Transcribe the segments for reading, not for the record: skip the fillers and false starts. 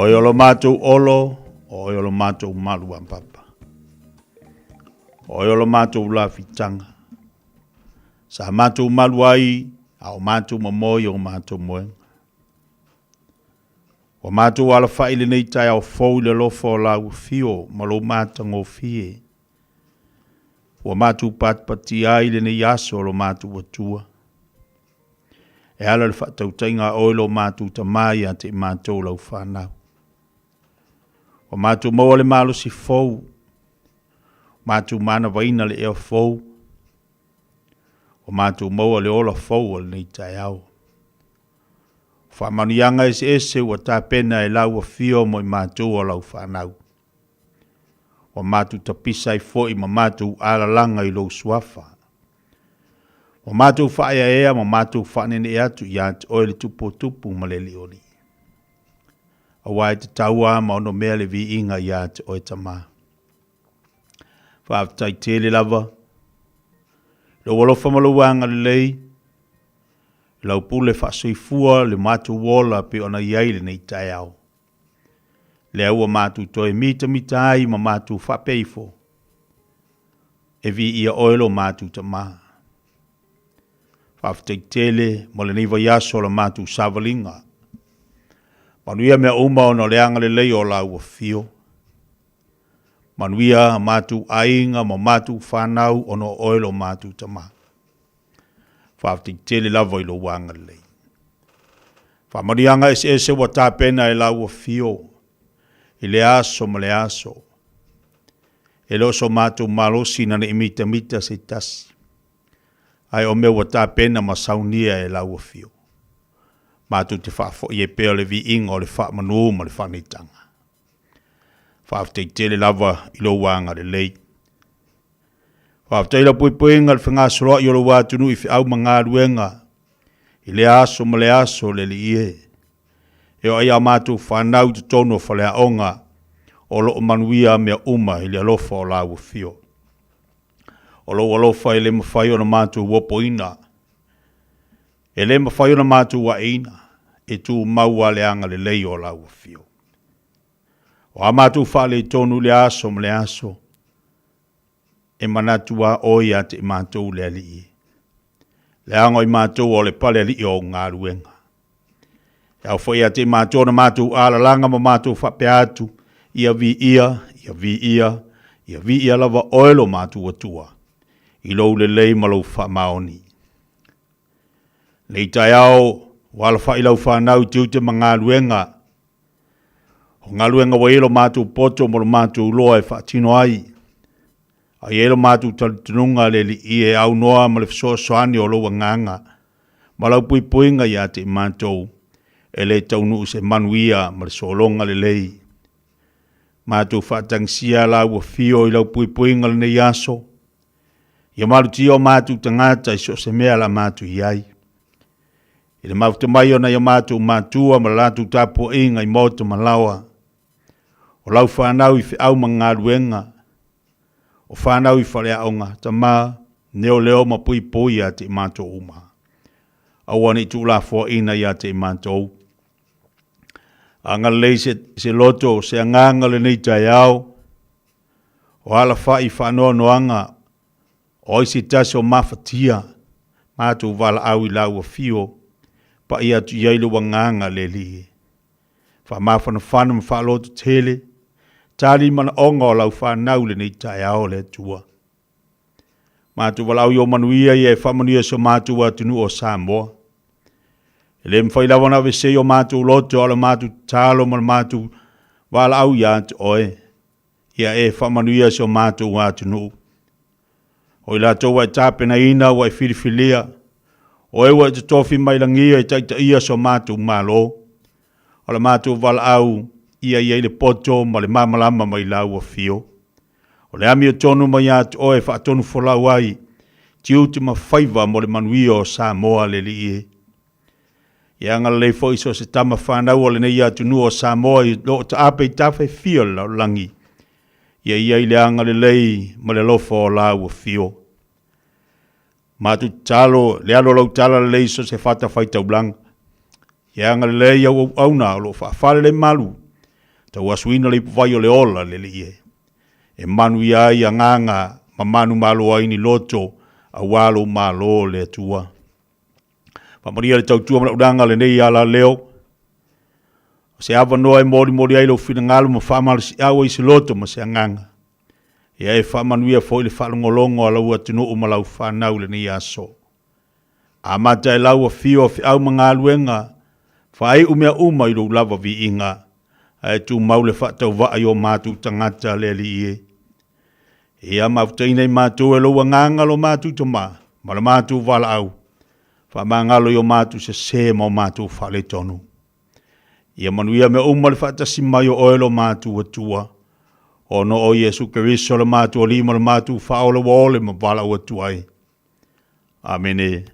Oe o lo matou olo, o oe o lo matou malu ampapa. O oe o lo matou lafitaga. Sa matou malu ai, a o matou mamoe o matou moega. Ua matou alafai lenei taeao fou i le alofa o lau afio ma lou matagofie. Ua matou patipatia ai lenei aso o lo matou Atua. E ala le faatautaiga a oe lo matou Tama ia te i matou lau fanau. Ua matou maua le malosi fou, matou manavaina le ea fou, ua matou maua le ola fou o lenei taeao. O faamanuiaga eseese ua tapena e lau afio mo i matou o lau fanau. Ua matou tapisa ai foi ma matou alalaga i lou suafa. Ua matou faaeaea ma matou faanenee atu ia te oe le Tupu o Tupu ma le Alii o Alii. Aua e tatau lava ma onomea le viiga ia te oe Tama. Faafetai tele lava lou alofa ma lou agalelei, lau pule faasoifua le matou ola pei ona i ai lenei taeao. Lea ua matou toe mitamita ai ma matou faapea ifo, e viia oe lo matou Tama. Faafetai tele mo lenei vaiaso o la matou savaliga. Manuia mea uma ona o le agalelei o lau afio. Manuia matou aiga ma matou fanau ona o oe lo matou Tama. Faafetai tele lava i lou agalelei. Faamanuiaga eseese ua tapena e lau afio i le aso ma le aso. E le o so matou malosi ina ne i mitamita se tasi, ae o mea ua tapena ma saunia e lau afio. Matou te faafoi ai pea le viiga o le faamanu ma le faaneetaga. Faafetai tele lava i lou agalelei. Faafetai lau puipuiga i le fegasoloai o lou atunuu i feau ma galuega i lea aso ma lea aso le Alii e. E oo ai a matou fanau i totonu o faleaoga o lo o manuia mea uma i le alofa o lau afio. O lou alofa e le mafai ona matou opoina, e le mafai ona matou aeina, e tumau lava le agalelei o lau afio. O a matou faaletonu i le aso ma le aso, e manatu lava oe ia te i matou le Alii. Leaga o i matou o le pale alii o au galuega. E ao foi ia te i matou ona matou alalaga ma matou faapea atu, ia viia, ia viia, ia viia lava oe lo matou Atua, i lou lelei ma lou faamaoni. Nei taeao, ua alafai lau fanau i tiute ma galuega, O galuega ua i ai lo matou poto ma lo matou loa e faatino ai, a i ai lo matou talitonuga le Alii e aunoa ma le fesoasoani o lou Agaga ma lau puipuiga ia te i matou, e le taunuu se manuia ma le sologa lelei. Matou faatagisia lau afio i lau puipuiga lenei aso, ia malutia o matou tagata i so o se mea la matou i ai. I le mafuta mai o nai o matou matua ma le latou tapuaiga i maota ma laoa, o lau fanau i feau ma galuega, o fanau i faleaoga, tama, leoleo ma puipui ia te i matou uma. Aua ne i tuulafoaina ia te i matou. Agalelei se, se loto, se agaga lenei taeao, o alafai faanoanoaga O ai se tasi o mafatia, matou valaau i lau afio, pai atu i ai lou agaga le Alii. Faamafanafana ma faalototele, tali manaoga o lau fanau i lenei taeao le Atua. Matou valaau i o manuia ia e faamanuia si o matou atunuu o Samoa. E le mafai lava ona aveesea i o matou loto a o le matou tatalo ma le matou valaau ia te oe. Ia e faamanuia si o matou atunuu. O i latou ua e tapenaina, ua e filifilia, o e ua e totofi mai lagia e taitaia so matou Malo. O le matou valaau, ia i ai le poto ma le malamalama mai lau afio. O le amiotonu mai ia te oe e faatonufolau ai tiute ma faiva mo le manuia o Samoa le Alii e. Ia agalelei foi so o se tama fanau o lenei atunuu o Samoa i loo taape i tafa e fia o le lalolagi. Ia i ai le agalelei ma le alofa o lau afio. Matou tatalo le alo o lau tala lelei i so o se fata faitaulaga. Ia agalelei au auauna o lo o faafale le malu. Tauasuina le ipuvai o le ola, le Alii e. E manuia ai agaga ma manumalo ai ni loto aua lou Malo, le Atua. Faamanuia le tautua ma le auaunaga a lenei alaleo. O se avanoa e molimoli ai lou finagalo ma faamalosiau ai se loto ma se agaga. Ia e faamanuia foi le faalogologo a lau atunuu ma lau fanau i lenei aso. Amata e lau afio a feau ma galuega, faaiu mea uma i lou lava viiga, ae tumau le faatauvaa i o matou tagata, le Alii e. Ia mafutaina i matou e lou agaga lo matou tama ma le matou valaau, faamagalo i o matou sese ma o matou faaletonu. Ia manuia mea uma le faatasi mai o oe lo matou Atua, ona o Iesu Keriso lo matou Alii ma lo matou Faaola ua ole ma valaau atu ai. Amene.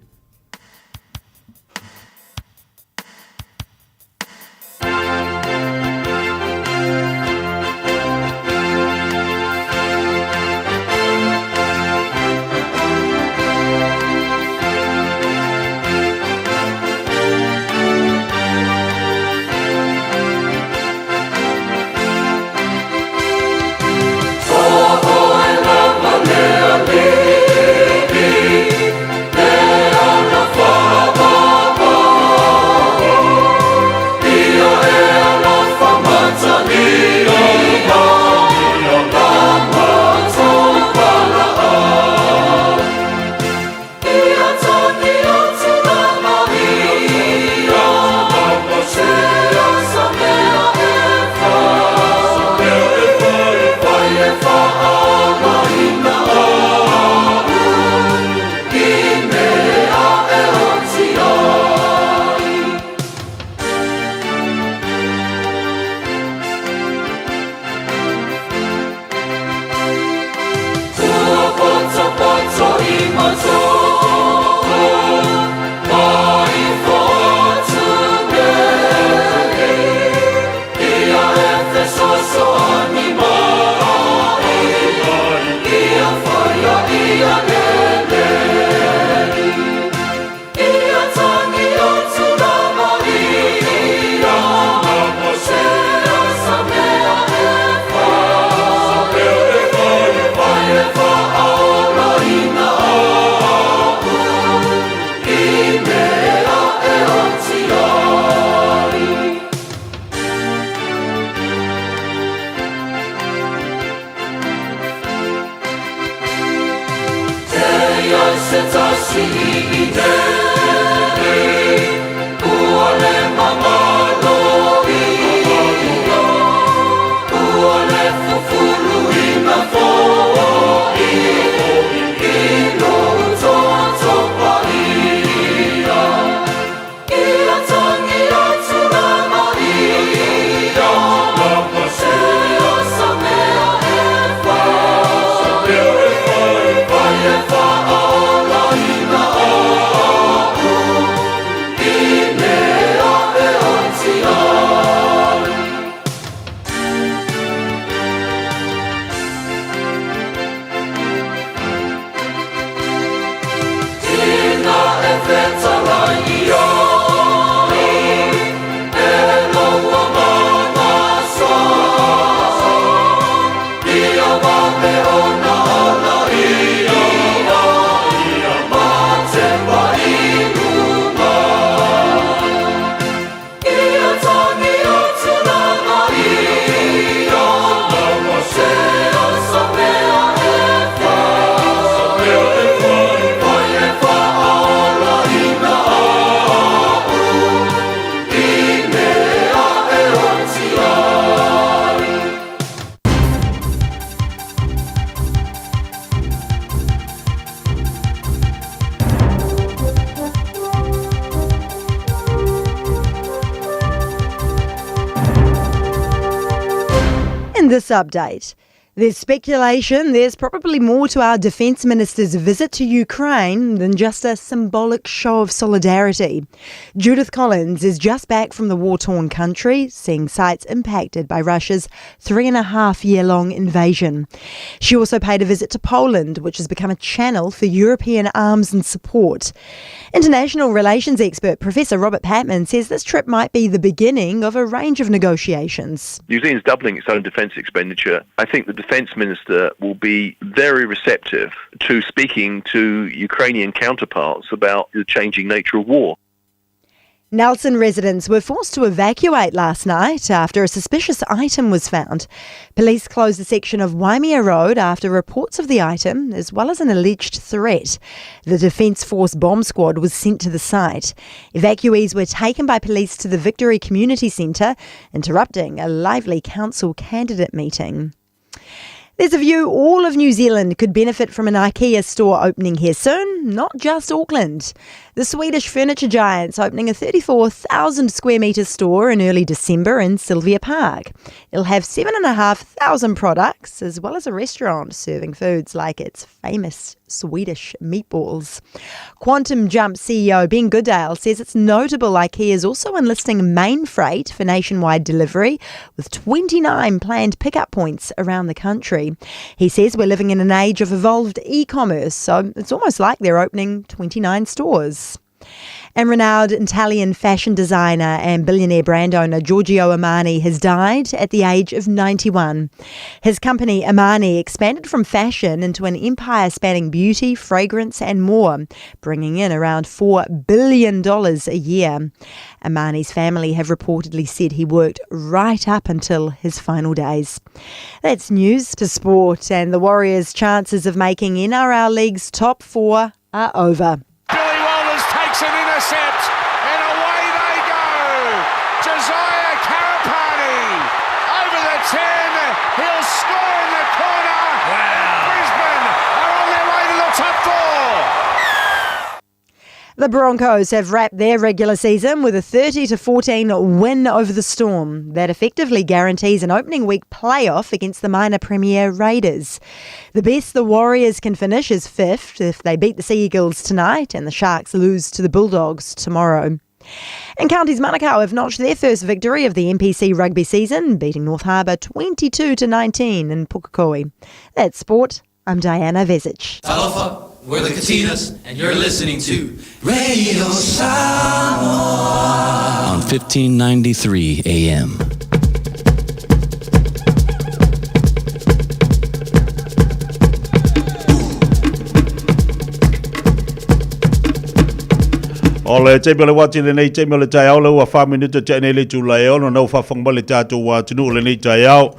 In this update, There's speculation there's probably more to our Defence Minister's visit to Ukraine than just a symbolic show of solidarity. Judith Collins is just back from the war torn country, seeing sites impacted by Russia's three and a half year long invasion. She also paid a visit to Poland, which has become a channel for European arms and support. International relations expert Professor Robert Patman says this trip might be the beginning of a range of negotiations. New Zealand's doubling its own defence expenditure. I think the defence minister will be very receptive to speaking to Ukrainian counterparts about the changing nature of war. Nelson residents were forced to evacuate last night after a suspicious item was found. Police closed a section of Waimea Road after reports of the item, as well as an alleged threat. The Defence Force bomb squad was sent to the site. Evacuees were taken by police to the Victory Community Centre, interrupting a lively council candidate meeting. There's a view all of New Zealand could benefit from an IKEA store opening here soon, not just Auckland. The Swedish furniture giant's opening a 34,000 square metre store in early December in Sylvia Park. It'll have 7,500 products, as well as a restaurant serving foods like its famous Swedish meatballs. Quantum Jump CEO Ben Goodale says it's notable IKEA is also enlisting Mainfreight for nationwide delivery, with 29 planned pickup points around the country. He says we're living in an age of evolved e-commerce, so it's almost like they're opening 29 stores. And renowned Italian fashion designer and billionaire brand owner Giorgio Armani has died at the age of 91. His company Armani expanded from fashion into an empire spanning beauty, fragrance and more, bringing in around $4 billion a year. Armani's family have reportedly said he worked right up until his final days. That's news to sport, and the Warriors' chances of making NRL League's top four are over. Billy Walters takes an intercept, and away they go. Josiah Karapani over the 10. He'll score in the corner. Wow. Brisbane are on their way to the top four. The Broncos have wrapped their regular season with a 30-14 win over the Storm. That effectively guarantees an opening week playoff against the minor Premier Raiders. The best the Warriors can finish is fifth if they beat the Sea Eagles tonight and the Sharks lose to the Bulldogs tomorrow. And Counties Manukau have notched their first victory of the NPC rugby season, beating North Harbour 22-19 in Pukekohe. That's sport. I'm Diana Vezic. Talofa, we're the Katinas, and you're listening to Radio Samoa on 1593 AM. O le taimi o le wati lenei taimi o le taeao le ua 4 minute tea nei le itula e 6 na ua faafofoga mai le tatou atunuu lenei taeao.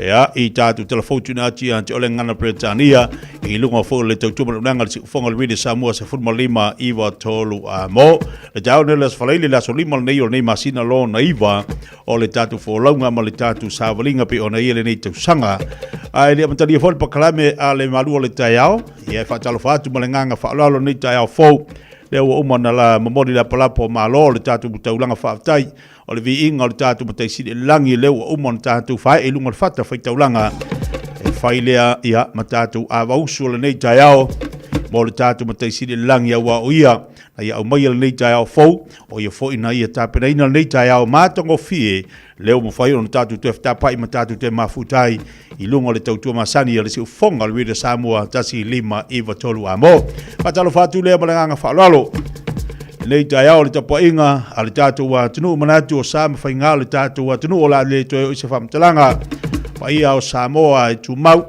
Ia, i tatou telefou tuuina atu ia te oe le gagana Peretania i luga foi o le tautua ma le auaunaga a le Siufofoga o le Radio Samoa 15 9 3 a mo. Le taeao lenei o le Aso Faraile, le aso 5 lenei o lenei masina lona 9 o le tatou folauga ma le tatou savaliga pei ona i ai lenei tausaga. Ae le amatalia foi le pakalame a le malu o le taeao, ia e faatalofa atu ma le agaga faaaloalo lenei taeao fou. Lea ua uma ona la momoli le apalapa o malo o le tatou taulaga faafetai o le viiga o le tatou Matai Sili i le lagi, lea ua uma ona tatou faaee i luga o le fata faitaulaga e fai lea ia ma tatou avausu o lenei taeao mo le tatou Matai Sili i le lagi, aua o ia na ia aumaia lenei taeao fou, o ia foi na ia tapenaina lenei taeao matagofie lea ua mafai ona tatou toe fetapai ma tatou toe mafuta ai i luga o le tautua masani a le siufofoga o le Radio Samoa 1593 amo. Faatalofa atu lea ma le agaga faaaloalo. Lenei taeao le tapuaiga a le tatou atunuu manatu o sa ma faiga o le tatou atunuu o le a le toe oo i se faamatalaga. Paia o Samoa e tumau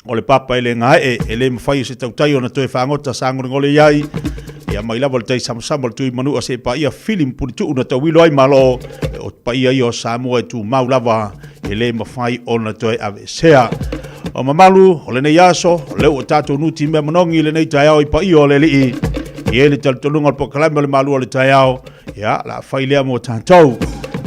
o le papa e le gaee e le mafai e se tautai ona toe fagota sagolegole i ai ia mai lava le tai samasama o le tui manua se paia fili ma pulituu na tauilo ai malo o paia ia o Samoa e tumau lava e le mafai ona toe aveesea. O mamalu o lenei aso, o lea ua tatou nutimea manogi i lenei taeao i paia o le Alii. E i ai le talitonuga o le polokalame o le malu o le taeao, ia, la fai lea mo tatou.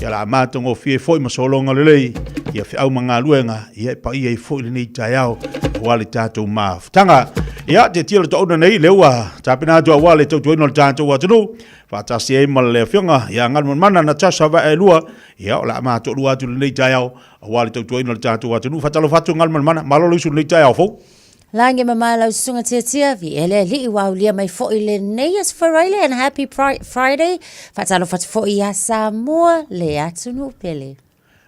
Ia la matagofie foi ma sologa lelei, ia feau ma galuega, ia e paia ai foi lenei taeao. Aua le tatou mafutaga. Ia, te tia le toauna nei, lea ua tapena atu aua le tautuaina o le tatou atunuu, faatasi ai ma le afioga ia Galumalemana Natasha Vaaelua, ia o le a matoalua atu lenei taeao aua le tautuaina o le tatou atunuu. Faatalofa atu Galumalemana, malo le usu i lenei taeao fou. Lagi mama lau susuga tiatia, viia le Alii ua aulia mai foi lenei aso Faraile and happy Friday. Faatalofa atu foi ia Samoa le atunuu pele.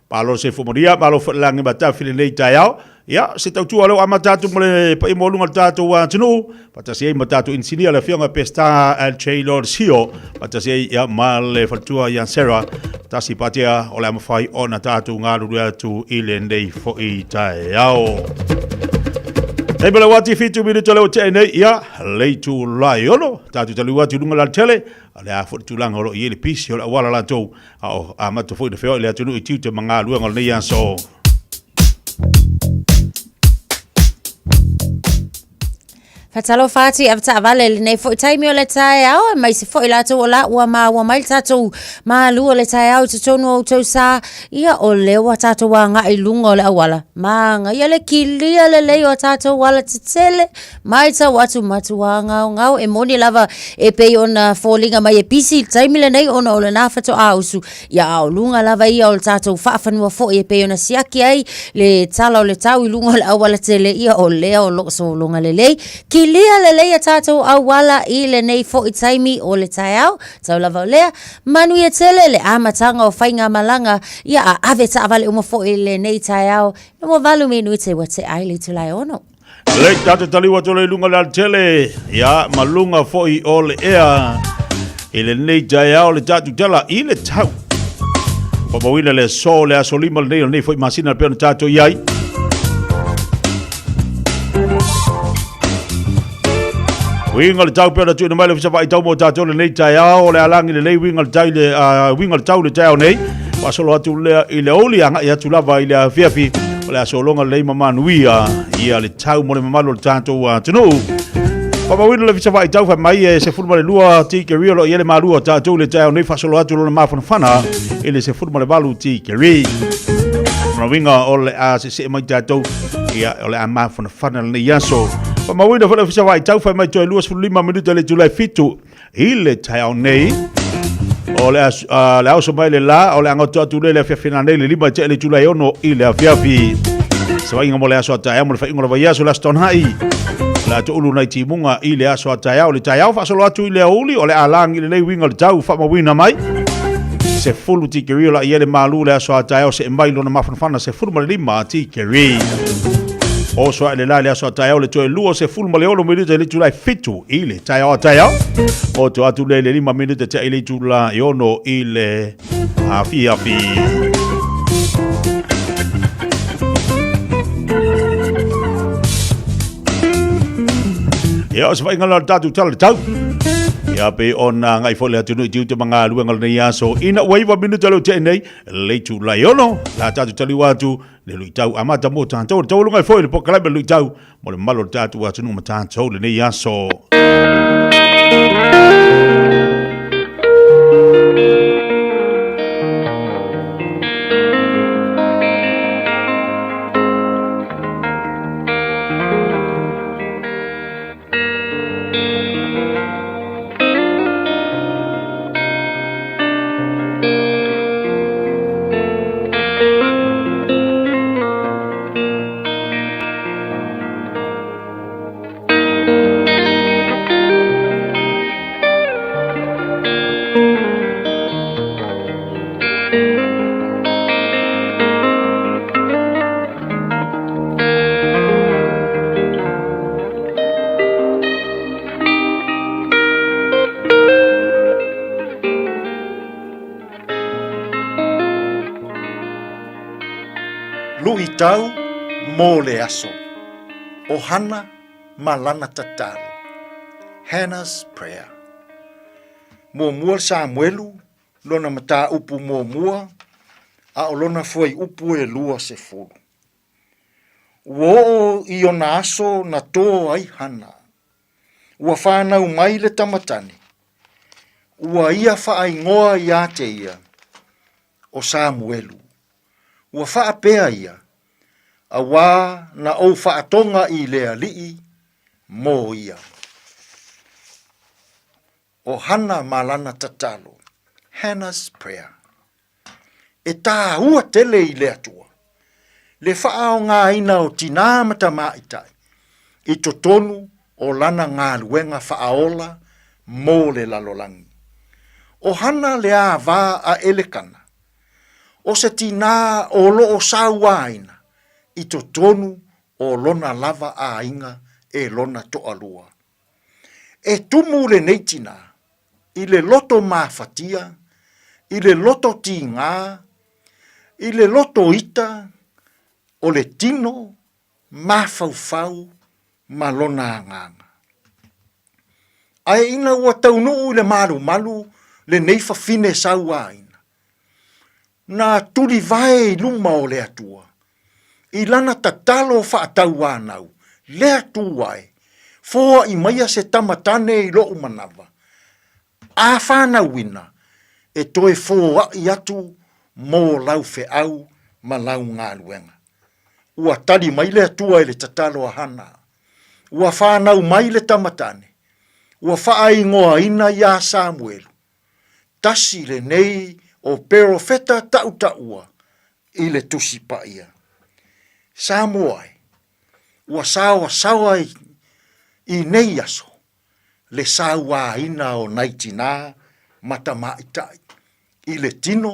Malo se fumaria, malo foi le lagi matafi lenei taeao. Ia, se tautua leo amata atu mo le paia maualuga o le tatou atunuu. Faatasi ai ma tatou inisinia le afioga Pestar LJ Lord Sio. Faatasi ai ia, ma le faletua ia Sarah. Tasi patea o le a mafai ona tatou galulue atu i lenei foi taeao. Hei pele wati fitu minuta leo te nei ia leitu lai ono tātou taliu atu i lunga la tele a le a foi tulaga o lo i le pisi o le awala latou a o amata foi na feoai le atunuu i tiute ma galuega o lenei aso. Faatalofa atu i avetaavale i lenei foi taimi o le taeao, aemaise foi latou o la ua maua mai le tatou malu o le taeao i totonu o outou sa, ia o lea ua tatou agai i luga o le auala, manaia le kilia lelei o tatou alatetele, Matau atu matua ngaongao e moni lava e pei ona foliga mai e pisi i le taimi lenei ona o lena faatoa usu ia a o luga lava ia o le tatou faafanua foi e pei ona siaki ai le tala o le tau i luga o le auala tele ia o lea o lo o sologa lelei kilia lelei a tatou auala i lenei foi taimi o le taeao tau lava o lea manuia tele le amataga o faigamalaga ia a ave taavale uma foi i lenei taeao ua 8 minute ua tea ai le itula e 6. Le tatou taliu atu le lunga le alatele, ia ma luga foi o le ea i lenei taeao le tatou tala i le tau. Faamauina le aso le aso 5 lenei o lenei foi masina pei ona tatou i ai. Uiga o le tau pei ona tuuina mai le Ofisa Vaai mo tatou lenei taeao, o le alagi lelei uiga o le tau le, uiga o le tau le taeao nei. Faasolo atu lea i le aoauli, agai atu lava i le afiafi o le a sologa lelei ma manuia ia le tau mo le mamalu o le tatou atunuu. Faamauina le Ofisa Vaai Tau fai mai e 12 tikeri o lo o i ai le malu o tatou i le taeao nei faasolo atu lona mafanafana i le 18 tikeri. O lona uiga o le a seesee mai tatou ia o le a mafanafana lenei aso. Faamauina foi le Ofisa Vaai Tau fai mai toe 25 minute le itula e 7 i le taeao nei. O le a, le a oso mai le la, o le a gaoto atu le le afiafi nanei le 5 i tea le itula e 6 i le afiafi. Savaiga mo le aso a taeao mo le faaiuga o le vaiaso le aso Toonai. O le a toulu nai timuga i le aso a taeao. Le taeao faasolo atu i le aoauli, o le a lagi lelei uiga o le tau faamauina mai. 10 tikeri o la i ai le malu le aso a taeao see mai lona mafanafana 15 tikeri. Oso ae le la le aso a taeao le toe 26 minute i le itula e 7 i le taeao a taeao. Oto atu le le 5 minute tea i le itula e 6 i le afiafi. Ia, o se faiga la o le tatou tala le tau. Ia, pe ona ngai foi le atunuu i tiute ma galuega o lenei aso. Ina ua 9 minute leo tea nei, le itula e 6, la tatou taliu atu le luitau amata mo tatou. Le taualuga ai foi le polokalame le luitau mo le mamalu o le tatou atunuu ma tatou lenei aso. Luitau mo le aso. ʻO Hana ma lana tatalo. Hannah's Prayer. Muamua le Samuelu, lona mataupu muamua, a o lona fuaiupu e 20. Ua oo i ona aso na tō ai Hana. Ua whānau mai le tamatane. Ua ia whaaingoa iā te ia, o Samuelu. Ua whaapea ia, Auā na ou faatoga i le Alii mo ia. ʻO Hana ma lana tatalo, Hannah's Prayer. E tāua tele i le Atua le faaaogaina o tinā ma tamaitai i totonu o lana galuega faaola mo le lalolagi. ʻO Hana le āwā a ʻElekana, ʻo se tinā o lo o sauaina i totonu o lona lava aiga e lona toalua. E tumu lenei tinā i le loto mafatia, i le loto tīgā, i le loto ita o le tino mafaufau ma lona agaga. Ae ina ua taunuu i le malumalu lenei fafine sauaina, na tulivae i luma o le Atua, i lana tatalo faatauanau, Le Atua e, foai maia se tama tane i loʻu manawa, a fanauina, e toe foai atu mo lau feau ma lau galuega. Ua tali mai le Atua i le tatalo a Hana. Ua fanau mai le tama tane, ua faaigoaina iā Samuelu, Tasi lenei o perofeta taʻutaʻua i le Tusi Paia. Samoa e, ua saoasaoa i nei aso le sauaina o nai tinā ma tamaitai i le tino,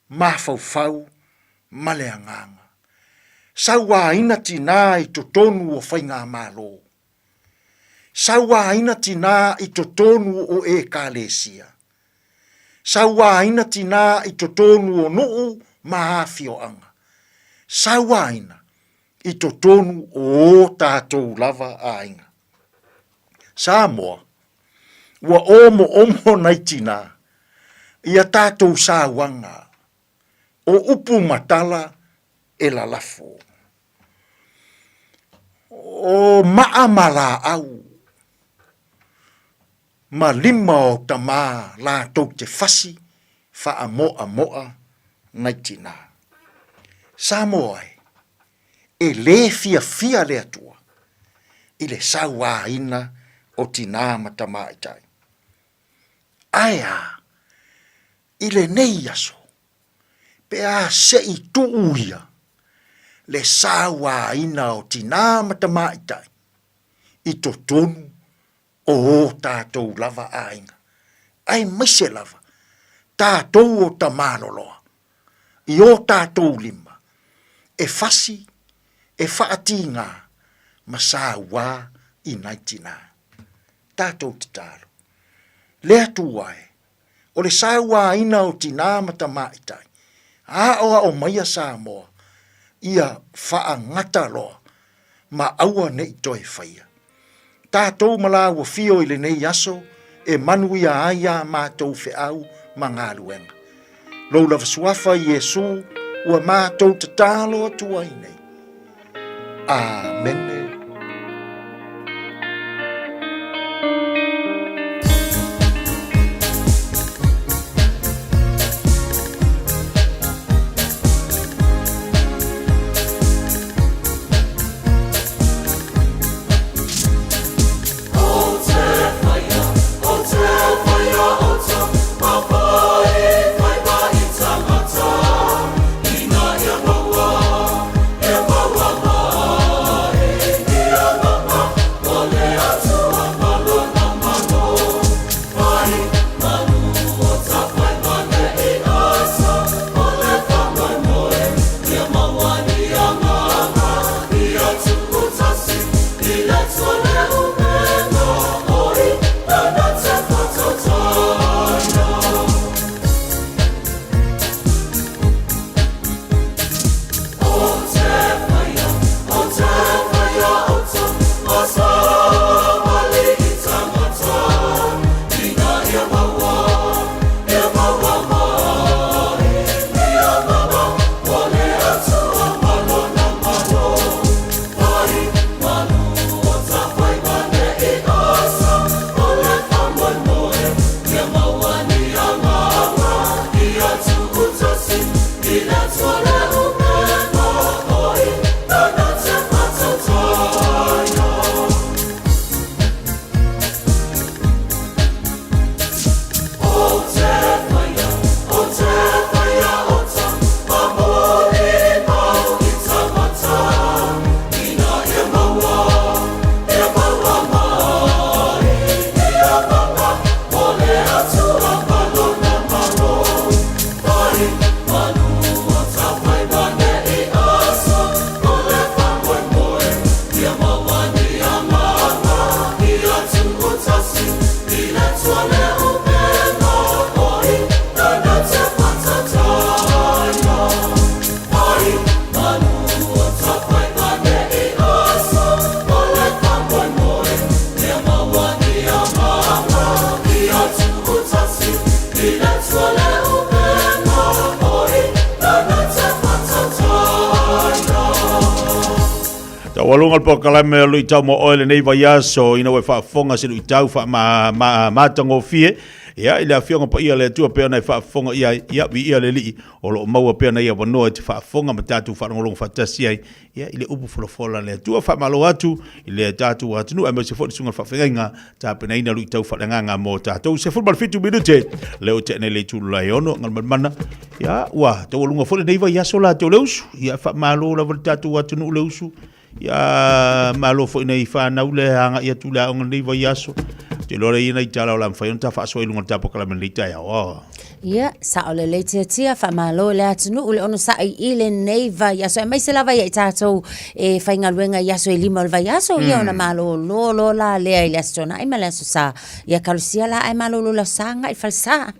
mafaufau ma le agaga. Sauaina tinā i totonu o faigamalo. Sauaina tinā i totonu o Ekalesia. Sauaina tinā i totonu o nuu ma afioaga. Sauaina i totonu o ō tātou lava aiga. Samoa, ua omoomo nai tinā i a tātou sauaga o upu ma tala e lalafo. O maʻa ma lāʻau, ma lima o tamā lātou te fasi faamoʻamoʻa nai tinā. Samoa e, e lē fiafia le Atua i le sauāina o tinā ma tamaitai. Ae a, i lenei aso, pe a se i tuu ia le sauāina o tinā ma tamaitai i totonu o ō tātou lava aiga, aemaise lava tātou o Tamaloloa i ō tātou lima e whasi, e whaatīngā ma sauā i nai tinā. Tātou tatalo. Le Atua e, O le sauāina o tinā ma tamaitai, aʻoaʻo mai a Samoa ia faagata loa ma aua neʻi toe faia. Tātou ma lāua fio i lenei aso e manuia ai ā mātou feau ma galuega. Lou lava suafa Iesū ua mātou tatalo atu ai nei. Āmene. Taualuga le polokalame o Luitau mo Oe lenei vaiaso ina ua e faafofoga se luitau faamatagofie ia i le Afioga Paia a le Atua pei ona e faafofoga i ai, ia viia le Alii o lo o maua pea nai avanoa e te faafofoga ma tatou faalogologo faatasi ai ia i le upu folafola a le Atua. Faamalo atu i le tatou atunuu aemaise foi le susuga i le faafeagaiga tapenaina luitau faaleagaga mo tatou. 17 minute lea ua tea nei le itula e 6 Galumalemana. Ia ua taualuga foi lenei vaiaso latou le usu. Ia faamalo lava le tatou atunuu le usu. Ia malo foi nei whanau le agai atu le aoga lenei vaiaso. Te iloa lea i nai tala o le a mafai ona ta faasoa i luga o le tapokalamu i lenei taeao. Oh. Ia, sao lelei Tiatia, faamalo i le atunuu le onosai i lenei vaiaso, aemaise lava ia i tatou e faigaluega i aso e lima o le vaiaso, ia ona malolo loa la lea i le Aso Toonai ma le Aso Sa. Ia kalosia la ae malolo i le Aso Sa agai i le falesa.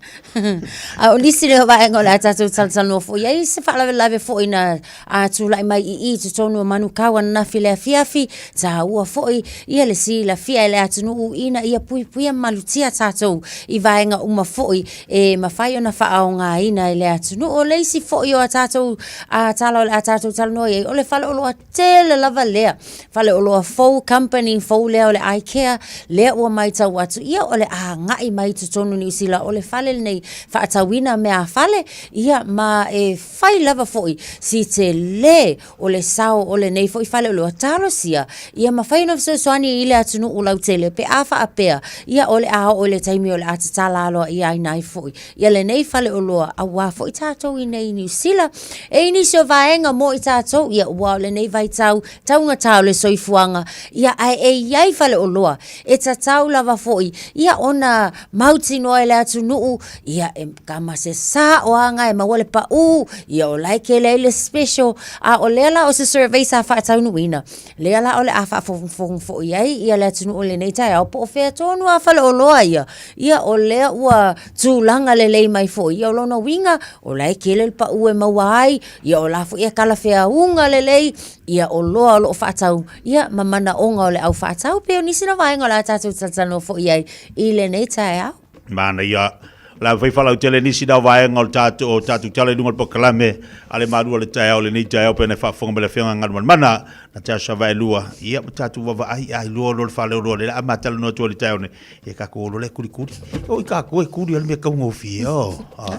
A o nisi lea o vaega o le a tatou talatalanoa foi i ai, se faalavelave foi na a tulai mai i i totonu o Manukau ananafi i le afiafi, taua foi ia le silafia e le atunuu ina ia puipuia ma malutia tatou i vaega uma foi e mafai ona faaaogaina e le atunuu. O le isi foi o a tatou tala o le a tatou talanoa i ai, o le faleoloa tele lava lea, faleoloa fou, company fou lea o le IKEA, lea ua matau atu, ia o le a agai mai i totonu o Niu Sila, o le fale lenei faatauina mea a fale, ia ma e fai lava foi si tele o le sao o lenei foi faleoloa. Talosia ia mafai ona fesoasoani i le atunuu lautele pe a faapea ia o le a oo i le taimi o le a tatala aloaia aina ai foi ia lenei faleoloa aua foi tatou i nei i Niu Sila. E i nisi o vaega mo i tatou ia ua o lenei vaitau taugata o le soifuaga ia ae e i ai faleoloa e tatau lava foi ia ona mautinoa e le atunuu ia e kama se saoaga e maua le pau, ia o la e kele ai le special. A o lea la o se survey sa faataunuuina, lea la o le a faafogafoga foi ai ia le atunuu i lenei taeao, po o fea tonu lava faleoloa ia, ia o lea ua tulaga lelei mai foi. Ia o lona uiga, o la e kele le pau e maua ai, ia o la foi e talafeauga lelei ia oloa o lo o faatau, ia ma manaoga o le au faatau. Pei o nisi na vaega o le a tatou talatalanoa foi i ai i lenei taeao. Manaia. O le a fai faalautele nisi na vaega o le tatou, o tatou tala i luga o le polokalame a le malu o le taeao lenei taeao pei ona faafofoga mai le Afioga Galumalemana Natasha Vaelua. Ia, ma tatou vaavaai a iloa loa le faleoloa lea a ma talanoa atu ai i le taeao nei. Ia tatou o loa lea e kulikuli. Oi tatou e kuli o le mea taugofie. Oh. Ah.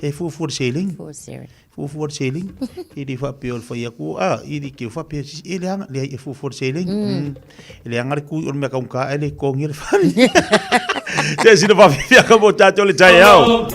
E fuafua le seleni. Fuafua le seleni. E le faapea o le fai atu, a, i le te faapea, e leaga, leai, e fuafua le seleni. E leaga le kui o le mea taugata ae le totogia le fale. Se sina faafiafiaga mo tatou le taeao.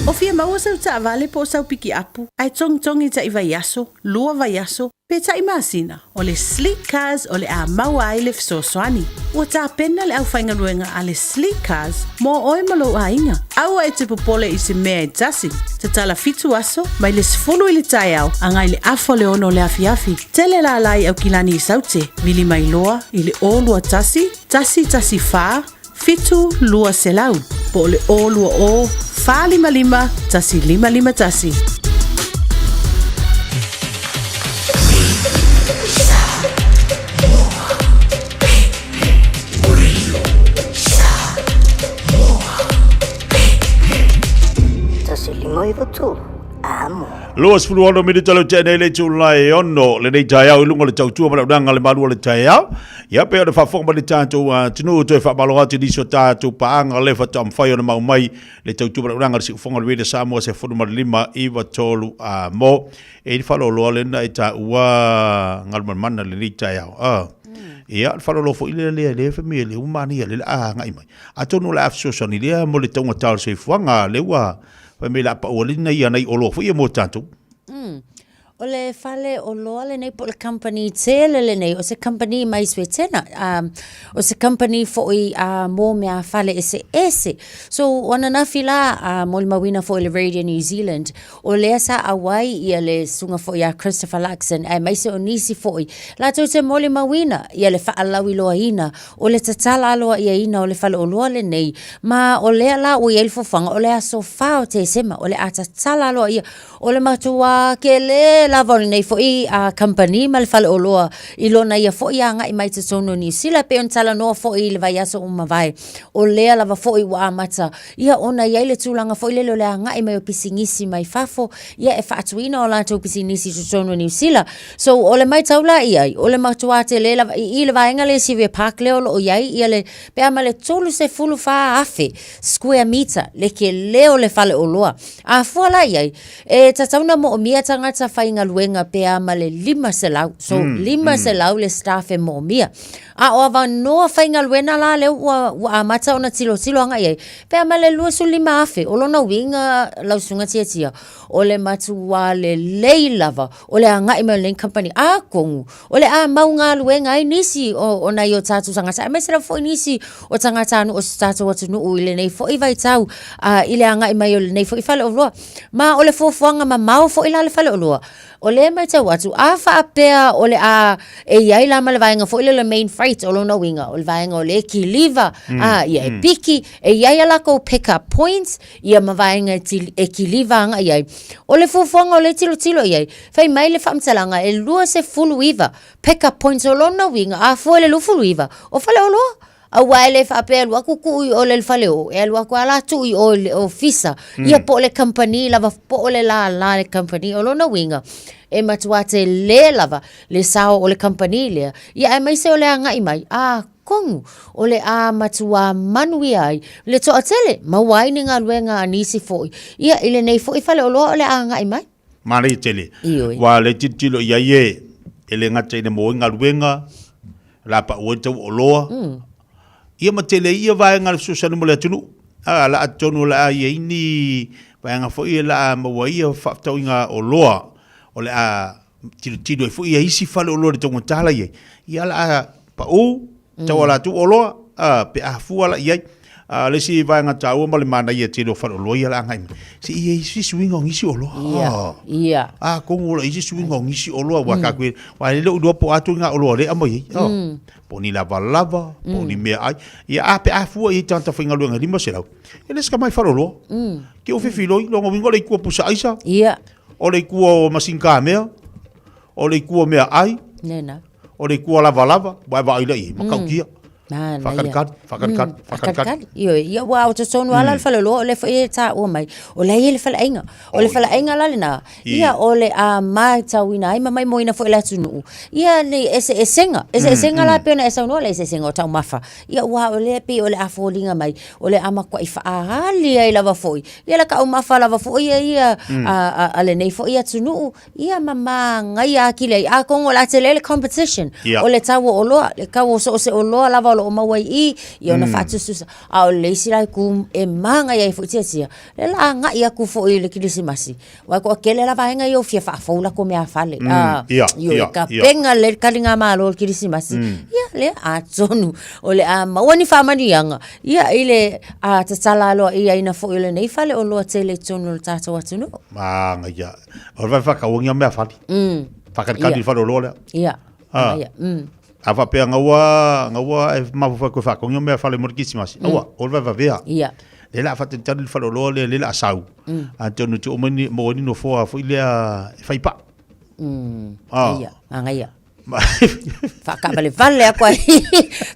O fia maua sau taavale po o sau pikiapu, ae togitogi taʻi vaiaso, lua vaiaso, pe taʻi masina, o le Sleek Cars o le a maua ai le fesoasoani. Ua tapena le aufaigaluega a le Sleek Cars mo oe ma lou aiga. Aua e te popole i se mea e tasi. Tatala fitu aso, mai le 10 i le taeao agai le afa o le ono o le afiafi. Tele lala i Aukilani i Saute, vili mai loa i le 021 114 7 200 po o le 020 455 1551. 26 minita leu tea nei le itula e ono lenei taeao i luga o le tautua ma le auaunaga a le malu o le taeao. Ia pei ona faafofoga mai le tatou atunuu toe faamalo atu i nisi o tatou paaga le faatoa mafai ona mau mai le tautua ma le auaunaga a le siufofoga o le Radio Samoa 15 9 3 a mo. E i le faaloloa lena e taua Galumalemana lenei taeao. Ah. Ia, le faaloloa foi lea lea lea fai mai lea ua manaia lea o le a agai mai. Atonu o le a fesoasoani lea mo le taugata o le soifuaga lea ua fai mai o le a pau ai nai nai oloa foi ia mo tatou. O le fale oloa lenei po o le company tele lenei, o se company mai Swetena. Um, o se company foi uh, mō mea fale eseese. So, o ananafi la, uh, molimauina foi le Radio New Zealand, o lea sa auai ia le susuga foi ia Christopher Luxon, aemaise o nisi foi, latou te molimauina ia le faalauiloaina o le tatala aloaiaina o le fale oloa lenei, ma o lea la ua i ai le fuafuaga, o le aso 4 o Tesema, o le a tatala aloaia. O le matuā kele lava o lenei foi kamupani ma le faleoloa i lona ia foi agai mai totonu o Niu Sila, pei ona talanoa foi i le vaiaso ua mavae, o lea lava foi ua amata ia ona i ai le tulaga foi lele o le agai mai o pisinisi mai fafo ia e faatuina o latou pisinisi i totonu o Niu Sila. So, o le maitau la i ai, o le matuā tele lava i i le vaega lea i Sylvia Park lea o lo o i ai ia le pe a ma le 34,000 square meter le kele o le faleoloa. A fua la i ai, e tatau ona moomia tagata faigaluega pe a ma le 500, so 500 le staff e moomia. A o avanoa faigaluega la lea ua, ua amata ona tilotilo agai i ai, pe a ma le 25,000, o lona uiga lau Susuga Tiatia, o le matuā lelei lava o le agai mai o lenei kamupani. Atonu o le a mau galuega ai nisi o, o nai o tatou tagata, aemaise lava foi nisi o tagatanuu o si tatou atunuu i lenei foi vaitau a, i le agai mai o lenei foi faleoloa. Ma o le fuafuaga mamao foi la le faleoloa, o lea e matau atu, a faapea o le a e i ai la ma le vaega foi lea o le main freight, o lona uiga, o le vaega o lea e kiliva, a, ia e piki, e i ai a lakou pick up points, ia ma vaega e, e kiliva agai ai. O le fuafuaga o lea e tilotilo i ai, fai mai le faamatalaga e 29 pick up points o lona uiga, a fua i le 29, o faleoloa. Aua e le faapea e alu atu tuu i o i le fale o, e alu atu lava la tuu i o i le ofisa, ia po o le kamupani lava, po o le lālā le kamupani. O lona uiga, e matua tele lava le sao o le kamupani lea, ia aemaise o le agai mai, atonu o le a matua manuia ai le toatele, maua ai ni galuega a nisi foi, ia i lenei foi faleoloa o le a agai mai. Manaia tele. Ioe. Ua le tilotilo i ai e, e le gata ina maua ai galuega, la pau ai tau oloa. Ia ma tele ai ia vaega o le fesoasoani mo le atunuu. A, la atonu o le a i ai ni vaega foi e la a maua ai ia faafetauiga oloa o le a tilotilo ai foi ia isi faleoloa i le taugata la i ai. Ia la a pau tau a latou oloa, a, pe a fua la i ai. A, le isi vaega taua ma le manaia tele o faleoloa ia la agai mai, se i ai isi suiga o nisi oloa. Ia, ia. A, atonu o la i isi suiga o nisi oloa, aua tatou e, aua e le o iloa po o a ituaiga oloa o lea e aumai ai. A, po o ni lavalava, po o ni meaai. Ia, a, pe a fua i ai tagata faigaluega e 500, e le se tamai faleoloa. Ke o fefiloi, lona uiga o le itu o pusa aisa, Ia. o le itu o masikamea, o le itu o meaai, Nena. O le ikua lavalava, ua e vaai lea i ai, matautia. Manaia. Faakalikali, faakalikali, faakalikali. Faakalikali. Ioe, ia ua o totonu lava la le faleoloa, o lea foi e taua mai, o la e i ai le faleaiga. O le faleaiga la lena, ia o le a matauina ai ma maimoaina foi le atunuu, ia ni eseesega, eseesega la e pei ona e saunoa, le eseesega o taumafa. Ia aua o lea e pei o le a foliga mai, o le a matuai faaali ai lava foi, ia le taumafa lava foi ia a lenei foi atunuu, Ia ma manaia atili ai. Atonu o le a tele le competition. Ia. O le tau o oloa, le tau o so o se oloa lava o lo o maua i i, ia ona faatusatusa. A o le isi la itu e manaia ai foi tiatia, lea o le a agai atu foi i le Kerisimasi, aua e toatele lava vaega ia ua fia faafou latou meafale. A, Ia, ioe, ia, ia. tapena lelei le taligamalo o le Kerisimasi. Ia, lea, atonu o le a maua ni faamanuiaga, ia, i le a tatala aloaiaina foi o lenei faleoloa tele i totonu o le tatou atunuu. Manaia. O le vai whakauangia mea whali. Whakalikali Ia. whare o lea. Ia. Ah. Ia. A whapea ngaua, ngaua e mafu whai koe whakongia mea whale mo le kisimasi. Aua, o le vai wawea. Ia. Le la whatentari le whare o loa lea, le la sau. A te ono te o mani, mo ni no foa fo i lea e whai pa. Ah. Ia. Angaia. Whaakavalevale aku ai.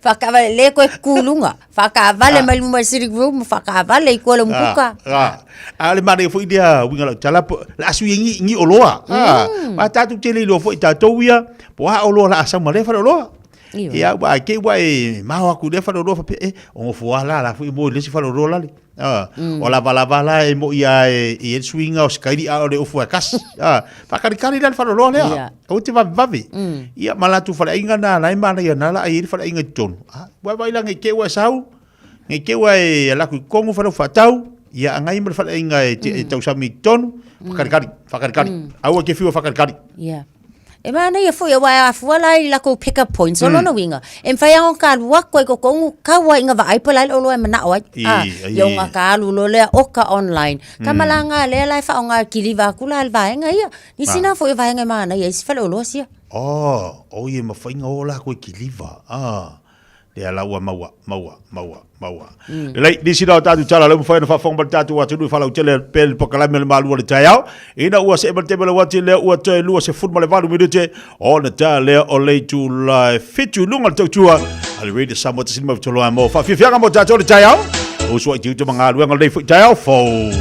Whaakaavale le koe kūlunga. Whaakaavale mai luma i sitting room, whaakaavale i kua le umukuka. Ah, ah. A le manaia foi lea uiga lau tala po le asu ia ngi ngi oloa. Ah, ma tatou tele iloa foi tatou ia po a oloa la asau ma lea faleoloa. Ioe. Ia ua ke ua e maho aku i lea faleoloa faapea e o ngofoa la la foi mo i le isi faleoloa lale. Ah, O lavalava la e moʻi a e i ai le suiga o se kaili a o le ofu e kasi. Ah, faakalikali la le faleoloa lea. Ia. Aua te vavevave. Ia ma latou faleaiga na la e manaia na la ai le faleaiga i totonu. Ah, ua vaai la nei te ua e sau, nei te ua e ala atu i Kongo fale faatau, ia agai ma le faleaiga e, te, e tausami i totonu, whakalikali, whakalikali. Aua ke whiua whakalikali. Ia. E manaia foi aua e afua la i lakou pick up points o lona uiga e mafai lava ona ka alu atu ai kokogu kau ai nga vaai po o le a le oloa e manao ai I, a ai. ia ona ka alu loa lea oka online ka malaga lea la e faaaoga e kiliva atu la le vaega ia nisi na foi o vaega e manaia ai isi faleoloa sia. Oh, oi e mafai ona o lakou e kiliva. Ah. Lea la ua maua, maua, maua, maua. Lelei, nisi la o tatou tala lea ua mafai ona faafofoga mai le tatou atunuu i faalautele pea le polokalame o le Malu o le Taeao. Ina ua see mai le taimi o le uati lea ua toe 28 minute ona ta lea o le itula e 7 i luga o le tautua a le Radio Samoa tasi lima tolu mo faafiafiaga mo tatou le taeao. Uso ai tiute ma galuega o lenei foi taeao fou.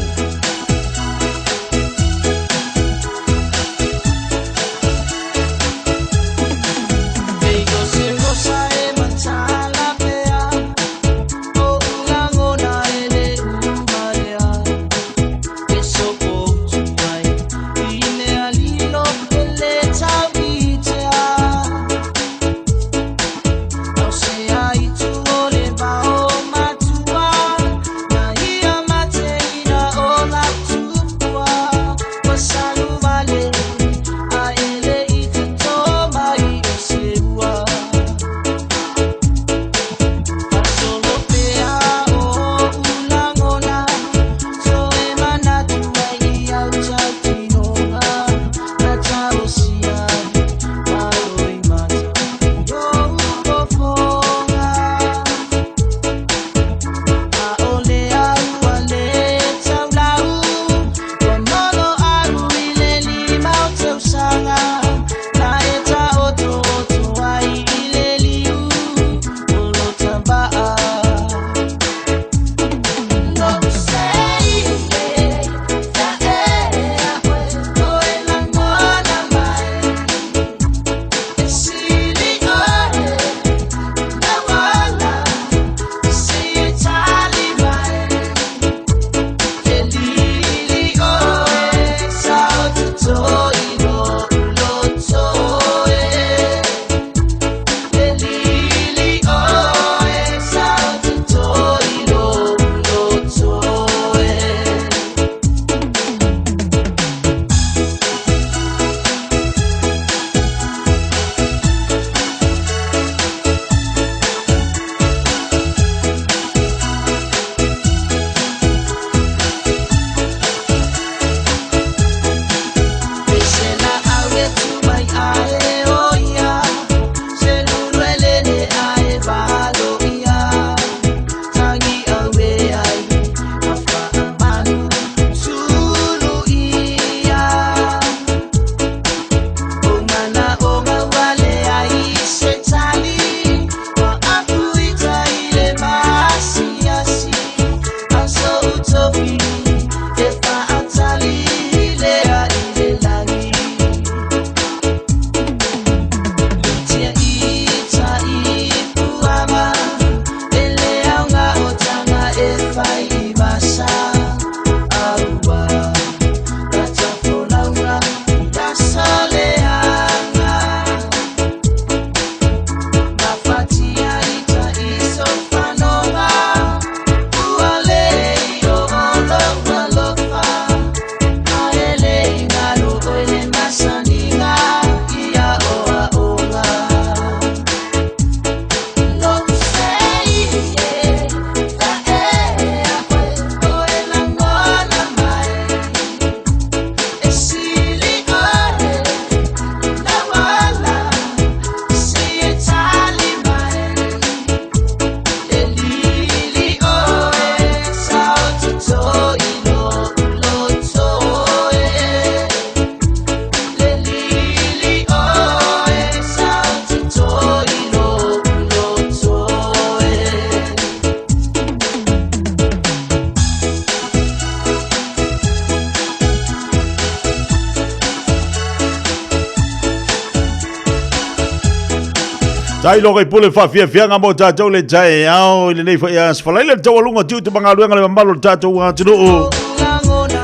Tailo kai pule faafiafiaga mo tatou le taeao i lenei foi aso. Falaila le taualuga tiute ma galuega le mamalu o le tatou atunuu.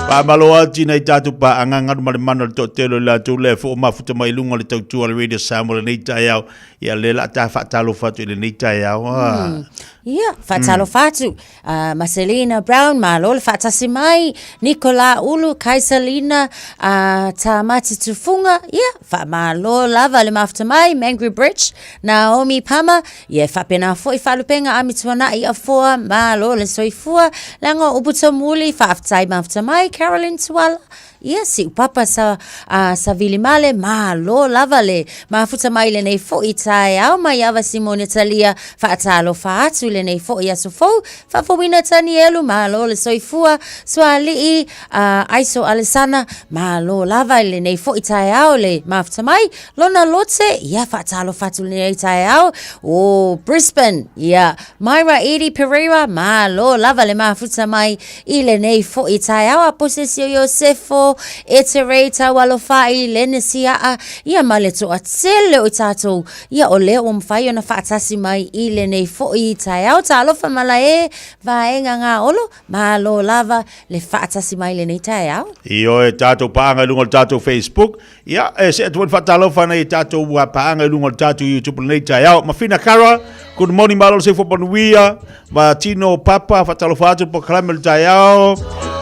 Faamalo atu i nai tatou paaga galu ma le mana o le toatele o i latou lea e foo mafuta mai i luga o le tautua o le Radio Samoa i lenei taeao. Ia lea la ta faatalofa atu i lenei taeao. Ah. Ia, faatalofa atu. Uh, Marcelina Brown, malo le faatasi mai. Nicola Ulu, Kaisalina, uh, Tamati Tufunga, ia, faamalo lava le mafuta mai. Mangry Bridge, Naomi Pama, ia, e faapena foi Faalupenga Amituanai Afoa, malo le soifua. Leaga o upu taumuli, faafetai mafuta mai. Carolyn Tuala, Ia, Siupapa sa, a, Savilimale, malo lava le mafuta mai i lenei foi taeao mai Ava Simone Talia, faatalofa atu i lenei foi aso fou, Faafouina Tanielu, malo le soifua, Sualii, a, Aiso Alesana, malo lava i lenei foi taeao le mafuta mai, Lona Lote, ia, faatalofa atu i lenei taeao, o Brisbane, ia, Myra Edie Pereira, malo lava le mafuta mai i lenei foi taeao, Aposesio Iosefo, Eterei Taualofai, Lene Siaa, ia ma le toatele o i tatou, ia o lea ua mafai ona faatasi mai i lenei foi taeao. Talofa malae, vaega gaolo, malo lava le faatasi mai i lenei taeao. Ioe, tatou paaga i luga o le tatou Facebook, Ia, e see atu foi le faatalofa nei i tatou paaga i luga o le tatou YouTube lenei taeao. Mafina Kara, good morning, malo le soifua manuia. Ma Tino Papa, faatalofa atu le polokalame o le taeao.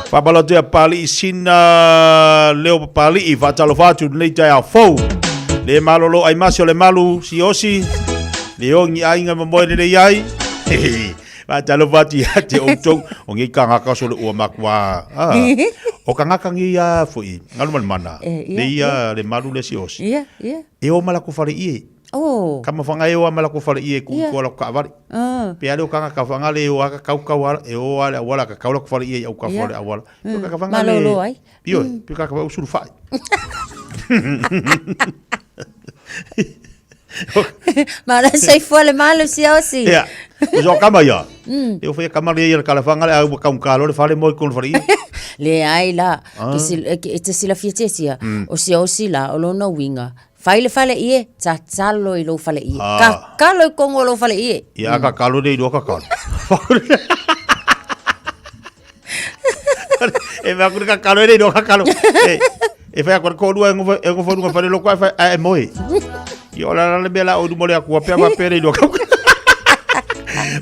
Faamalo atu ia Papalii Sina Leo Papalii, faatalofa atu lenei taeao fou. Le malolo ai masi o le malu siosi, le ongi aiga mamoe lelei ai. Faatalofa atu ia te outou, o nei kangaka so le ua makua. Ah, o kangaka nei ia foi, ngalu ma le mana. Eh, ia, Le ia le malu le siosi. Ia, ia. E o ma la ku fale ie. Oh. Ka mawhanga e o a ma la ku fale ie ku Ia. ko la ku kaavale. Ah. Pe ale o kangaka whanga le o aka kau kau ala, e o ale awala ka kau la ku fale ie au ka Ia. fale awala. Pe o kaka whanga le. Malolo ai. Ioe, pe o kaka whanga usuru whai. Mala soifua le malu siaosi. Ia, o so kama ia. E o whai kama le ia le kalawhanga le au kaung kalo le whale moi kono whare ia. Le ai la, ke sil, e, ke- e te silafia tia o siaosi la, o lona uiga. Fai le fale ie, tatalo i lou fale ie. Ah. Kakalo i kongo o lou fale ie. Ia ka kalo le ilua ka kalo. E mea kuri ka kalo e le ilua ka kalo. E, e whai akore kōrua e ngofa, e ngofa runga whare loko e whai, a e moe. I o la la le mea la o rumo le akua pea wha pere ilua ka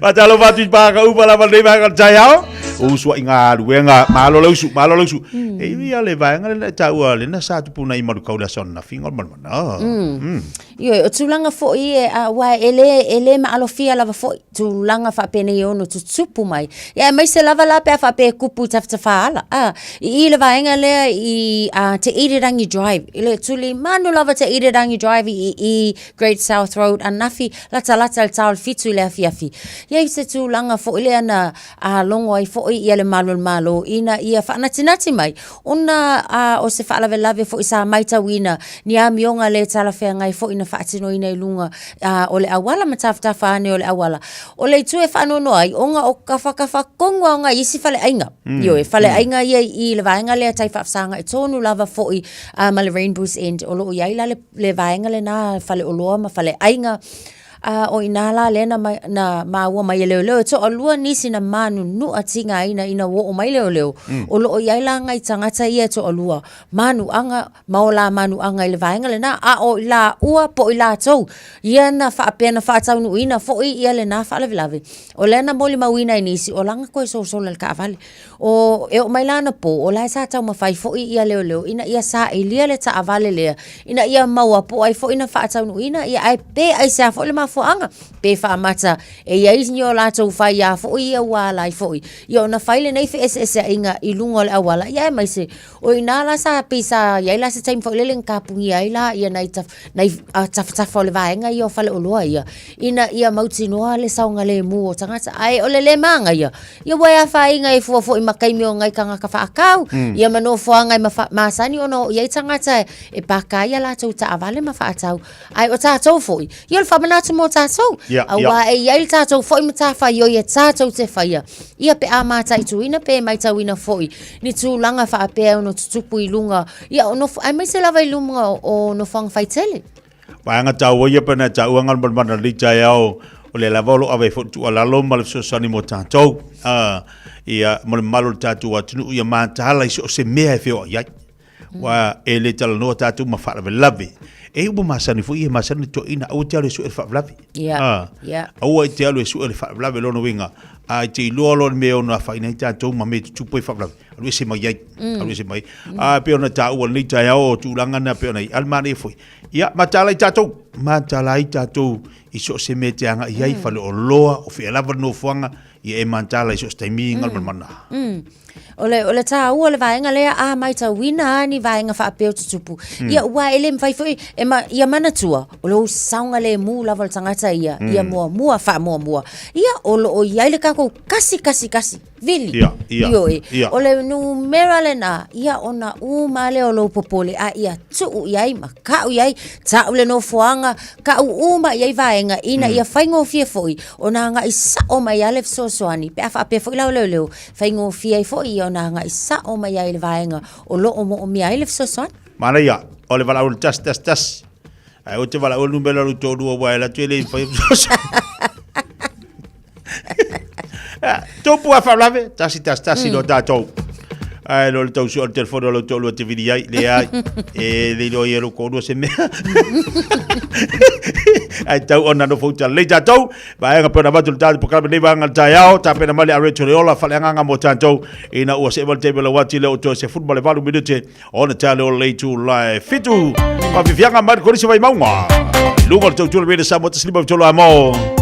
Matalo whatu i pāka upa la nei whaka tai ao. O usua i ngā aluenga, malo le usu, malo le usu. E iwi a le vaenga le taua le na sa tupuna i maru kaula sona finga o le manumana. Ioe, o tulaga foi e, aua e le, e le maalofia lava foi tulaga faapenei e ono tutupu mai. Ia aemaise lava la pe a faapea e kupu i tafatafaala. A, i i le vaega lea i a, Te Irirangi Drive, i le tulimanu lava Te Irirangi Drive i i Great South Road anafi, latalata i le ta o le fitu i le afiafi. Ia i se tulaga foi lea na a, logo ai foi ia le malu o le Malo ina ia faanatinati mai ona a, o se faalavelave foi sa maitauina ni amioga le talafeagai foi na faatinoina i luga a, o le auala ma tafatafa ane o le auala. O le itu e faanoanoa ai, ona o kafakafa tonu lava o nai isi faleaiga. Ioe, faleaiga ia i le vaega lea tai faafesagai tonu lava foi a, ma le Rainbow's End. O lo o i ai la le, le vaega lena faleoloa ma faleaiga. A o inā la lea na, na māua mai e leoleo, e toalua nisi na mānunuʻa tigaina ina ua oo mai leoleo. O lo o i ai la ngai tagata ia e toalua, manuʻaga ma o la manuʻaga i le vaega lena, a o i lāua po o i latou ia na faapea na faataunuuina foi ia lena faalavelave. O lea na molimauina e nisi, o laga koe sosola i le taavale. O, e oo mai la anapo, o la e sa taumafai foi ia leoleo ina ia sailia le taavale lea, ina ia maua po o ai foi na faataunuuina ia, ae pe aisea foi le mafuaaga, pe faamata e i ai ni o latou faiā foi ia ua ala ai foi ia ona fai lenei feeseeseaiga i luga o le auala, ia aemaise o i ina la sa pei sa i ai la se taimi foi lele na kapugia ai la ia nai taf, nai tafatafa o le vaega ia o faleoloa ia, ina ia mautinoa le saogalemu o tagata, ae o le lē magaia, ia ua e afaina e fua foi ma taimi o nai tagata faakau, ia ma nofoaga e masani ona oo i ai tagata e paka ai a latou taavale ma faatau. Ae o tatou foi, ia o le faamanatu mo tatou, auā e i ai le tatou foi matafaioi e tatou te faia, ia pe a mataituina pe maitauina foi ni tulaga faapea e ono tutupu i luga, ia o nofo, aemaise lava i luga o nofoaga faitele. Vaega taua ia pena e taua ngā mana lei taeao o le lava o lo ave foi tuualalo ma le fesoasoani mo tatou. Ia, mo le mamalu o le tatou atunuu ia mataala i so o se mea e feoai ai. Ua e le talanoa tatou ma faalavelave. E upu masani foi e masani le toeaina, aua e te alu e sue le faalavelave. Aua e te alu e sue le faalavelave lona uiga, a e te iloa loa le mea e ono afaina ai tatou ma mea e tutupu ai faalavelave, alu ese mai ai, alu ese mai ai. A e pei ona taua i lenei taeao o tulaga na e pei ona i ai, a le manaia foi. Ia, mataala ai tatou, mataala ai tatou i so o se mea e te agai ai, faleoloa, o fea lava le nofoaga, ia e mataala i so o se taimi, galumalemana. O le, o le tāua o le vaega lea a maitauina a ni vaega faapea o tutupu. Mm. Ia, ua e le mawhai foi, e ma, ia manatua, o lou saogalemu lava o le tagata ia, mm. ia muamua, faamuamua. Ia, o loo i ai le kākou kasi, kasi, kasi, vili. Ia, ia, Ioe. ia. O le numera lena, ia ona uma lea o lou popole, a ia tuu i ai ma kau i ai, ta'u le nofoaga, ka'u uma i ai vaega ina ia faigofie foi ona agai sa'o mai lava le fesoasoani pe a faapea foi la o leoleo, faigofie ai foi ia ona agai sa'o mai ai i le vaega o lo o mo'omia ai le fesoasoani. Manaia, o le valaau le tasi tasi tasi. Ae ou te valaau le numera o lou toalua aua e alu atu e le mafai ona fesoasoani. Tupu a faalavelave, tasi tasi tasi lo tatou. Ae lo le tau sue o le telefoni o lou toalua te vili ai, leai, e le iloa ia lou toalua se mea. Ae tau ona nofo uta lelei tatou. Vaega pe ona avatu le tatou polokalame nei vaega le taeao, tapena mai le Areto le ola faleagaga mo tatou ina ua see mai le taimi o lau ati lea o toe 18 minute ona tale o le itula e fitu. Faafiafiaga mai le Kolisi Vaimauga. I luga o le tautua le Radio Samoa 153 Amo.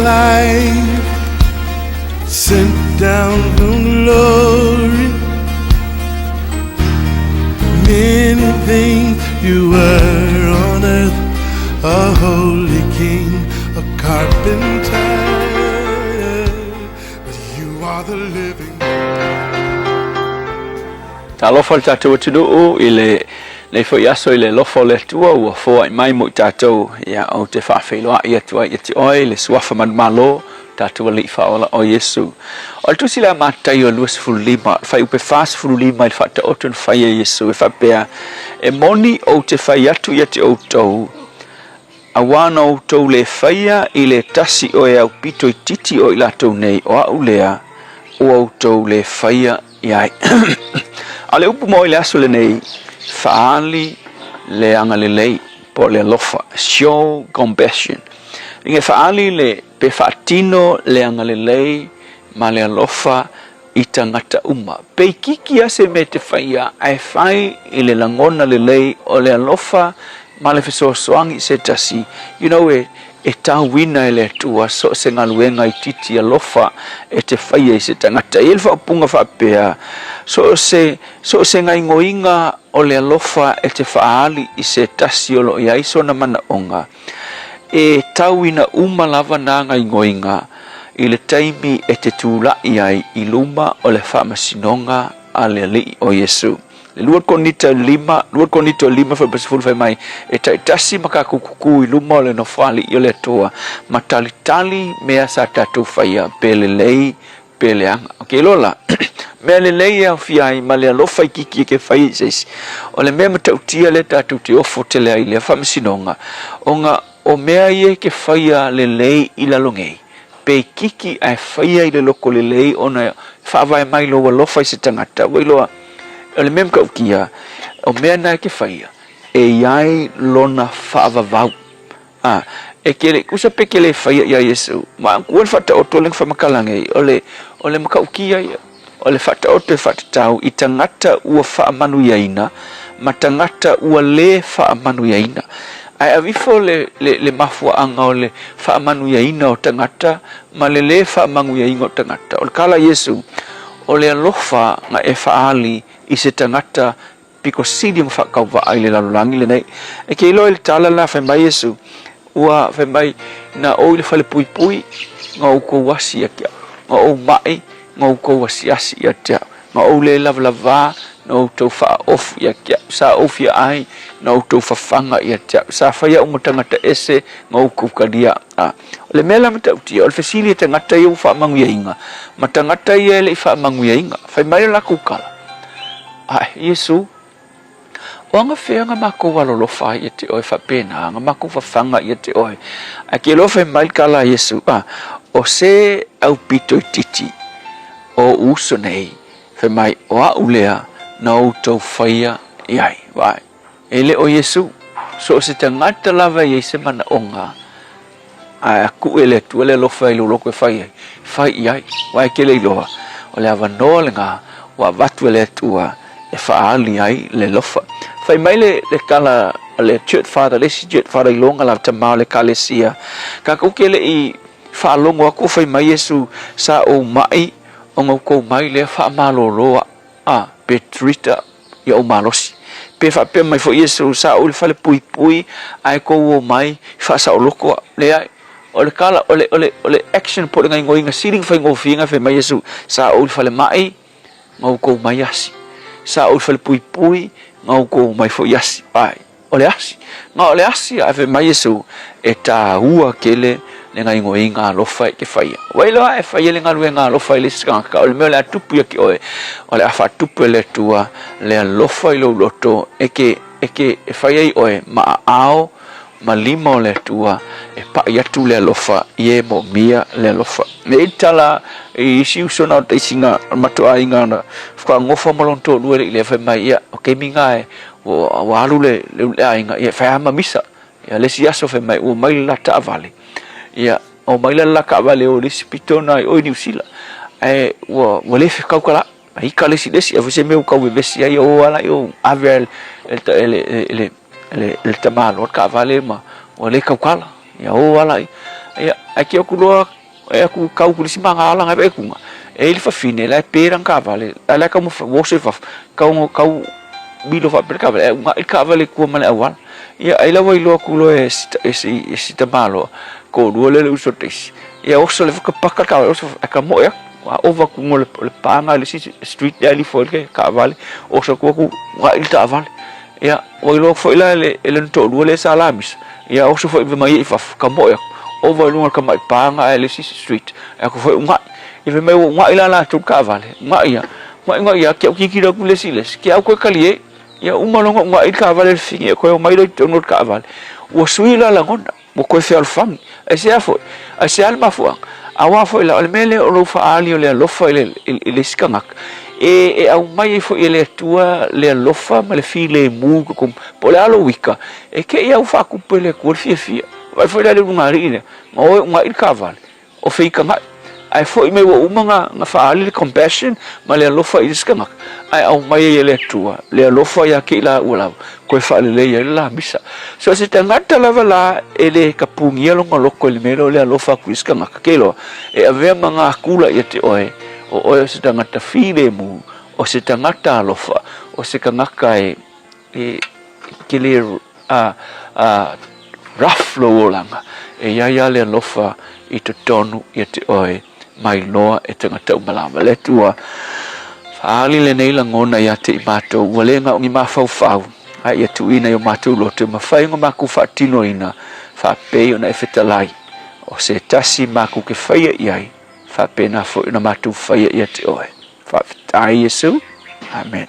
life, sent down from glory. Many things you were on earth, a holy king, a carpenter. But you are the living. Talofa le tatou atunuu i lenei foi aso i le alofa o le Atua ua foai mai mo i tatou. Ia, ou te faafeiloai atu ai ia te oe i le suafa manumalo, tatou Alii Faaola o Iesu. O le tusi lea a Mataio 25, le fuaiupu 45 i le faataoto na fai e Iesu e faapea, E moni ou te fai atu ia te outou, auā na outou le faia i le tasi o e aupito itiiti o i latou nei, o a'u lea, ua outou le faia i ai. A o le upu mo i le aso lenei, faaali le agalelei po o le alofa, show compassion. Inga e faaali le pe faatino le agalelei ma le alofa i tagata uma. Pe itiiti lava se mea e te faia, ae fai i le lagona lelei o le alofa ma le fesoasoani i se tasi, you know, e, e tauina e le Atua so o se galuega itiiti alofa e te faia i se tagata. E i ai le faaupuga faapea, so o se, so o se gaoioiga o le alofa e te faaali i se tasi o lo o i ai sona manaoga, E tauina uma lava nā gaoioiga i le taimi e te tulaʻi ai i luma o le faamasinoga a le Alii o Iesu. Le 2 Korinito 5, 2 Korinito 5 fuaiupu 10 fai mai, E taitasi ma kakou kukū i luma o le nofoalii o le Atua, ma talitali mea sa tatou faia, pe lelei pe leaga. Ok, loa la, mea lelei e aofia ai ma le alofa itiiti e ke fai i se isi. O le mea matautia lea tatou te ofo tele ai i lea faamasinoga, ona o mea ia e ke faia lelei i lalo nei, pe itiiti ae faia i le loko lelei ona e faavae mai lou alofa i se tagata, ua iloa, o le mea matautia, o mea na e ke faia, e i ai lona faavavau. A, e ke le kusa pe ke le faia ia Iesu, ma kua le faataoto le faamatalaga nei, o le, o le matautia ia, o le faataoto e faatatau i tagata ua faamanuiaina ma tagata ua le faamanuiaina. Ae ave ifo le, le, le mafuaaga o le faamanuiaina o tagata ma le le faamanuiaina o tagata. O le tala a Iesu, o le alofa na e faaali i se tagata pito sili ona faatauvaa i le lalolagi lenei. E te iloa i le tala la fai mai Iesu, ua fai mai, na ou i le fale puipui, na outou asi ia te au, na ou maʻi, na outou asiasi ia te au, na ou le lavalavā, na outou faaofu ia te au, sa ou fia ai, na outou fafaga ia te au, sa fai au ma tagata ese, na outou talia. A, o le mea la matautia, o le fesili e tagata ia ua faamanuiaina, ma tagata ia e le i faamanuiaina, fai mai le latou tala, Ae, Iesu, o agafea na makou alolofa ai ia te oe faapena, na makou fafaga ia te oe. Ae ke iloa fai mai le tala a Iesu, a, o se aupito itiiti o ou uso nei, fai mai, o aʻu lea na outou faia i ai. Vaai, e le o Iesu, so o se tagata lava e i ai se manaoga, Ae a kuʻu e le Atua le alofa i lou loko e fai ai, fai i ai, aua e ke le iloa, o le avanoa lena ua avatu e le Atua e faaali ai le alofa. Fai mai le, le tala a le Church Father, le isi Church Father i lona lava tama o le Ekalesia, kakou ke le i faalogo atu o fai mai Iesu, sa ou maʻi ona outou mai lea faamalolo aʻu. A, pe treat ia ou malosi. Pe faapea mai foi Iesu, sa ou i le fale puipui ae tou o mai i faasaoloko au. Leai. O le tala, o le, o le, o le action po o le gaoioiga sili ona faigofie na fai mai Iesu, sa ou i le fale maʻi, na outou mai asi. Sa ou i le fale puipui, na outou mai foi asi. Ae. O le asi. Na o le asi ae fai mai Iesu, e tāua tele le gaoioiga alofa e te faia. Ua iloa e faia le galuega alofa i le isi tagata, o le mea o le a tupu ia te oe, o le a faatupu e le Atua le alofa i lou loto e te, e te, e fai ai oe ma aao ma lima o le Atua e paʻi atu le alofa i e moomia le alofa. E i ai le tala i isi uso na o taisiga o le matou aiga na faatoa ma lona toalua e le i lea fai mai, ia, o taimi na e Ua alu le le aiga, ia e fai lava ma misa. Ia le isi aso fai mai ua mai le la taavale, ia omai la le la taavale o le isi pito lena i o i Niu Sila. Ae ua ua le fekaukalaʻi, a ika le isi i le isi, ai foi se mea ua tau vevesi ai, o ala o ave e le e le e le e le tamaloa le taavale ma ua le taukala. Ia o ala i. Ia, ae ki aku loa e aku kau ku le isi magala ngai vaai kuga, e i le fafine la e pe lana taavale, a la e taumafai ua oso i fafo, kau kau milo faapea le taavale ae uunai le taavale i tua ma le auala. Ia ai la ua iloa atu loa e e si tamaloa, toalua lea o le uso taisi, ia oso le paka le taavale oso ae tamoe atu. Ua ova atu i luga o le paga i le isi street lea e alu ifo ai le taavale, oso atu atu uunai le taavale. Ia, ua iloa atu foi la e lona toalua lea sa lamisa, ia oso foi ma ia i fafo, tamoe atu, ova i luga o le tamai paga ae le isi street, ae atu foi uunai. Ia fai mai ua uunai la latou i le taavale, uunai ia, uunai uunai ia, ke au tilotilo atu le isi i le isi, ke au toe talie. Ia uma loa ona uunai le taavale i le fafine, ia toe omai loa i totonu o le taavale. Ua sui la lagona. Ua toe fealofani. Aisea foi? Aisea le mafuaaga? Aua foi la, o le mea lea o lou faaali o le alofa i le, i le isi tagata, e, e aumai ai foi e le Atua le alofa ma le filemu i totonu, po o le a lou ika, e te i lava ua faatupu e le Atua le fiafia. Vaai foi la i le ulugalii lea, na o e uunai le taavale, o feitagai. Ae foi mai ua uma ona faaali le compassion ma le alofa i le isi tagata, ae aumai ai e le Atua le alofa ia te i laua lava, toe faalelei ai le lamisa. So se tagata lava la e le tapunia lona loto i le mea lea o le alofa atu i isi tagata, ke iloa, e avea ma gakula ia te oe, o oe o se tagata filemu, o se tagata alofa, o se tagata e E ke le a, a, rough lou olaga, e i ai a le alofa i totonu ia te oe mai loa e tagata uma lava. Le Atua, faaali lenei lagona ia te i matou, ua le na o ni mafaufau, a ia tuuina i o matou loto e mafai ona matou faatinoina faapei ona e fetalai, o se tasi matou te faia i ai, faapena foi ona matou faia ia te oe. Faafetai Iesu. Amen.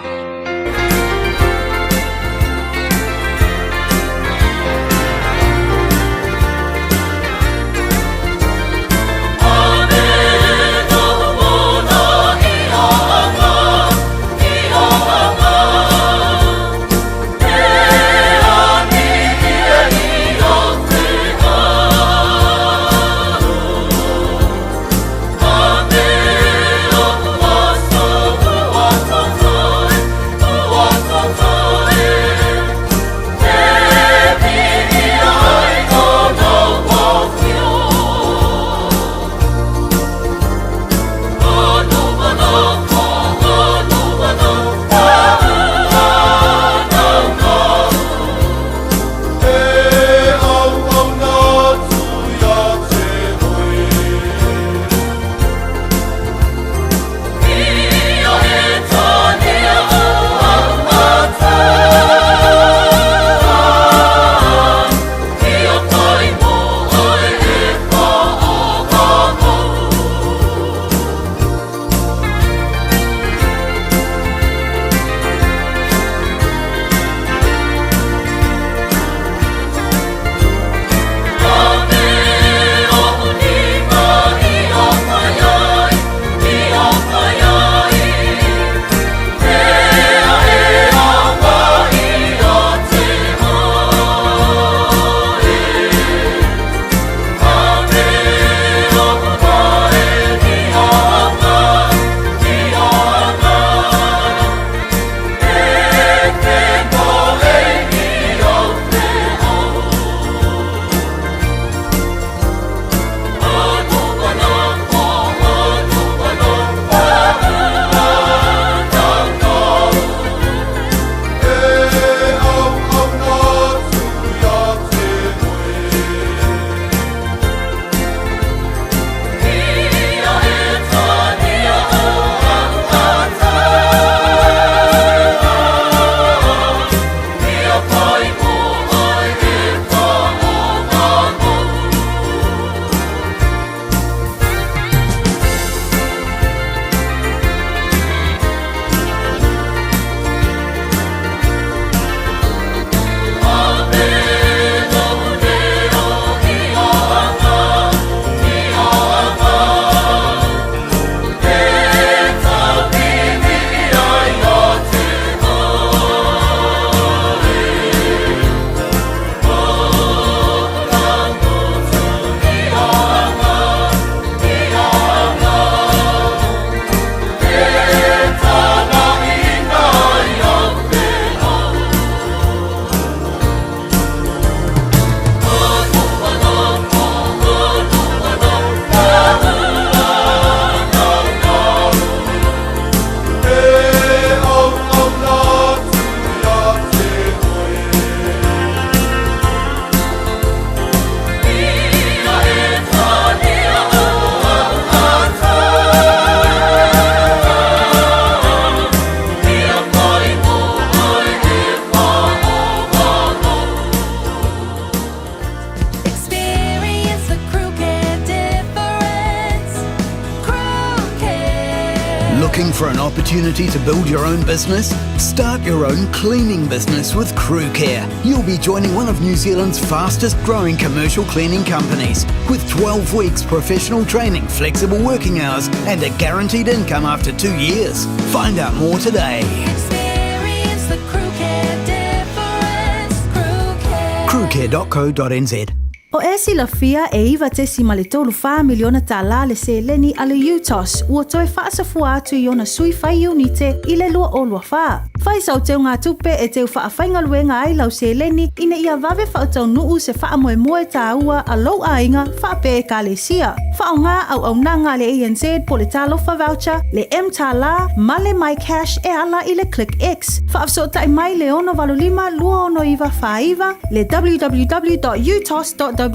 for an opportunity to build your own business? Start your own cleaning business with Crew Care. You'll be joining one of New Zealand's fastest growing commercial cleaning companies with 12 weeks professional training, flexible working hours, and a guaranteed income after two years. Find out more today. Experience the Crew Care difference. Crew Care. Crewcare.co.nz. O e silafia e 9.34 miliona tālā le seleni a le UTOS ua toe faasafua atu i ona sui fai iunite i le 2024. Fai sau teugatupe e teu faafaigaluega ai lau seleni ina ia vave faataunuu se faamoemoe tāua a lou aiga faapea ekalesia. Faaaoga auaunaga a le ANZ po o le Talofa Voucher, le mTālā ma le MyCash e ala i le ClickX. Faafesootai mai le 685 269 49, le www.utos.ws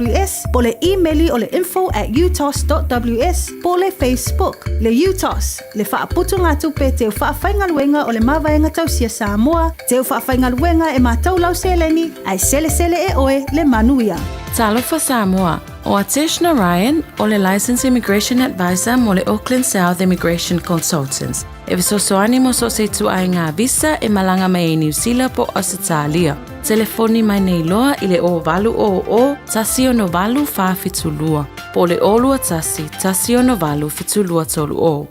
po o le imeli o le info at utos.ws po o le Facebook. Le UTOS, le faaputugatupe teu faafaigaluega o le Mavaega Tausia Samoa, teu faafaigaluega e matau lau seleni ae selesele e oe le manuia. Talofa Samoa, ʻO Atesh Narayan, ʻo le Licensed Immigration Advisor mo le Auckland South Immigration Consultants. E fesoasoani mo so o se ituaiga visa e malaga mai ai Niu Sila po o Ausetalia. Telefoni mai nei loa i le 0800 168 472 po o le 021 168 7230.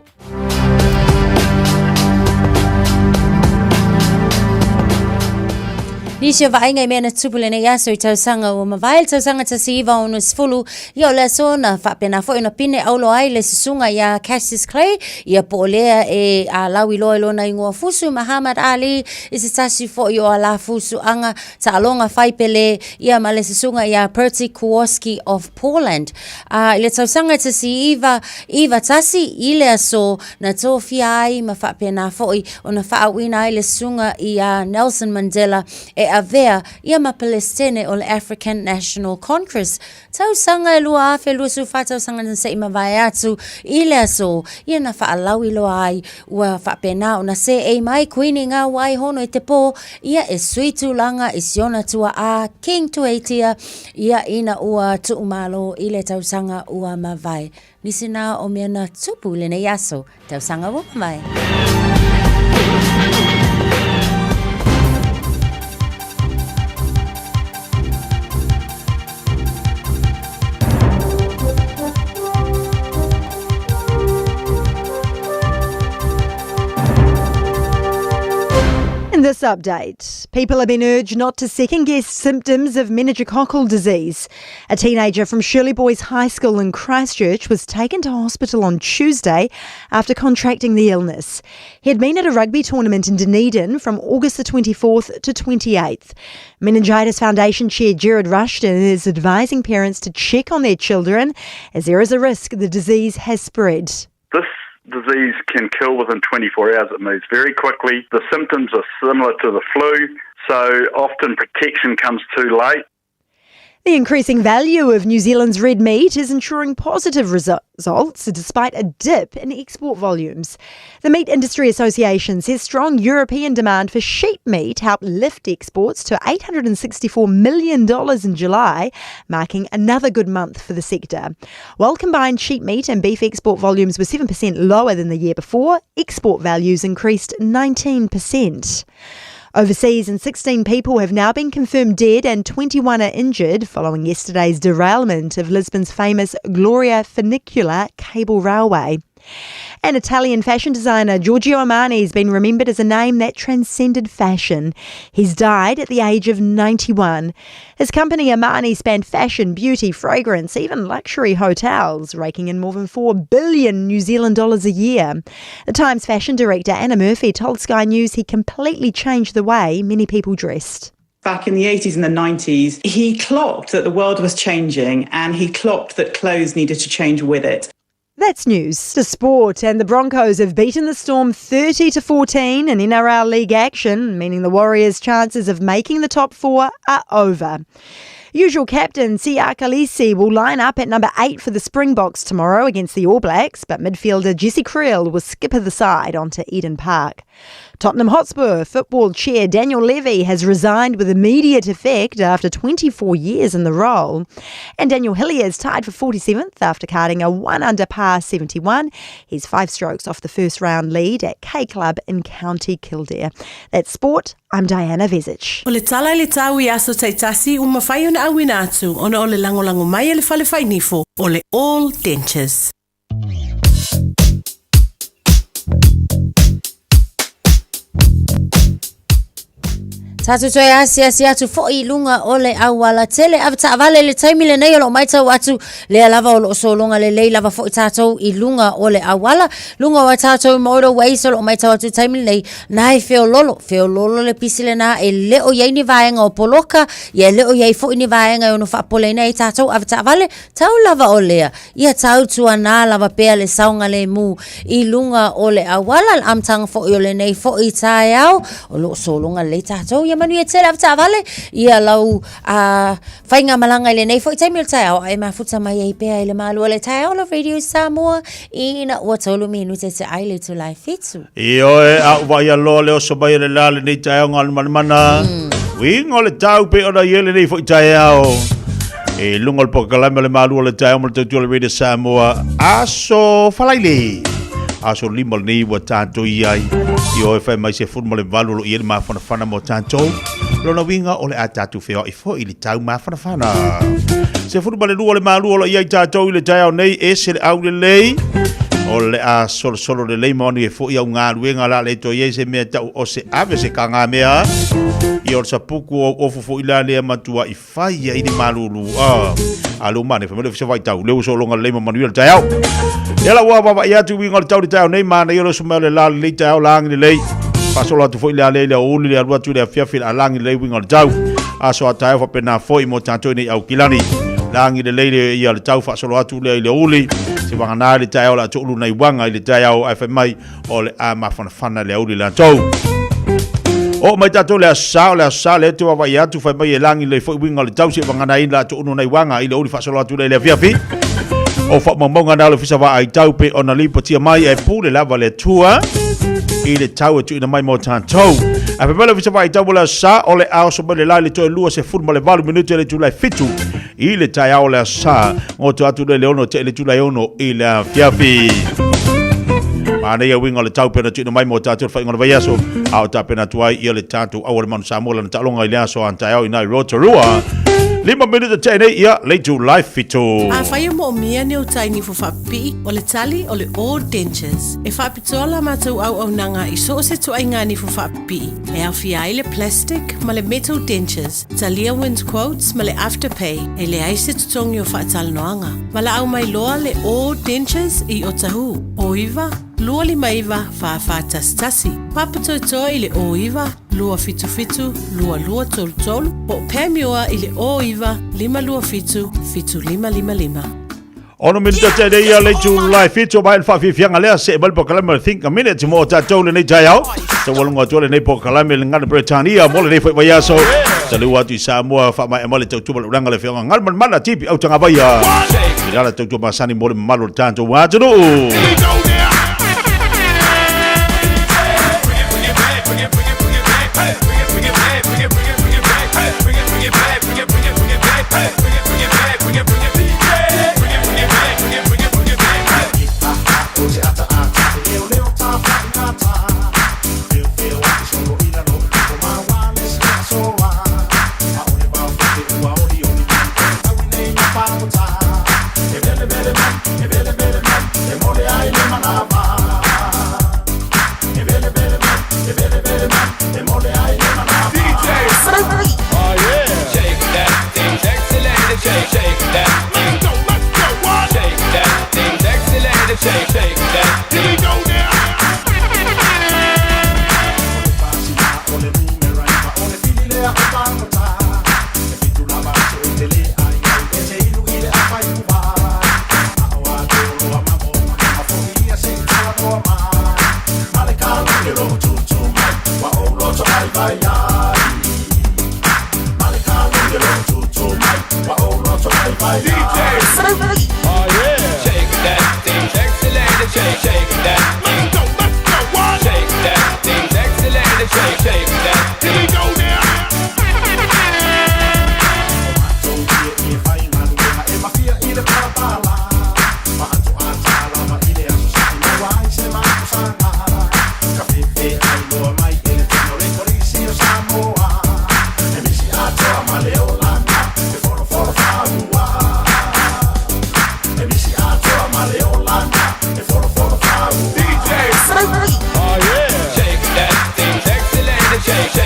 Nisi o vaaiga i mea na tupu lenei aso i tausaga ua mavae le tausaga 1960, ia o le aso na faapena foi ona pine aulo ai le susuga iā Cassius Clay, ia po o lea e lauiloa i lona ingoa fusu Muhammad Ali i se tasi foi o ala fusuaga taaloga fai pele ia ma le susuga iā Bertie Kowalski of Poland. A i le tausaga 1991 i le aso na tofia ai ma faapena foi ona faauuina ai le susuga iā Nelson Mandela e avea ia ma Pelestene o le African National Congress. Tausaga e 2024 tausaga na se i mavae atu i le aso ia na faalauiloa ai ua faapena ona seei mai Kuini Ngā Wai Hono i te pō ia e sui tulaga i si ona tuaā King Tuheitia ia ina ua tuumalo i le tausaga ua mavae. Nisi nā o mea na tupu i lenei aso, tausaga ua mavae. In this update, people have been urged not to second guess symptoms of meningococcal disease. A teenager from Shirley Boys High School in Christchurch was taken to hospital on Tuesday after contracting the illness. He had been at a rugby tournament in Dunedin from August the 24th to 28th. Meningitis Foundation Chair Gerard Rushton is advising parents to check on their children as there is a risk the disease has spread. This disease can kill within 24 hours. It moves very quickly. The symptoms are similar to the flu, so often protection comes too late. The increasing value of New Zealand's red meat is ensuring positive results despite a dip in export volumes. The Meat Industry Association says strong European demand for sheep meat helped lift exports to $864 million in July, marking another good month for the sector. While combined sheep meat and beef export volumes were 7% lower than the year before, export values increased 19%. Overseas, and 16 people have now been confirmed dead and 21 are injured following yesterday's derailment of Lisbon's famous Gloria Funicular cable railway. An Italian fashion designer, Giorgio Armani, has been remembered as a name that transcended fashion. He's died at the age of 91. His company Armani spanned fashion, beauty, fragrance, even luxury hotels, raking in more than 4 billion New Zealand dollars a year. The Times fashion director Anna Murphy told Sky News he completely changed the way many people dressed. Back in the 80s and the 90s, he clocked that the world was changing and he clocked that clothes needed to change with it. That's news to sport, and the Broncos have beaten the Storm 30 to 14 in NRL League action, meaning the Warriors' chances of making the top four are over. Usual captain Siya Kolisi will line up at number 8 for the Springboks tomorrow against the All Blacks, but midfielder Jesse Kriel will skipper the side onto Eden Park. Tottenham Hotspur football chair Daniel Levy has resigned with immediate effect after 24 years in the role. And Daniel Hillier is tied for 47th after carding a 1 under par 71. He's 5 strokes off the first round lead at K Club in County Kildare. That's sport. I'm Diana Vezic. O le tala i le tau i aso taitasi ua mafai ona auina atu ona o le lagolago mai a le fale fainifo o le All Dentures. Tatou toe asiasi atu foi i luga o le auala tele ave taavale le taimi lenei o loo maitau atu lea lava o loo sologa lelei lava foi tatou i luga o le auala luga o a tatou motorways o loo maitau atu taimi lenei na e feololo feololo le pisi lena e le o iai ni vaega o poloka ia e le o iai foi ni vaega e ono faapoleina ai tatou ave taavale tau lava o lea Ia tautuana lava pea le saogalemu i luga o le auala, le amataga foi o lenei foi taeao, o lo o sologa lelei tatou. Ia manuia tele avetaavale, ia lau uh, faigamalaga i lenei foi taimi o le taeao, a e mafuta mai ai pea i le malu o le taeao la Radio Samoa, ina ua tolu minute te ai le itula e fitu. Ioe, a ou vaai aloa le oso mai o le la lenei taeao galumalemana. Uiga o le tau pei ona i ai lenei foi taeao. E luga o le polokalame o le malu o le taeao ma le tautua o le Radio Samoa. Aso Faraile. Aso 5 lenei ua tatou i ai. Ioe, fai mai 18 o lo o i ai le mafanafana mo tatou. Lona uiga o le a tatou feoai foi i le tau mafanafana. 12 o le malu o lo o i ai tatou i le taeao nei, ese le aulelei. O le a solosolo lelei ma manuia foi au galuega la le toe i ai se mea tau o se ave se kagamea. Ia o le sapuku o au ofu foi la lea matua i fai ai le malulu. Ah, a leo mane, fai mai le ofisa vaitau, leo sologa lelei ma manuia le taeao. Ia la ua vaavaai atu uiga o le tau i le taeao nei, manaia le oso mai o le la lelei taeao lagi lelei. Faasolo atu foi le alea i le aoauli, le alu atu i le afiafi le alagi lelei uiga o le tau. Aso a taeao faapena foi mo tatou i nei Aukilani. Lagi lelei le ia le tau faasolo atu lea i le aoauli. Se vagana ai le taeao o le a toulu nai uaga i le taeao ae fai mai o le a mafanafana le aoauli latou. Oo mai tatou le aso Sa, o le aso Sa lea te vaavaai atu fai mai e lagi lelei foi uiga o le tau se vagana ai le a toulu nai uaga i le aoauli faasolo atu lea i le afiafi. O faamaumauga na o le Ofisa Vaai Tau pei ona lipotia mai e pule lava le Atua i le tau e tuuina mai mo tatou. Ae fai mai le Ofisa Vaai Tau mo le aso Sa, o le a oso mai le la i le toe 28 minute le itula e 7 i le taeao o le aso Sa, goto atu lea i le 6 tea i le itula e 6 i le afiafi. Manaia uiga o le tau pei ona tuuina mai mo tatou i le faaiuga o le vaiaso, a o tapena atu ai ia le tatou auala manu Samoa lana taaloga i le aso a taeao i na i Rotorua. 5 minute tea nei ia le itula e 7. Afai e moomia ni ou tai nifo faapipii, o le tali o le All Dentures. E faapitoa la matou auaunaga i so o se tuaiga nifo faapipii, e aofia ai le plastic ma le metal dentures, talia wind quotes ma le afterpay, e leai se totogi o faatalanoaga. Valaau mai loa le All Dentures i Otahuhu, 09 259 4411, Papatoetoe i le 09 277 2233, po o Panmure i le 09 527 7555. Ono minute te nei ia le itula e fitu mai le faafiafiaga lea see mai le polokalame o le Think a Minute mo tatou lenei taeao. Taualuga atu lenei polokalame le gagana Peretania mo lenei foi vaiaso. Taliu atu i Samoa faamaea mai le tautua ma le ulaga le afioga Galumalemana Tipi Autagavaia. I lala tautua masani mo le mamalu o le tatou atunuu.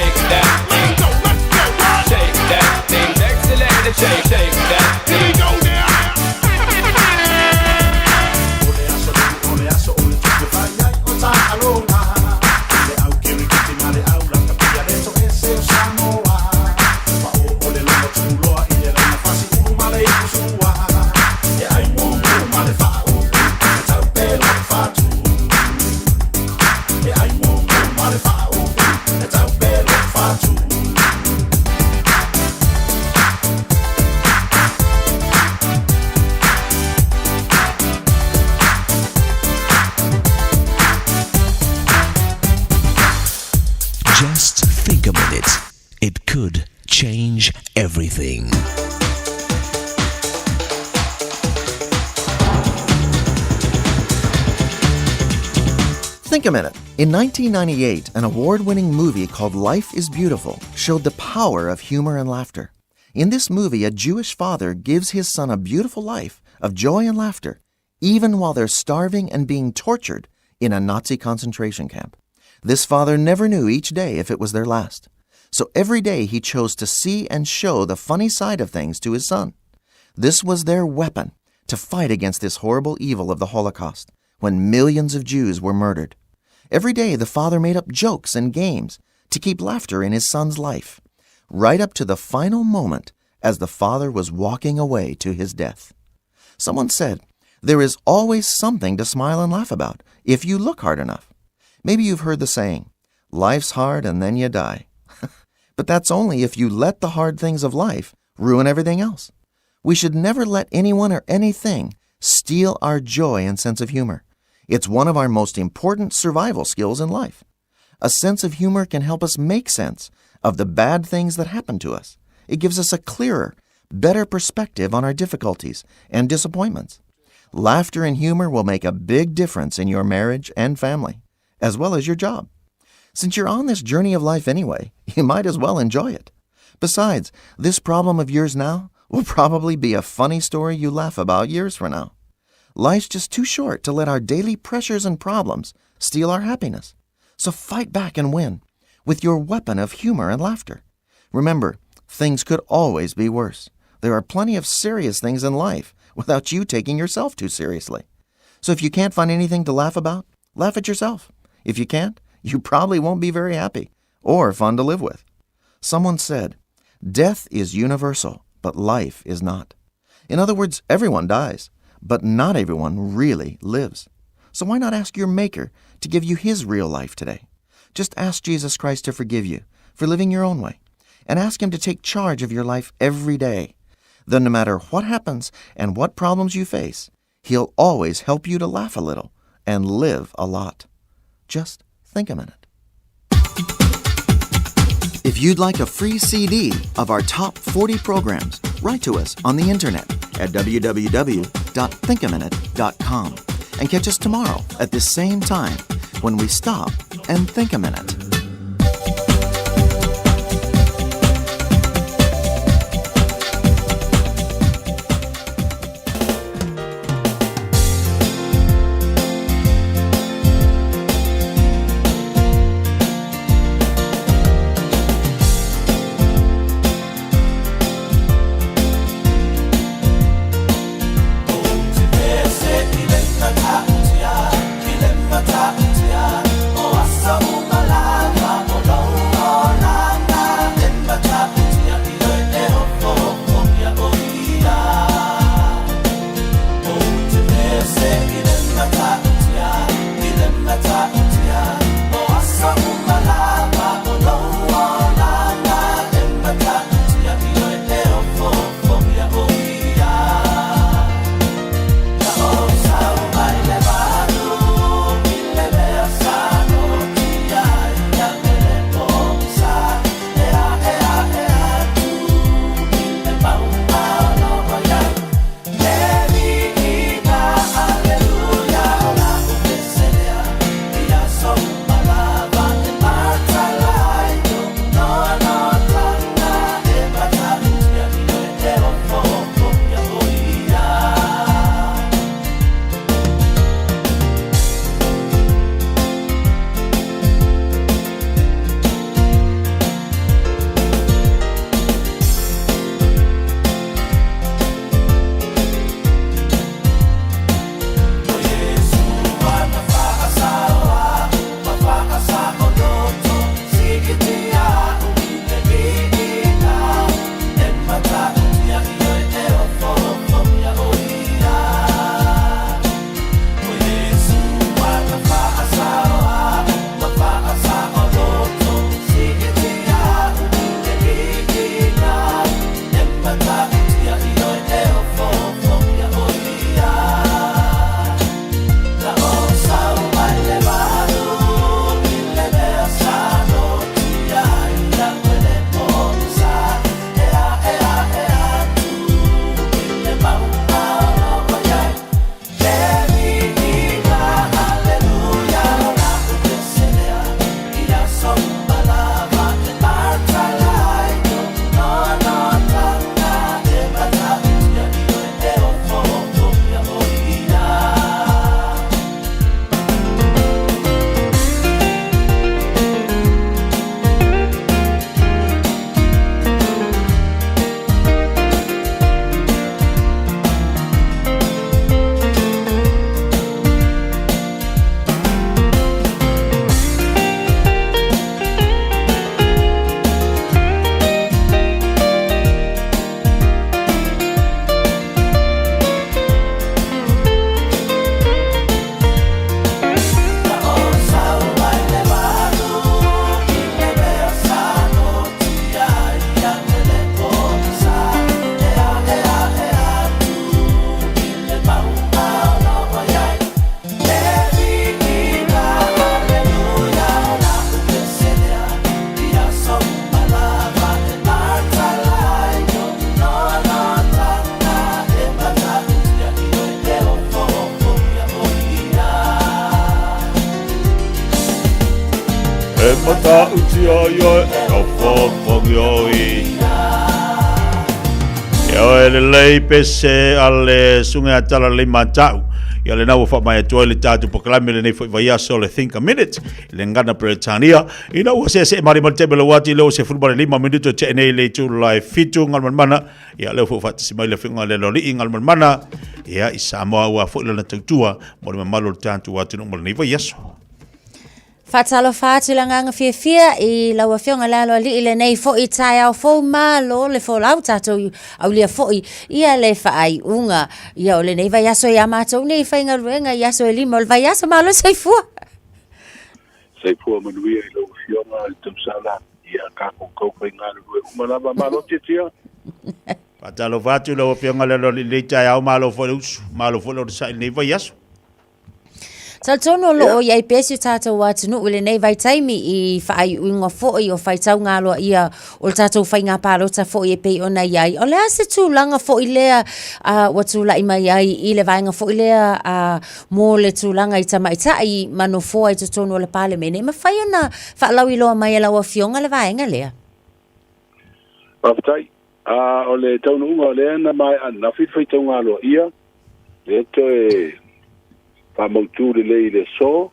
Shake that thing. Let's go, let's go. Shake that thing. Sexy lady, shake, shake that thing. Here we go now. Just think a minute. It could change everything. Think a minute. In 1998, an award winning movie called Life is Beautiful showed the power of humor and laughter. In this movie, a Jewish father gives his son a beautiful life of joy and laughter, even while they're starving and being tortured in a Nazi concentration camp. This father never knew each day if it was their last. So every day he chose to see and show the funny side of things to his son. This was their weapon to fight against this horrible evil of the Holocaust when millions of Jews were murdered. Every day the father made up jokes and games to keep laughter in his son's life, right up to the final moment as the father was walking away to his death. Someone said, There is always something to smile and laugh about if you look hard enough. Maybe you've heard the saying, Life's hard and then you die. But that's only if you let the hard things of life ruin everything else. We should never let anyone or anything steal our joy and sense of humor. It's one of our most important survival skills in life. A sense of humor can help us make sense of the bad things that happen to us. It gives us a clearer, better perspective on our difficulties and disappointments. Laughter and humor will make a big difference in your marriage and family, as well as your job. Since you're on this journey of life anyway, you might as well enjoy it. Besides, this problem of yours now will probably be a funny story you laugh about years from now. Life's just too short to let our daily pressures and problems steal our happiness. So fight back and win with your weapon of humor and laughter. Remember, things could always be worse. There are plenty of serious things in life without you taking yourself too seriously. So if you can't find anything to laugh about, laugh at yourself. If you can't, you probably won't be very happy or fun to live with. Someone said, Death is universal, but life is not. In other words, everyone dies, but not everyone really lives. So why not ask your Maker to give you his real life today? Just ask Jesus Christ to forgive you for living your own way and ask him to take charge of your life every day. Then, no matter what happens and what problems you face, he'll always help you to laugh a little and live a lot. Just think a minute. If you'd like a free CD of our top 40 programs, write to us on the internet at www.thinkaminute.com and catch us tomorrow at this same time when we stop and think a minute. O ioe Ofofogioi Ioe lelei pese a le susuga ia Talalelei Mata'u. Ia lena ua faamaea atu ai le tatou polokalame lenei foi vaiaso o le Think a Minute i le gagana Peretania. Ina ua seesee malie mai le taimi o le uati lea ua 15 minute o tea nei i le itula e 7 Galumalemana. Ia lea foi ua faatasi mai le afioga i le Aloalii Galumalemana ia i Samoa aua foi lana tautua mo le mamalu o le tatou atunuu mo lenei vaiaso. Faatalofa atu i le agaga fiafia i lau Afioga i le Aloalii i lenei foi taeao fou malo le folau tatou aulia foi ia le faaiuga ia o lenei vaiaso ia matou nei faigaluega i aso e lima o le vaiaso. Malo le soifua. Soifua manuia i lau Afioga i le tausala ia tatou tau faigalulue uma lava. Malo tiatia. Faatalofa atu i lau Afioga i le Aloalii i lenei taeao, malo foi le usu, malo foi le onosai i lenei vaiaso. Talitonu o lo o i ai pea si o tatou atunuu i lenei vaitaimi i faaiuiuga foi o faitauga aloaia o le tatou faiga palota foi e pei ona i ai. O le a se tulaga foi lea ua tulai mai ai i le vaega foi lea mo le tulaga i tamaitai ma nofoa i totonu o le Palemene? E mafai ona faalauiloa mai e lau Afioga le vaega lea? Faafetai. O le taunuuga o lea na maea ananafi le faitauga aloaia, lea toe faamautu lelei i le aso,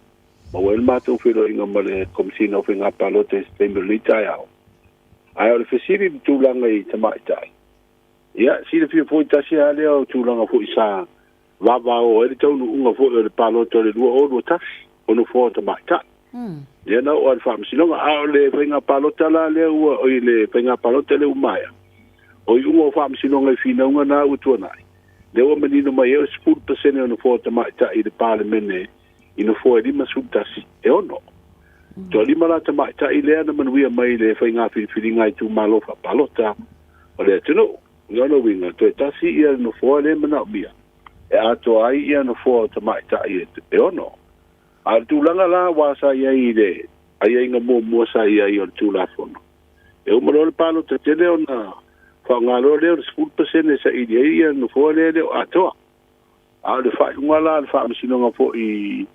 maua ai le matou feiloaiga ma le Komesina o Faiga Palota i se taimi o lenei taeao. Ae o le fesili i le tulaga i tamaitai, ia, silafia foi tasi lava lea o tulaga foi sa vavao ai le taunuuga foi o le palota o le 2021, o nofoa o tamaitai. Lea na oo lava i le faamasinoga. A o le faiga palota la lea ua, oi le faiga palota lea ua maea, o iuga o faamasinoga i finauga na ua tuanai, lea ua manino mai ai o le 10% o nofoa o tamaitai i le Palemene i nofoa e 51 e ono. Toalima la tamaitai lea na manuia mai i le faiga filifiliga a itumalo faapalota o le atunuu. O lona uiga, toe tasi ia le nofoa lea e manaomia e atoa ai ia nofoa o tamaitai e ono. A o le tulaga la aua sa i ai i le aiaiga muamua sa i ai o le Tulafono, e uma loa le palota tele ona faaaoga loa lea o le 10% e saili ai ia nofoa lea e le o atoa. A o le faaiuga la a le Faamasinoga foi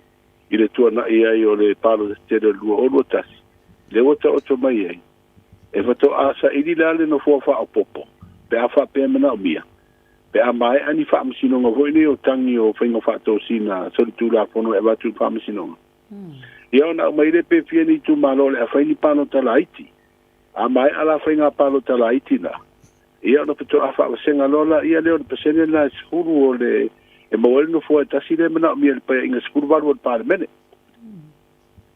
i le tuanai ai o le palota tele o le 2021, lea ua taoto mai ai, E faatoa saili la le nofoa faaopoopo pe a faapea e manaomia, pe a maea ni faamasinoga foi nei o tagi o faiga faatosina solitulafono e avatu i le faamasinoga. Ia ona aumai lea pe fia ni itumalo o le a fai ni palota laiti. A maea la faiga palota laiti la, ia ona faatoa faavasega loa laia lea o le pasene lena e 10 o le e maua ai le nofoa e tasi lea e manaomia i le Paeaiga 18 o le Palemene.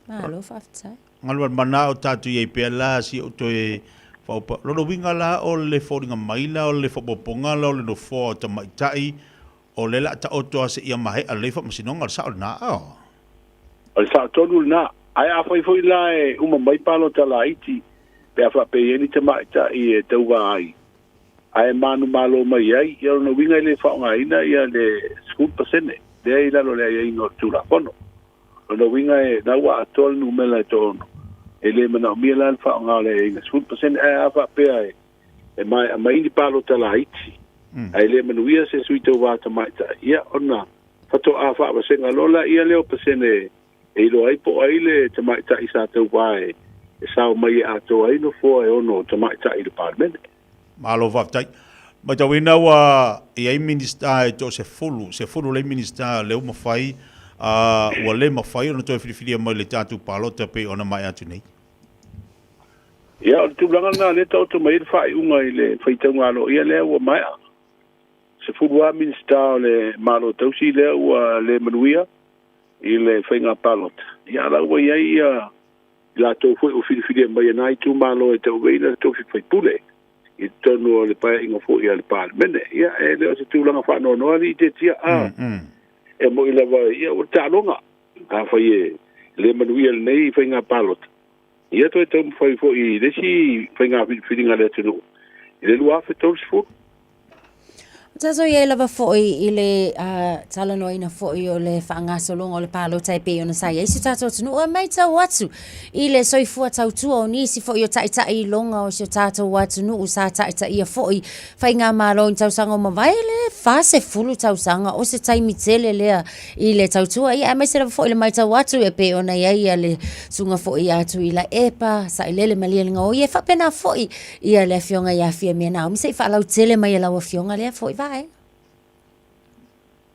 Malo faafetai. Galumalemana o tatou i ai pea la si ou toe faaopa. Lona uiga la o le foliga mai la o le faaopoopoga la o le nofoa o tamaitai o lea la a taoto a seia maea lelei faamasinoga o le sao lena a? O le sao tonu lena. Ae afai foi la e uma mai palota laiti pe a faapea e i ai ni tamaitai e tauva ai ae manumalo mai ai, ia o lona uiga e le faaaogaina ia le 10% lea e i lalo o le aiaiga o le Tulafono. O lona uiga e na ua atoa le numera e toaono, e le manaomia la le faaaoga o le aiaiga 10%, ae a faapea e e maea mai ni palota laiti, ae le manuia se sui tauva tamaitai, ia ona faatoa faavasega loa laia lea o pasene e iloa ai po o ai le tamaitai sa tauva e sao mai e atoa ai nofoa e ono o tamaitai i le Palemene. Malo faafetai. Matauina ua i ai Minisita e toasefulu, sefulu lelei Minisita lea ua mafai, ā, ua le mafai ona toe filifilia mai le tatou palota pei ona maea atu nei. Ia, o le tulaga lena lea e taoto mai ai le faaiuga i le faitauga aloaia lea ua maea. Sefulu lava Minisita o le Malo Tausi lea ua le manuia i le faiga palota. Ia, a o la ua i ai ia i latou foi ua filifilia mai e na itumalo e tauaveina le tofi faipule i totonu o le paeaiga foi a le Palemene. Ia, e le o se tulaga faanoanoa alii Tetia, a, e moni lava, ia, ua taaloga. Afai e le manuia lenei faiga palota, ia toe taumafai foi i le isi faiga filifiliga a le atunuu i le 2030. Tatou i ai lava foi i le talanoaina foi o le faagasologa o le palota e pei ona sa i ai si o tatou atunuu e matau atu i le soifua tautua o nisi foi o taitai iloga o si o tatou atunuu sa taitaia foi faigamalo i tausaga ua mavae le 40 tausaga o se taimi tele lea i le tautua ia aemaise lava foi le matau atu e pei ona i ai le susuga foi ia Tuilaepa Sailele Malielegaoi e faapena foi ia le afioga ia Fiamē Naomi se i faalautele mai e lau afioga lea foi vaega.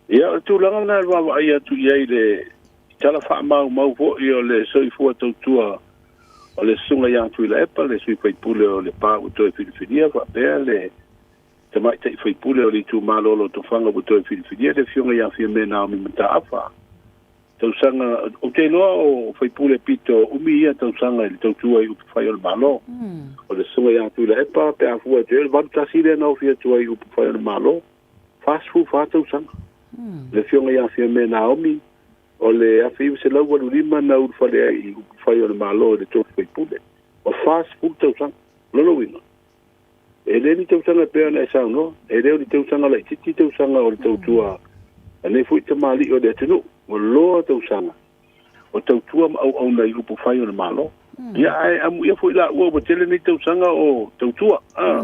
Ia, o le tulaga lena e vaavaai atu i ai i le tala faamaumau foi o le soifua tautua o le Susuga ia Tuilaepa, le sui faipule o Lepa ua toe filifilia, faapea le tamaitai faipule o le itumalo o Lotofaga ua toe filifilia, le Afioga ia Fiamē Naomi Mataafa. Tausaga, ou te iloa o faipule pito umi ia tausaga i le tautua i upufai o le Malo. O le Susuga ia Tuilaepa pe a fua atu i ai, o le 81 lea na ofi atu ai i upufai o le Malo, 44 tausaga. Le Afioga ia Fiamē Naomi, o le 1985 na ulufale ai i upufai o le Malo i le tofi faipule, ua 40 tausaga. O lona uiga, E le ni tausaga e pei ona e saunoa, e le o ni tausaga laitiiti tausaga o le tautua a lenei foi tamalii o le atunuu, ua loa tausaga o tautua ma auauna i upufai o le Malo. Ia, ae amuia foi laua ua tele nei tausaga o tautua, a,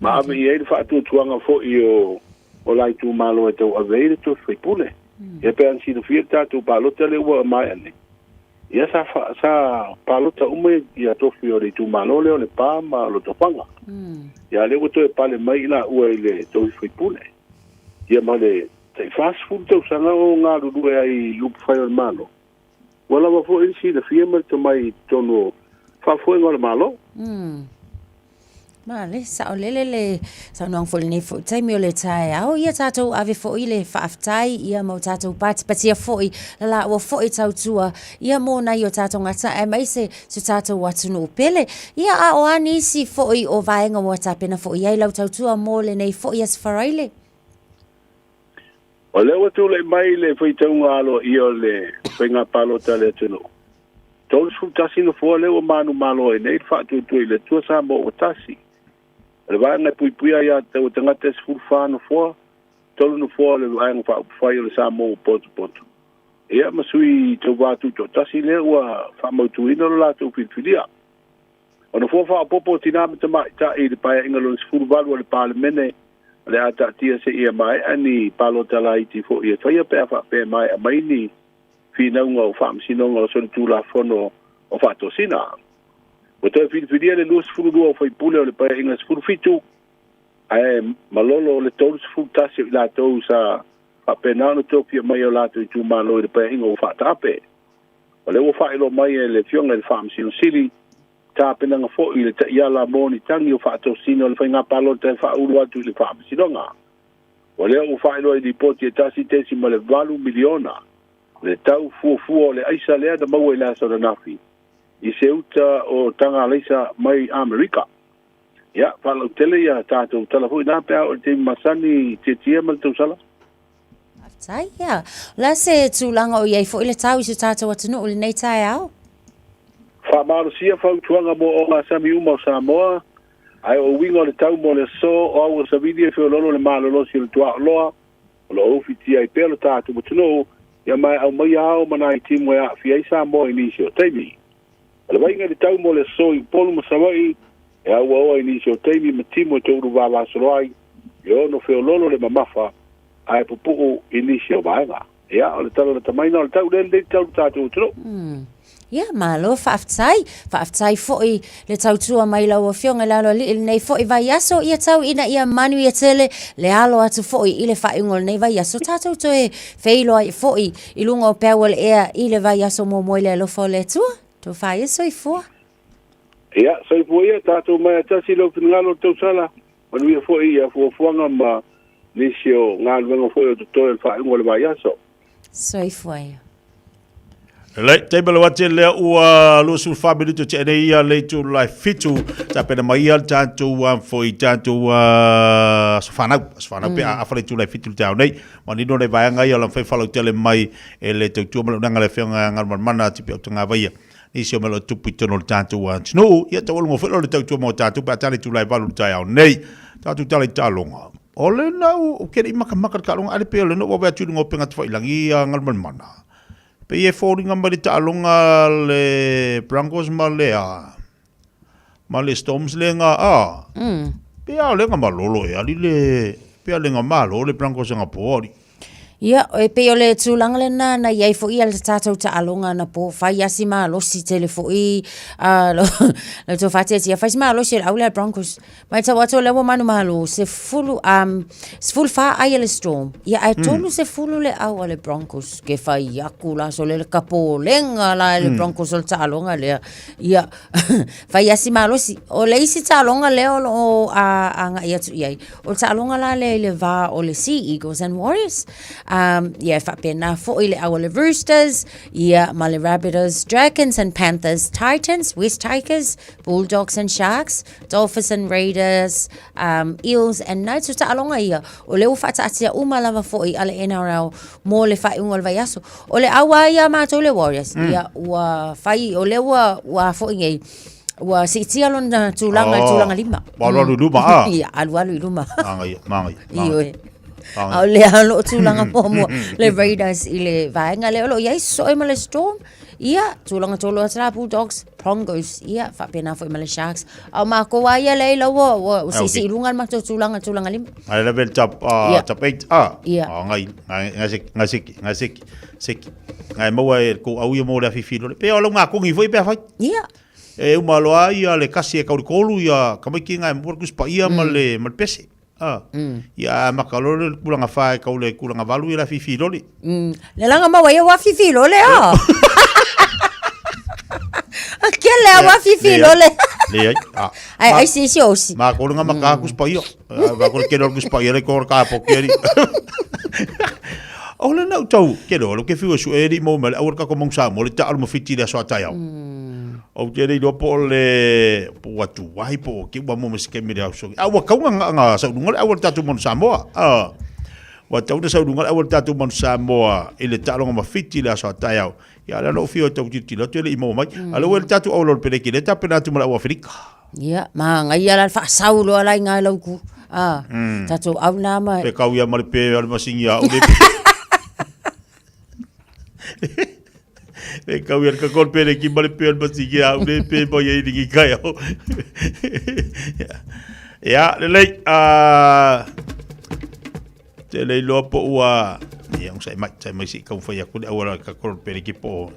ma ave i ai le faatuatuaga foi o o la itumalo e tauave ai le tofi faipule. Ia pei ona silafia le tatou palota lea ua maea nei, Ia sa sa palota uma ia tofi o le itumalo lea o Lepa ma Lotofaga. Ia lea ua toe pale mai i laua i le tofi faipule. Ia ma le tai 40 tausaga o galulue ai i upufai o le Malo. Ua lava foi le silafia ma le tomai i totonu o faafoega o le Malo. Male, saolele le saunoaga foi i lenei foi taimi o le taeao. Ia tatou ave foi le faafetai ia ma o tatou patipatia foi la laua foi tautua ia mo nai o tatou gata aemaise si o tatou atunuu pele. Ia a o a nisi foi o vaega ua tapena foi i ai lau tautua mo lenei foi Aso Faraile? O lea ua tulai mai le faitauga aloaia o le faiga palota a le atunuu. 31 nofoa lea ua manumalo ai nei le Faatuatua i le Atua Samoa ua tasi. O le vaega e puipuia aiatatau a tagata e 14 nofoa, tolu nofoa o le Vaega Faaupufai o le Samoa ua potopoto. Ia ma sui tauva tutoatasi lea ua faamautuina lo latou filifilia. O nofoa faaopoopo o tinā ma tamaitai i le Paeaiga lona 18 a le Palemene o le a taatia seia maea ni palota laiti foi e faia pe a faapea e maea mai ni finauga o Faamasinoga o Solitulafono o Faatosina. Ua toe filifilia le 22 o faipule o le Paeaiga 17, ae malolo le 31 o i latou sa faapena ona tofia mai e o latou itumalo i le Paeaiga ua faataape. O lea ua faailoa mai e le Afioga i le Faamasino Sili tapenaga foi i le taiala mo ni tagi o faatosina o le faiga palota e faaulu atu i le Faamasinoga. O lea ua faailoa i lipoti e 1.8 miliona le tau fuafua o le aisa lea na maua i le aso ananafi i se uta o Tagalaisa mai Amerika. Ia, faalautele ia tatou tala foi na pe a oo i le taimi masani tietie ma le tausala. Faafetai, ia. O le a se tulaga o i ai foi le tau i so tatou atunuu i lenei taeao? Faamalosia fautuaga mo ogasami uma o Samoa, Ae o uiga o le tau mo le aso, o au o Savili e feoloolo le malolosi o le tuaoloa, o lo o ufitia ai pea lo tatou atunuu, ia ma e aumaia ao ma nai timu e aafia ai Samoa i nisi o taimi. O le vaiga i le tau mo le aso i Upolu ma Savaii, e auaoa i nisi o taimi ma timu e toulu vavasolo ai, e ono feoloolo le mamafa, ae pupuu i nisi o vaega. Ia, o le tala lata mai na o le tau lea lenei tau le tatou atunuu. Ia, malo faafetai. Faafetai foi le tautua mai lau Afioga i le Aloalii i lenei foi vaiaso. Ia tau ina ia manuia tele le alo atu foi i le faaiuga o lenei vaiaso. Tatou toe feiloai foi i luga o peau o le ea i le vaiaso muamua i le alofa o le Atua. Tofa ia soifua. Ia, soifua ia, tatou mai a tasi lou finagalo o le tausala. Manuia foi ia fuafuaga ma nisi o galuega foi o totoe o le faaiuga o le vaiaso. Soifua ia. Lelei, taimi o le wati lea ua 24 minute te nei ia le itu lai fitu tapena mai ia le tatou foi tatou aso whanau, aso whanau pe a afa le itu lai fitu le te au nei. Manino le vaega ia o la whai whalau tele mai e le tautua ma le unanga le whionga ngarumanumana tipi au tanga vaia. Nisi o mea o lo o tupu i totonu o le tatou atunuu. Ia, taualunga foi lea o le tautua mo tatou pe a tala i tulae valu i le taeao nei. Tatou tala i taaloga. O le na u ke le i makamaka le taaloga ale pei o le na ua atu i luga o upega tafailagi ia Galumalemana. Pei e foliga mai le taaloga a le Broncos ma le a ma le Storms le ga a. Pei a o le ga malolo e ali le pei a le ga malo le Broncos ga po ali. Ia, e pei o le tulaga lena na i ai foi le tatou taaloga anapo, fai lava si malosi tele foi a lo tou faatiatia, fai si malosi o le au lea a Broncos. Matau atu o lea ua manumalo, 10, um, 14 ai a le Storm. Ia, ae 30 le au a le Broncos. Ke fai aku la sole le kapolega la e le Broncos o le taaloga lea. Ia, fai lava si malosi. O le isi taaloga lea o lo o agai atu i ai, o le taaloga la lea i le va o le Sea Eagles and Warriors. Um, ia, e faapena foi le au a le Roosters, ia, ma le Rabbitohs, Dragons and Panthers, Titans, West Tigers, Bulldogs and Sharks, Dolphins and Raiders, um, Eels and Knights. O taaloga ia, o lea ua faataatia uma lava foi a le NRL mo le faaiuga o le vaiaso. O le au lava ia a matou le Warriors, ia, ua fai, o lea ua, ua foi nei, ua siitia lona tulaga i tulaga lima. Ua alualu i luma, a? Ia, alualu i luma. Magaia, magaia. Ioe. A o lea o lo o tulaga muamua le Raiders i le vaega lea o lo o i ai soe ma le Storm. Ia, tulaga tolu atu la Bulldogs, Prongos, ia, faapena foi ma le Sharks. A o makou lava ia lea ila ua, ua, ua siisii i luga le matou tulaga, tulaga lima. Ai level top, top 8, ah. Ia. Ah, ngai, ngai, ngai seki, ngai seki, ngai seki, seki. Ngai maua e kou au ia mo le afifi lole. Pe o lau ngā kongi foi pe a fai. Ia. E uma loa ia le kasi e kaurikolu ia kamaiki ngai mua le kusi paia ma le, ma le pese. Ah. Ia maka lole le kulanga wha e kau le kulanga valu i la fifi lole. Le langa maua ia wa fifi lole a. A ke le wa fifi lole. Le ai. Ah. Ai ai si si osi. Ma ko nga maka kus pa ia. Va ko ke lor kus pa ia le ko ka po ke ri. O le nau tau, ke lo ke fiu su e ri mo mele aur ka ko mong sa mo le ta alu mo fiti le so atai au. Ou te le iloa po o le po ua tuai po o ke ua mo me se kemi le au sogi. A ua kau nga nga sa ulunga le au le tatou manu Samoa. A ua tau na sa ulunga le au le tatou manu Samoa i le taaloga ma Fiti le aso a taeao. Ia lea na ou fia o tau tilotilo atu e le i maua mai. A le ua le tatou au lolo peleki le tapena atu ma le au Aferika. Ia, magaia la le faasau loa la i ngai lau ku. A, tatou au na ma. Pe kau ia ma le pe o le masingi a ule. E kau ia ka kol pere ki mare pe ma siki a ure pe mo ia ringi kai au. Ia, lelei, a te lei loa po ua ia sai mai sai mai si kau fai aku le awala ka kol pere ki po.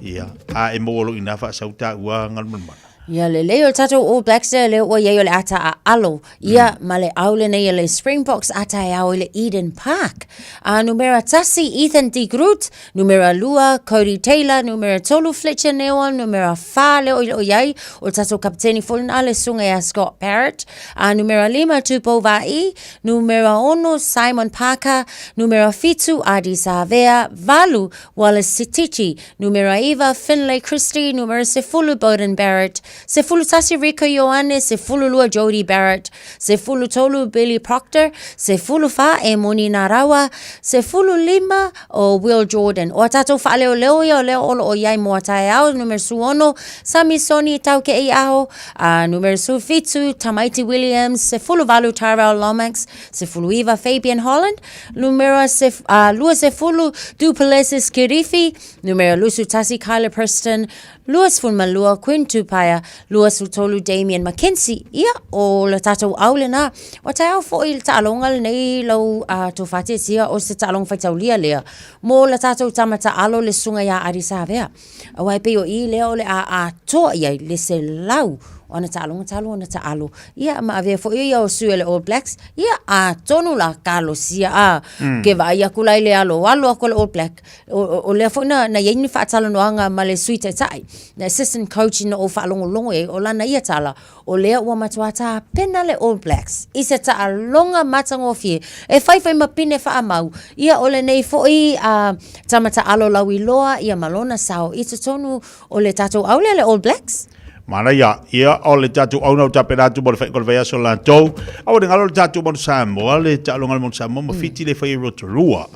Ia, a e mo lo ina fa sauta ua ngal mana. Ia lelei o le tatou All Blacks lea lea ua i ai o le ata aalo ia ma le au lenei a le Springboks a taeao i le Eden Park. A numera tasi Ethan de Groot, numera lua Cody Taylor, numera tolu Fletcher Newell, numera whā lea o i o i ai o le tatou kapiteni foi lena le susuga ia Scott Barrett, a numera lima Tupou Vaa'i, numera ono Simon Parker, numera fitu Ardie Savea, valu Wallace Sititi, Numera iva, Finlay Christie, Numera sefulu, Beauden Barrett, 11 Rieko Ioane, 12 Jordie Barrett, 13 Billy Proctor, 14 Emoni Narawa, 15 o Will Jordan. O a tātou faaleoleo ia o lea o lo o i ai mo a taeao, numera 16, Samisoni Taukei'aho, a numera 17, Tamaiti Williams, 18 Tyrell Lomax, 19 Fabian Holland, Numera 20 Du Plessis Kirifi, Numera 21 Kyler Preston, 22 Quinn Tupaea, 23 Damian McKenzie. Ia, o le tatou au lena. Ua taeao foi le taaloga lenei lau tofa tiatia o se taaloga faitaulia lea mo le tatou tama taalo le susuga ia Ardie Savea. Aua e pei o i lea o le a atoa i ai le 100 o ana taaloga talu ona taalo. Ia, ma avea foi ia o sui o le All Blacks. Ia, atonu la kalosia a ke vaai aku la i le alo alo aku a le All Black. O, o, o lea foi na, na i ai ni faatalanoaga ma le sui taitai, le assistant coach ina ou faalogologo i ai, o lana ia tala, o lea ua matua tapena le All Blacks i se taaloga matagofie e faifai ma pine faamau. Ia, o lenei foi a tama taalo lauiloa ia ma lona sao i totonu o le tatou au lea le All Blacks. Manaia, ia, o le tatou au na o tapena atu mo le whainga o le vaiaso latou. Aua ne galo le tatou manu Samoa, le taaloga le manu Samoa, ma Fiti le fai e Rotorua.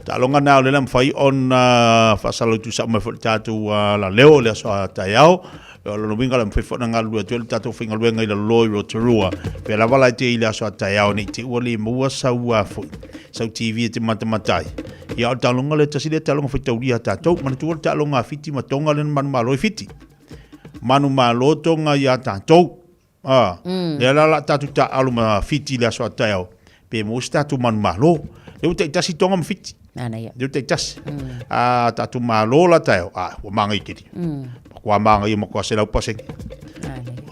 Taaloga na o le la mawhai ona whaasalautu sa mai fo le tatou la leo le aso a taeao. O lona uiga o le a mafai foi ona galulue atu ai le tatou faigaluega i lalo i Rotorua. Pea lava la e te i le aso a taeao nei te ua le maua sau a foi sau TV e te matamata ai. Ia o le taaloga lea tasi lea taaloga faitaulia a tatou. Manatua le taaloga a Fiti ma Tonga lea na manumalo ai Fiti. Manumalo Tonga ia tatou. A, lea la o le a tatou taaalo ma Fiti i le aso a taeao, pe maua se tatou manumalo. Lea ua taitasi Tonga ma Fiti. Manaia. Lea ua taitasi. A tatou malo la taeao, a, ua manaia tele. Matua manaia, matua 100%.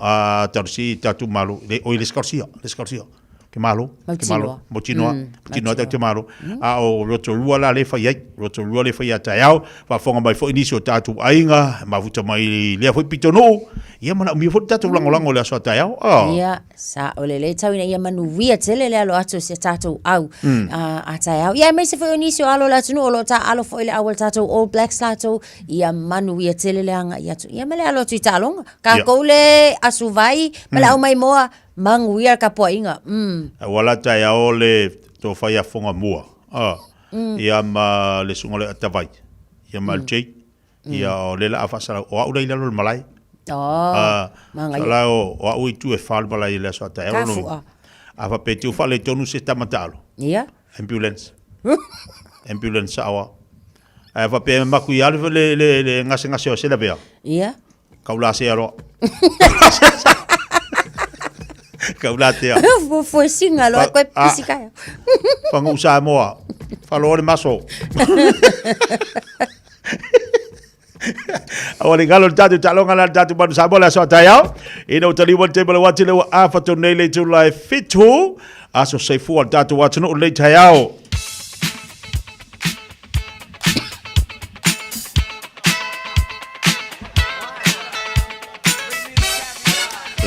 A, talosia i tatou malo, le, oi le Sikosia, le Sikosia. Ke malo, ke malo, mautinoa, mautinoa tatou te malo. A o Rotorua la lea e fai ai, Rotorua lea e fai ia taeao, faafofoga mai foi nisi o tatou aiga, mafuta mai i lea foi pitonuu, ia manaomia foi le tatou lagolago i le aso a taeao. Oh. Ia, sao lelei tau ina ia manuia tele le alo atu o si a tatou au a taeao. Ia, aemaise foi o nisi o alo o le atunuu o lo o taaalo foi le au a le tatou All Blacks latou, ia manuia tele le agai atu. Ia ma le alo atu i taaloga. Kakou le asu vai ma le au maimoa, Manuia le tapuaiga. Mm. Aua la taeao le tofa ia Foga mua. Ah. Ia ma le susuga le Atavai. Ia ma LJ. Ia o le la a faasalau. O au la i lalo o le malae. Oh. Ah. Manaia. Sa la o, o au i tu e fa le malae i le aso a taeao. Ka fua. A faapea e tiu faaletonu se tama taalo. Ia. Ambulance. Ambulance sao a. Ae faapea e maku ia le, le, le, le gasegase o se lavea. Ia. Kau la sea roa. Kau la tea. Fuesinga loa koe pisi kai. Whangu Samoa. Whaloa le maso. Aua le galo le tātou taaloga la le tātou manu Samoa le aso a taeao. Ina ua taliua le taimi o le uati le ua afa tonu nei le itula e 7. Aso soifua le tātou atunuu lenei taeao.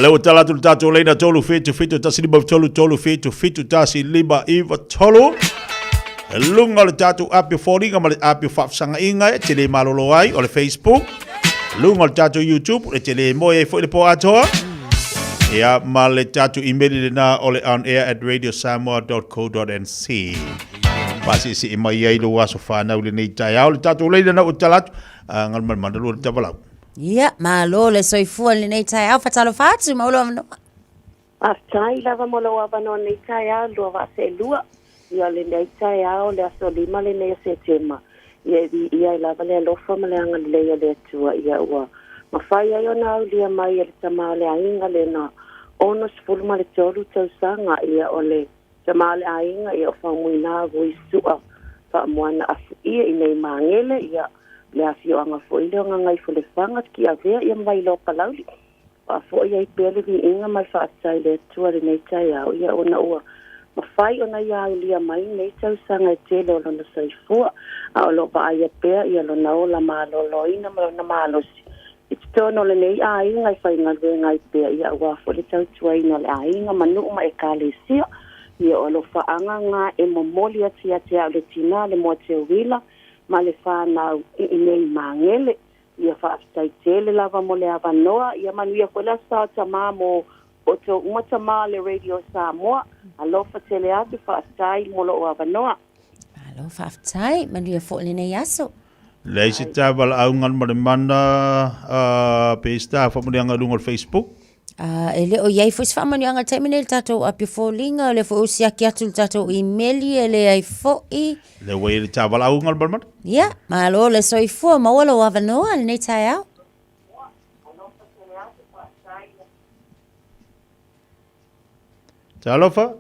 Le ua tala atu le tātou leina 3 7 7 1 5 3 3 7 7 1 5 9 3. E luga o le tātou api o foliga ma le api o faafesagaiga e tele malolo ai o le Facebook. Luga o le tātou YouTube e tele moe ai foi le po atoa. Ia ma le tātou email lena o le onair@radiosamoa.co.nz. Faasiisii mai ai lou aso fanau i lenei taeao. Le tatou leina na ua tala atu, galumalemana lua le tavalau. Ia, malo le soifua i lenei taeao. Faatalofa atu, maua lou avanoa. Faafetai lava mo lou avanoa i lenei taeao lua vaa seelua. Ia o lenei taeao, le aso lima lenei o Setema, ia e viia ai lava le alofa ma le agalelei o le Atua, ia ua mafai ai ona aulia mai e le Tama o le Aiga lena 63 tausaga, ia o le Tama o le aiga, ia o Faumuina Vui Sua Faamoana Afuia i nei Magele, ia le afioaga foi lea o Gagaifolefaga, Tiavea, ia ma Vailoa Palauli. Faafoi ai pea le viiga ma le faafetai i le Atua i lenei taeao, ia ona ua mafai ona ia aulia mai nei tausaga e tele o lona soifua, a o lo o vaaia pea ia lona ola maloloina ma lona malosi i totonu o lenei aiga e faigaluega ai pea, ia aua foi le tautuaina o le aiga ma nuu ma ekalesia. Ia o alofaaga ga e momoli atu ia te au le tina le Moateuila ma le fanau i inei Magele. Ia faafetai tele lava mo le avanoa. Ia manuia foi le Aso Sa o Tama mo outou uma tama o le Radio Samoa. Alofa tele atu, faafetai mo lou avanoa. Malo faafetai, manuia foi lenei aso. Leai se ta valaauga ma le mana pe se ta faamanuiaga i luga o le Facebook. E le o i ai foi se faamanuiaga i le taimi nei i le tatou api foliga, o lea foi ua siaki atu i le tatou imeli e leai foi. Lea ua i ai le ta valaauga le malemale. Ia, malo le soifua, maua lou avanoa i lenei taeao. Talofa.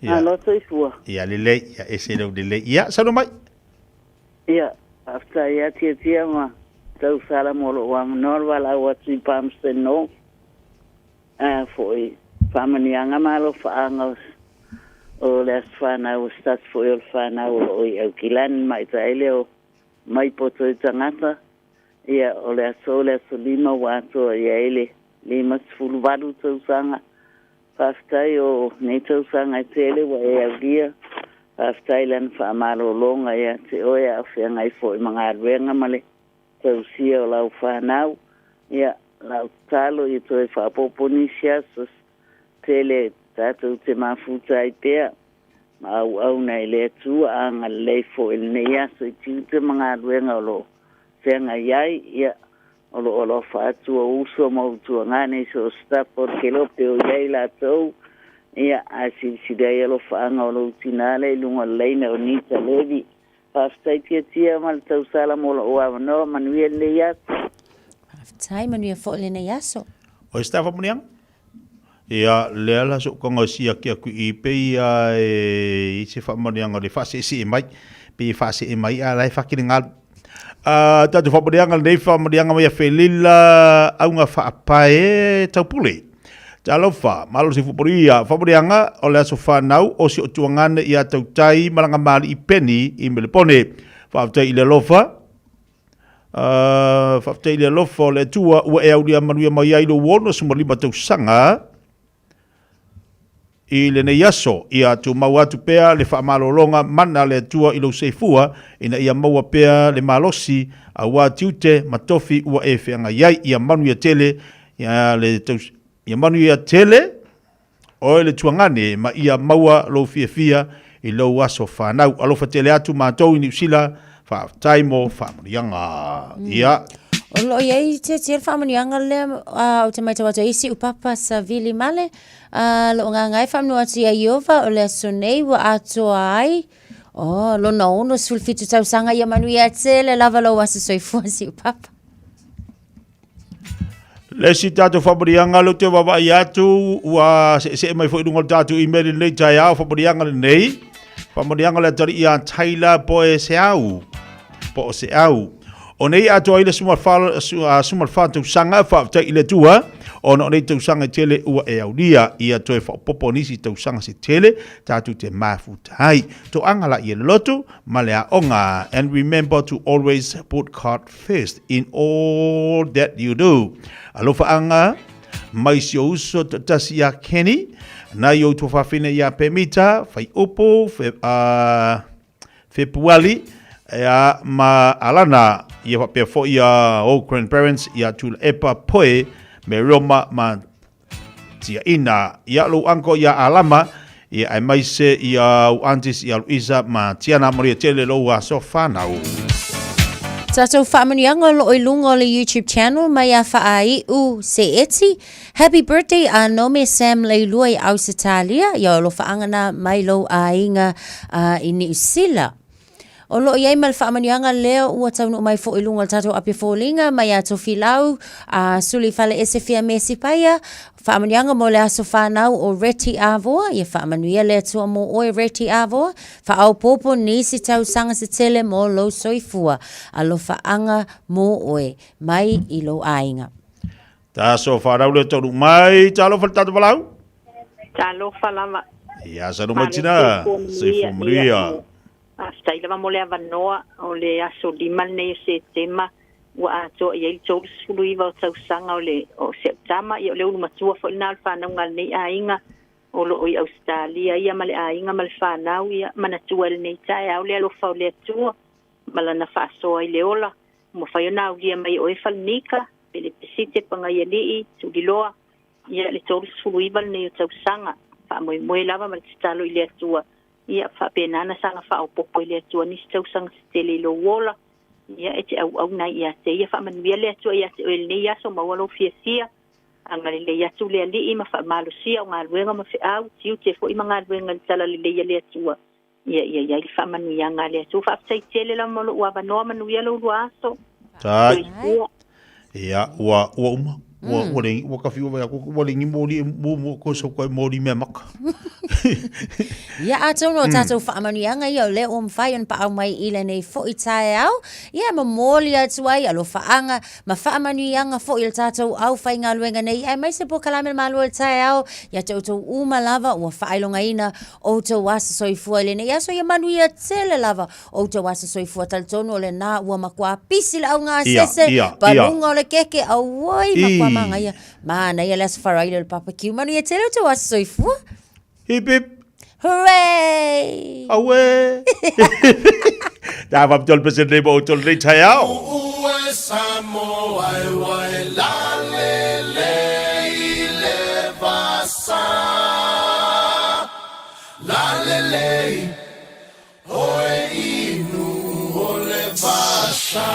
Ia. Malo soifua. Ia lelei, ia ese lou lelei. Ia, saunoa mai. Ia, faafetai lava Tiatia ma Tausala mo lou avanoa le valaau atu i Palmerston North. A foi faamanuiaga ma alofaaga o le aso fanau o se tasi foi o le fanau o lo o i Aukilani ma Itaele o Maipoto i Tagata. Ia, o le aso le aso lima ua atoa i ai le 58 tausaga. Faafetai o nei tausaga e tele ua e aulia. Faafetai i lana faamalologa ia te oe a o feagai foi ma galuega ma le tausia o lau fanau. Ia, lau tatalo ia toe faaopoopo nisi aso tele tatou te mafuta ai pea ma auauna i le Atua a agalelei foi i lenei aso i tiute ma galuega o lo o feagai ai. Ia, O lo o alofa atu ou uso ma ou tuagane i so o se tafa o le kelope o i ai latou, ia, ae silisili ai alofaaga o lou tinā lea i luga o le laina o Nita Levy. Faafetai Tiatia ma le tausala mo lou avanoa. Manuia lenei aso. Faafetai, manuia foi lenei aso. O se tafa muniaga? Ia, lea la so'u kagasia ki aku i pei a e i se faamanuiaga o le faaseesee mai, pei e faasee mai a la e fakelegalo. A tatou faamanuiaga lenei faamanuiaga mai a Felila auga faapae taupule. Talofa, malo se fupolia, faamanuiaga o le aso whanau o si o tuangane i a tautai malanga mali i Peni i Melepone. Faafetai i le alofa, Faafetai i le alofa o le Atua ua e aulia manuia mai ai lou 65 tausaga i lenei aso. Ia tumau atu pea le faamalologa mana a le Atua i lou seifua ina ia maua pea le malosi aua tiute ma tofi ua e feagai ai. Ia manuia tele ia le ia manuia tele Oe le tuagane ma ia maua lou fiafia i lou aso fanau. Alofa tele atu matou i Niu Sila, faafetai mo faamanuiaga. Ia. O lo o i ai tietie le faamanuiaga lea ou te matau atu ai i si'u papa Savili Male, lo o gagae faamanu atu ia Ieova o le aso nei ua atoa ai oh, lona 67 tausaga ia manuia tele lava lou aso soifua si'u papa. Le isi tatou faamanuiaga lea ou te vaavaai atu ua seesee mai foi i luga o le tatou email i lenei taeao, faamanuiaga lenei, faamanuiaga o le atalii ia Tyler Poe Seau, po o Seau. O nei atoa ai le 14 tausaga, faafetai i le Atua, ona o nei tausaga e tele ua e aulia, ia toe faaopoopo nisi tausaga se tele, tatou te mafuta ai. Toaga la ia le lotu ma le aoga. And remember to always put God first in all that you do. Alofaaga mai si ou uso toatasi ia Kenny, nai ou tuafafine ia Pemita, Faiupu, Fe, Fepuali, ia, ma Alana, ia faapea foi ia ou grandparents ia Tuilaepa Poe, me Roma ma Tiaina, ia lou uncle ia Alama, ia aemaise ia ou aunties ia Luisa ma Tiana, manuia tele lou aso whanau. Tatou faamanuiaga o loo i luga o le YouTube channel mai a Faaiu Seeti. Happy birthday a Nome Sam Leilua i Ausetalia, ia alofaaga na mai lou aiga i Niu Sila. O lo o i ai ma le faamanuiaga lea ua taunuu mai foi i luga o le tatou api foliga mai ia Tofilau, a Suli Faleese Fiame Sipaia, faamanuiaga mo le aso fanau o Reti Avoa, ia faamanuia le Atua mo oe Reti Avoa, faaopoopo nisi tausaga se tele mo lou soifua, alofaaga mo oe mai i lou aiga. Ta aso fanau lea taunuu mai, talofa le tatou valaau. Talofa lava. Ia, sa mai tina, soifua manuia. Faafetai lava mo le avanoa. O le aso 5 lenei o Setema ua atoa i ai le 39 o tausaga o le o si au tama. Ia o le ulu matua foi lena o le fanauga a lenei aiga o lo o i Ausetalia ia ma le aiga ma le fanau. Ia manatua i lenei taeao le alofa o le Atua ma lana faasoa i le ola. Ua mafai ona aulia mai e oe Falenika, Pelepesite, Pagaialii, Tuliloa, ia le 39 lenei o tausaga. Faamoemoe lava ma le tatalo i le Atua Ia, faapena ona saga faaopoopo e le Atua nisi tausaga se tele i lou ola, ia, e te auauna ai ia te ia. Faamanuia le Atua ia te oe i lenei aso, maua lou fiafia, agalelei atu le Alii ma faamalosia o galuega ma feau, tiute foi ma galuega i le talalelei a le Atua, ia, ia i ai le faamanuiaga a le Atua. Faafetai tele lava mo lou avanoa, manuia lou lua aso. Tai. Soifua. Ia, ua, ua uma. Ua, ua le, ua kafi ua vai aku, ua le ngi moli, mu, mu, ko so koe moli mea maka. Ia, atonu o tātou faamanuiaga ia o lea ua mafai ona paau mai i lenei foi taeao. Ia, e momoli atu ai alofaaga ma faamanuiaga foi i le tātou aufaigaluega nei, aemaise polokalame le Malo o le taeao, ia te outou uma lava ua faailogaina outou aso soifua i lenei aso. Ia manuia tele lava outou aso soifua talitonu o lena ua matua pisi le augasese paluga o le keke auoi matua manaia manaia le aso faraile o le barbecue manuia tele outou aso soifua. Hip hip. Hooray! Auē! Ta faapitoa le pesene nei mo outou lenei taeao. Ue Samoa e wai la le le i le vasa La le le i Oe inu o le vasa.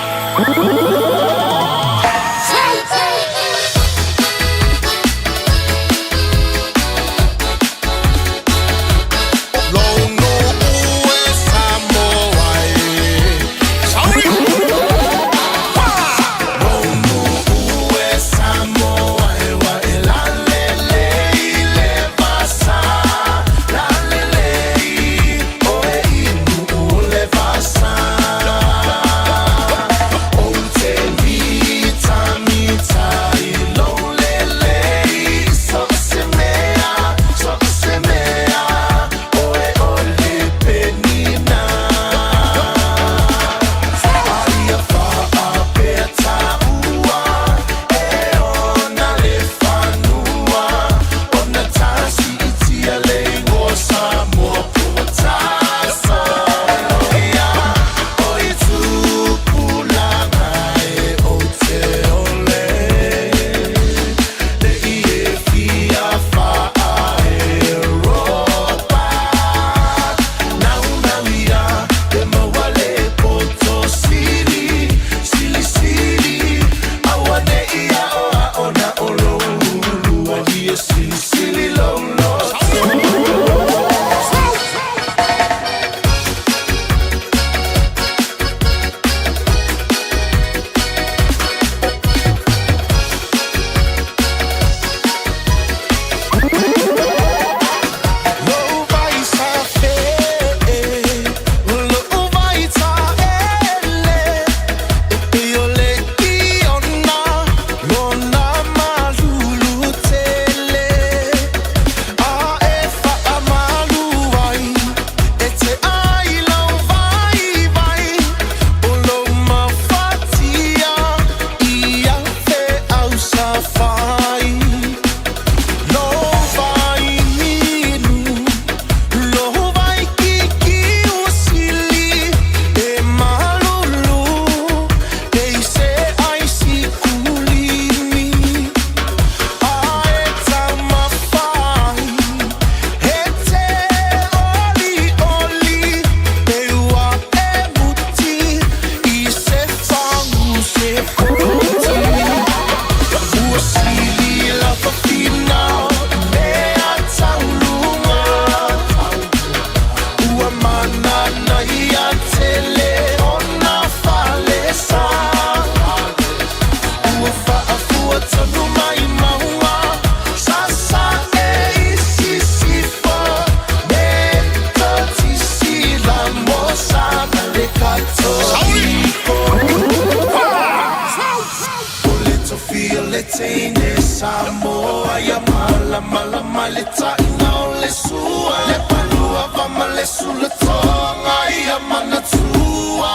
ma le taʻina o le sua Le palua va ma le sulatoga ia manatua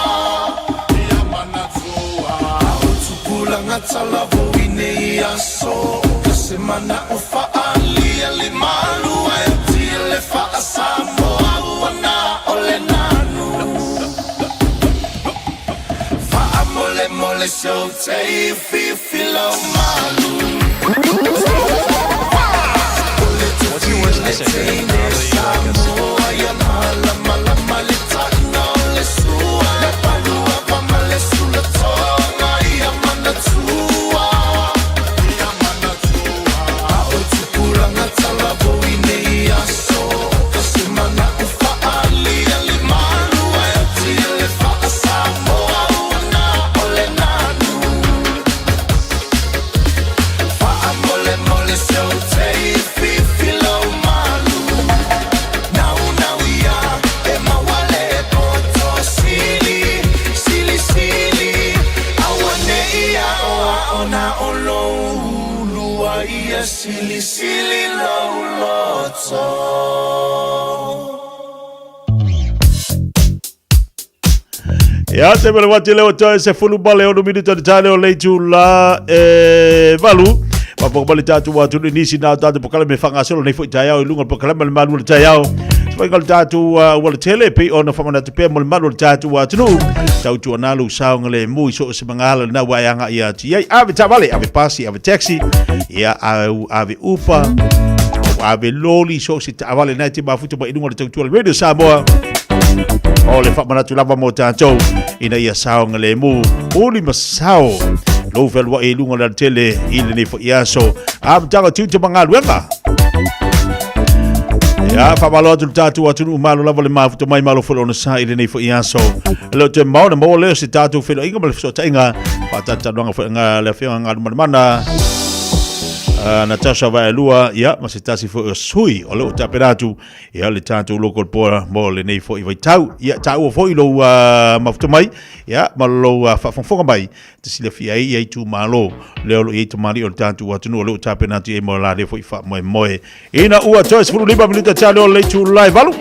Ia manatua O tupulaga talavou i nei aso Ka se manaʻo faaalia le malua e tia le faa-Samoa ua na o le nanu Faamolemole se ou te fifi lau malu What's your worst SAT? Ia te mele wati leo toe se fulu bale ono minuta te tale o leitu la e valu. Papo bale tātou wā tunu nisi nā tātou pokale me whangasolo nei fo i tai ao i lunga pokale ma le malu le tai ao. Sifai ka le tātou ua le tele pe ona whamanatu pea mo le malu le tātou wā tunu. Tau tua nalu saonga le mui so o se mangahala na wā anga ia ti ai. Ave tavale, ave pasi, ave taxi, ia au ave upa, ave loli so se taavale nei te mafuta mai i luga o le tautua le Radio Samoa. O le faamanatu lava mo tatou ina ia saogalemu uli ma sao lou fealuaʻi i luga o le alatele i lenei foi aso amataga o tiute ma galuega. Ia, faamalo atu le tatou atunuu malo lava le mafuta mai malo foi lona sa i lenei foi aso. E le o toe mamao ona maua lea o se tatou feiloaiga ma le fesootaiga faatalatalanoaga foi nga le afioga Galumalemana Natasha Vaelua, ia, ma se tasi foi o sui o lea ua tapena atu ia le tatou local board mo lenei foi vaitau. Ia, taua foi lou mafuta mai, ia, ma lou faafogafoga mai, te silafia ai ia itumalo lea o lo o i ai tamalii o le tatou atunuu o lea ua tapena atu i ai mo la lea foi faamoemoe. Ina ua toe 15 minute tale o le itula e valu.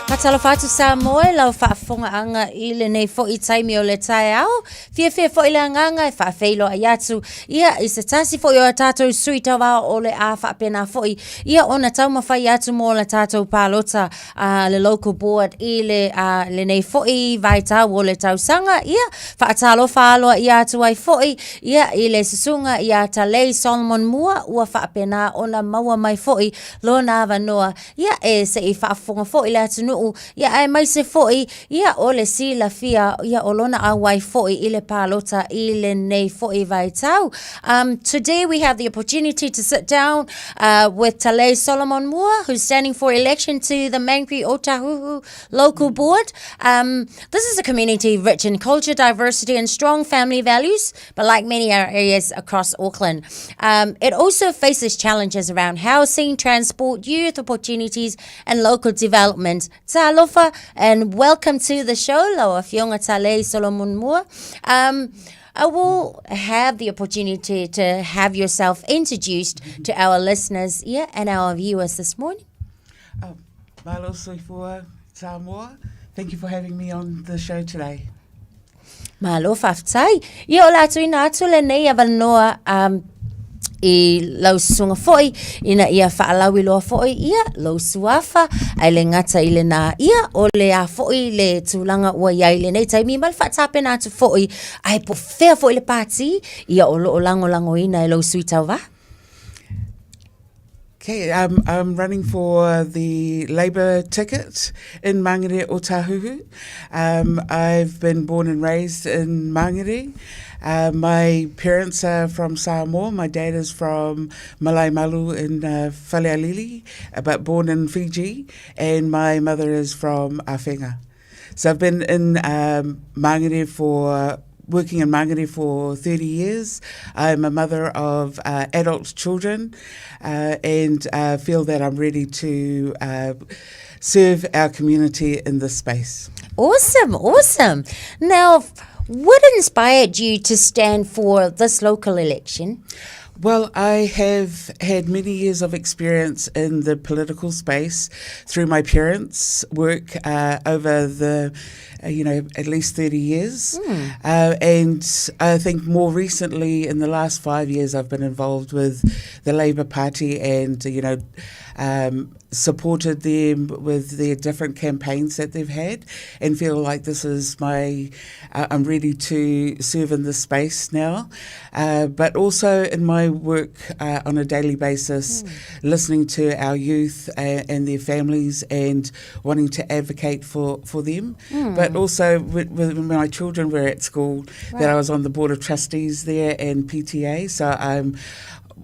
Faatalofa atu Samoa i lau faafofogaaga i lenei foi taimi o le taeao. Fiafia foi le agaga e faafeiloai atu ia i se tasi foi o a tatou sui tauva o le a faapena foi ia ona taumafai atu mo le tatou palota a le local board i le a, lenei foi vaitau o le tausaga ia faatalofa aloaia atu ai foi ia i le susuga ia Talei Solomon Mua ua faapena ona maua mai foi lona avanoa ia e se i faafofoga foi le atunuu ia aemaise foi ia o le silafia ia o lona auai foi i le palota i lenei foi vaitau. Um, today we have the opportunity to sit down uh, with Talei Solomon Mua, who's standing for election to the Mangere Otahuhu Local Board. Um, this is a community rich in culture, diversity and strong family values, but like many areas across Auckland. Um, it also faces challenges around housing, transport, youth opportunities and local development. Talofa and welcome to the show, lau Afioga Talei Solomon Mua. Um, I will have the opportunity to have yourself introduced to our listeners yeah, and our viewers this morning. Oh, malo soifua Samoa. Thank you for having me on the show today. Malo, faafetai. Ia o le a tuuina atu lenei avanoa um, i lau susuga foi ina ia faalauiloa foi ia lou suafa ae le gata i lena ia o le a foi le tulaga ua i ai i lenei taimi ma le faatapena atu foi ae po o fea foi le pati ia o lo o lagolagoina e lou sui tauva. Okay, um, I'm running for the Labour ticket in Mangere Otahuhu. Um, I've been born and raised in Mangere. Uh, my parents are from Samoa. My dad is from Malaemalu in uh, Falealili, uh, but born in Fiji, and my mother is from Afenga. So I've been in um, Mangere for working in Mangere for 30 years. I'm a mother of uh, adult children uh, and uh, feel that I'm ready to uh, serve our community in this space. Awesome, awesome. Now, what inspired you to stand for this local election? Well, I have had many years of experience in the political space through my parents' work uh, over the, uh, you know, at least 30 years. Mm. Uh, and I think more recently, in the last five years, I've been involved with the Labour Party and, you know, um, supported them with their different campaigns that they've had and feel like this is my, uh, I'm ready to serve in this space now. Uh, but also in my work uh, on a daily basis, mm. listening to our youth and, uh, and their families and wanting to advocate for, for them. Mm. But also when my children were at school, right. that I was on the board of trustees there and PTA. So I'm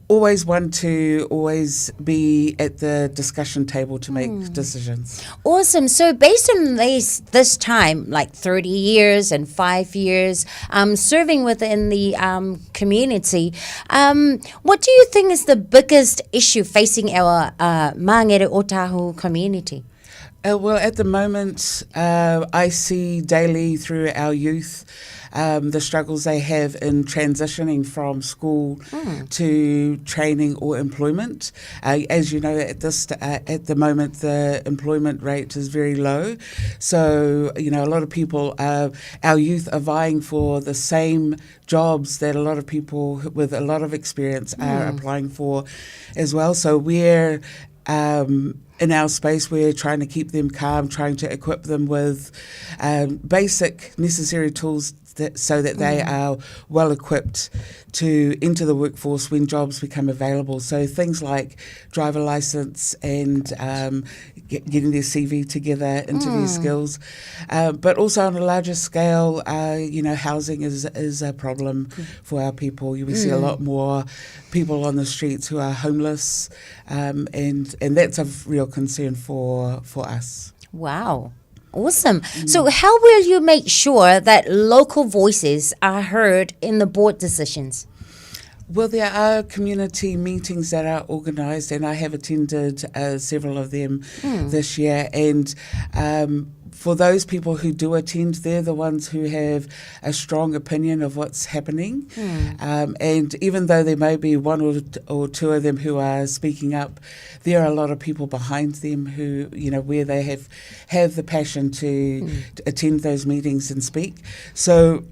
always one to always be at the discussion table to make mm. decisions. Awesome. So based on this this time, like 30 years and five years, um, serving within the um, community, um, what do you think is the biggest issue facing our uh, Mangere Otahu community? Uh, well, at the moment, uh, I see daily through our youth um, the struggles they have in transitioning from school mm. to training or employment. Uh, as you know, at this uh, at the moment, the employment rate is very low. So, you know, a lot of people, uh, our youth are vying for the same jobs that a lot of people with a lot of experience are mm. applying for as well. So we're um, in our space, we're trying to keep them calm, trying to equip them with um, basic necessary tools that, so that they mm. are well equipped to enter the workforce when jobs become available. So things like driver license and um, get, getting their CV together, interview mm. skills, uh, but also on a larger scale, uh, you know, housing is is a problem mm. for our people. We mm. see a mm. lot more people on the streets who are homeless, um, and and that's a real concern for for us. Wow. Awesome. Mm. So, how will you make sure that local voices are heard in the board decisions? Well, there are community meetings that are organised, and I have attended uh, several of them mm. this year. And um, for those people who do attend, they're the ones who have a strong opinion of what's happening. Mm. Um, and even though there may be one or, or two of them who are speaking up, there are a lot of people behind them who, you know, where they have, have the passion to, mm. to attend those meetings and speak. So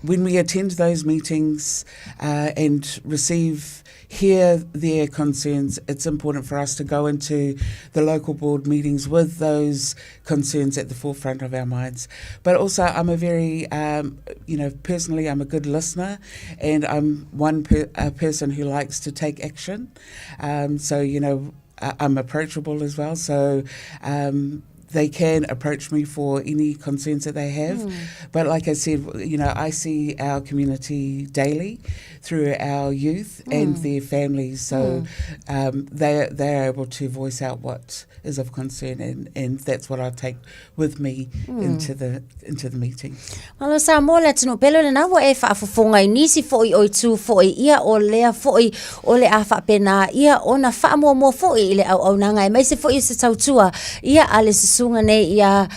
when we attend those meetings uh, and receive hear their concerns, it's important for us to go into the local board meetings with those concerns at the forefront of our minds. But also, I'm a very, um, you know, personally, I'm a good listener and I'm one per- a person who likes to take action. Um, so, you know, I'm approachable as well. So, um, they can approach me for any concerns that they have. Mm. But like I said, you know, I see our community daily through our youth mm. and their families. So mm. um, they, they're able to voice out what is of concern and, and that's what I take with me mm. into the into the meeting. Malo Samoa le atunuu pele o lena ua e faafofoga i nisi foʻi o itu foʻi ia o lea foʻi o le a faapena ia ona faamuamua foʻi i le auaunaga aemaise foʻi o se tautua ia a le susuga. tutuga nei iā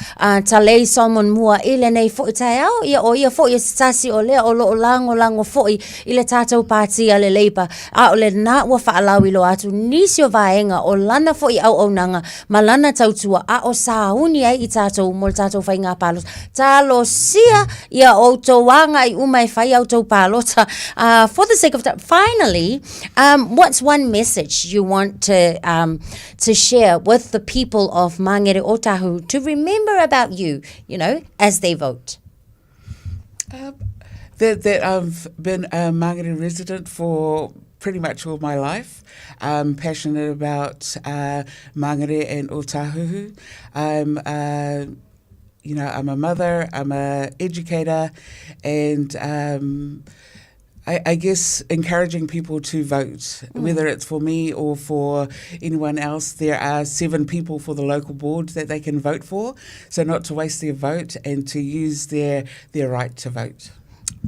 Talei Solomon Mua i lenei foʻi taeao, ia ʻo ia foʻi se tasi o lea o loo lagolago foʻi i le tatou pāti a le Labour, a o lenā ua faalauiloa atu nisi o vaega o lana foʻi auaunaga ma lana tautua a o sauni ai i tatou mo le tatou faigā palota. Talosia ia outou agaʻi uma e fai a outou palota. For the sake of time, finally, what's one message you want to share with the people of Mangere Otahuhu to remember about you, you know, as they vote? That I've been a Mangere resident for pretty much all my life. I'm passionate about Mangere and Otahuhu. I'm you know, I'm a mother, I'm a educator, and I guess encouraging people to vote, whether it's for me or for anyone else. There are 7 people for the local board that they can vote for, so not to waste their vote and to use their right to vote.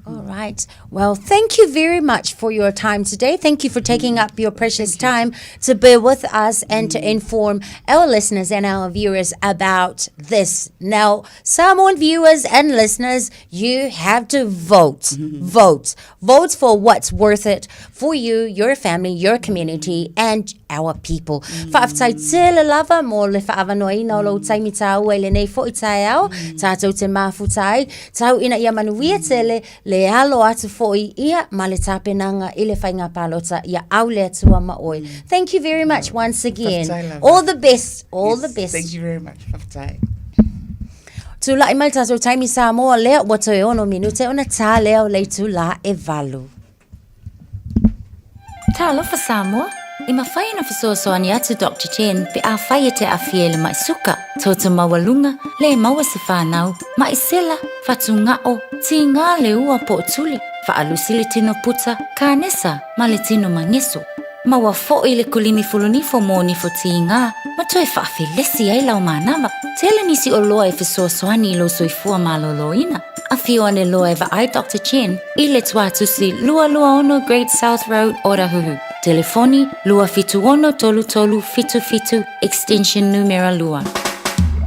All right. Well, thank you very much for your time today. Thank you for taking up your precious time to be with us and to inform our listeners and our viewers about this. Now, Samoan viewers and listeners, you have to vote. Vote. Vote for what's worth it for you, your family, your community, and our people. Faafetai tele lava mo le faavanoaina o lou taimi tāua i lenei foʻi taeao, tatou te mafuta ai, tau ina ia manuia tele le alo atu foʻi ia ma le tapenaga i le faiga palota ia au le Atua ma oe. Thank you very much once again. Faafetai lava. All the best, all Yes, the best. Thank you very much. Faafetai. Tulai mai le tatou taimi Samoa lea ua toe 6 minute ona tā lea o le itulā e 8. Talofa Samoa! E mafai ona fesoasoani atu Doctor Chen pe afai e te aafia i le maʻi suka, toto maualuga, le maua se fanau, maʻi sela, fatugao, tigā le ua po o tuli, faalusi le tino puta, kanesa ma le tino mageso. Maua foʻi le kulimi fulunifo mo nifo tigā ma toe faafelesi ai lau manava. Tele nisi oloa e fesoasoani i lou soifua malōlōina. Afio ane loa e vaai Doctor Chen i le Tuatusi 226 Great South Road, Otahuhu. Telefoni, 276 3377, extension numera 2.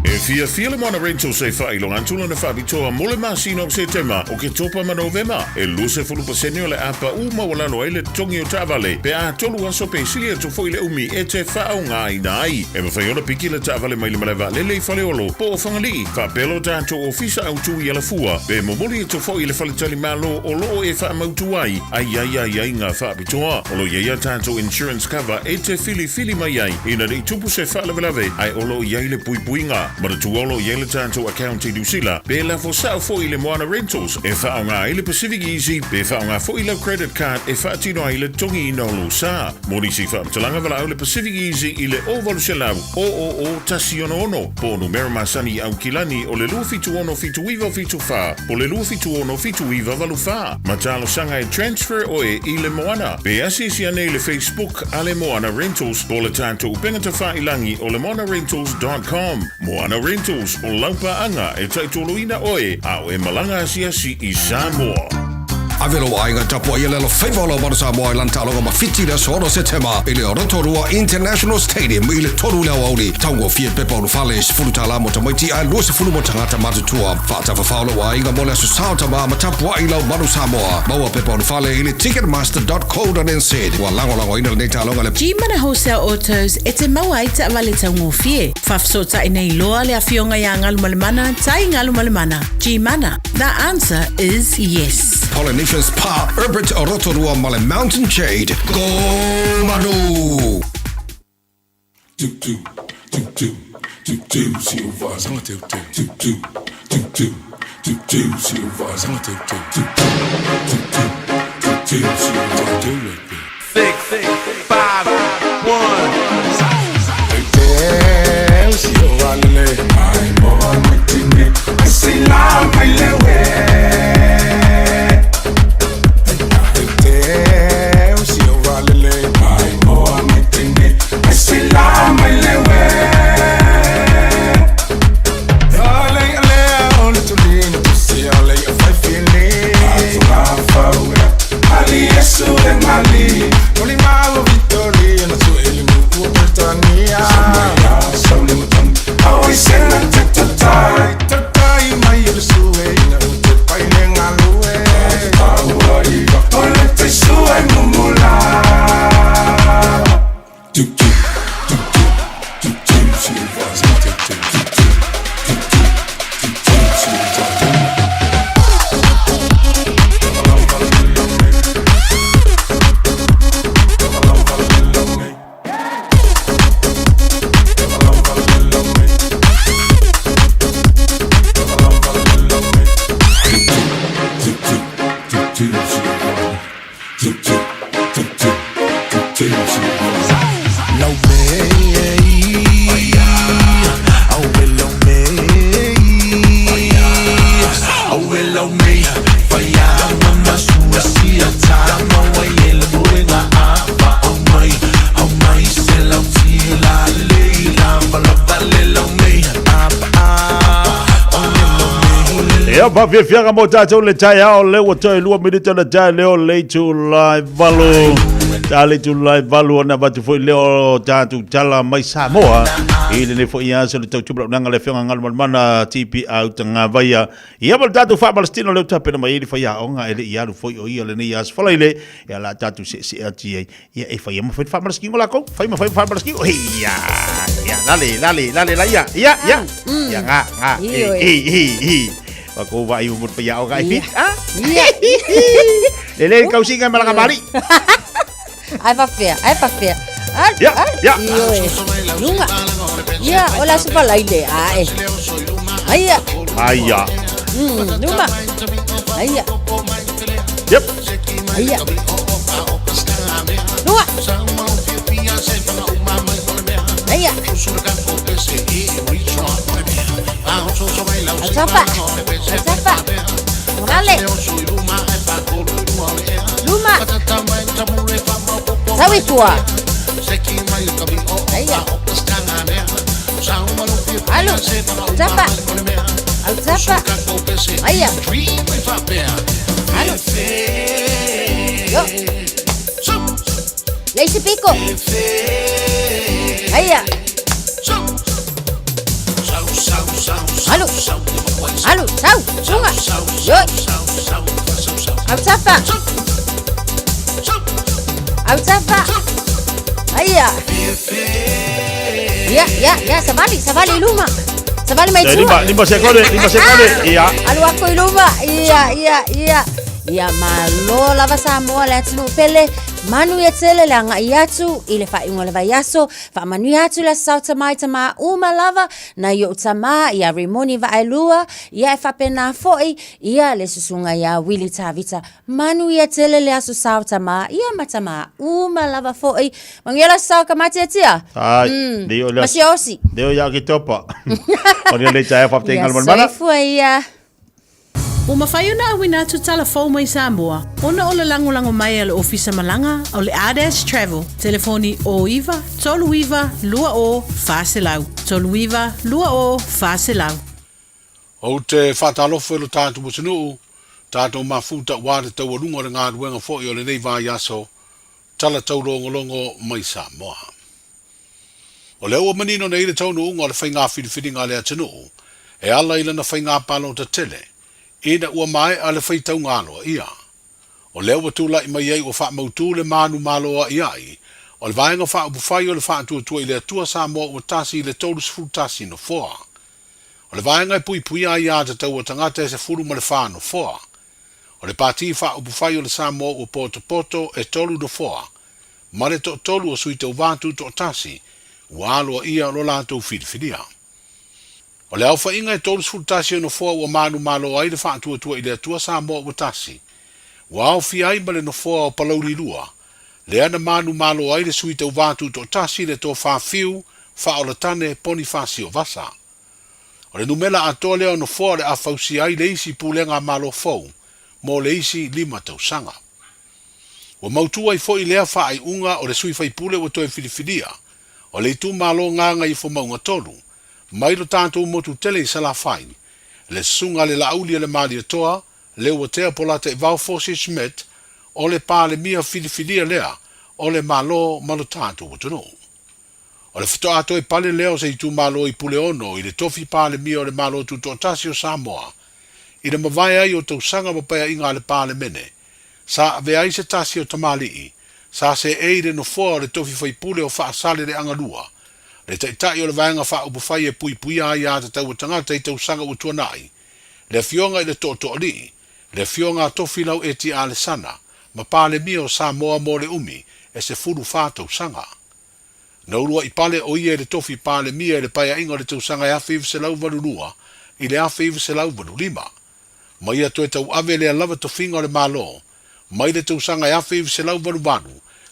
E fiafia le Moana Rentals e faailoga atu lana faapitoa mo le masina o Setema, Oketopa ma Novema. E 20% o le a paʻu maualalo ai le totogi o taavale pe a tolu aso pe sili atu foi le umi e te faaaogaina ai. E mafai ona piki le taavale mai le malae vaalele i Faleolo po o Fagalii, faapea lo tatou ofisa autu i Alafua, pe momoli atu foi i le faletalimalo o loo e faamautu ai a i ai aiaiga faapitoa. O lo o i ai a tatou insurance cover e te filifili mai ai ina ne i tupu se faalavelave ae o lo o i ai le puipuiga. Manatua o lo o i ai le tatou account i Niu Sila pe lafo sao foi i le Moana Rentals e faaaoga ai le Pacific Easy pe faaaoga foi lau credit card e faatino ai le totogiina o lou sa. Mo nisi faamatalaga valaau le Pacific Easy i le 0800 000 166 po o numera masani i Aukilani o le 276 7974 po o le 276 7984. Ma talosaga e transfer oe i le Moana. Pe asiasi ane i le Facebook a le Moana Rentals po o le tatou upega tafailangi o le moanarentals.com. Moana Rentals, o lau paaga e taitoloina oe a o e malaga asiasi i Samoa. Ave lou aiga tapuai i le alofaiva o lau Manu Samoa i lana taaloga ma Fiti i le aso 6 Setema i le Rotorua International Stadium i le 3 i le aoauli. Taugofie pepa ulufale, $10 mo tamaiti ae 20 mo tagata matutua. Faatafafao lou aiga mo le aso sa o tama ma tapuai i lau Manu Samoa. Maua pepa ulufale i le ticketmaster.co.nz. Ua lagolagoina lenei taaloga e le. G-Mana Wholesale Autos e te maua ai taavale taugofie. Faafesootai nei loa le Afioga iā Galumalemana Tai Galumalemana. G-Mana, the answer is yes. Polynesian Spa, Herbert Rotorua ma le Mountain Jade. Go Manu! Six, five, one. Ia, faafiafiaga mo tatou le taeao lea ua toe lua minute ona tae lea o le itula e valu. Ta le itula e valu ona avatu foi lea o tatou tala mai Samoa i lenei foi aso le tautumalaunaga le Afioga Galumalemana TP Autagavaia. Ia ma le tatou faamalositino lea ua tapena mai ai le faiaoga e le i alu foi o ia lenei aso Faraile, ia o le a tatou seesee atu i ai. Ia e fai ma fai le faamalositino lakou, fai ma fai ma faamalositino. Ia, ia, lale, lale, lale la ia, ia, ia. Ia, nga, nga, e, e, e, e. Wa kou vaai mo le faiaoga e fit, ah? Ia. Lelei le kausiga e malaga mali. Ai faapea, ai faapea. Ai, Ya, ai, ya. Ioe. Luga. Ia, o le aso Faraile, ae. Aia. Aia. Luma. Aia. Yep. Aia. Luga. Aia. Autafa. Autafa. Lale. Luma. Sau i tua. Aia. Alu. Autafa. Autafa. Aia. Alu. Yo. Le isi piko. Aia. Alu. Alu. Sau. Luga. Yo. Autafa. Autafa. Aia. Ia, ia, ia, savali, savali i luma. Savali mai Eh, tua. lima, lima sekone, lima sekone. Ia. Alu aku i luma. Ia, ia, ia. Ia malo lava Samoa le atunuu pele. Manuia tele le agai atu i le faaiuga o le vaiaso. Faamanuia atu le Aso Sao Tama i tama uma lava nai ou tama ia Rimoni Vaaelua, ia e faapena foi ia le susuga ia Wili Tavita. Manuia tele le Aso Sao Tama ia ma tama uma lava foi. Manuia le Aso Sao ka matiatia. Ai, Mm. leo le Ma sia osi. Leo ia ki topa. O leo le taea whapte Ia ingal mana. soifua ia. Ua mafai ona auina atu tala fou mai Samoa ona o le lagolago mai a le Ofisa Malaga o le Ardash Travel, telefoni 09 39 20 400, 39 20 400. Ou te faatalofa i lo tatou atunuu, tatou mafuta aua le taualuga o le galuega foi o lenei vaiaso tala taulogologo mai Samoa. O lea ua manino nei le taunuuga o le faiga filifiliga a le atunuu e ala i lana faiga palota tele ina ua maea le faitauga aloaia. O lea ua tulai mai ai ua faamautu le manumalo ai o le Vaega Faaupufai o le Faatuatua i le Atua Samoa Ua Tasi i le 31 nofoa. O le vaega e puipuia ai aiatatau a tagata e 14 nofoa. O le Pati Faaupufai o le Samoa Ua Potopoto e tolu nofoa, ma le toatolu o sui tauva tutoatasi ua aloaia lo latou filifilia. O le aofaiga e 31 o nofoa ua manumalo ai le Faatuatua i le Atua Samoa Ua Tasi, ua aofia ai ma le nofoa o Palauli 2, lea na manumalo ai le sui tauva tutoatasi le Tofa Fiu Faaolatane Ponifasio Vasa. O le numera atoa lea o nofoa o le a fausia ai le isi pulega Malo fou mo le isi lima tausaga. Ua mautu ai foi lea faaiuga o le sui faipule ua toe filifilia o le itumalo Gagaifomauga 3 mai lo tatou motu tele i Salafai, le susuga a le Laauli a le Malietoa Leuatea Polataivao Fosi Schmidt o le Palemia filifilia lea o le Malo ma lo tatou atunuu. O le faatoa toe pale lea o se itumalo i Puleono i le tofi Palemia o le Malo Tutoatasi o Samoa i le mavae ai o tausaga ma paeaiga a le Palemene sa avea ai se tasi o tamalii Sa seei i le nofoa o le tofi faipule o Faasaleleaga 2, le Taitai o le Vaega Faaupufai e Puipuia Aia Tatau a Tagata i tausaga ua tuanai, le Afioga i le Tootooalii, le Afioga a Tofilau Eti Alesana, ma Palemia o Samoa mo le umi e 14 tausaga. Na uluai pale o ia i le tofi Palemia i le paeaiga o le tausaga e 1982 i le 1985. Ma ia toe tauave lea lava tofiga o le Malo mai le tausaga e 1988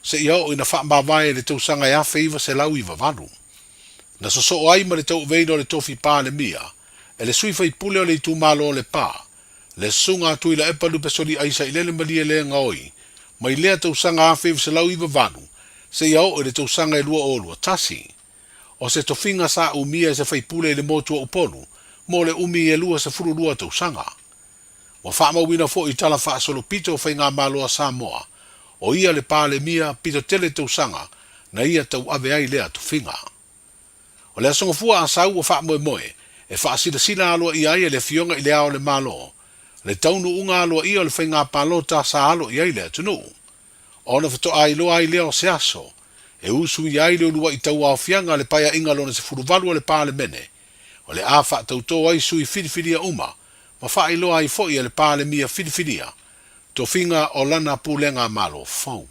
seia oo ina faamavae i le tausaga e 1998. Na sosoo ai ma le tauaveina o le tofi Palemia e le sui faipule o le itumalo o Lepa, le Susuga a Tuilaepa Lupesoliai Sailele Malielegaoi mai lea tausaga 1998 seia oo i le tausaga e 2021. O se tofiga sa umia e se faipule i le motu o Upolu mo le umi e 22 tausaga. Ua faamauina foi i tala faasolopito o Faigamalo a Samoa, o ia le Palemia pito tele tausaga na ia tauave ai lea tofiga. O le Aso Gafua a Sau ua faamoemoe e faasilasila aloaia ai e le Afioga i Le Ao o le Malo le taunuuga aloaia o le faiga palota sa alo i ai le atunuu. Ona faatoa iloa ai lea o se aso e usuia ai le uluai tauaofiaga a le Paeaiga lona 18 a le Palemene, o le a faatautō ai sui filifilia uma ma faailoa ai foi e le Palemia filifilia tofiga o lana pulega Malo fou.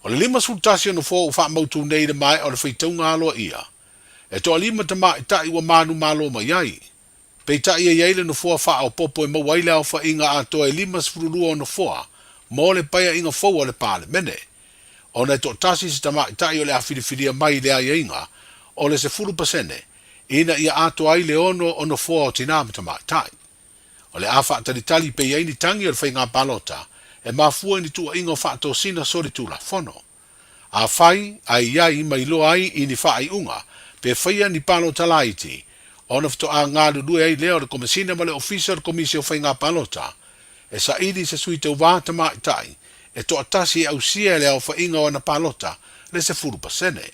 O le 51 o nofoa ua faamautu nei i le maea o le faitauga aloaia, e toalima tamaitai ua manumalo mai ai. Peitai e i ai le nofoa faaopoopo e maua ai le aofaiga atoa e 52 o nofoa mo le paeaiga fou a le Palemene. Ona e toatasi se tamaitai o le a filifilia mai i le aiaiga o le 10% ina ia atoa ai le ono o nofoa o tinā ma tamaitai. O le a faatalitali pe i ai ni tagi o le faiga palota e mafua i ni tuuaiga o faatosina solitulafono. Afai, a i ai ma iloa ai i ni faaiuga pe faia ni palota laiti, ona faatoa galulue ai lea o le Komesina ma le Ofisa o le Komisi o Faiga Palota e saili se sui tauva tamaitai e toatasi e ausia e le aofaiga o ana palota le 10%.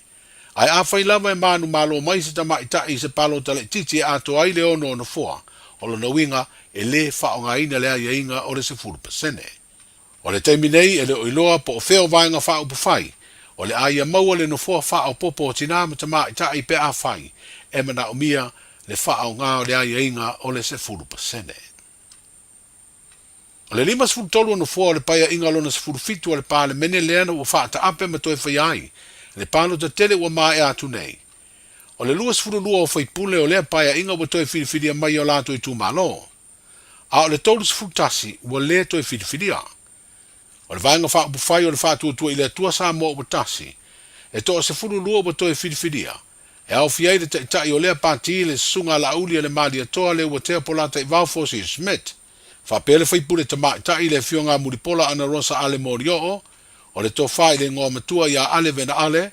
Ae afai lava e manumalo mai se tamaitai i se palota laitiiti e atoa ai le ono o nofoa, o lona uiga e lē faaaogaina le aiaiga o le 10%. O le taimi nei e le o iloa po o fea o Vaega Faaupufai o le a ia maua le nofoa faaopoopo o tinā ma tamaitai pe afai e manaomia le faaaoga o le aiaiga o le 10%. O le 53 o nofoa o le Paeaiga lona 17 a le Palemene lea ua faataape ma toe faia ai le palota tele ua maea atu nei. O le 22 o faipule o lea Paeaiga ua toe filifilia mai e o latou itumalo. A o le 31 ua le toe filifilia. O le Vaega Faaupufai o le Faatuatua i le Atua Samoa ua tasi, e toa 12 ua toe filifilia, e aofia ai le Taitai o lea Pati le Susuga a Laauli a le Malietoa Leuatea Polataivao Fosi Schmidt, faapea le faipule tamaitai le Afioga a Mulipola Anarosa Ale Molioo, o le Tofa i le Igoa Matua ia Ale Vena Ale,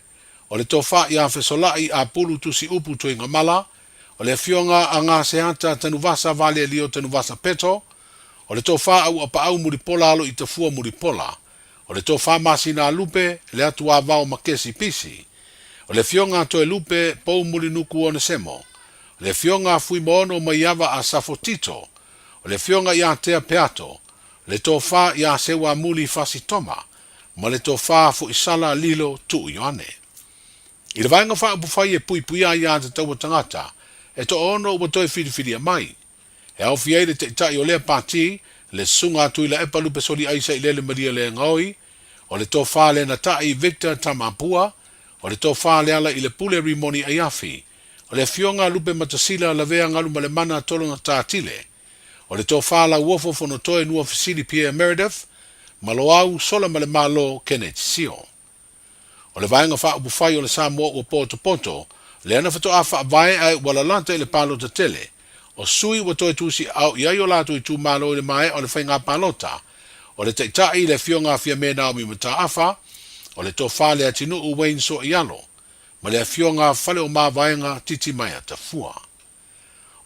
o le Tofa ia Fesolai Apulu Tusiupu Tuigamala, o le Afioga a Gaseata Tanuvasa Valelio Tanuvasa Peto, o le Tofa Auapaau Mulipola Aloitafua Mulipola, o le Tofa Masina Lupe Leatuavao Makesi Pisi, o le Afioga a Toelupe Poumulinuku Onesemo, o le Afioga a Fuimaono Maiava Asafo Tito, o le Afioga ia Tea Peato, le Tofa ia Seuamuli Fasi Toma, ma le Tofa Foisala Lilo Tuu Ioane. I le Vaega Faaupufai e puipuia ai aiatatau a tagata, e toaono ua toe filifilia mai. E aofia ai le Taitai o lea Pati, le Susuga a Tuilaepa Lupesoliai Sailele Malielegaoi, o le Tofa Lenatai Victor Tamapua, o le Tofa Lealailepule Rimoni Aiafi, o le Afioga a Lupematasila Lavea Galumalemana Tologata Tile, o le Tofa Lauofo Fonotoe Nuafesili Pierre Meredith, ma Loau Solamalemalo Kenneth Sio. O le Vaega Faaupufai o le Samoa ua potopoto, lea na faatoa faavae ae ua lalata i le palota tele. O sui ua toe tusiaao i ai o latou itumalo i le maea o le faiga palota. O le Taitai, le Afioga a Fiame Naomi Mataafa, o le Tofa Leatinuu Wayne Soialo, ma le Afioga Faleomavaega Titimaea Tafua.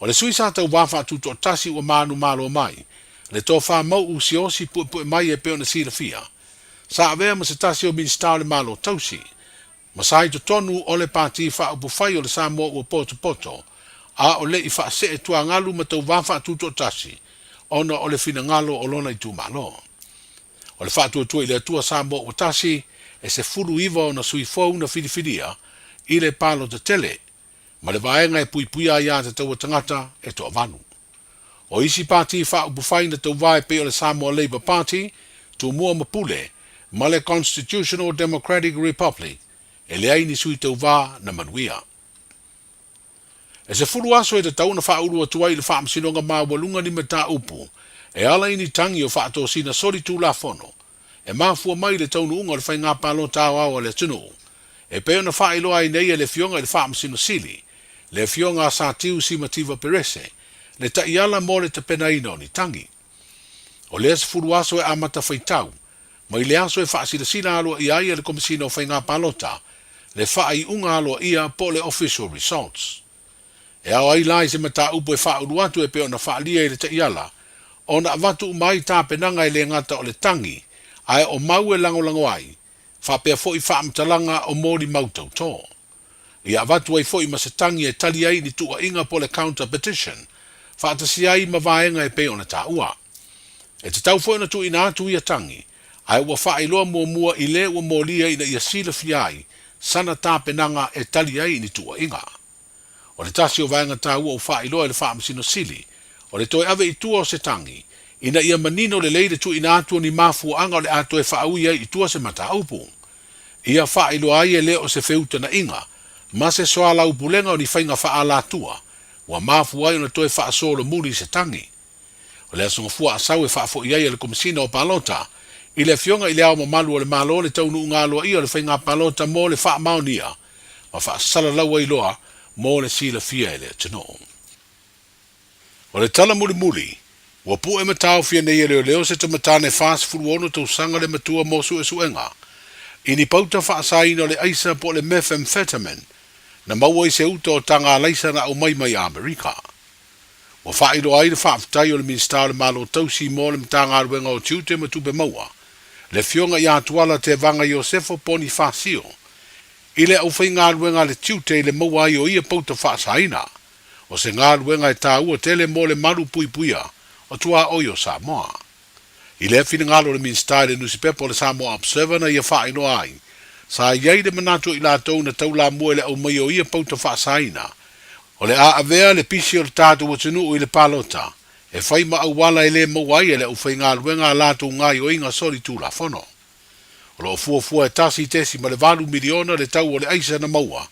O le sui sa tauva faatutoatasi ua manumalo mai, le tofa Mau'u Siaosi Puepue mai e pei ona silafia, sa avea ma se tasi o Minisita o le Malo Tausi, ma sa i totonu o le Pati Faaupufai o le Samoa ua potopoto, a o le i faasee tuagalu ma tauva faatutoatasi ona o le finagalo o lona itumalo. O le Faatuatua i le Atua Samoa ua Tasi, e 19 ona sui fou na filifilia i le palota tele, ma le vaega e puipuia aiātatau a tagata e toavalu. O isi pati faaupufai na tauvā e pei o le Samoa Labour Party, Tumua ma Pule, ma le Constitutional Democratic Republic, e leai ni sui tauvā na manuia. E 10 aso e tatau ona faaulu atu ai i le Faamasinoga Maualuga ni mataupu e ala i ni tagi o faatosina solitulafono e mafua mai i le taunuuga o le Faiga Palota Aoao a le atunuu, e pei ona faailoa ai nei e le Afioga i le Faamasino Sili, le Afioga a Satiu Simativa Perese, le taiala mo le tapenaina o ni tagi. O lea 10 aso e amata faitau, mai le aso e faasilasila aloaia ai e le Komesina o Faiga Palota le faaiuga aloaia po o le Official Results. E ao ai la i se mataupu e faaulu atu e pei ona faaalia i le taiala, ona avatu uma ai tapenaga e le gata o le tagi, ae o mau e lagolago ai, faapea foi faamatalaga o molimau tautō. Ia avatu ai foi ma se tagi e tali ai ni tuuaiga po o le counter petition, faatasi ai ma vaega e pei ona taua. E tatau foi ona tuuina atu ia tagi, ae ua faailoa muamua i le ua molia ina ia silafia ai sana tapenaga e tali ai i ni tuuaiga. O le tasi o vaega taua ua faailoa e le Faamasino Sili, o le toe ave i tua o se tagi, ina ia manino lelei le tuuina atu o ni mafuaaga o le a toe faaui ai i tua se mataupu. Ia faailoa ai e le o se feutanaʻiga ma se soalaupulega o ni faiga faaalatua ua mafua ai ona toe faasolomuli se tagi. O le Aso Gafua Asau e faafoi ai e le Komesina o Palota i le Afioga i Le Ao Mamalu o le Malo le taunuuga aloaia o le faiga palota mo le faamaonia ma faasalalau ai loa mo le silafia e le atunuu. O le tala mulimuli, ua pue ma taofia nei e leoleo se tamatane 46 tausaga le matua mo suesuega i ni pauta faasaina o le aisa po o le methamphetamine na maua i se uta o taga alaisa na aumai mai Amerika. Ua faailoa ai le faafetai o le Minisita o le Malo Tausi mo le Matagaluega o Tiute ma Tupe Maua, le Afioga ia Tuala Tevaga Iosefo Ponifasio, i le aufaigaluega a le tiute i le maua ai o ia pauta faasaina, o se galuega e taua tele mo le malu puipuia o tuaoi o Samoa. I lea finagalo o le Minisita i le nusipepa o le Samoa Observer na ia faailoa ai, sa i ai le manatu o i latou na taulamua i le aumaia o ia pauta faasaina, o le a avea le pisi o le tatou atunuu i le palota e fai ma auala e le maua ai e le aufaigaluega a latou gaioiga solitulafono. O lo o fuafua e $1.8 miliona le tau o le aisa na maua,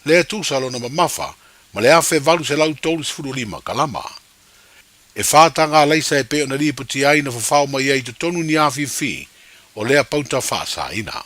lea tusa lona mamafa ma le 1835 kalama. E whā taga alaisa e pei ona lipoti ai na fafao mai ai i totonu ni afiafi o lea pauta faasaina.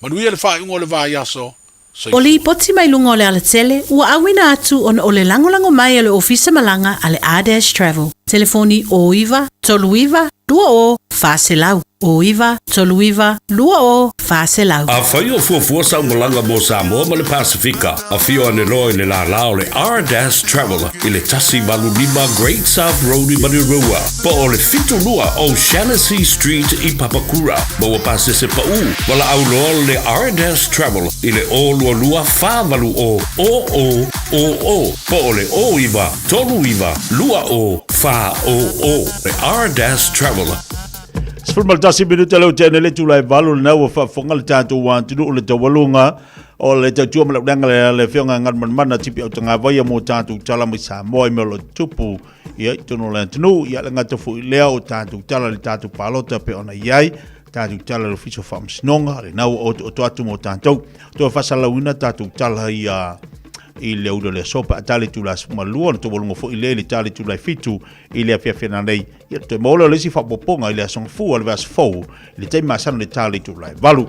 Manuia le faaiuga o le vaiaso, O soifua. lipoti mai luga o le alatele ua auina atu ona o le lagolago mai a le Ofisa Malaga a le R-Dash Travel. Telefoni 09 39 20 400. 09 39 20 400. Afai o fuafua sau malaga mo Samoa ma le Pasefika, afio ane loa i le lālā o le R-Dash Travel i le 185 Great South Road i Manurewa, po o le 72 O'Shannessy Street i Papakura. Maua pasese paʻū, valaau loa le R-Dash Travel i le 022 480 0000 po o le 09 39 20 400. Le R-Dash Travel. 11 minute leo tene le tula e valu lena ua faafofoga le tatou atunuu le taualuga o le tautua ma le ulega le le afioga Galumalemana Tipi Autagavaia mo tatou tala mai Samoa i mea o lo tupu ia i totonu o le atunuu ia le gata foi lea o tatou tala i le tatou palota pe ona i ai tatou tala i le Ofisa o Faamasinoga lena ua otooto atu mo tatou toe faasalalauina tatou tala ia i le ula o le aso pe a tali itula 12 ona taualuga foi lea i le tali itula e 7 i le afiafi nanei. Ia toe maua lea o le isi faaopoopoga i le aso Gafua, le vaiaso fou, i le taimi masani o le ta o le itula e 8.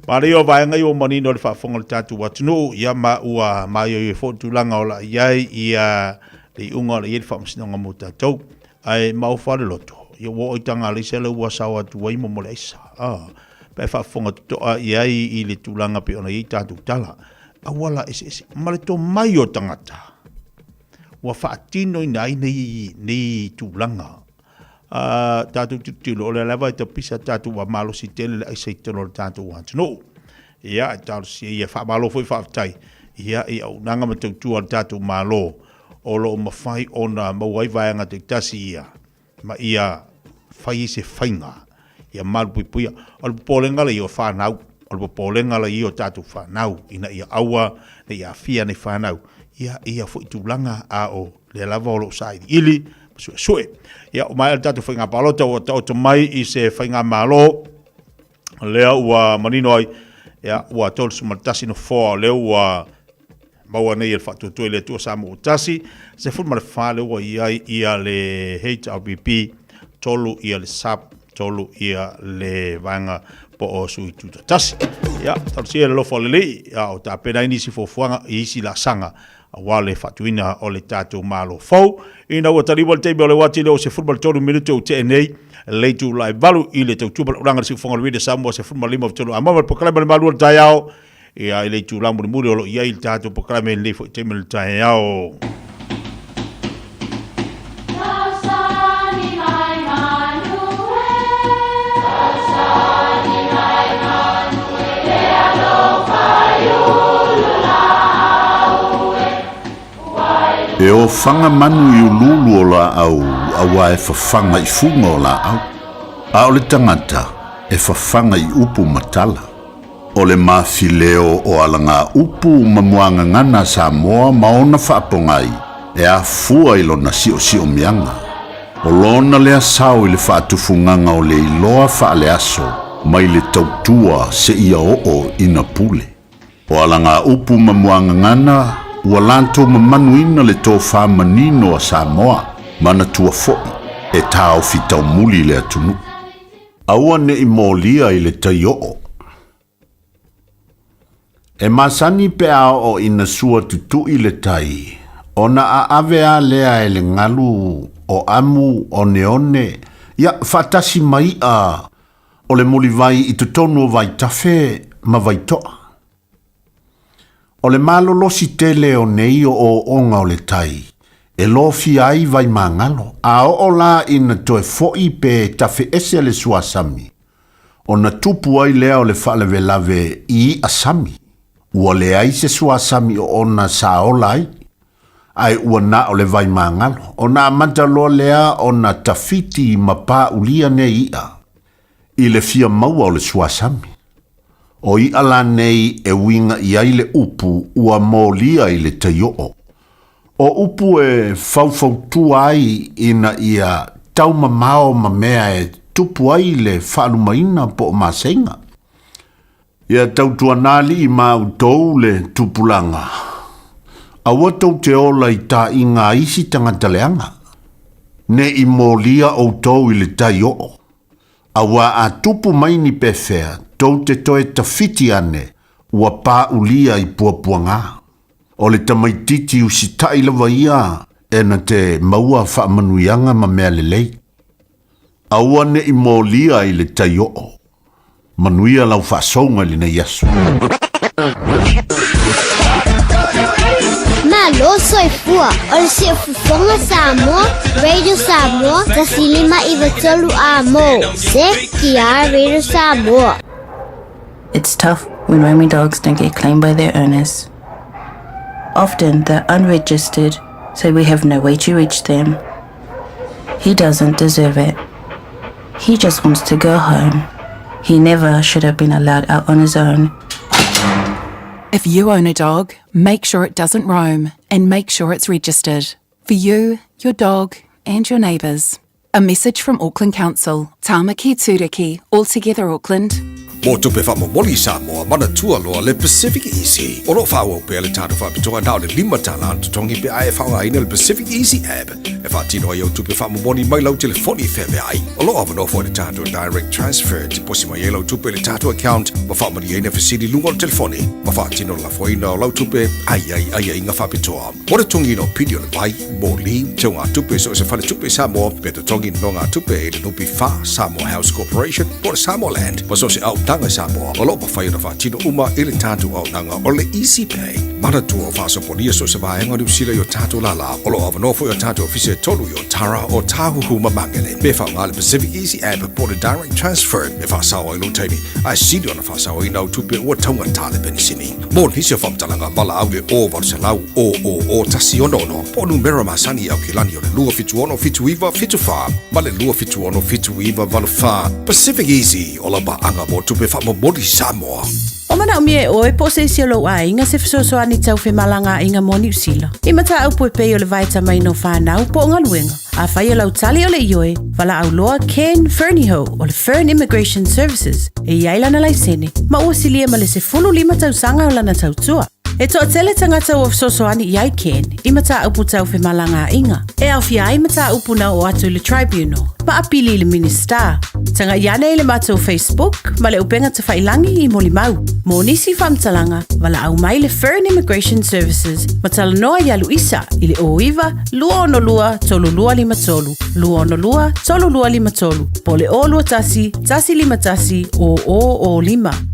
Manaia o vaega ia ua manino i le faafofoga o le tatou atunuu, ia ma ua maioio foi le tulaga o la i ai ia le iuga o la i ai le faamasinoga mo tatou. Ae maofa le loto, ia ua oo i Tagaleisa lea ua sao atu ai mo le aisa. Ah, pe faafofoga totoa i ai i le tulaga pei ona i ai tatou tala. Auala eseese, ma le tomai o tagata. ua faatinoina ai nei, nei tulaga. Tatou tilotilo, o lea lava e tapisa tatou ua malosi tele le aisa i totonu o le tatou atunuu. Ia, e talosia ia, faamalo foi faafetai, ia, i auaunaga ma tautua a le tatou Malo, o lo o mafai ona maua ai vaega taitasi ia, ma ia fai ai se faiga. Ia malupuipuia. O le popolega la ia o fanau, o le popolega la ia o tatou fanau, ina ia aua ne i aafia nei fanau ia ia foi tulaga, a o lea lava o lo o sailiili ma suesue. Ia, ua maea le tatou faiga palota, ua taoto mai i se faigamalo lea ua manino ai, ia, ua 31 nofoa o lea ua maua nei e le Faatuatua i le Atua Samoa ua tasi, 14 lea ua i ai ia le HRPP, 3 ia le SAP, 3 ia le vaega po o sui tutoatasi. Ia, talosia le alofa o le Alii, a o tapena ai nisi fuafuaga i isi laasaga aua le faatuina o le tatou Malo fou. Ina ua taliua le taimi o le uati lea o 13 minute ua tea nei le itula e 8 i le tautua malaulaga le siufofoga o le Radio Samoa 15 o tolu amoa ma le polokalame o le malu o le taeao. Ia, i le itula mulimuli o lo o i ai le tatou polokalame i lenei foi taimi o le taeao. E ofaga manu i uluulu o laau auā e fafaga i fuga o laau, a o le tagata e fafaga i upu ma tala. O le mafileo o alagaupu ma muagagana a Samoa ma ona faapogai e afua i lona siosiomiaga. O lona lea sao i le faatufugaga o le iloa faaleaso mai le tautua seia oo ina pule. O alagaupu ma muagagana ua latou mamanuina le tofa manino a Samoa, manatua foi e taofi taumuli le atunuu. Aua ne i molia i le tai oo. E masani pe a oo ina sua tutui le tai, ona aave a lea e le galu o amu oneone, ia, faatasi ma i'a o le mulivai i totonu o vaitafe ma vaitoa. O le malolosi tele o nei ooooga o le tai, e lofia ai vaimagalo, a oo la ina toe foi pe tafe ese le suasami, ona tupu ai lea o le faalavelave i i'a sami. Ua leai se suasami oona sa ola ai, ae ua na o le vaimagalo, ona amata loa lea ona tafiti ma pāulia nei i'a i le fia maua o le suasami. O i'a la nei e uiga i ai le upu ua molia i le tai oo. O upu e faufautua ai ina ia taumamao ma mea e tupu ai le faalumaina po o maseiga. Ia tautuana alii ma outou le tupulaga, aua tou te ola i taʻiga a isi tagata leaga, ne i molia outou i le tai oo. Auā a tupu mai ni pefea, tou te toe tawhiti ane, ua pāulia i puapuagā. O le tamaititi usitaʻi lava ia e na te maua faamanuiaga ma mea lelei. Aua ne i molia i le tai oo. Manuia lau faasouga i lenei aso. Malo soifua, o le siufofoga Samoa, Radio Samoa, 1593 A mo, CKR Radio Samoa. It's tough when roaming dogs don't get claimed by their owners. Often they're unregistered, so we have no way to reach them. He doesn't deserve it. He just wants to go home. He never should have been allowed out on his own. If you own a dog, make sure it doesn't roam and make sure it's registered. For you, your dog, and your neighbours. A message from Auckland Council, Tāmaki Tūriki, All Together Auckland. Mō tupe faamomoli i Samoa, manatua loa le Pacific Easy. O lo o faaauau pea le tatou faapitoa na o le $5 le totogi pe a e faaaogaina le Pacific Easy app e faatino ai au tupe faamomoli mai lau telefoni feaveai. O lo o avanoa foi le tatou Direct Transfer e tiposi mai ai lau tupe i le tatou account ma faamalieina fesili i luga o le telefoni ma faatino le lafoina o lau tupe a i ai aiaiga faapitoa. Mo le totogiina o pili o le vai, moli, teugatupe i so o se faletupe i Samoa, pe totogi nonogatupe i le NPF, Samoa House Corporation, po o le Samoa Land, ma so o se auaunaga i Samoa, o lo o mafai ona faatino uma i le tatou auaunaga o le Easy Pay. Manatua o faasopolia so o se vaega o Niu Sila i o tatou lālā, o lo o avanoa foi o tatou ofisa e tolu i Otara, Ōtāhuhu ma Māngere. Me faaaoga le Pacific Easy App po o le Direct Transfer e faasao ai lou taimi, ae sili ona faasaoina au tupe ua taugata le penisini. Mo nisi o faamatalaga, valaau i le 0800 000 166 po o numera masani i Aukilani o le 276 7974 ma le 276 7984. Pacific Easy, o lau paaga mo tupe faamomoli Samoa. O manaomia e oe po o se isi o lou aiga se fesoasoani tau femalagaaiga mo Niu Sila. I mataupu e pei o le vaetamaina o fanau po o galuega. Afai o lau tali o le ioe, valaau loa Ken Fernihough o le Fern Immigration Services e i ai lana laisene ma ua silia ma le 15 tausaga o lana tautua. E toatele tagata ua fesoasoani i ai Ken i mataupu tau femalagaaiga, e aofia ai mataupu na oo atu i le Tribunal ma apili i le Minisita. Tagai ane i le matou Facebook ma le upega tafailangi i molimau. Mo nisi faamatalaga, valaau mai le Fern Immigration Services ma talanoa iā Luisa i le 09 262 3253, 262 3253, po o le 021 151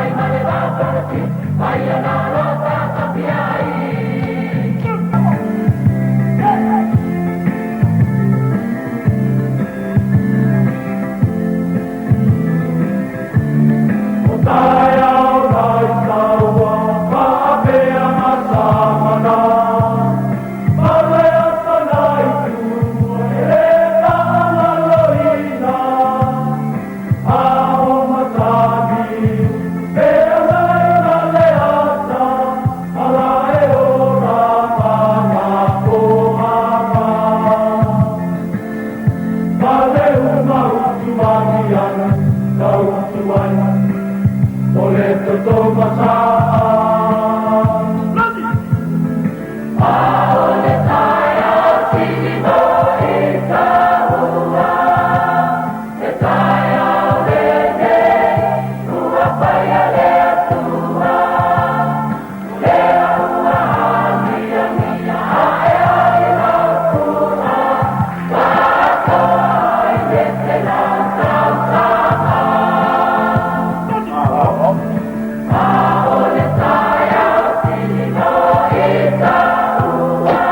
0005. O le toto masaa. A o le taeao sili mo i taua, le taeao lenei ua faia le Atua, lea ua amiamia ae ai lau fua, ua atoa ai le 100 tausaga. A o le taeao sili mo i taua,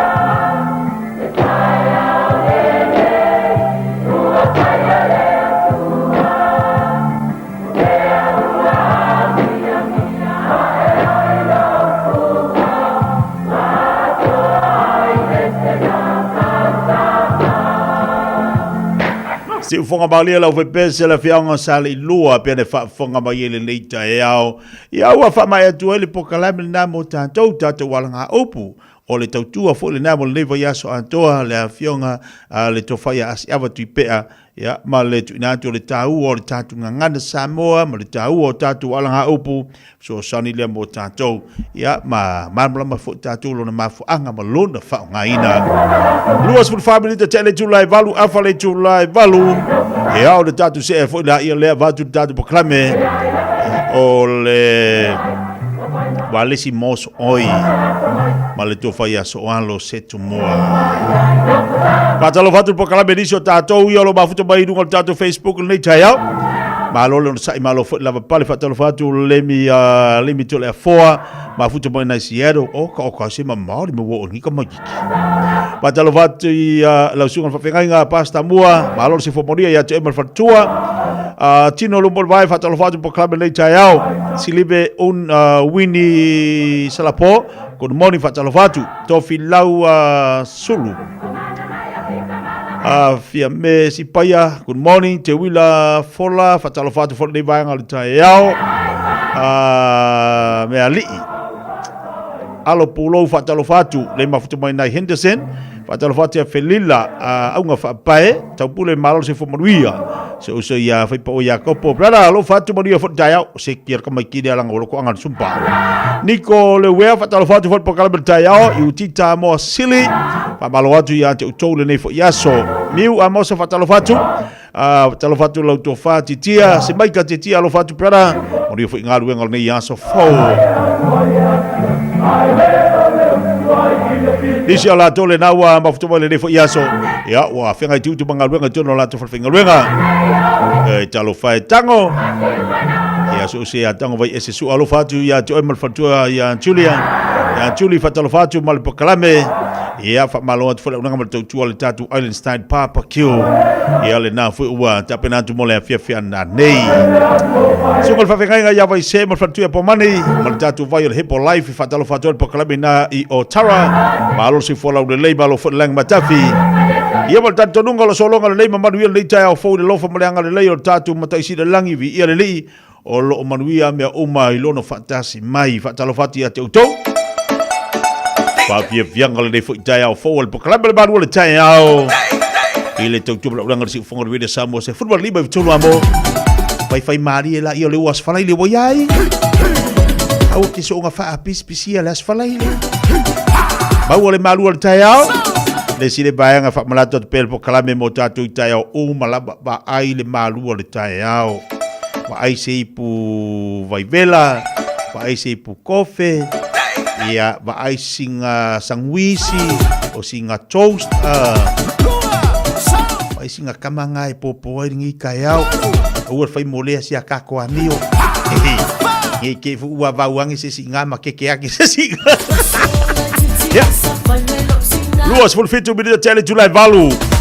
le taeao lenei ua faia le Atua, lea ua amiamia ae ai lau fua, ua atoa ai le 100 tausaga. Siufoga malie lau faipese le afioaga sa Leilua pea na faafofoga mai ai lenei taeao. Ia ua faamaea atu ai le polokalame lena mo tatou, tatou alagaupu. O le tautua foi lena mo lenei vaiaso atoa, le afioga a le Tofa ia Asiava Tuipea, ia, ma le tuuina atu o le taua o le tatou gagana Samoa ma le taua o tatou alagaupu, fesoasoani lea mo tatou, ia, ma malamalama foi tatou lona mafuaaga ma lona faaaogaina. 24 minute tea le itula e 8, afa le itula e 8, ia, o le tatou see foi la ia lea avatu le tatou polokalame o le Walesi Mos Oi ma le tofa ia Soalo Setumua. Faatalofa atu le polokalame nisi o tatou ia o lo mafuta mai i luga o le tatou Facebook lenei taeao. Malo le onosai, malo foi le lavapale. Faatalofa atu Lemi, Lemi Toleafoa, mafuta mai nai Seattle. Oka oka se mamao le mea ua o ni kamaiki. Faatalofa atu i lau susuga i le faafeagaiga Pastor Mua, malo le soifua manuia ia te oe ma le faletua. Tino Lumbo le Vae, faatalofa atu polokalame lenei taeao. Silive un, Winnie Salapo, good morning, faatalofa atu. Tofilau Sulu. Fiame Sipaia, good morning. Te Wila Fola, faatalofa atu foi lenei vaega o le taeao. Mealii. Alo Pulou, faatalofa atu. Le mafuta mai nai Henderson, faatalofa atu ia Felila, Auga Faapae, Taupule malo le soifua manuia. Se uso ia Faipao Iakopo. Brother, alofa atu manuia foi le taeao. Se kia le kamaiki lea langa o loko anga le sumpa. Niko Lewea, faatalofa atu foi le polokalame le taeao. I utita moa sili. Faamalo atu ia te outou lenei foi aso. Miu Amosa, faatalofa atu. Faatalofa atu lau tofa Titia, se maika Titia, alofa atu brother. Manuia foi galuega o lenei aso fou. Nisi o latou lena ua mafuta mai lenei foi aso. Ia, ua feagai tiute ma galuega i totonu o latou falefaigaluega. E talofa e tango. Ia, so se ia tango vai ese su alofa atu ia te oe ma le faletua ia Julia. Ia Julie faatalofa atu ma le polokalame. Ia, faamalo atu foi le auaunaga ma le tautua a le tatou Island Style Barbecue. Ia, lena foi ua tapena atu mo le afiafi ananei. Susuga i le faafeagaiga ia Vaise ma le faletuia Pomani ma le tatou vai o le Hippo Life, e faatalofa atu ai le polokalame ina i Otara. Malo le soifua laulelei, malo foi le lagi matafi. Ia ma le talitonuga o le sologa lelei ma manuia lenei taeao fou i le alofa ma le agalelei o le tatou Matai Sili i le Lagi, viia le Alii. O lo o manuia mea uma i lona faatasi mai. Faatalofa atu ia te outou. Faafiafiaga lenei foi taeao fou o le polokalame le malu o le taeao. I le tautua ma le auaunaga o le siufofoga o le Radio Samoa se 15 i tolu amo. Faifai malie la ia o le ua asfalaile ua iai. Aua te soonga faapisipisia le asfalaile. Maua le malu o le taeao. Le isi le vaega faamalatu atu pea le polokalame mo tatou i taeao uma lava vaai le malu o le taeao. Vaai se ipu vaivela, vaai se ipu kofe, ia vaai singa sanguisi, o singa toast, vaai singa kama ngā e pōpō ai lengi taeao. Aua le fai mo lea sia kako amio. Nge ke fu ua vauangi se si ngā ma keke ake se si ngā. Ia. 27 minita tea le itula e 8.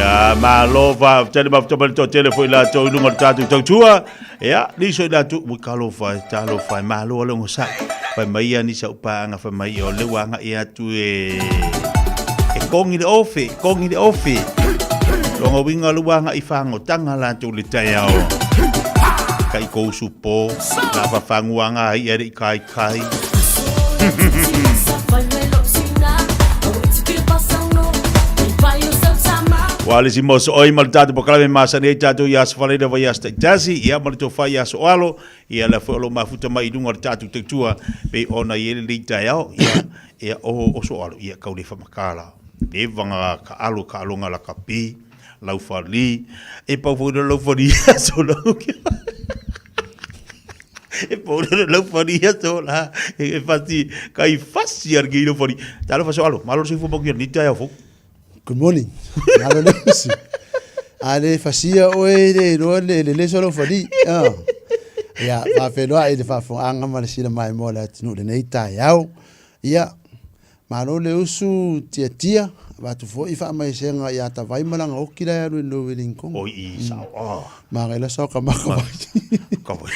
Ia, malo faafetai le mafuta mai le toatele foi latou i luga o le tatou tautua. Ia, liso i latou, ui talofa e, talofa e, malo le ogasai. Fai mai ia nisi au paaga, fai mai ia o lea ua agai atu e, e kongi le ofe, kongi le ofe. Longa uiga o lea ua agai i fagotaga latou i le taeao. Kai kou usu po, la fafaguaga ai ia le i kai kai. Ua le si moso oi ma le tātou pakalame masani ai tātou i aso whaleira vai aso taitasi, ia ma le tōwhai i aso alo, ia la fue o lo mafuta mai i lunga o le tātou tautua, pei ona i ele lei taeao, ia, ia o, o so alo, ia kau le whamakala, le wanga ka alo ka alonga la ka pi, lau whali, e pau fo lau whali aso lau E pau le lau whali aso la, e fasi, kai fasi ar ki lau whali. Talo faso alo, malo se fo mo ki ni taeao fo. Good morning. Malo le usu. A le fasia oe le iloa le lele so lau fali. Ah. Ia, faafeiloai i le faafofogaaga ma le sila maimoa o le atunuu i lenei taeao. Ia, malo le usu tiatia, avatu foi faamaisega ia Tavai ma lana oki la e alu i Norway Lincoln. Oi i sao. Ah. Magaila sao ka maka vai. Ka vai.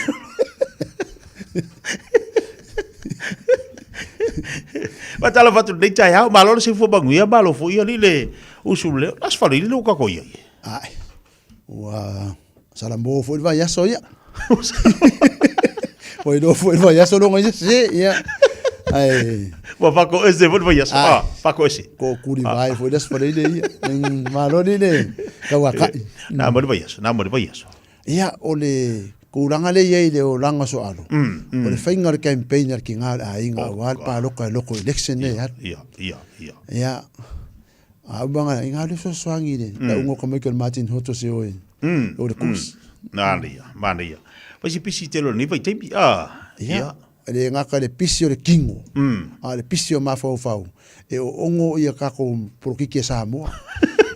Ma tala fatu nei taeao, malo le soifua manuia, malo foi ia le usu le, las fale le ka ko ia. Ai. Ua salamo foi le vaiaso ia. Ua iloa foi le vaiaso longa ia se ia. Ai. Ua fako ese foi le vaiaso. Ah, fako ese. Ko kuri vai foi le aso faleile ia. Malo ni le kauakai. Na mo le vaiaso, na mo le vaiaso. Ia, o le tulaga lea e i ai i le olaga o Soalo, o le faiga o le campaign a le tiga o le aiga aua le paloka e local election lea e alu. Ia, ia, ia. Ia, a uma i ngā le fesoasoani i le lauga o ka Michael Martin Hoto se oe, o le kusi. Manaia, manaia. Fai si pisi tele o lenei vaitaimi, ah, ia. E le gata i le pisi o le kino, a o le pisi o mafaufau, e oogo ia kakou polokiki a Samoa.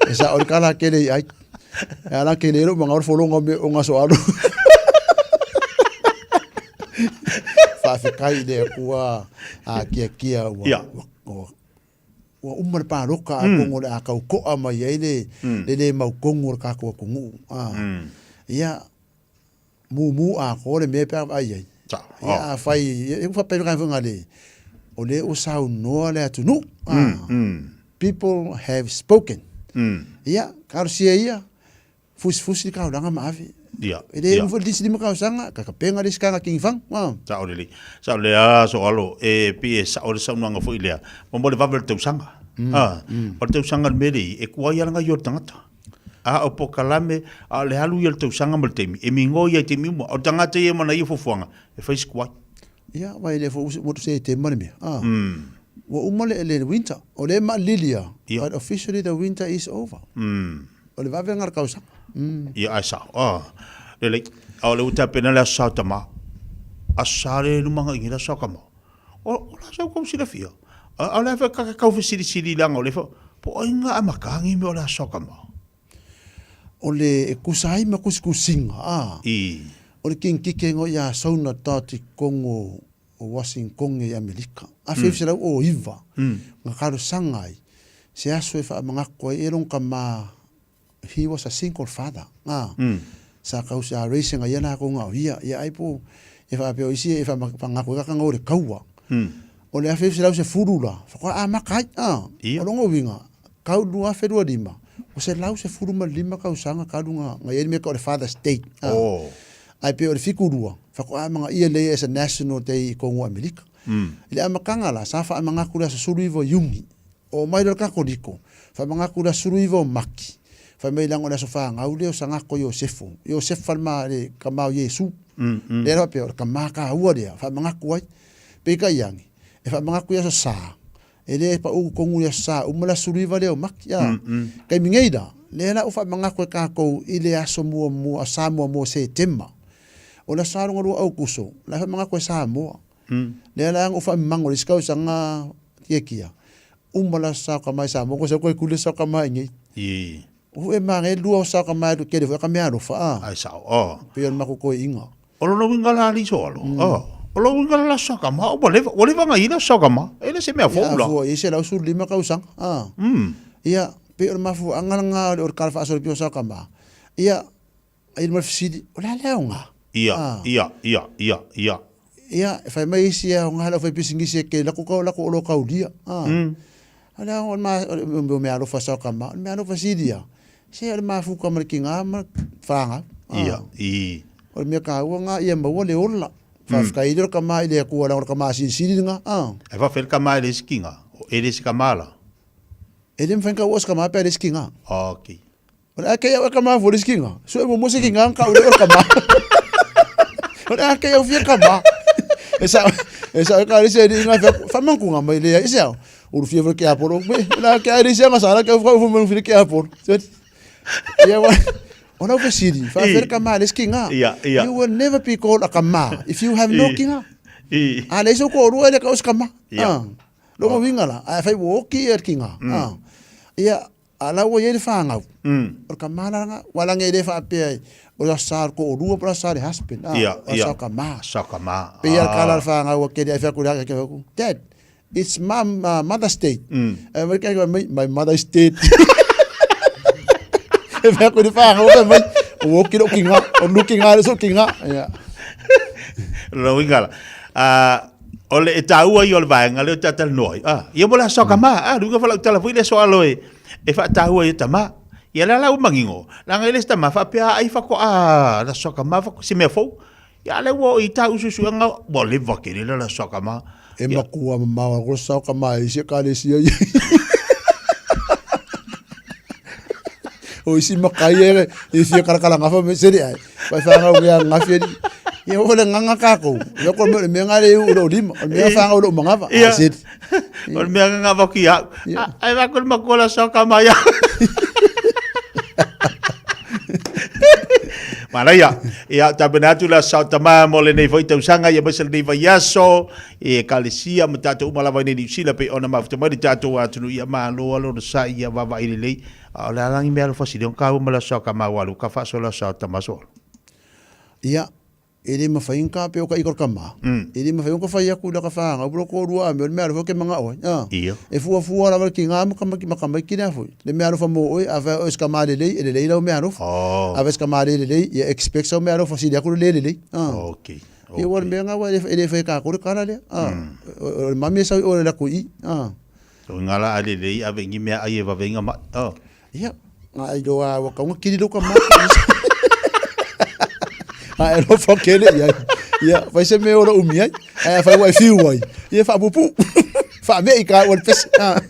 E sao le kala kele i ai. E ala kele lo manga o folonga me o ngaso alo. Faafetai i le Atua a kia kia ua, ua, ua, ua uma le paloka a kongo le a kau koa mai ai le, le le mau kongo o le kakou atunuu. Ah. Ia, mumu atoa le mea pe a vaai ai. Ia afai, e faapea mai foi le, o lea ua saunoa le atunuu. People have spoken. Ia, talosia ia, fusifusi le taulaga ma ave. Ia. E le umi foi le lisi lima tausaga, ka tapena le isi taga King Fang. Sao lelei. Sao lelei a so alo, e pei e sao le saunoaga foi lea, mo le vave o le tausaga. O le tausaga le mea lea e kuai ala ngai o le tagata. A o pokalame, a o le alu ia o le tausaga ma le taimi, e migoi ai i taimi uma. O le tagata ia ma ana ia fuafuaga, e fai si kuai. Ia, wai le fo usi, se te ma le mea. Ah. Ua uma le, le winter. O le maalili a, but officially the winter is over. O le vave lena o le tausaga. Ia, ae sao. Ah. Lelei. A o le ua tapena le Aso Sa o Tama. Aso Sa le lumaga i le Aso Sa o Tama. O, o la sa kou silafia. A, o le a ka kau fesilisili leaga o le fa, po o ai nga amataga i mea o le Aso Sa o Tama. O le e kusa ai ma kusikusiga, a. I. O le kingkike ngo ia Sauna Tati Kongo o Washington i Amerika. 1909, nga talosaga ai, se aso e faamanatu ai e lona tama he was a single father, a, sa kau sa raising ai ia lakou na o ia, ia ai po e faapea o isi e faamanatu ai ka tanga o le kaua. O le 1910 la, faatoa amata ai, a, o lona uiga, kau 2025, ua 115 tausaga talu na i ai le mea tau o le Father's Day, a, ae pei o le 72, faatoa amanaia lea as a national day i totonu o Amerika. I le amataga la, sa faamanatu i le aso 19 o Iuni, Oo mai loa le Katoliko, faamanatu i le aso 19 o Mati, fai mai leaga o le aso fanau lea o Sagato Iosefu. Iosefa le ma le tama o Iesu. Lea la faapea o le tama taua lea, faamanatu ai. Peitai ane, e faamanatu i aso Sa, e le pau tonu i aso Sa uma le aso 19 lea o Mati. A, taimi nei la, lea la ua faamanatu e tatou i le aso muamua, Sa muamua o Setema. O le aso Sa lona lua Aukuso, la e faamanatu e Samoa. Lea la na ou faamamago i le isi tausaga kiakia, uma la sao ka mai Samoa, ko sau koe kule sao ka mai nei. I. Ua e mange lua o sao ka mai atu kele foi ka mea alofa a. Ai sao, oh. Pei o le makou toeaiga. O lona uiga la alii so alo, oh. O lona uiga la sao ka ma, ua leva, ua leva na i la sao ka ma, e le se mea fou la. Ia, fua i se 115 tausaga, a. Ia, Pei o le mafuaaga lena o le kala faasolepia o Saokama. Ia, ai le ma le fesili, o le a le aoga? Ia, ia, ia, ia, ia. Ia, e fai mai isi e aoga le aufaipisinisi e kei lako kau lako olo kaulia. Ah. O le aoga, o le ma, o le mea alofa Saokama, o le mea alofa silia. Se o le mafuka ma le kiga ma whāngau. Ah. Ia, i. O le mea kāua ngā ia maua le ola. Whawhikai le kama i le akua la o le kama silisili nga. Ah. E whawhai le kama e le isi kinga, e le isi kama la. E le mwhainga ua se kama pe le isi kinga. Okay. O le a kei au e kama fo le isi kinga. So e mo se kinga ka ule o le kama. O le a kei au fia kama. E sa e sa ka le se ni nga fa fa manku nga mai le e se au. Uru fia fo ke apolo. Me la ke ai se nga sala ke fo fo mo fia ke apolo. Ia wa O lau fesili, whaawhera kama le isi kinga. Ia, ia. You will never be called a kama if you have no kinga. I. A le iso ko rua le ka os kama. Ia. Ah. Longa winga la, a whai woki e kinga. Ah. Ia, a lau o ye le whāngau. O ka mālanga, walange i le whaapea i, o la sa ko o rua po la sa le husband. Ah, Ia, o ia. sa ka mā. Sa ka mā. Pe ia ka la whāngau a kere ai whaku le haka ke Dad, it's mom, mother's day. Mai kai mai, my mother is dead. E whaku le whāngau o mai, o oki ro kinga, o nuki ngā le so kinga. Ia. Lona uiga la, o le e tāua ia o le vaega lea o tatalanoa ai. Ah, ia mo le aso ka mā, ah, luga fa lau tala foi le aso alo e, e faataua ia tama. Ia la lau mangingo, langa i le isi tama faapea ai fakoa le aso ka mā fako se mea fou. Ia le ua o i tā ususuega, ua leva kele le aso ka mā. E makua mamao a ko sao ka mā e isi ekalesia ia. O isi makai e e fia kalakala ngafa me sere ai. Pai whangau mea ngafi ali. Ia o le nganga kākou. Ia ko me mea ngare u lo lima. O mea whangau lo mangava. Ia. A sere. O le mea nganga waki au. Ai wako le makua la sao ka mā ia. Manaia, ia tapena atu la sao tama mo lenei foi tausaga ia maise lenei vaiaso e ekalesia ma tatou uma lava i nei Niu Sila pei ona mafuta mai le tatou atunuu ia malo alo ona sai ia vaavaai lelei. A o le a lagi mea alofa sili ona kaua ma le aso a ka mau alu ka faasoa le aso a tama aso alo. Ia, e le mawhai nga pe o ka ika ka ma. E le mawhai ka whai aku la ka whaanga u ko rua a me o le mea alofa ke manga oe. A. Ia. E fua fua lava ki nga ma ka ma ka mai ki lea foi. Le mea alofa mo oe a whai oe ska ma lelei e lelei lau mea alofa. Oh. A whai ska ma le lelei ia expect sau mea alofa sili aku le lelei. A. Okay. Ia ua le mea nga ua e le whai ka kore kala lea. A. O le mami e sau i o le la kui i. A. O nga la a lelei ave ngi mea ai e wawenga mai. Oh. Ia, nga ai loa wa kaunga kiri lo ka ma. A e lo whakele ia. Ia, whai se me ora umi ai. Ai whai wai fiu ai. Ia wha pupu. Wha me i ka ua le pese. Ah.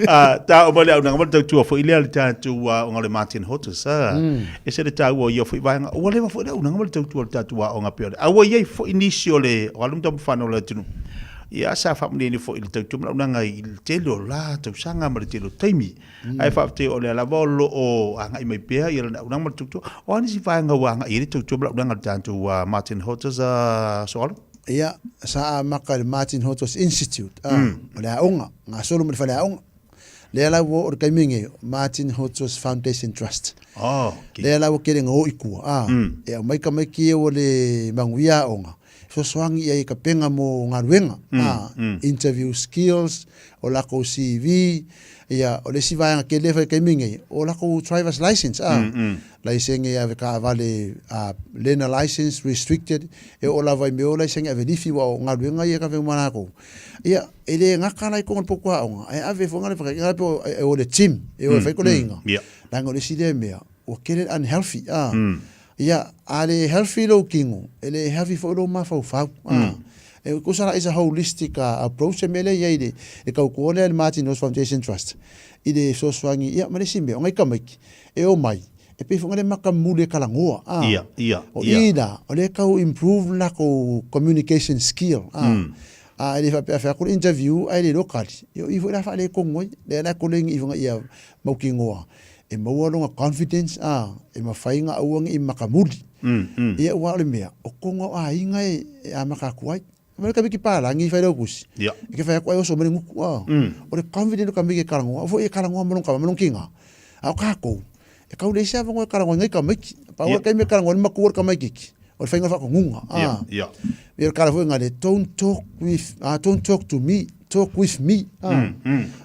Ah, tā o male au nanga tau tua foi lea le tātou o ngā le Martin Hotus. Ah. E se le tāua o ia foi vaenga. Ua lewa foi le au nanga tau tua le tātou o ngā peo. A ua iai foi nisi o le, o alum tamu whanau le atunu. Ia, sa faamanino foi i le tautua ma lau i le tele o la tausaga ma le tele o taimi. Ae faafetai o lea lava o lo o agai mai pea ia lana auaunaga ma le tautua. O a nisi vaega ua agai ai le tautua ma le auaunaga a le tatou Martin Hodges Soalo? Ia, sa amata i le Martin Hodges Institute, o le aoga, gasolo ma le faleaoga. Lea la ua oo i le taimi lenei, Martin Hodges Foundation Trust. Oh, okay. Lea la ua tele ina o i tua, e aumai tamaiti ia ua le manuia aoga, fesoasoani i ai i ka pega mo galuega, interview skills, o lakou CV, ia, o le isi vaega tele e fai i le taimi lenei, o lakou driver's license, laisene e ave taavale, learner license, restricted, e oo lava i mea o laisene ave lifi, aua o galuega ia e kave uma lakou. Ia, e le gata la i totonu o le potu aoga, ae ave foi le whakainga pe e o le gym, e o e whai ko le inga. Leaga o le isi lea mea, ua tele le unhealthy, Ia, a le healthy lou kino, e le healthy foi lou mafaufau. E tusa la is a holistic approach se mea lea i ai le, le tautua lea a le Martin Rose Foundation Trust i le fesoasoani, ia, ma le isi mea, o nai tamaiti e omai, e pei foi ona le matamuli e talanoa, a. Ia, ia, O ia. i la, o lea e tau improve le latou communication skill, a. A e le faapea a fai atu le interview ae le iloa tali, ia o i foi la e faaletonu ai, lea la e koleni i ia mautinoa e maua lona confidence, a, e mafai ona aua ne i matamuli. Ia aua o le mea, o tonu lava o aiga e amata atu ai. Mai le tamaiti palagi i fai lau tusi, e te fai atu ai oso mai le gutu, a. O le confident o tamaiti e talanoa, aua foi e talanoa ma lona tama ma lona tina. A o tatou, e tau leai se avanoa e talanoa ai nai tamaiti. Pau lava le taimi e talanoa ai le matua o le tamaititi, o le faiga o le faatonuga, a. Ia o le tala foi lena, don't talk with, don't talk to me. talk with me. Ah.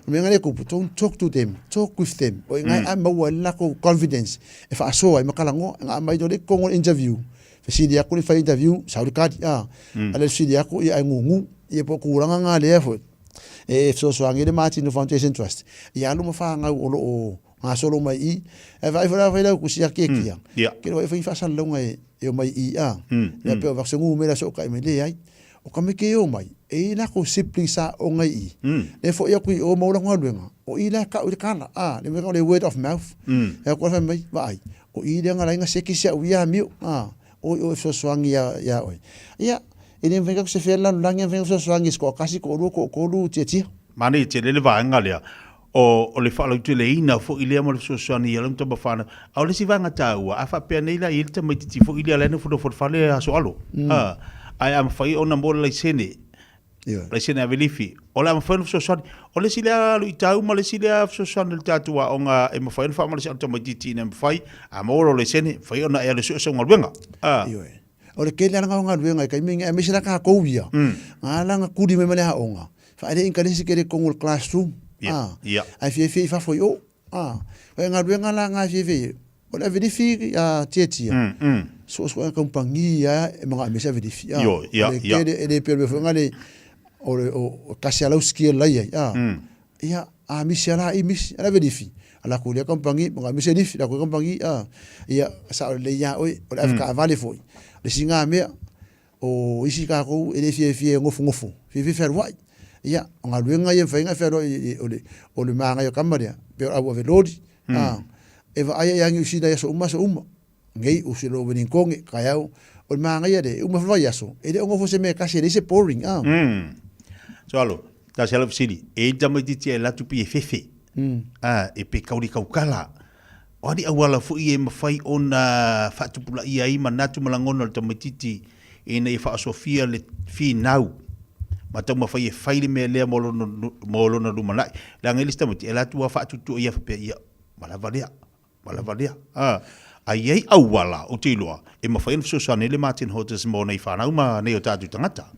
Mea ngā le kupu, don't talk to them, talk with them. O i ngai a maua le lako confidence, e whaasoa, e makalangoa, ngā mai tō le kongo interview. Fesili aku le whai interview, sau le kadi, ah. Ale fesili aku, ia ai ngungu, ia po kūranga ngā lea foi. E fesoasoani le Martino Foundation Trust. Ia alu ma whāngau o loo ngā solo mai i. E whai whai whai lau kusi a kia. Ke roa e whai whaasalalauga e o mai i a. Ia peo wak se ngu mera so kai mai le ai. O ka me ke o mai. E i lako sibling sa o ngai i. Le fo ia kui o maula ngā luenga. O i la ka uri kala. A, le mea o le word of mouth. E ko whai mai, wa ai. O i le ngā lainga seki sia ui a mio. A, o i o e fesoasoani ia, ia oe. Ia, e le mawhai se whea lalolagi a mawhai fesoasoani se koakasi, koolua, kootolu, tiatia. Manaia tele le vaega lea o, o le faalauteleina foi lea ma le fesoasoani i alo ma tama whanau. A o le isi vaega taua, a faapea nei la i ai le tamaititi foi lea la e nofonofo i le fale aso alo. Ae a mawhai ona mo le laisene, laisene ave lifi, o le a mawhai ona fesoasoani. O le isi lea luitau ma le isi lea fesoasoani i le tatou aoga e mawhai ona faamalosiau le tamaititi ina mawhai, a maua lou laisene, mawhai ona e alu e sue sau galuega. O le kele ala o galuega i taimi nge aemaise la tatou ia, nga ala nga kuli mai ma le aoga, faale inkalesi kele i totonu o le classroom, ae fiafia i fafo i o. O le galuega la nga e fiafia i ai, o le avelifi a tiatia, suesuega kamupani a e manao se avelifi. O le kele e le pei o le mea foi lea o le o tasi a lau skill la i ai, ia, a misi a la i misi, a le avelifi, ala ku lea kamupani, manao se lifi, la ku kamupani, ia, sao lelei ia oe, o le avekaavale foi. O le isi na mea, o isi tatou e le fiafia e nofonofo, fiafia e fealuai. Ia, o galuega ia e mafai ona fealuai o le, o le magaia o tama lea, pei o le au ave loli, a, e vaai ia Niu Sila i aso uma aso uma, nei o se lo Wellington, taeao, o le magaia lea, e uma foi le vaiaso, e le o nofo se mea e tasi, e leai se boring, a. So alo, tasi lava fesili, e i ai le tamaitiiti e alu atu pei e fefe, a, e pe kauli kaukala, O a ni auala foi e mafai ona faatupulaia ai manatu ma lagona o le tamaitiiti ina ia faaosofia le finau ma taumafai e fai le mea lea mo lona, mo lona lumanai. Leaga i le isi tamaiti, e alu atu lava faatuatua ia faapea, ia, ua lava lea, ua lava lea. A, a i ai auala, ou te iloa, e mafai ona fesoasoani ai le Martin Hodges mo nei fanau ma nei o tatou tagata.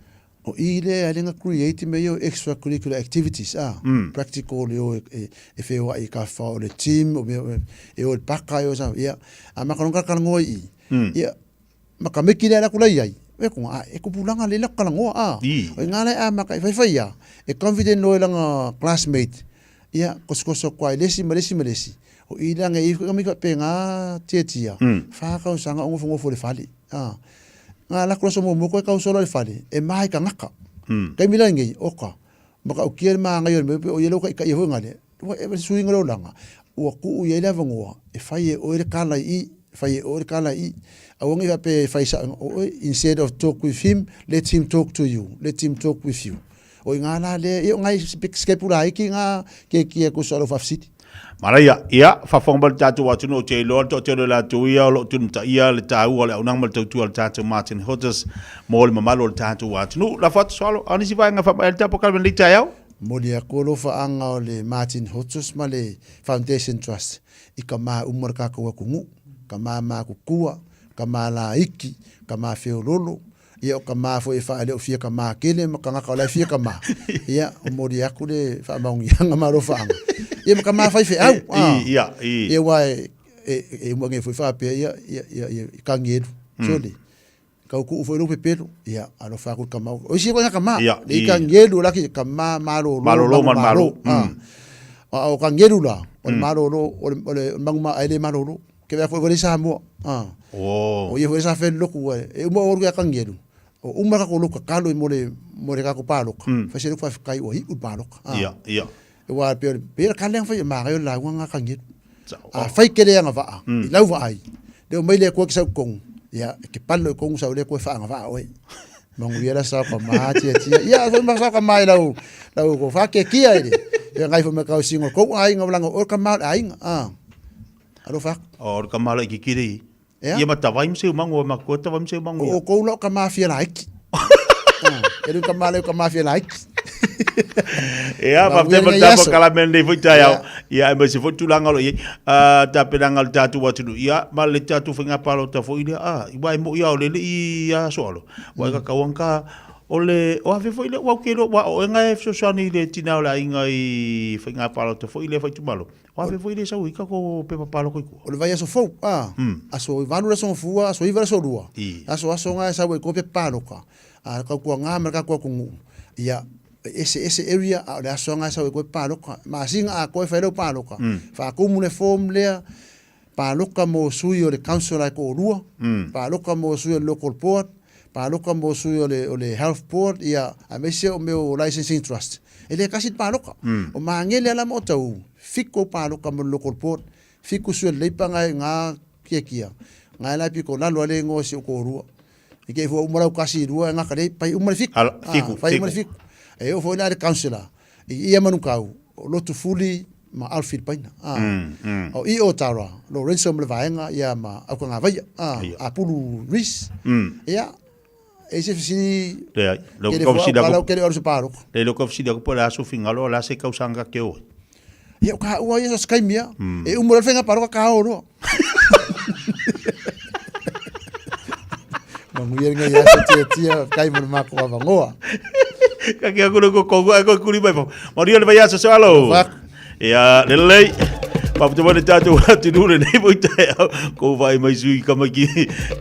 O i lea e lenga create mea ia o extracurricular activities a, practical e o e feoai i ka whao o le gym, o mea e o i le paka e o sa, ia, a maka longa kalangoa i i, ia, ma ka meki lea la kula i ai, e konga, a, e kupulanga le la kalangoa a, o i ngā lai a maka i whaiwhai ia, e confident loe langa classmate, ia, kosokoso kua i lesi ma lesi ma lesi, o i langa i ka mika pe ngā tia tia, whākau sanga o ngofo ngofo le whale, a, Nga la kula somo mo koe kau solo le fale, e mahi ka ngaka. Kai mila ngei, oka, ma ka ukia le maanga i o le mea, o ia lau ka ika ia hoi ngale, ua e sui ngalo langa, ua kuu ia i le avangoa, e fai e oe le kala i i, fai e oe le kala i i, aua ngi faapea e fai sa, o oe, instead of talk with him, let him talk to you, let him talk with you. O i ngā la lea, ia o ngai skepula iki ngā keiki e kusa alo whawhisiti. Manaia, ia, faafofoga mai le tatou atunuu ou te iloa le toatele o latou ia o lo o tunumataia le taua o le auaunaga ma le tautua a le tatou Martin Hodges mo le mamalu o le tatou atunuu. Lafo atu Soalo, a o nisi vaega e faamaea ai le tatou polokalame i lenei taeao? Momoli atu alofaaga o le Martin Hodges ma le Foundation Trust i ka ma uma o le kakou atunuu, ka ma makutua, ka ma laiki, ka ma feololo, Ia o ka mā foi e whaaleofia ka mā kele ma kangaka o la e fia ka mā. Ia, o mori aku le whaamaongianga ma alofaanga. Ia ma ka mā whai wheau. Ia, i. Ia wā e, e, e uma nge foi whaapea, ia, ia, ia, ia, i kangi elu. Sole. Kau kuu foi lupe pelo. Ia, alofa aku ka mā. O isi koe ka mā. Ia, Le i kangi elu, o laki, ka mā malolo. Malolo ma malo. A o kangi elu la, o le malolo, o le, o le mangu ma aele malolo. Ke mea foi wale Samoa. Ah. Oh. O ia foi sa fe loku e. E uma oru ia kangelu. O uma ka ko loka kalo i mole mole ka ko paloka. Fa se loku fa kai o hi u paloka. Ah. Ia, ia. E wa pe pe ka le fa ma ga la wa nga kangelu. A fai kele anga va. I lau va ai. Le o mai le ko ki sa kong. Ia ke palo i kong sa le ko fa anga va oe. Mangu ia la sa ka ma tia tia. Ia foi ma sa ka mai lau lau ko fa ke kia ile. Ia ngai fo me kau singo ko ai nga langa o ka ma ai. Ah. Alofa aku. O ka mala i kikiri. Ea? Ia ma tawai mse umangu o makua tawai mse umangu. O kou lau ka mafia laiki. E lu ka mala ka mafia laiki. Ea, faafetai mo le tatou kalame lenei foi taeao. Ia, aemaise foi tulaga o lo o i ai. Ah, tapenaga o le tatou atunuu. Ia, ma le tatou faiga palota foi lea. Ah, aua e moi lava o le alii ia Soalo. Ua e kakau ka. O le, o afe foi le ua ke lo wa o enga e fesoasoani i le tina o le aiga i faiga palota foi le faitumalo. O afe foi le sau i ka ko pepa palota i tua. O le vaiaso fou, a, aso 8 le aso Gafua, aso 9 le aso Lua. Aso aso nga e sau ai ko pepa palota. A kau kua nga ma le ka kua kunuu. Ia, e ese ese area, a o le aso nga e sau ai ko pepa palota. Masina atoa e fai ai lau palota. Faatumu le form lea, Paloka mo sui o le council a e toalua, paloka mo sui o le local board, paloka mo sui o le, o le health board, ia, aemaise o mea o licensing trust. E le tasi le paloka. O Magele lava ma Otahuhu, fitu au paloka mo le local board, fitu sui o le Labour nga, nga kiakia, nga e la pito lalo lava le igoa o si ou toalua. I te i fua uma lau kasi i lua e gata lea pai uma le fitu. Ala, fitu, Pai uma le fitu. E oo foi la i le councillor, i ia Manukau, o Lotufuli ma Alfred Paina. A, o i o Tara, Lorenzo ma le vaega ia ma Aukagavaia, a, Apulu Reece. Ia, e se fesili Leai, leu ke le fua au kala ke le alu se palota. Leai, leu ka fesili aku po o le a se fingalo, o le a se kausaga ka ke o ai. Ia, o ka ua ia sa taimi a. E umu loa le faiga palota ka o loa. Manuia lenei aso tiatia, kai mo le matou avanoa. Ka ke aku le ko kongo ai ko kuri mai fo. Manuia le vaiaso so alo. Ia, lelei. Paputa mai le tātou atunuu lenei mo i taeao. Ko vai mai sui kamaki,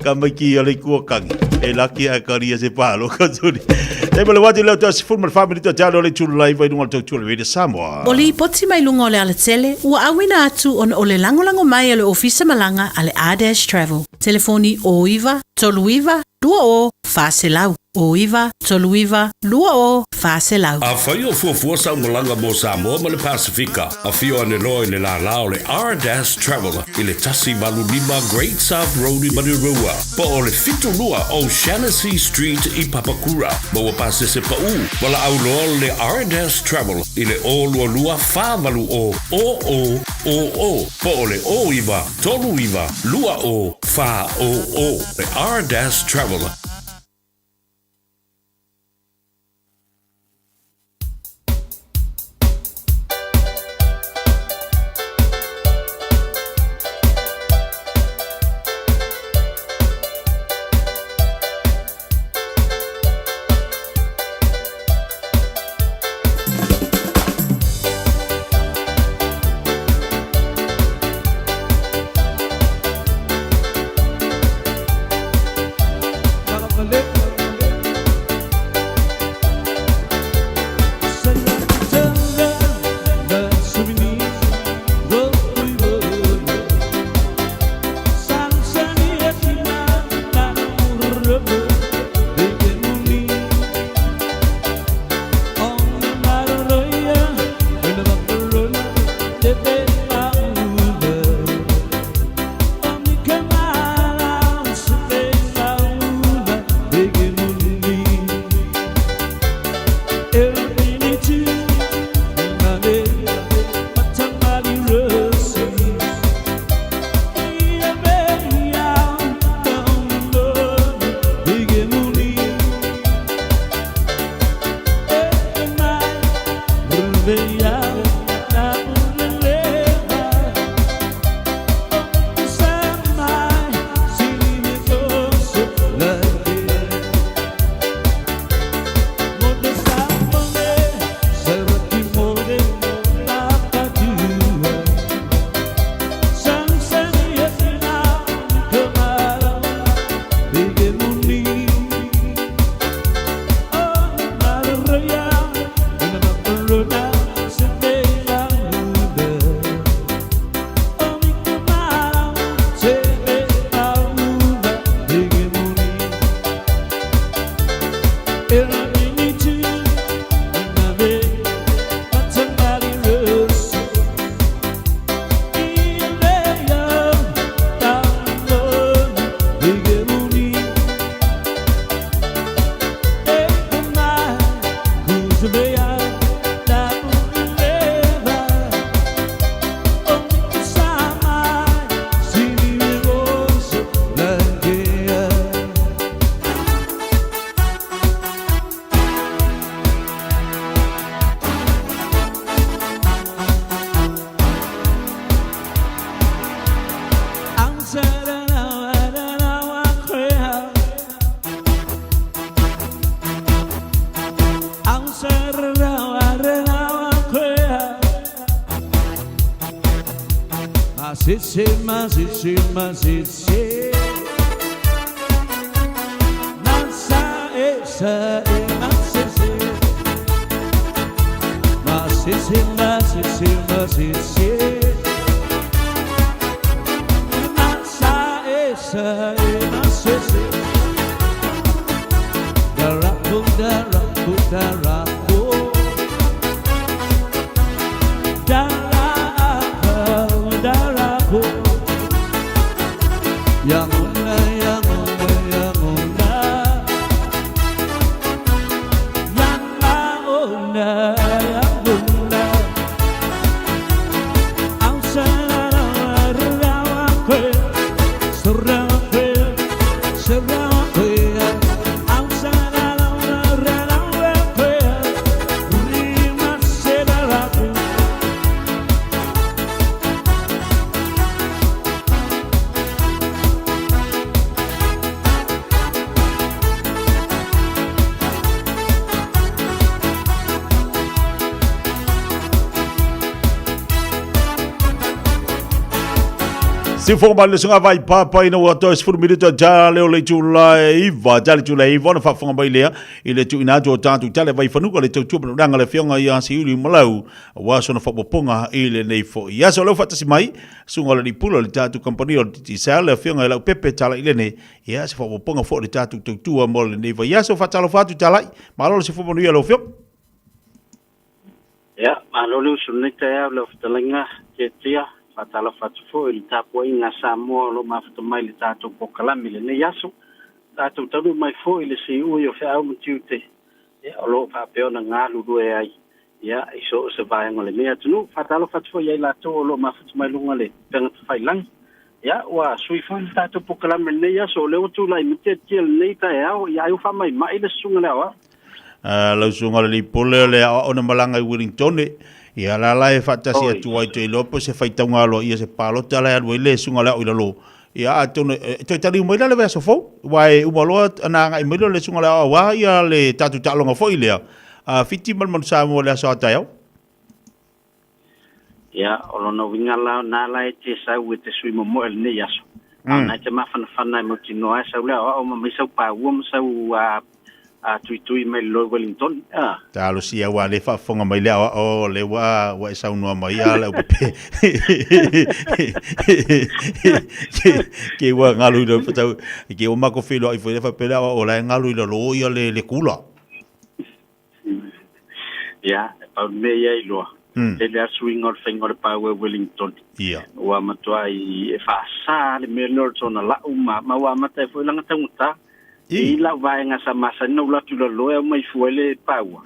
kamaki o le kua kangi. E laki a karia se palo ka turi. Te mo le wati leo tasi fulu ma le whamini tō talo le tulu lai vai lunga le tau tulu i Samoa. O lipoti mai luga o le alatele, ua auina atu ona o le lagolago mai a le Ofisa Malaga a le R-Dash Travel. Telefoni 09 39 20 400. 09 39 20 400. Afai o fuafua sau malaga mo Samoa ma le Pasefika, afio ane loa i le lālā o le R-Dash Travel i le 185 Great South Road i Manurewa, po o le 72 O'Shannessy Street i Papakura. Maua pasese paʻu, valaau loa le R-Dash Travel i le 022 480 0000 po o le 09 39 20 400. Le R-Dash Travel. Masese, masese, masese. Masa esa e masese. Masese, masese, masese. Masa esa e masese. Daraku, daraku, daraku. Daraku, daraku. Yang una, yang una, yang una. Yang una, yang una. Sifoga mai le suga vai papa ina ua toe 10 minute ja leo le itula e iva, ja le itula e iva ona faafofoga mai lea i le tuuina atu o tatou tala vai fanuka le tautua manaonaga le afioga ia Siuli Malau aua sona faaopoopoga i lenei foi aso. Leu faatasi mai suga o le alii pule o le tatou kamupani o le Digicel le afioga i Laupepe Talailene ia se faaopoopoga foi o le tatou tautua mo lenei vaiaso. Faatalofa atu Talai, malo le soifua manuia lau afioga. Ia, malo le usu i lenei taeao i lau fetalaiga Tiatia. Faatalofa atu foi i le tapuaiga a Samoa o lo o mafuta mai i le tatou polokalame i lenei aso. Tatou taunuu mai foi i le siui o feau ma tiute ia, o lo o faapea ona galulue ai ia, i so o se vaega o lenei atunuu. Faatalofa atu foi ia i latou o lo o mafuta mai luga o le upega tafailagi. Ia, ua sui foi le tatou polokalame i lenei aso, o lea ua tulai mai Tiatia i lenei taeao, ia ai ua faamaimai le susuga i le aoao. Lau susuga le alii pule o le aoao na malaga i Wellingtone, ia la la e faatasi atu ai te iloa po se faitauga aloaia se palota la e alu ai le susuga le ao i lalo. Ia atonu e toe taliu mai la le vaiaso fou, aua e uma loa ona agai mai lea o le susuga le aoao aua ia le tatou taaloga foi lea a Fiti ma le Manu Samoa i le aso a taeao. Ia, o lona uiga la o na la e te sau e te sui momoe i lenei aso. A o na e te mafanafana e mautinoa e sau le aoao ma mai sau paua ma sau a, a tuitui mai le loi Wellington. A. Talosia ua le faafofoga mai le aoao o lea ua, ua e saunoa mai a lau pepe. Ke ua galu i lalo patau, ke ua matou feiloai foi lea faapea le aoao o la e galu i lalo ia le, le kula. Ia, e pau le mea ia iloa. Tele lava suiga o le faiga o le pau e Wellington. Ia. Ua matuai e faasa le mea lea o le tona lau ma, ma ua amata ai foi lana taugata. I lau vaega sa masani na ou alu atu i lalo e aumai fua ai le paua.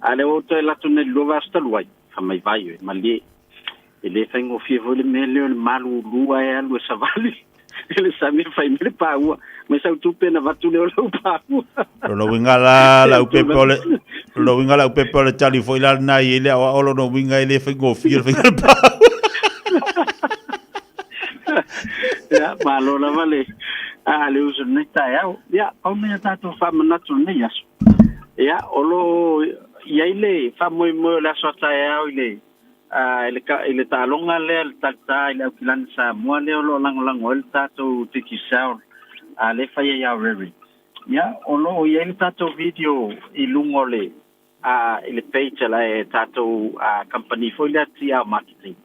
A lea ua ou toe alu atu nei i le lua vaiaso talu ai, fai mai vai oe, malie. E le faigofie foi le mea lea o le malulu ae alu e savali i le sami e fai mai le paua. Mai sau tupe ona avatu lea o lau paua. Lona uiga la lau pepe o le lona uiga lau pepe o le tali foi la lena i ai le aoao lona uiga e le faigofie le faiga o le paua. Ia, malo lava le a le uso i lenei taeao. Ia, pau mea a tatou faamanatu i lenei aso. Ia, o lo o i ai le faamoemoe o le aso a taeao i le a, i le, i le taaloga lea, le talitā i le Aukilani Samoa lea o lo o lagolago ai le tatou Digicel, a, lea e fai ai Aorere. Ia, o lo o i ai le tatou video i luga o le, a, i le page a le tatou a, company foi lea TL Marketing.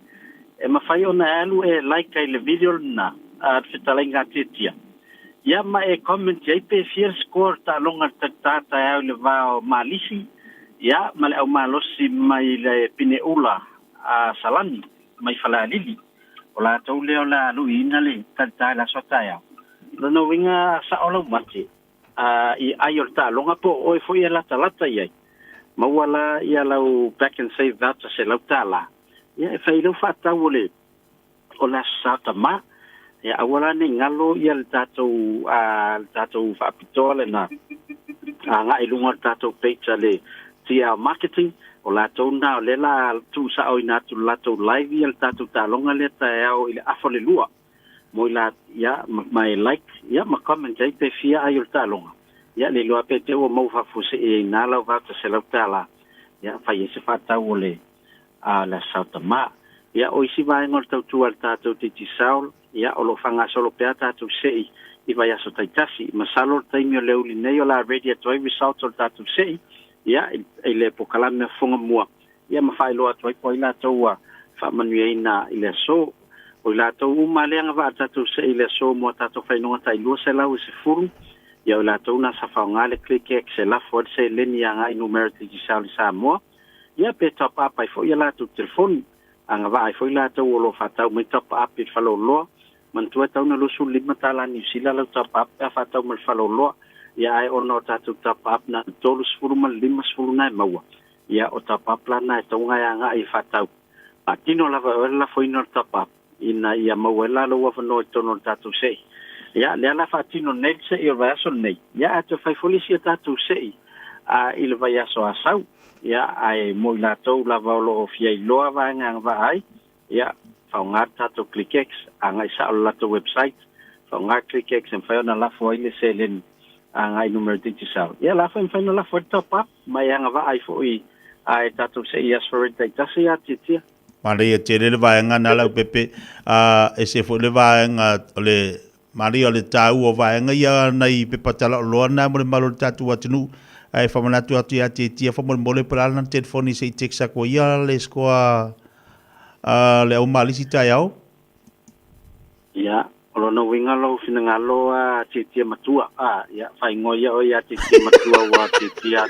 E mafai ona e alu e like ai le video lena, a, le fetalaiga a Tiatia. Ia, ma e comment i ai pe fia le score o le taaloga i le talitā taeao i le va o Malisi, ia, ma le aumalosi mai le Pineula a Salani, mai Falealili. O latou lea o le a luiina le talitā i le aso a taeao. Lona uiga sao lau mate, a, i ai o le taaloga po o oe foi e latalata i ai, maua la ia lau Back and Save voucher $100, ia e fai ai lau faatau o le o le Aso Sa Tama, ia aua la ne i galo ia le tatou a le tatou faapitoa lena agai i luga o le tatou page a le TL Marketing, o latou na o lea la tuusaoina atu le latou live ia le tatou taaloga lea taeao i le afa o le lua mo i la ia ma e like ia ma comment ai pe fia ai o le taaloga ia le iloa pe te ua maua faafuasei ai na lau voucher $100 ia fai ai se faatau o le a le Aso Sa Tama. Ia, o isi vaega o le tautua a le tatou Digicel, ia, o lo o faagasolo pea tatou se'i i vaiaso taitasi. Masalo o le taimi o le aoauli nei o le a ready atu ai results o le tatou se'i, ia, i le pokalame a Fofoga Mua, ia ma faailoa atu ai po o ai latou ua faamanuiaina i le aso. O i latou uma lea agavaa a le tatou se'i i le aso mo a tatou faailoga tai 210, ia o i latou na sa faaaoga le ClickX e lafo ai le seleni agai i numera Digicel i Samoa, Ia pe top up ai foi a latou telefoni. Agavaa ai foi latou o lo o faatau mai top up i le faleoloa. Manatua e tatau ona 25 tala Niu Sila lau top up pe a faatau mai le faleoloa. Ia ae ona o tatou top up na o le 30 ma le 50 na e maua, ia o top up la na e tatau ona e agai e faatau. Faatino lava e oe le lafoina o le top up ina ia maua ai la lou avanoa i totonu o le tatou se'i. Ia, lea la faatino nei le se'i o le vaiaso lenei, ia ae toe fai foi le isi a tatou se'i a i le vaiaso Asau. Ia, ae mo i latou lava o lo o fia iloa vaega e agavaa ai, ia, faaaoga le tatou ClickX, agai sao i le latou website, faaaoga ClickX e mafai ona lafo ai le seleni agai i numera Digicel. Ia, la foi e mafai ona lafo ai le top up, ma e agavaa ai foi a e tatou se'i i aso Farede taitasi ia Tiatia. Manaia tele le vaega na Leaupepe, a ese foi le vaega o le manaia o le taua o vaega ia nai pepa talaoloa na mo le malu o le tatou atunuu. Ae faamanatu atu ia Tiatia faamolemole po o le a lana telefoni se i text atu ai ia le score a le au malisi taeao. Ia, o lona uiga lou finagalo a Tiatia Matua, a, ia, faaigoa ia oe ia Tiatia Matua ua Tiatia,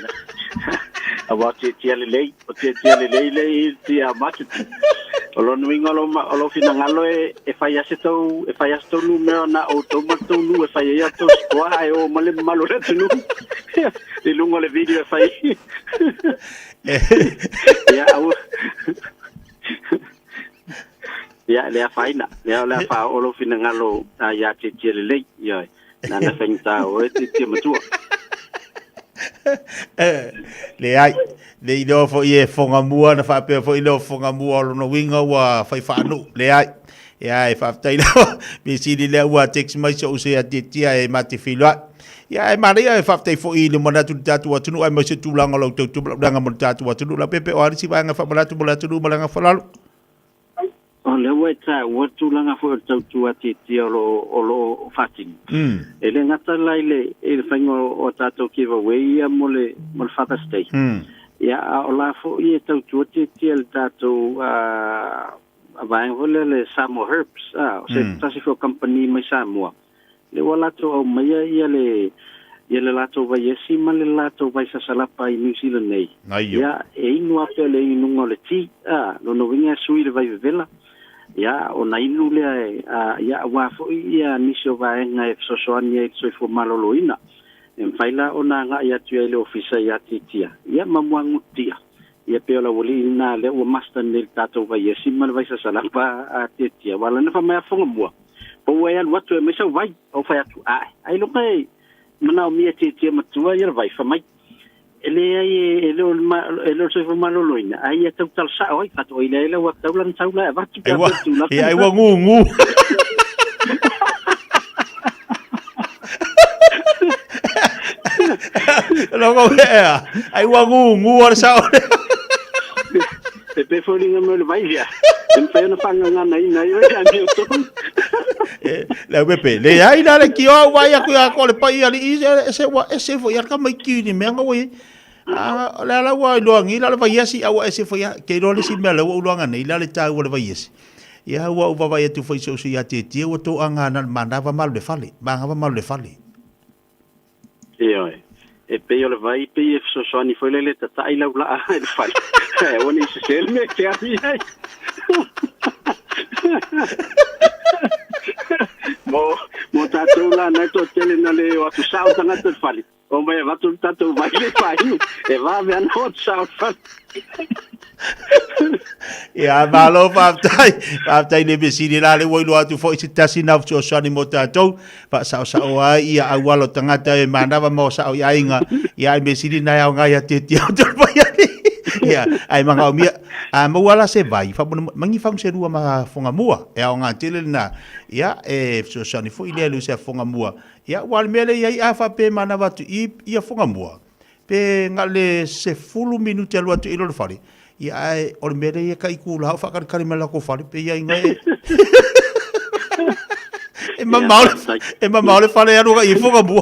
aua o Tiatia lelei, o Tiatia lelei le i tia marketing. O lona uiga o lou, o lou finagalo e, e fai lava se tou, e fai lava se tou numera na outou ma le tou nuu e fai ai a outou score ae o ma le mamalu o le atunuu i luga o le video e fai. Ia, aua. Ia, le afaina. Lea o le a faaoo lou finagalo ia Tiatia lelei. Ioe. Leaga e faigata o oe Tiatia matua. Leai, le iloa foi e Fogamua na faapea foi lea o Fogamua o lona uiga ua fai faanuu. Leai. Ia, e faafetai lava. Mea sili lea ua text mai so'u se ia Tiatia e ma te feiloai. Ia, ae manaia e faafetai foi i le manatu i le tatou atunuu aemaise tulaga o lau tautua ma lau leaga mo le tatou atunuu. Leaupepe, o a nisi vaega e faamanatu mo le atunuu ma le agaga faaaloalo? O lea ua e taua le tulaga foi o le tautua tiatia o lo o lo o faatino. E le gata la i le i le faiga o tatou giveaway ia mo le mo le Father's Day. Ia a o la foi e tautua tiatia le tatou a vaega foi lea le Samoa Herbs, a o se tasi foi o kamupani mai Samoa. Lea ua latou aumaia ia le ia le latou vaiesi ma le latou vai sasalapa i New Zealand nei. Ia, e inu lava pea le inuga o le tea, a, lona uiga e sui le vai vevela. Ia, ona inu lea e, a, ia, aua foi ia nisi o vaega e fesoasoani ai i le soifua maloloina. E mafai la ona agai atu i ai i le ofisa ia Tiatia, ia ma Muagututia. Ia pei o le aualii lena lea ua master nei i le tatou vaiesi ma le vai sasalapa a Tiatia. Aua o lana fai mai a Fogamua, Pau ai alu atu e aumai sau vai. Ou fai atu, Ae, ailoga e manaomia e Tiatia matua ia le vai, fai mai, E leai e le o le soifua maloloina, a ia tau tala sao ai, fai atu, Oi leai la ua tatau lana sau la e avatu pe a fai le tulaga. Ia, ai ua gugu. Logo ea, ai ua gugu o le sao. E pei foliga mai o le vai lea. E mafai ona faagaganaina ai oe le amiotonu. Leaupepe, leai la le tio au vai atu ia ko le pai alii ese ua ese foi ia ka mai ki ni mea nga ua A le ala ua iloa nei la le vaiesi a ua ese foi a ke iloa le isi mea lea ua ou iloaga nei la le taua o le vaiesi. Ia ua ou vaavaai atu foi i so'u sui ia Tietie ua toaga na o le manava ma alu i le fale, manava ma alu i le fale. Ioe. E pei o le vai pei e fesoasoani foi lele e tata'i lau laa i le fale ae aua ne i sese le mea e te alu i ai. Mo, mo tatou la na e toatele na le o atu sao tagata i le fale, omai avatu le tatou vai le faaiu, e vave ana o atu sao i le fale. Ia, malo faafetai. Faafetai le fesili la le ua iloa atu foi se tasi na fesoasoani mo tatou. Faasaosao ai ia auala o tagata e manava ma o sao i aiga. Ia, ai mea sili na e aoga ia te tia o tolu mai ai. Ia, ai manaomia. A maua la se vai, faamolemole, mangi fagu se lua ma Fogamua. E aoga tele lena. Ia, e fesoasoani foi lea i le usi a Fogamua. Ia, ua o le mea lea i ai a faapea e manava atu i ia Fogamua, pe na o le 10 minute alu atu i lona fale. Ia ae o le mea lea ia ka i kula o faakalikali mai lako fale pe ia inga e e mamao le e mamao le fale alu ka ifo ka mua.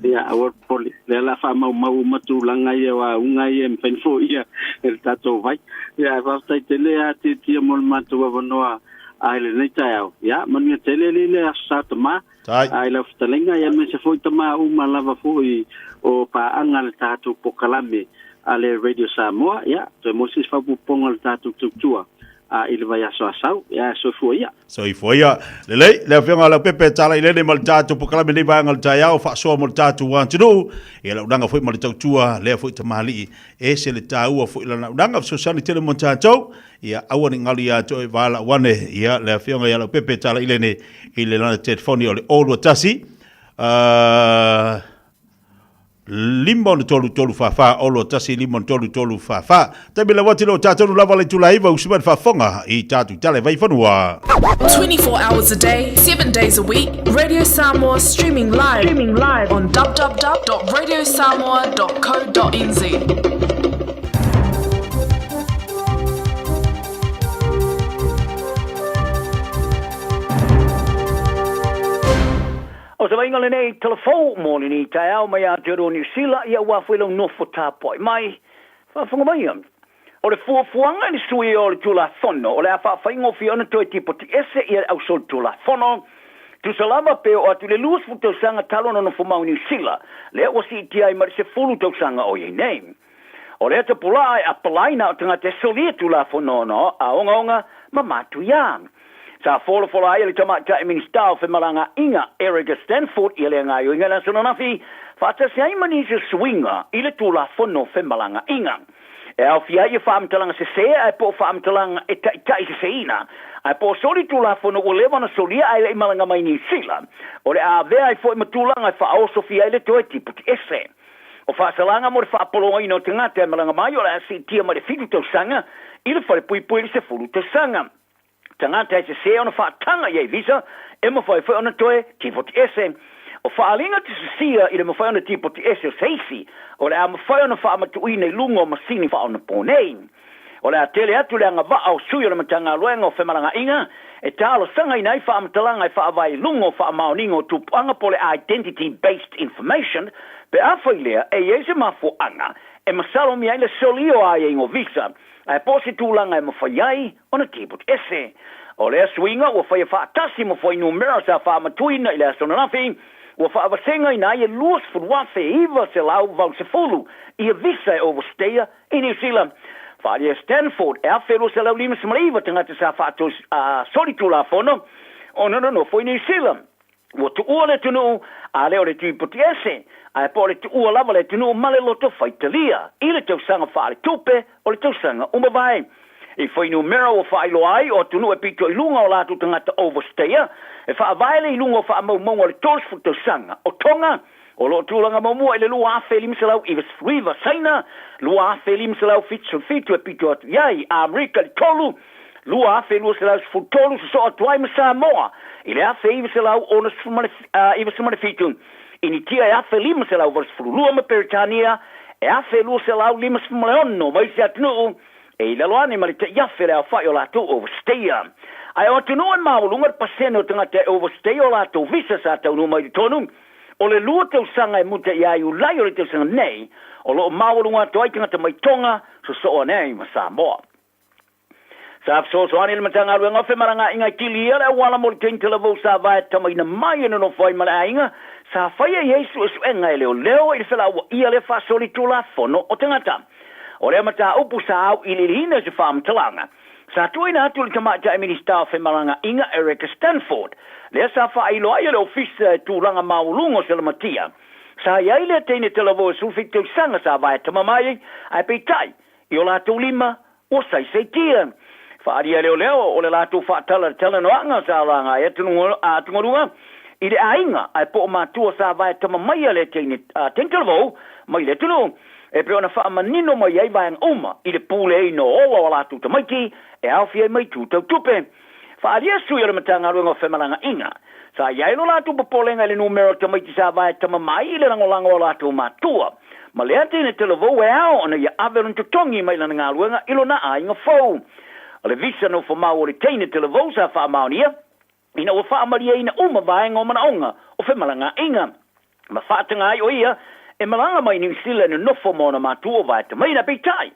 Ia, aua le popole. Lea la faamaumau uma tulaga ia o auga ia e mafai ona foia e le tatou vai. Ia, ae faafetai tele a Tiatia mo le matou avanoa a i lenei taeao. Ia, manuia tele alii le Aso Sa Tama. A i lau fetalaiga, ia aemaise foi tama uma lava foi o paaga le tatou pokalame a le Radio Samoa. Ia, toe maua se isi faaopoopoga o le tatou tautua a i le vaiaso a sau. Ia, soifua ia. Soifua ia. Lelei, le Afioga a Leaupepe Tala Ilele ma le tatou pokalame nei vaega o le taeao, faasoa mo le tatou atunuu. Ia lau unaga foi ma le tautua, lea foi tamalii, ese le taua foi lana unaga, fesoasoani tele mo tatou. Ia aua ne i galu ia te oe valaau ane, ia le Afioga ia Leaupepe Tala Ilele i le lana telefoni o le 021 563 44 01 563 44. Taimi lau atu leo tātou lava le itula iva usi mai le faafofoga i tātou tala e vai whanua. 24 hours a day, 7 days a week, Radio Samoa streaming live, streaming live on www.radiosamoa.co.nz. O se vaaiga lenei telefou mo lenei taeao mai Aotearoa Niu Sila ia ua foi lau nofo tapuai mai. Faafofoga maia. O le fuafuaga i le suia o le Tulafono o le a faafaigofie ona toe tipoti ese ia le ausolitulafono. Tusa lava pe oo atu i le 20 tausaga talu ona nofo mau i Niu Sila, lea ua siitia ai ma le 10 tausaga o i ai nei. O lea tapulaa e apalai na o tagata e solia Tulafono ona a ogaoga ma matuia. Sa folafola ai e le Tamaitai Minisita o Femalagaaiga Erica Stanford ia lea gaoioiga i le aso ananafi, faatasi ai ma nisi o suiga i le Tulafono Femalagaaiga. E aofia ai ia faamatalaga sese ae po o faamatalaga e taitai seseina, ae po o soli Tulafono ua leva ona solia ae le i malaga mai Niu Sila, o le a avea ai foi ma tulaga e faaosofia ai le toe tipoti ese. O faasalaga mo le faapoloaina o tagata e malaga mai o le a siitia mai le 7 tausaga i le falepuipui i le 10 tausaga. Tagata e sese ona faataga i ai visa, e mafai foi ona toe tipoti ese. O faaaliga tusisia i le mafai ona tipoti ese o se isi, o le a mafai ona faamatuuina i luga o masini faaonaponei. O le a tele atu le agavaa o sui o le Matagaluega o Femalagaaiga e talosagaina ai faamatalaga e faavae i luga o faamaoniga o tupuaga po o le Identity Based Information pe afai lea e i ai se mafuaaga e masalomia ai le soli o aiaiga o visa ae po o se tulaga e mafai ai ona tipoti ese. O lea suiga ua faia faatasi ma fuainumera sa faamatuina i le aso ananafi, ua faavasegaina ai e 20,980 ia visa e overstayer i Niu Sila. Faaalia Stanford e 1,259 tagata sa faasolitulafono ona nonofo i Niu Sila. Ua tuua le atunuu, a le o le tipoti ese, ae po o le tuua lava le atunuu ma le loto faitalia i le tausaga faaletupe o le tausaga ua mavae. I fuainumera ua faailoa ai o atunuu e pito i luga o latou tagata overstayer e faavae le i luga o faamaumauga o le 30 tausaga o Tonga, o lo o tulaga muamua i le 2599, Saina, 2577 e pito atu i ai, Amerika i le tolu, 2213 sosoo atu ai ma Samoa i le 1967, Initia e 1582 ma Peretania e 1256 ma isi atunuu e i lalo ane ma le tai-afe le aofai o latou overstayer. Ae o atunuu e maualuga le pasene o tagata e overstayer o latou visa sa taunuu mai i totonu, O le lua tausaga e muta ia Iulai o le tausaga nei, o lo o maualuga atu ai tagata mai Tonga, sosoo ane ai ma Samoa. Sa fesoasoani le Matagaluega o Femalagaaiga i kilia le auala mo le teine talavou sa vae tamaina mai e nonofo ai ma le aiga, sa faia i ai suesuega e leoleo i le felauaia lea faasolitulafono o tagata. O lea mataupu sa auiliiliina i se faamatalaga sa tuuina atu i le Tamaitai Minisita o Femalagaaiga Erica Stanford, lea sa faailoa ai e le Ofisa e tulaga maualuga o se lamatia. Sa i ai lea teine talavou e 17 tausaga sa vae tama mai, ae peitai, i o latou lima, ua saisaitia. Faaalia leoleo o le latou faatala i le talanoaga sa laga ai atugaluga i le aiga ae po o matua sa vae tama maia lea teine talavou mai le atunuu. E pei ona faamanino mai ai vaega uma i le puleaina o ola o a latou tamaiti e aofia ai ma itu tau tupe. Faaalia sui o le Matagaluega o Femalagaaiga, sa i ai lo latou popolega i le numera o tamaiti sa vae tama mai i le lagolago a latou matua. Ma lea teine talavou e ao ona ia ave lona totogi mai lana galuega i lona aiga fou. O le visa nofomau o le teine talavou sa faamaonia ina ua faamalieina uma vaega o manaoga o femalagaaiga ma faataga ai o ia e malaga mai Niu Sila e nonofo ma ona matua o Vaetamaina. Peitai,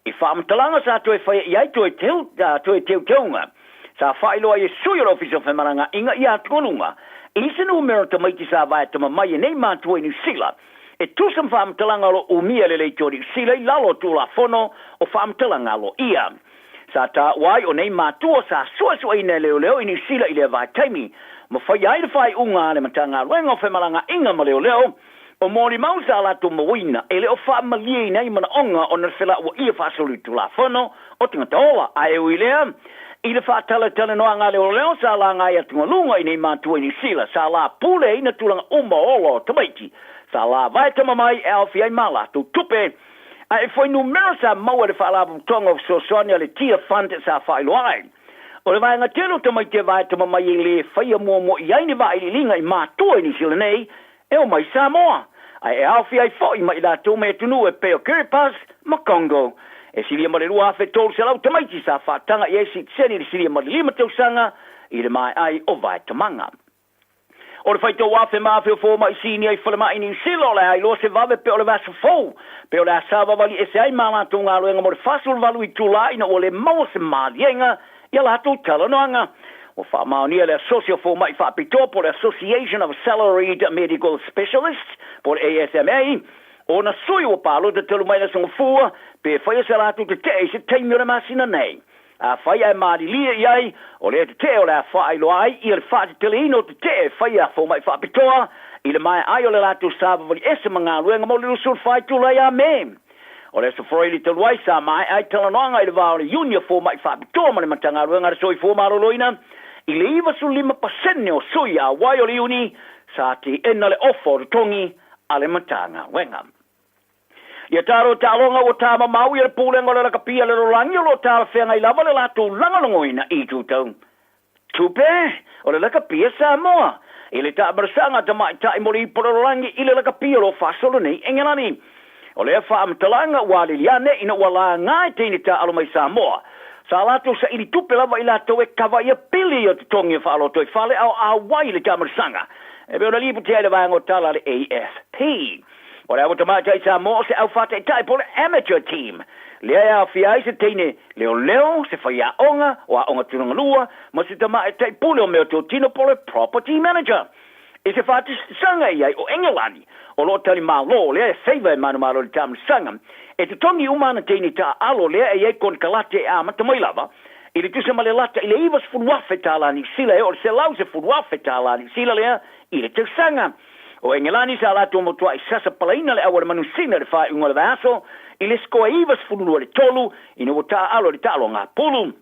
i faamatalaga sa toe faia i ai toe toe teuteuga sa faailoa ai e sui o le Ofisa o Femalagaaiga i atugaluga i se numera o tamaiti sa vaetama mai e nei matua i Niu Sila e tusa ma faamatalaga o lo o umia e le Leitio Niu Sila i lalo o Tulafono o Faamatalaga Aloaia. Sa taua ai o nei matua sa suesueina e leoleo i Niu Sila i lea vaitaimi, ma faia ai le faaiuga a le Matagaluega o Femalagaaiga ma Leoleo, o molimau sa latou mauina e le o faamalieina ai manaoga ona le felauaia faasolitulafono o tagata ola. Ae ui i lea, i le faatalatalanoaga a leoleo sa laga ai atugaluga i nei matua i Niu Sila, sa la puleina tulaga uma o ola o tamaiti sa lavae tama mai e aofia ai ma latou tupe. A e fuainumera sa maua e le Faalapotopotoga o Fesoasoani a le Tear Fund sa faailoa ai. O le vaega tele o tamaiti e vae tama mai e lē faia muamua i ai ni vailiiliga i matua i Niu Sila nei e omai i Samoa, ae e aofia ai foi ma i latou mai atunuu e pei o Kiribati ma Congo. E silia ma le 2,300 tamaiti sa faataga i ai sitiseni i le silia ma le lima tausaga i le maeai o vaetamaga. O le faitau afe ma afe o fomai sinia i falemai i Niu Sila o le a iloa se vave pe o le vaiaso fou, pe o le a savavali ese ai ma latou galuega mo le 48 itulā ina ua le maua se maliega i a latou talanoaga. Ua faamaonia le Asosi o Fomai Faapitoa po o le Association of Salaried Medical Specialists po o le ASMA, ona sui ua palota talu mai le Aso Gafua pe faia se latou tetee i se taimi o le masina nei. Afai ae malilie i ai, o lea tetee o le a faailoa ai ia le faateteleina o tetee e faia a fomai faapitoa i le maea ai o le latou savavali ese ma galuega mo le 24 itula ia Me. O le Aso Faraile talu ai sa maea ai talanoaga i le va o le Iuni o Fomai Faapitoa ma le Matagaluega a le Soifua Maloloina i le 95% o sui auai o le Iuni sa teena le ofa o totogi a le Matagaluega. Ia talo taaloga ua tamamau ia le pulega o le lakapi a le lalolagi o lo o talafeagai lava le latou lagolagoina i tutau tupe o le lakapi a Samoa i le taamalasaga a tamaitai mo le ipu o le lalolagi i le lakapi o lo o faasolo nei Engelani. O lea faamatalaga ua alili ane ina ua laga e teine taaalo mai Samoa sa latou saili tupe lava i latou e kava ia pili o totogi o faalotoifale a o auai i le taamalasaga e pei ona lipotia ai le vaega o tala a le AFP. O le au tamaitai Samoa o se au faataitai po o le amateur team, lea e aofia ai se teine leoleo, se faiaoga o aoga tulaga lua, ma se tamaitai pule o meatotino po o le property manager. I se faatusatusaga i ai o Engelani, o lo o tali malo, lea e favour e manumalo i le taamilosaga, e totogi uma ana teine taaalo lea e i ai konekarate e amata mai lava i le tusa ma le lata i le $90,000 tala Niu Sila e oo i le $110,000 tala Niu Sila lea i le tausaga. O Engelani sa latou matuai sasapalaina le auala manusina i le faaiuga o le vaiaso i le sikoa 92 i le 3 ina ua taaalo i le taaloga a pulu.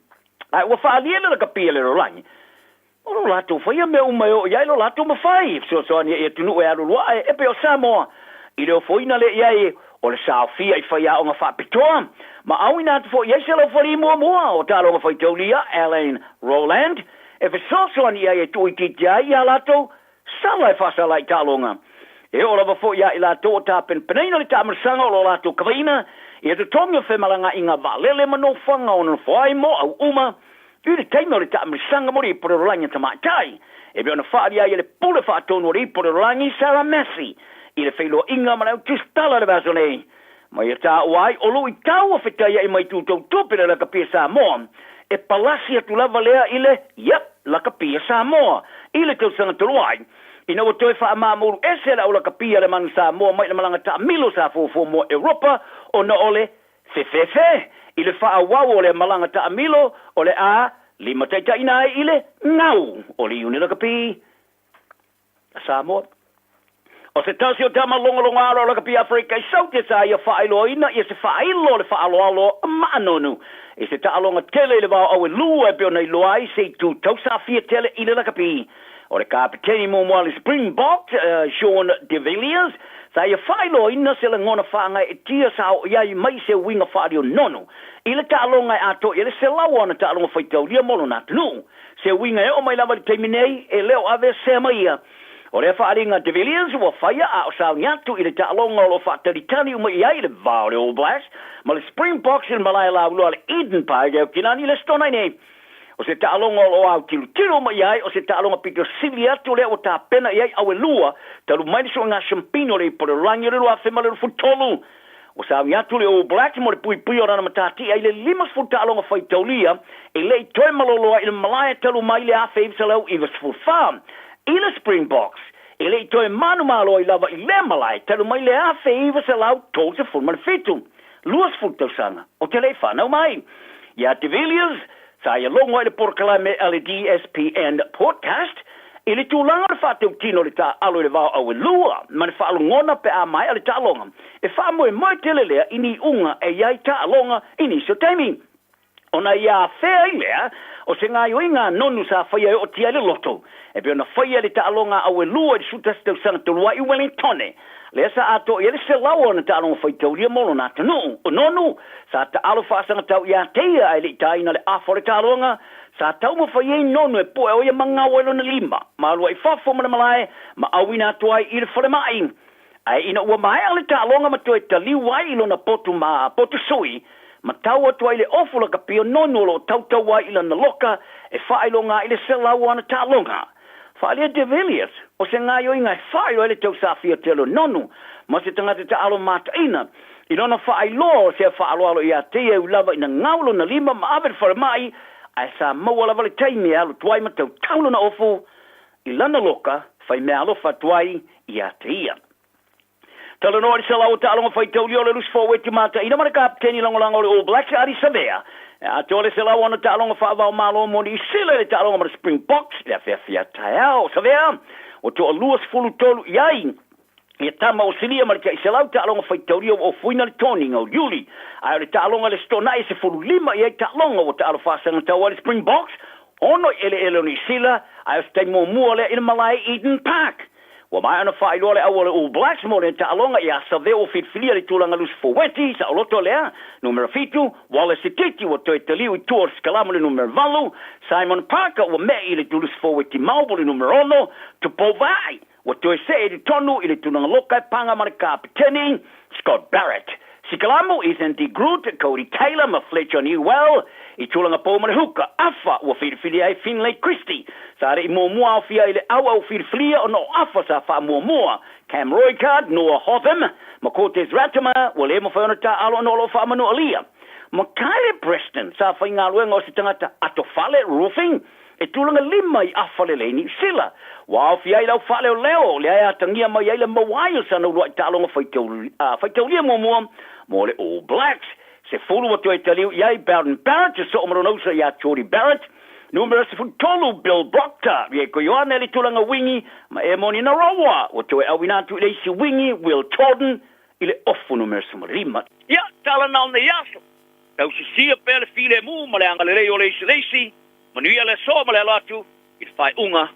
Ae ua faaalia le lakapi a le lalolagi o lo latou faia mea uma e oo i ai lo latou mafai e fesoasoani ai i atunuu e alualuae e pei o Samoa i le ofoina lea i ai o le saofia i faiaoga faapitoa ma auina atu foi i ai se laufali muamua o taaloga faitaulia Alain Roland e fesoasoani i ai e tuuitiitia ai i a latou Sala e faasala i taaloga. E oo lava foi ia i latou o tapenapenaina le taamalasaga o lo latou kavaina ia totogi o femalagaaiga vaalele ma nofoaga o nofo ai mo au uma i le taimi o le taamalasaga mo le ipu lalolagi a tamaitai e pei ona faaalia ai e le Pule Faatonu o le Ipu Lalolagi Sarah Massey i le feiloaiga ma le au tusitala i le vaiaso nei. Ma ia taua ai o luitau o fetaiai mai tutou tupe le lakapi a Samoa, e palasi atu lava lea i le, yep, lakapi a Samoa, i le tausaga talu ai, ina ua toe faamamulu ese le au lakapi a le Manu Samoa mai le malaga taamilo sa fuafua mo Europa ona o le fefefe i le faaauau o lea malaga taamilo o le a limataitaiina ai i le gau o le iuni lakapi a Samoa. O se tasi o tama logologo alo o Lakapi Afrika i Saute sa ia faailoaina ia se faailo o le faaaloalo maanonu i se taaloga tele i le vao auelua e pei ona iloa ai se itu tausafia tele i le lakapi. O le kapeteni muamua a le Springboks, Sean de Villiers, sa ia faailoaina se lagona faagaeetia sa oo i ai mai se uiga faaliononu i le taaloga e atoa i ai le 100 o ana taaloga faitaulia mo lona atunuu. Se uiga e oo mai lava i le taimi nei, e le o aveesea mai ia. O lea faaaliga a De Villiers ua faia a o sauni atu i le taaloga o lo o faatalitali uma i ai le va o le All Blacks ma le Springboks i le malae lauloa a le Eden Park e Aukilani i le Aso Toonai nei. O se taaloga o lo o autilotilo uma i ai, o se taaloga pito sili atu lea ua tapena i ai auelua talu mai le suega siampina o le Ipu o le Lalolagi o le 2023. Ua sauni atu le All Blacks mo le puipuia o lana matatia i le 50 taaloga faitaulia e le i toe malolo ai i le malae talu mai le 1994. I le Springboks, e le i toe manumalo ai lava i lea malae talu mai le 1937. 20 tausaga o te le i fanau mai. Iā De Villiers, sa ia logo ai le polokalame a le DSPN Podcast i le tulaga o le faatautino o le taaalo i le vao auelua ma le faalogona pe a maea le taaloga. E faamoemoe tele lea i ni iuga e i ai taaloga i nisi o taimi. Ona ia afea ai lea o se gaoioiga a Nonu sa faia e ootia ai le loto, e pei ona faia i le taaloga a auelua i le 11 tausaga talu ai i Wellingtone, lea sa atoa i ai le 100 o ana taaloga faitaulia mo lona atunuu. O Nonu, sa taalo faasagatau ia te ia ae le i taina le afa o le taaloga, sa taumafai ai Nonu e poe o ia magao ai lona lima, ma alu ai i fafo ma le malae ma auina atu ai i le falemai. Ae ina ua maea le taaloga ma toe taliu ai i lona potu ma potu sui, ma tau atu ai le ofu lakapi o Nonu o lo o tautau ai i lana loka e faailoga ai le 100 o ana taaloga. Faaalia De Villiers, o se gaoioiga e faailoa ai le tausafia tele o Nonu ma se tagata taaalo mataina, i lona faailoa o sea faaaloalo ia te ia e ui lava ina gau lona lima ma ave i le falemai, ae sa maua lava le taimi e alu atu ai ma tautau lona ofu i lana loka fai meaalofa atu ai ia te ia. Talanoa i le 100 o taaloga faitaulia o le Loose Forward Mataina ma le kapeteni lagolago o le All Blacks Ardie Savea. E atoa le 100 ana taaloga faava-o-Malo mo Niu Sila i le taaloga ma le Springboks i le afiafi a taeao. Savea ua toa 23 i ai ia tama o Silia ma le tai 100 taaloga faitaulia ua ofoina le toniga o Iuli. Ae o le taaloga i le Aso Toonai e 15 i ai taaloga ua taalo faasagatau ai le Springboks ono i eleele o Niu Sila, ae o se taimi muamua lea i le malae Eden Park. Ua maea ona faailoa le au a le All Blacks mo lea taaloga ia Savea ua filifilia le tulaga lusi foueti, saoloto lea, numera 7, Wallace Sititi ua toe taliu i tua o le sikalama le numera 8, Simon Parker ua me'i i le tulusi foueti mau mo le numera 6, Tupou Vaa'i ua toe see i le tonu i le tulaga loka e paga ma le kapeteni, Scott Barrett. Sikalamu, Ethan de Groot, Codie Taylor ma Fletcher Newell i tulaga pou ma le huka, afa ua filifilia ai Finlay Christie. Sa le i muamua aofia i le auau filifilia ona o afa sa faamuamua Cam Roigard, Noah Hotham ma Cortez Ratima ua le mafai ona taaalo ona o lo o faamanualia. Ma Kyle Preston sa faigaluega o se tagata atofale, roofing, E tulaga lima i afa lelei Niu Sila. Ua aofia ai lau faaleoleo, lea e atagia mai ai le maua ai o sana uluai taaloga faitaulia muamua mo le All Blacks. 10 ua toe taliu i ai Beauden Barrett e soo ma lona uso ia Jordie Barrett. Numera 13, Bill Proctor, Rieko Ioane i le tulaga wingi, ma Emoni Narawa ua toe auina atu i le isi wingi, Will Jordan, i le ofu numera 15. Ia, tala na o nei aso. Tausisia pea le filemu ma le agalelei o le isi le isi, manuia le aso ma le alo atu i le faaiuga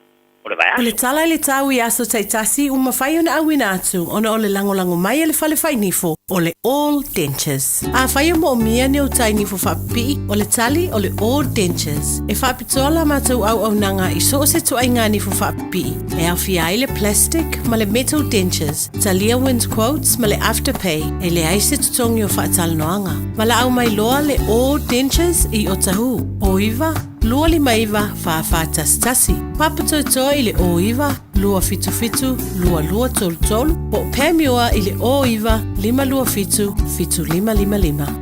o le O le vaiaso. tala i le tau i aso taitasi ua mafai ona auina atu ona o le lagolago mai a le fale fainifo o le All Dentures. Afai o moomia ni ou tainifo faapipii, o le tali o le All Dentures. E faapitoa la matou auaunaga i so o se tuaiga nifo faapipii, e aofia ai le plastic ma le metal dentures, Talia wins quotes ma le Afterpay, e leai se totogi o faatalanoaga. Valaau mai loa le All Dentures i Otahuhu, 09 259 4411, Papatoetoe i le 09 277 2233 po o Panmure i le 09 527 7555.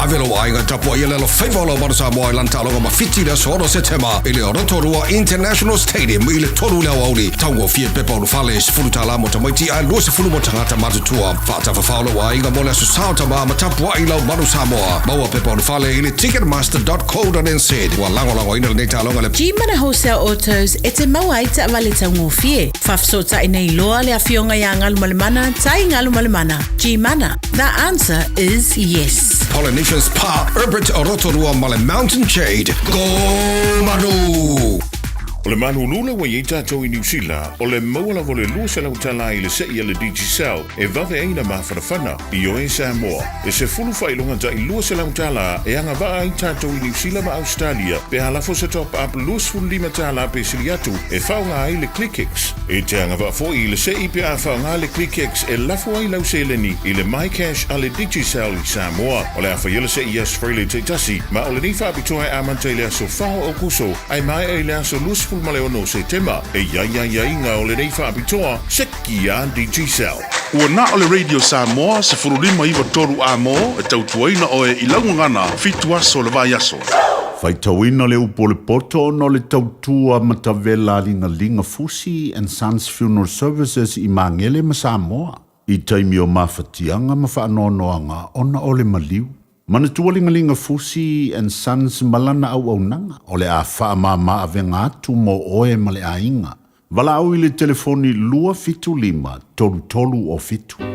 Ave lou aiga tapuai le alofaiva o lau Manu Samoa i lana taaloga ma Fiti i le aso 6 Setema i le Rotorua International Stadium i le 3 i le aoauli. Taugofie pepa ulufale, $10 mo tamaiti ae $20 mo tagata matutua. Faatafafao lou aiga mo le aso Sa o Tama ma tapuai lau Manu Samoa. Maua pepa ulufale i le ticketmaster.co.nz. Ua lagolagoina lenei taaloga e le. G-Mana Wholesale Autos e te maua ai taavale taugofie. Faafesootai nei loa le Afioga ia Galumalemana Tai Galumalemana. G-Mana, the answer is yes. Polynesian Spa, Herbert Rotorua ma le Mountain Jade. Go Manu! O le malulu le ua i ai tatou i Niu Sila, o le maua lava o le 200 tala i le se'i a le Digicel e vave ai na mafanafana. Ioe Samoa, e sefulu faailoga ta'i 200 tala e agavaa ai tatou i Niu Sila ma Ausetalia pe a lafo se top up 25 tala pe sili atu e faaaoga ai le ClickX. E te agavaa foi i le se'i pe a faaaoga le ClickX e lafo ai lau seleni i le MyCash a le Digicel i Samoa. O le a faia le se'i i Aso Faraile taitasi, ma o lenei faapitoa e amata i le aso 4 o Aokuso ae maea i le aso 26 o Setema. E i ai aiaiga o lenei faapitoa, seki a Digicel. Ua na o le Radio Samoa 15 93 A mo e tautuaina oe i lau gagana fitu aso o le vaiaso. Faitauina le upu o le poto ona o le tautua matavela a Ligaliga Fusi and Sons Funeral Services i Magele ma Samoa i taimi o mafatiaga ma faanoanoaga ona o le maliu. Manatua Ligaliga Fusi and Sons ma lana auaunaga o le a faamama avega atu mo oe ma le aiga. Valaau i le telefoni 275 33 o 7.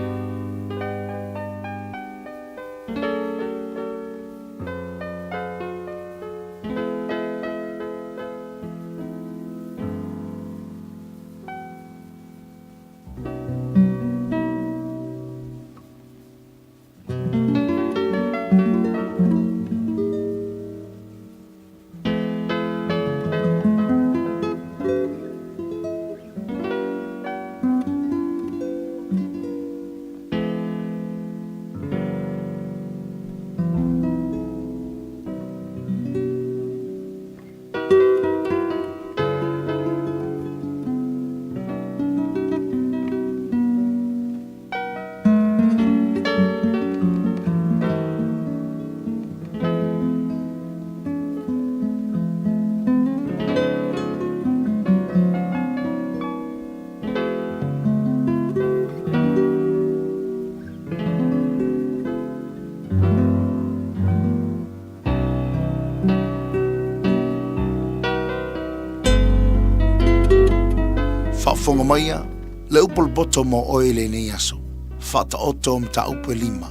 Faafofoga maia, le upu o le poto mo oe i lenei aso, faataoto mataupu e lima,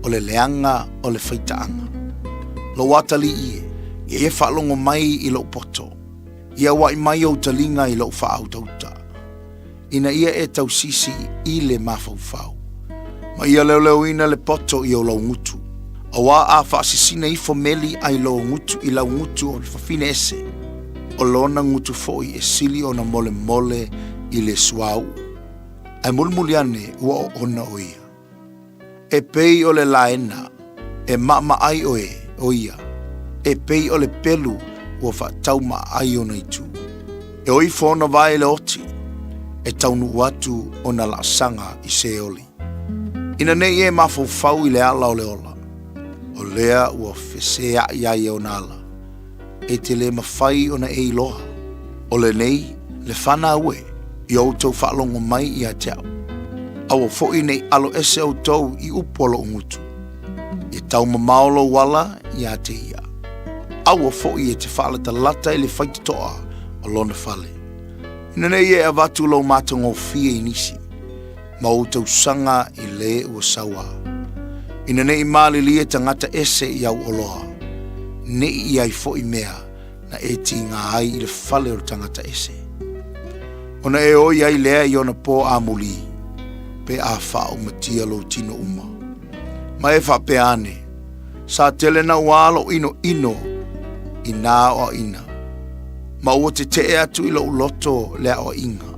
o le leaga o le faitaaga. Lou atalii e, ia e faalogo mai i lou poto, ia ua'i mai ou taliga i lou faautauta, ina ia e tausisi i le mafaufau, ma ia leoleoina le poto i ou laugutu, auā a faasisina ifo meli ai lou gutu i lau gutu o le fafine ese, o lona gutu foi e sili ona molemole i le suauu, ae mulimuli ane ua oona o ia. E pei o le laena e maʻamaʻai oe o ia, e pei o le pelu ua faataumaʻaʻai ona itu. E o ifo ona vae i le oti, e taunuu atu ona laasaga i Seoli. Ina ne i e mafaufau i le ala o le ola, o lea ua feseaʻi ai ona ala, e te le mafai ona e iloa, o lenei le fanau e, i outou faalogo mai ia te au. Aua foi ne i alo ese outou i upu a loʻu gutu. Ia taumamao lou ala ia te ia. Aua foi e te faalatalata i le faitotoa o lona fale. Ina ne i e avatu lou matagofie i nisi, ma ou tausaga i le ua sauā. Ina ne i malilie tagata ese i au oloa, ne i i ai foi mea na e tiga ai i le fale o le tagata ese. Ona e oi ai lea i ona pō amulī, pe a faaumatia lou tino uma. Ma e faapea ane, Sa tele nauā lou ʻinoʻino i nā aoaʻina, ma ua teteʻe atu i lou loto le aoaʻiga.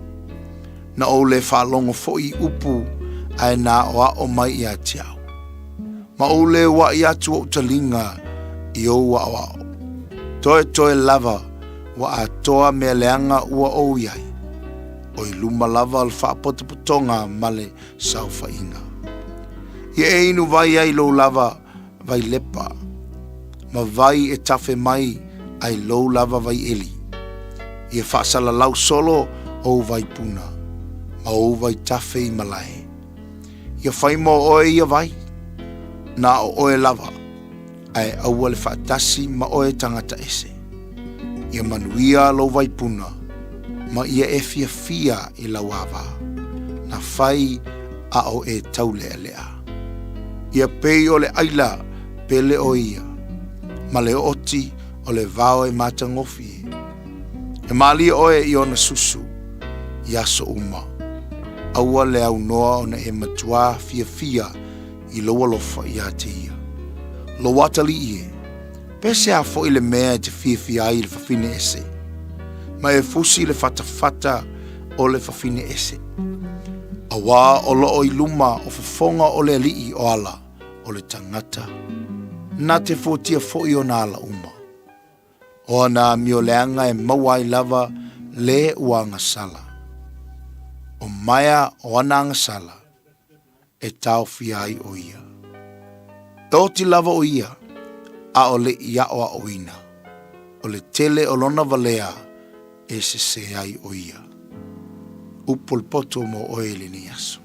Na ou lē faalogo foi i upu ae na aʻoaʻo mai ia te au. Ma ou lē uaʻi atu oʻu taliga i ou aʻoaʻo. Toetoe lava ua atoa mea leaga ua ou i ai, o i luma lava o le faapotopotoga ma le saofaiga. Ia e inu vai ai lou lava vai lepa, ma vai e tafe mai ai lou lava vai ʻeli. Ia faasalalau solo ou vai puna, ma ou vai tafe i malae. Ia fai mo oe ia vai, na o oe lava, ae aua le faatasi ma oe tagata ese. Ia manuia lou vai puna, ma ia e fiafia i lau ava, na fai a o e tauleʻaleʻa. Ia pei o le ʻaila pele o ia, ma le oti o le wao e matagofie. E mālie ʻoe i ona susu i aso uma. Aua le aunoa ona e matuā fiafia i lou alofa iā te ia. Lou atalii e, pehea foʻi le mea e te fiafia ai i le fafine ese, ma e fusi i le fatafata o le fafine ese? Auā o loo i luma o fofoga o le Alii o ala o le tagata, na te fuatia foʻi ona ala uma. O ana amioleaga e maua ai lava le ua agasala. O maea o ana agasala e taofia ai ʻo ia. E oti lava ʻo ia, ʻaʻole i aʻoaʻoina. O le tele o lona walea e sesē ai ʻo ia. Upu o le poto mo ʻoe i lenei aso.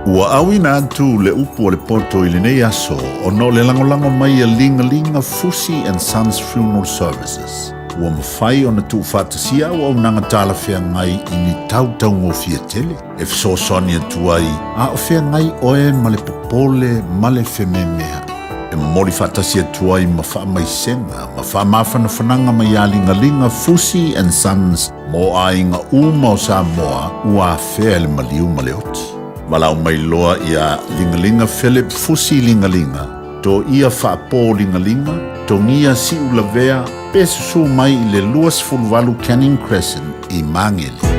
Ua auina atu le upu o le poto i lenei aso ona o le lagolago mai a Ligalinga Fusi and Sons Funeral Services. Ua mafai ona tuufaatasia auaunaga talafeagai i ni tautaugofie tele e fesoasoani atu ai a o feagai oe ma le popole ma le fememeaʻi. E momoli faatasi atu ai ma faamaisega ma faamafanafanaga mai iā Ligaliga Fusi and Sons mo aiga uma o Samoa ua afea e le maliu ma le oti. Valaau mai loa iā Ligaliga Philip Fusi Ligaliga, Toia Faapō Ligaliga, Togia Siulavea pe susū mai i le 28 Canning Crescent i Magele.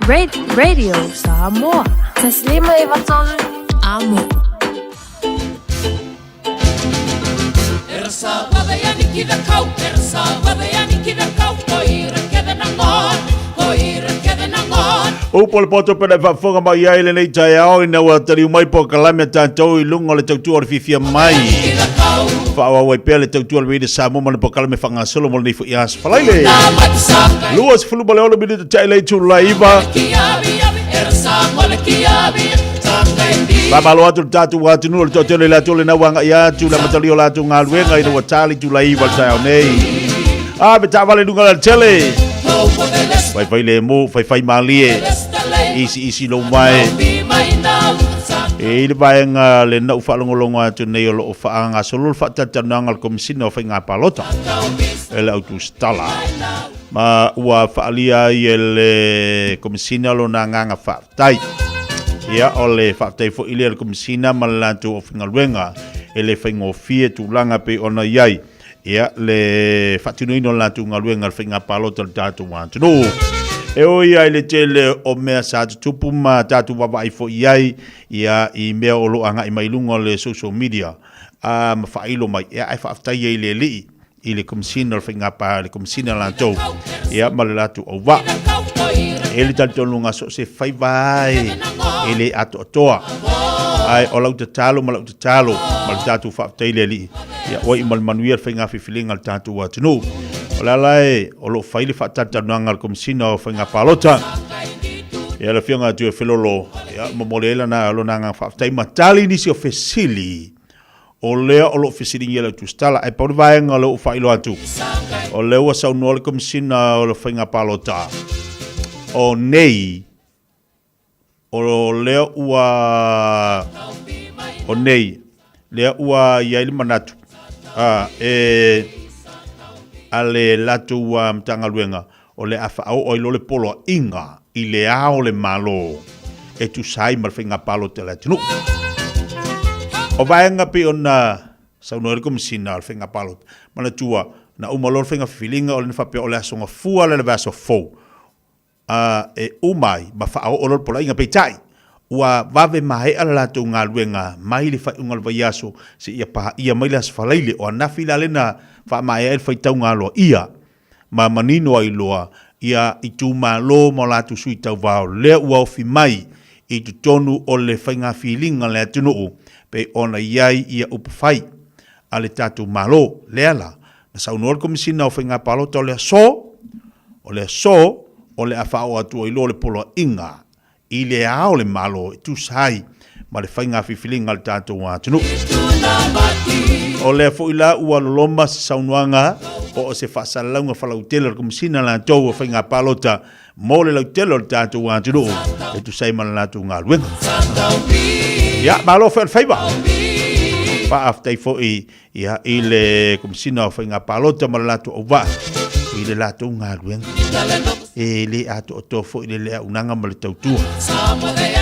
Radio Samoa. 153 Amo. Upu o le poto pena e faafofoga mai ai lenei taeao ina ua taliu mai polokalame a tatou i luga o le tautua o le fiafia mai. Faaauau ai pea le tautua o le Radio Samoa ma le polokalame faagasolo mo lenei foi aso Falaile. 26 minute ta'i le itula iva. Faamalo atu le tatou atunuu o le toatele i latou lena ua agai atu le amatalia o latou galuega ina ua tali itula iva le taeao nei. A me taavale i luga o le alatele. Faifai lemu, faifai malie. Isi isi lou mae. E i le vaega lena ua faalogologo atu nei o lo o faagasolo le faatalatalanoaga a le Komesina o Faiga Palota e le Autusitala. Ma ua faaalia ai e le Komesina lona agaga faafetai. Ia, o le faafetai foi lea i le Komesina ma le latou aufaigaluega e le faigofie tulaga pei ona i ai ia, le faatinoina o le latou galuega i le faiga palota o le tatou atunuu. E ui lava i le tele o mea sa tutupu ma tatou vaavaai foi i ai ia, i mea o lo o agai mai i luga o le social media a, ma faailo mai, ia, ae faafetai ai i le Alii i le Komesina o le Faiga Pa, le Komesina latou, ia, ma le latou auvaa. E le talitonuga so o se faiva ai e le atoatoa. Ae o lau tatalo ma lau tatalo ma le tatou faafetai i le Alii, ia ua iu ma le manuia le faiga filifiliga a le tatou atunuu. O le ala e o lo o fai le faatalatalanoaga a le Komesina o Faiga Palota, ia le Afioga ia Tuiafelolo, ia momoli ai lana lona agaga faafetai ma tali nisi o fesili o lea o lo o fesiligia e le Autusitala. Ae pau le vaega o lea ua faailoa atu, o lea ua saunoa le Komesina o le Faiga Palota, o nei, o lea ua, o nei, lea ua i ai le manatu, a, e, a le latou Matagaluega, o le a faaoo ai loa le poloaiga i le ao o le Malo e tusa ai ma le faiga palota a le atunuu. O vaega pei ona saunoa ai le Komesina o le Faiga Palota, manatua, na uma loa le faiga filifiliga o lena faapea o le aso gafua lea o le vaiaso fou a e uma ai ma faaoo loa le poloaiga. Peitai, ua vave maea le latou galuega mai le faaiuga o le vaiaso seia paia mai le aso Faraile o anafila lea na faamaea ai le faitauga aloaia ma manino ai loa ia itumalo ma o latou sui tauva o lea ua ofi mai i totonu o le faiga filiga a le atunuu pei ona i ai ia upu fai a le tatou Malo. Lea la, na saunoa le Komesina o Faiga Palota o le aso, o le aso o le a faaoo atu ai loa le poloaiga i le ao o le Malo e tusa ai ma le faiga filifiliga a le tatou atunuu. O lea foi la ua loloma se saunoaga po o se faasalalauga falautele a le Komesina latou o Faiga Palota mo le lautele o le tatou atunuu e tusa ai ma le latou galuega. Ia, malo foi o le faiva. Faafetai foi ia, i le Komesina o Faiga Palota ma le latou auvaa i le latou galuega. E le atoatoa foi le leaunaga ma le tautua.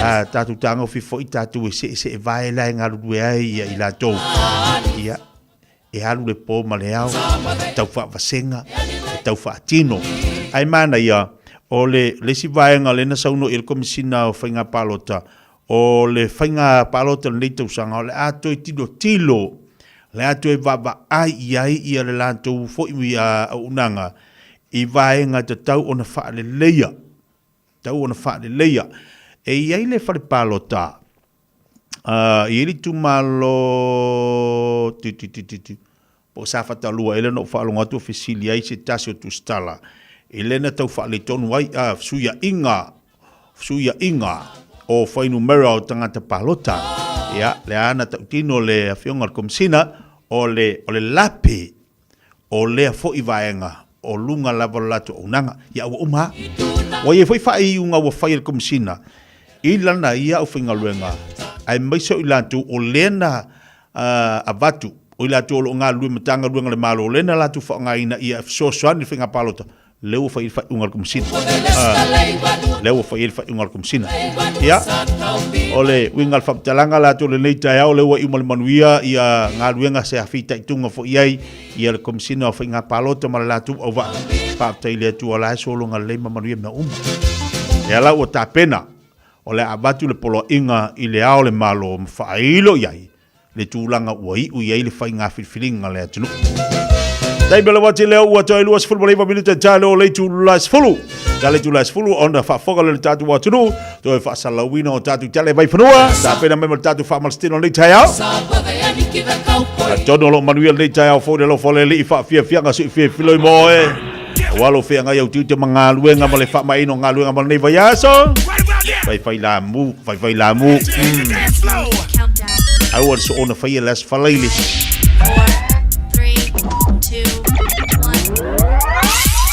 A tatou tagofi foi tatou e seeseevae la e galulue ai ia i latou. Ia, e alu le po ma le ao, e tau faavasega, e tau faatino. Ae manaia, o le, le isi vaega lea na saunoa i ai le Komesina o Faiga Palota, o le faiga palota o lenei tausaga, o le a toe tilotilo, o le a toe vaavaai i ai ia le latou foi auaunaga i vaega e tatau ona faaleleia, tatau ona faaleleia. E i ai le fale palota, e i ai le itumalo, tu tu tu tu tu, po o Safata 2 ea lea na ou faalogo atu o fesili ai se tasi o tusitala i lea na tau faaletonu ai a fesuiaiga fesuiaiga o fuainumera o tagata palota. Ia, lea na tautino le Afioga i le Komesina o le o le lape o lea foi vaega o luga lava o le latou auaunaga. Ia, ua uma lava. Ua i ai foi faaiuga ua fai e le Komesina i lana ia aufaigaluega aemaise o i latou o lea na avatu, o i latou o lo o galulue i Matagaluega a le Malo, lea na latou faaaogaina ia fesoasoani i le faiga palota, lea ua fai ai le faaiuga a le Komesina. Lea ua fai ai le faaiuga a le Komesina. Ia, o le uiga o le faamatalaga latou i lenei taeao, lea ua iu ma le manuia ia galuega se fitaituga foi i ai ia le Komesina o Faiga Palota ma le latou auvaa. Faafetai i le Atua o la e sologa lelei ma manuia mea uma. Lea la ua tapena, o le a avatu le poloaiga i Le Ao o le Malo ma faailo i ai le tulaga ua iu i ai le faiga filifiliga a le atunuu. Taimi o le uati lea ua toe 29 minute tale o le itula e 10. Tale itula e 10 ona faafofoga lea o le tatou atunuu, toe faasalauina o tatou tale vaifanua, tapena mai ma le tatou faamalositino lenei taeao. Atonu o lo o manuia lenei taeao fou i le alofa o le Alii, faafiafiaga sui filofiloi mo oe. Aua lou feagai au tiute ma galuega ma le faamaeaina o galuega mo lenei vaiaso. Faifai lamu, faifai lamu. Aua le soona faia le aso Faraile.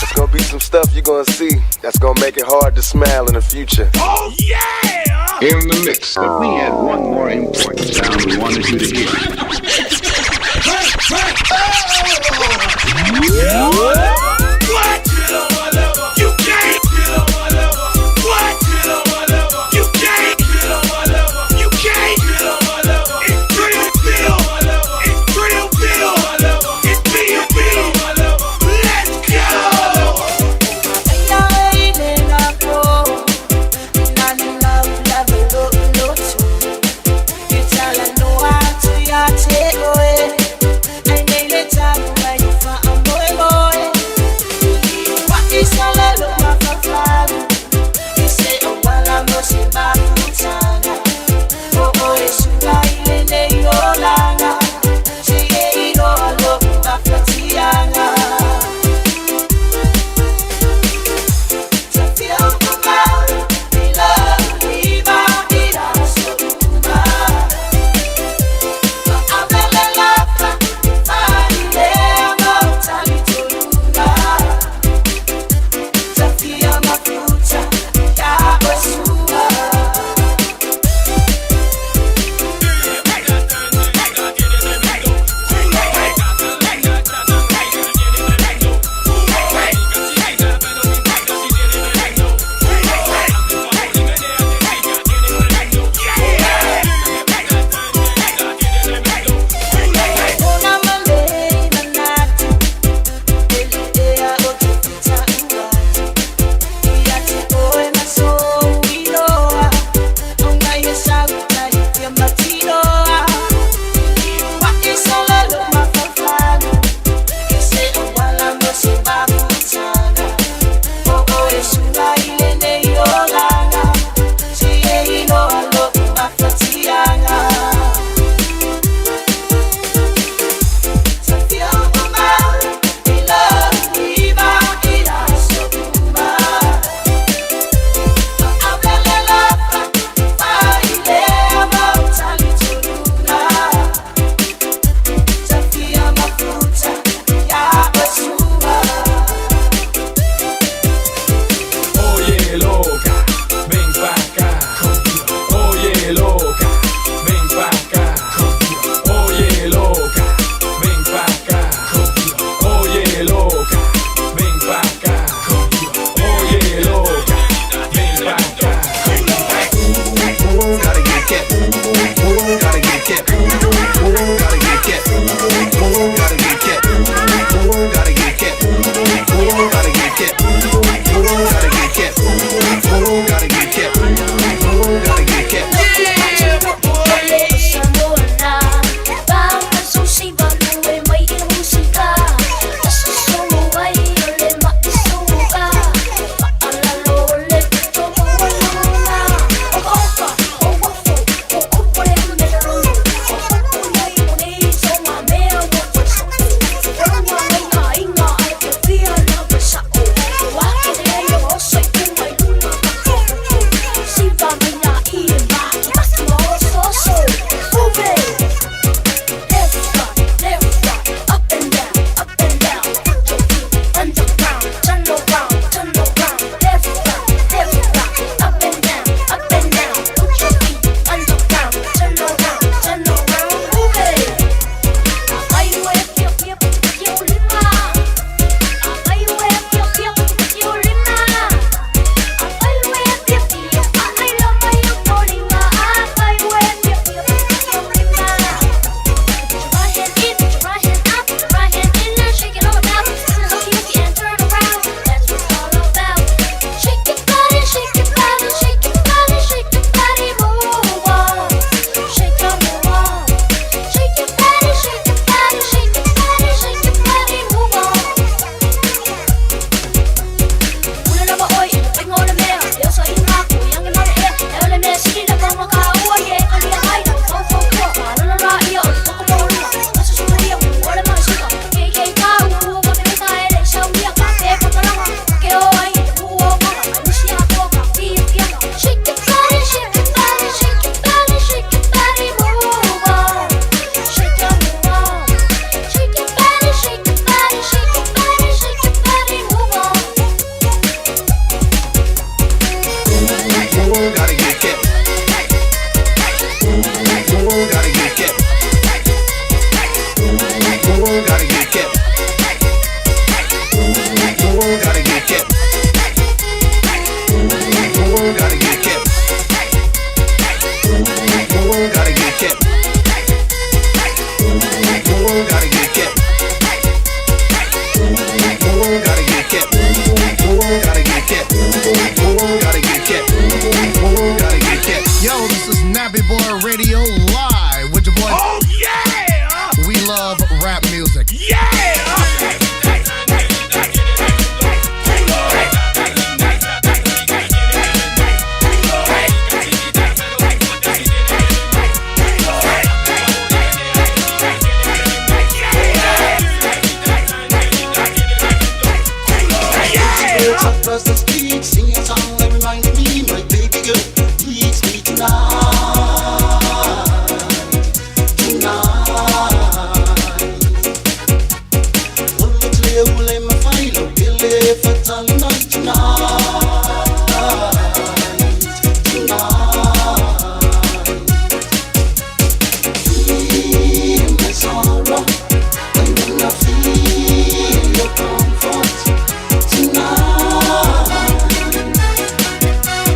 It's gonna be some stuff you're gonna see that's gonna make it hard to smile in the future. Oh yeah! In the mix. But we had one more important sound we wanted you to hear. What? You can't. What? You can't. You can't. It's Trill Bill. It's Trill Bill. It's B.B. Let's go. Oye, loca, ven pa' acá. Oye, loca, ven pa' acá. Oye, loca, ven pa' acá. Oye, loca, ven pa' acá. Oye, loca, ven pa' acá. Gotta get that. Gotta get that. Gotta get that. Gotta get that. Gotta get that. Gotta get that. Gotta get that. Gotta get that. Gotta get that. Gotta get that. Gotta get that. Gotta get that. Gotta get that. Gotta get that. Gotta get that. Gotta get that. Gotta get that. Gotta get that. Yo, this is Nappy Boy Radio Live with your boy. Oh, yeah! We love rap music. Yeah! Birds across the street singing song that reminds me my baby girl needs me tonight, tonight. Olo tle ule mafailo pele fatalina tonight, tonight. Feel my sorrow and then I feel your comfort. Tonight,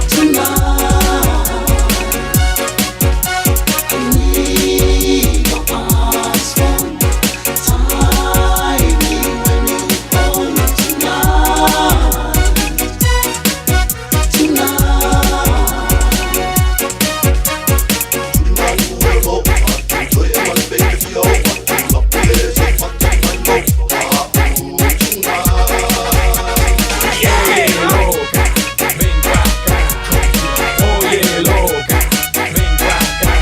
tonight, I need your arms for tie me when you hold me tonight, tonight. Oye, loca, ven pa' acá. Oye, loca, ven pa' acá.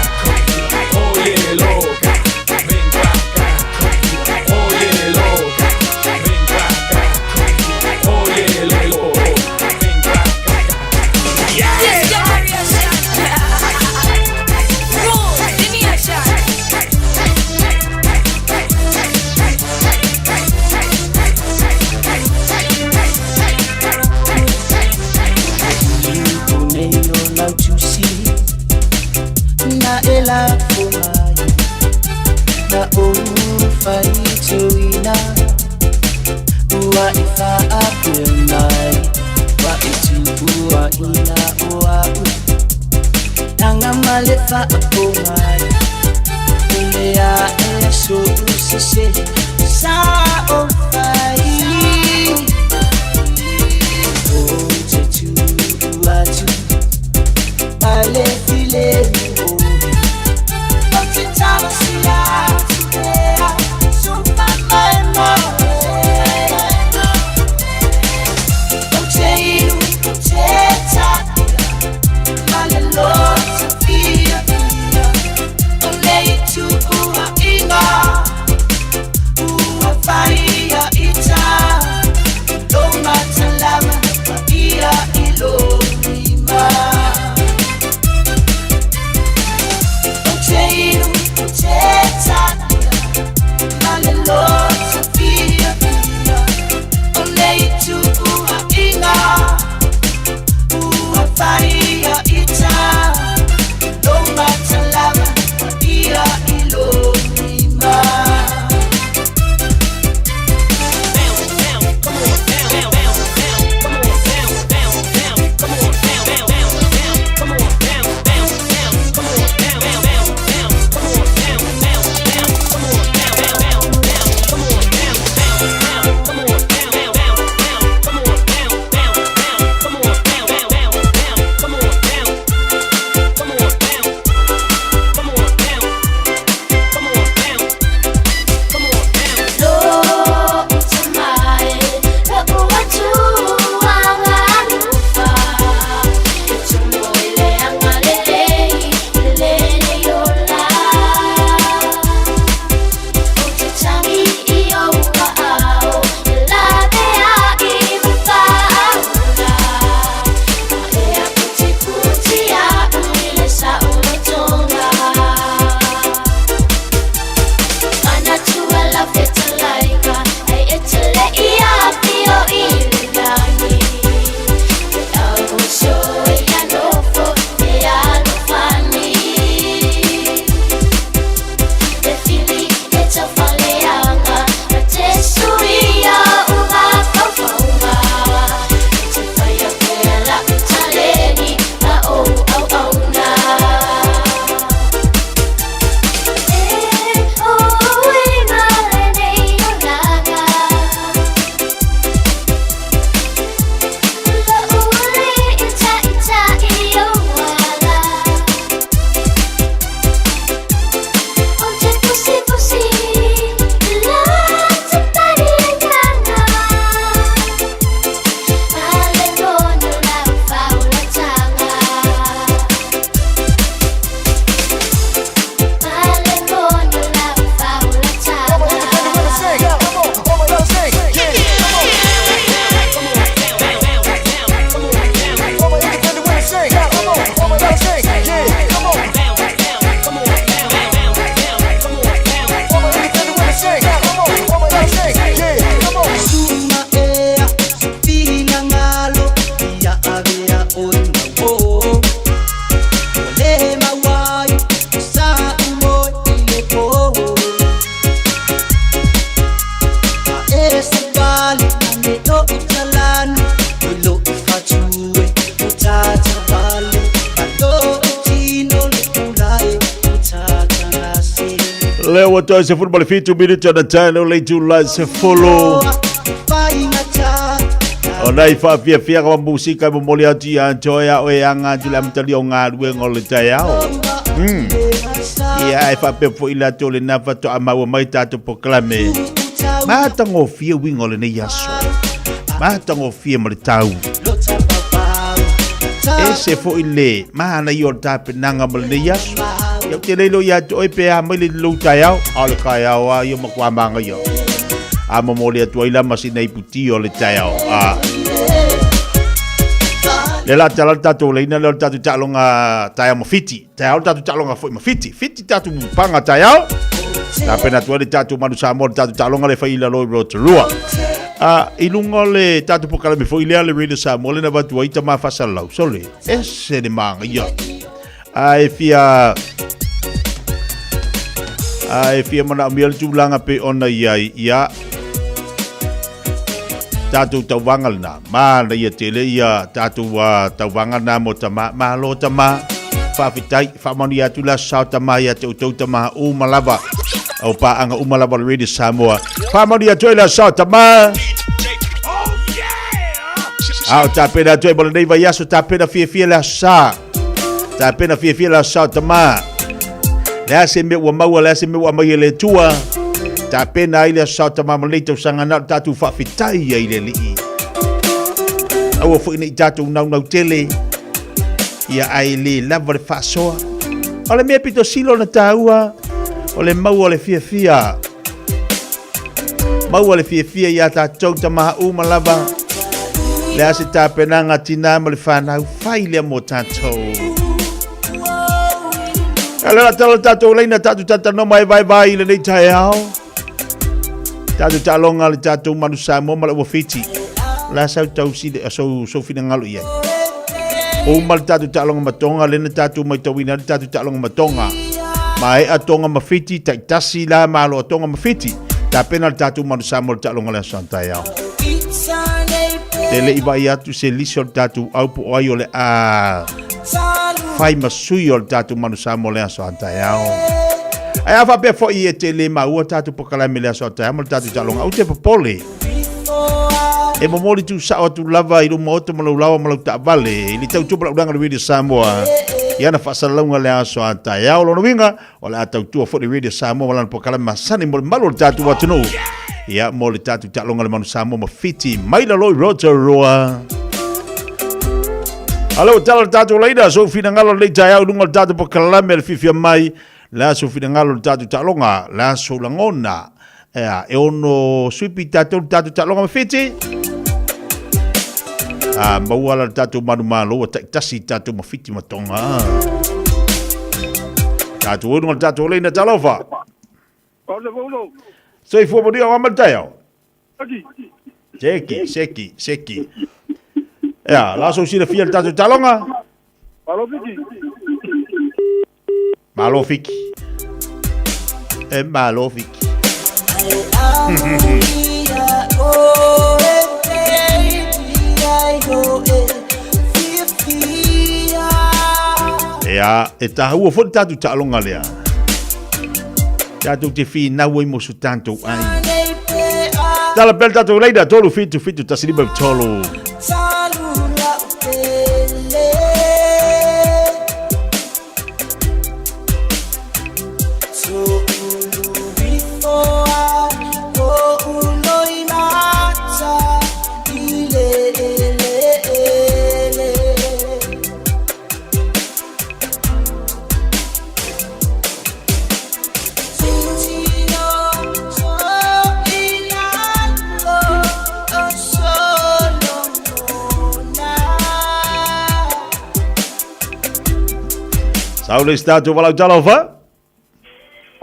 Oye, loca, ven pa' acá. Oye, loca, ven pa' acá. Oye, loca, ven pa' acá. Nei o lautusi Na e lafo mai Na ou faituina Ua e whaapea mai Wa e tupua ina o au Tanga ma le whaapo mai O le a e so usese Sa o whai O te turu atu Ma le file o O te tala si atu ea Supa mai mo O te inu te taia Ma le loto fia fia O le itu ua inga Ua whaia ita Lo matalama Ia i lo lima. Lea ua toe 17 minute ona tae leo le itula 10. O nai whaafiafiaga wa musika e momoli atu ia te oe a oe anga atu le amatalia o galuega o le taeao. Ia e faapea foi latou lena faatoa maua mai tatou polokalame. Matagofie uiga o lenei aso. Matagofie ma le tau. Ese foi le manaia o le tapenaga ma lenei aso. Ia ou te le iloa ia te oe pe a mai le lou taeao, a o le taeao lava ia matua manaia. A momoli atu ai la ma sina iputi o le taeao. A. Le la tala le tatou leina lea o le tatou taaloga taeao ma Fiti. Taeao le tatou taaloga foi ma Fiti. Fiti tatou panga taeao. Tapena atu ai le tatou Manu Samoa le tatou taaloga le fai i lalo i Rotorua. A, i luga o le tatou polokalame foi lea le Radio Samoa le na avatu ai tama faasalalau. Sole, ese le manaia. A e fia a e fia manaomia le tulaga pei ona i ai, ia tatou tauvaga lena. Manaia tele ia tatou tauvaga na mo tama. Malo tama. Faafetai. Faamanuia atu le aso sao tama ia te outou tama uma lava. Au paaga uma lava o le Radio Samoa. Faamanuia atu ai le aso sao tama. A o tapena atu ai mo lenei vaiaso, tapena fiafia le aso sa. Tapena fiafia le aso sao tama. Le a se mea ua maua, le a se mea ua aumai e le Atua. Tapena ai le aso sao tama mo lenei tausaga na o le tatou faafetai ai le Alii. Aua foi ne i tatou naunau tele, ia ai le lava le faasoa. O le mea pito sili ona taua, o le maua o le fiafia. Maua le fiafia iā tatou tama uma lava. Le a se tapenaga tinā ma le whanau, whai lea mō tātou. A le la tala tātou leina tātou tātou mai vai vai i lenei taeao. Tātou taaloga le tātou Manu Samoa ma le ua Fiti. La sau tau si le sau sau finangalo i ai. O uma le tātou taaloga ma Tonga, lena tātou maitauina le tātou taaloga ma Tonga. Maea Tonga ma Fiti, taitasi la malo a Tonga ma Fiti. Tapena le tātou Manu Samoa le taaloga le aso taeao. Te le i vai atu se lisi o le tātou au po o ai o le a fai ma sui o le tātou Manu Samoa le aso taeao. Ae a faapea foi e te le maua tātou polokalame le aso taeao ma le tātou taaloga, aua te popole. E momoli tuusao atu lava i luma oto ma lou laoa ma lau taavale i le tautua ma lau ulaga o le Radio Samoa i ana faasalalauga le aso a taeao. Lona uiga, o le a tautua foi le Radio Samoa ma lana polokalame masani mo le malu o le tatou atunuu. Ia, mo le tatou taaloga le Manu Samoa ma Fiti mai lalo i Rotorua. Alo, tala le tatou laina, sou finagalo lenei taeao i luga o le tatou polokalame le fiafia mai. Le a sou finagalo i le tatou taaloga, le a sou lagona. Ea, e ono suipi tatou le tatou taaloga ma Fiti. A, maua la le tatou manumalo ua taitasi tatou ma Fiti ma Tonga. Tatou unu le tatou leina talofa. Soifua manuia o ama le taeao. Seki, seki, seki. Ea, la sou silafia le tatou taaloga. Malo Fiti. Malo Fiki. E malo Fiki. Ea, e tāua foi le tatou taaloga lea. Tatou te finau ai mo so tatou ai. Tala pea le tatou leina, 3 7 7 1 5 3. Sau le isi tatou valaau talofa.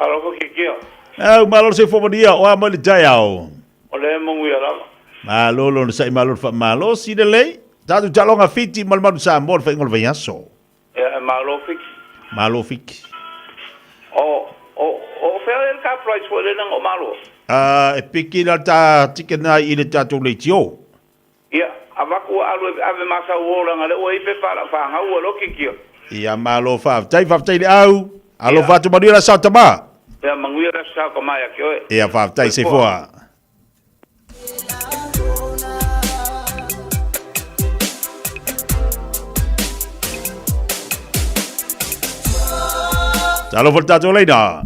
Alofa ke kia. Au, malo le soifua manuia, o a mai le taeao. O le manuia lava. Malo lona sa'i, malo le faamalosi lelei. Tatou taaloga Fiti ma le Manu Samoa le faiga o le vaiaso. Ia, e malo Fiti. Malo Fiti. O, o, o fea le ka price foi le nanga o malo? Ah, e piki la ta ticket na i le tatou leitio. Ia, avatu ua alu e ave ma sau o langa le ua i pepa la whangau ua loki kia. Ia, malo faafetai, faafetai le au. Alofa atu manuia la sao tama. Ia manuia le aso sa o ka mai ia te oe. Ia faafetai soifua. Talofa le tatou laina.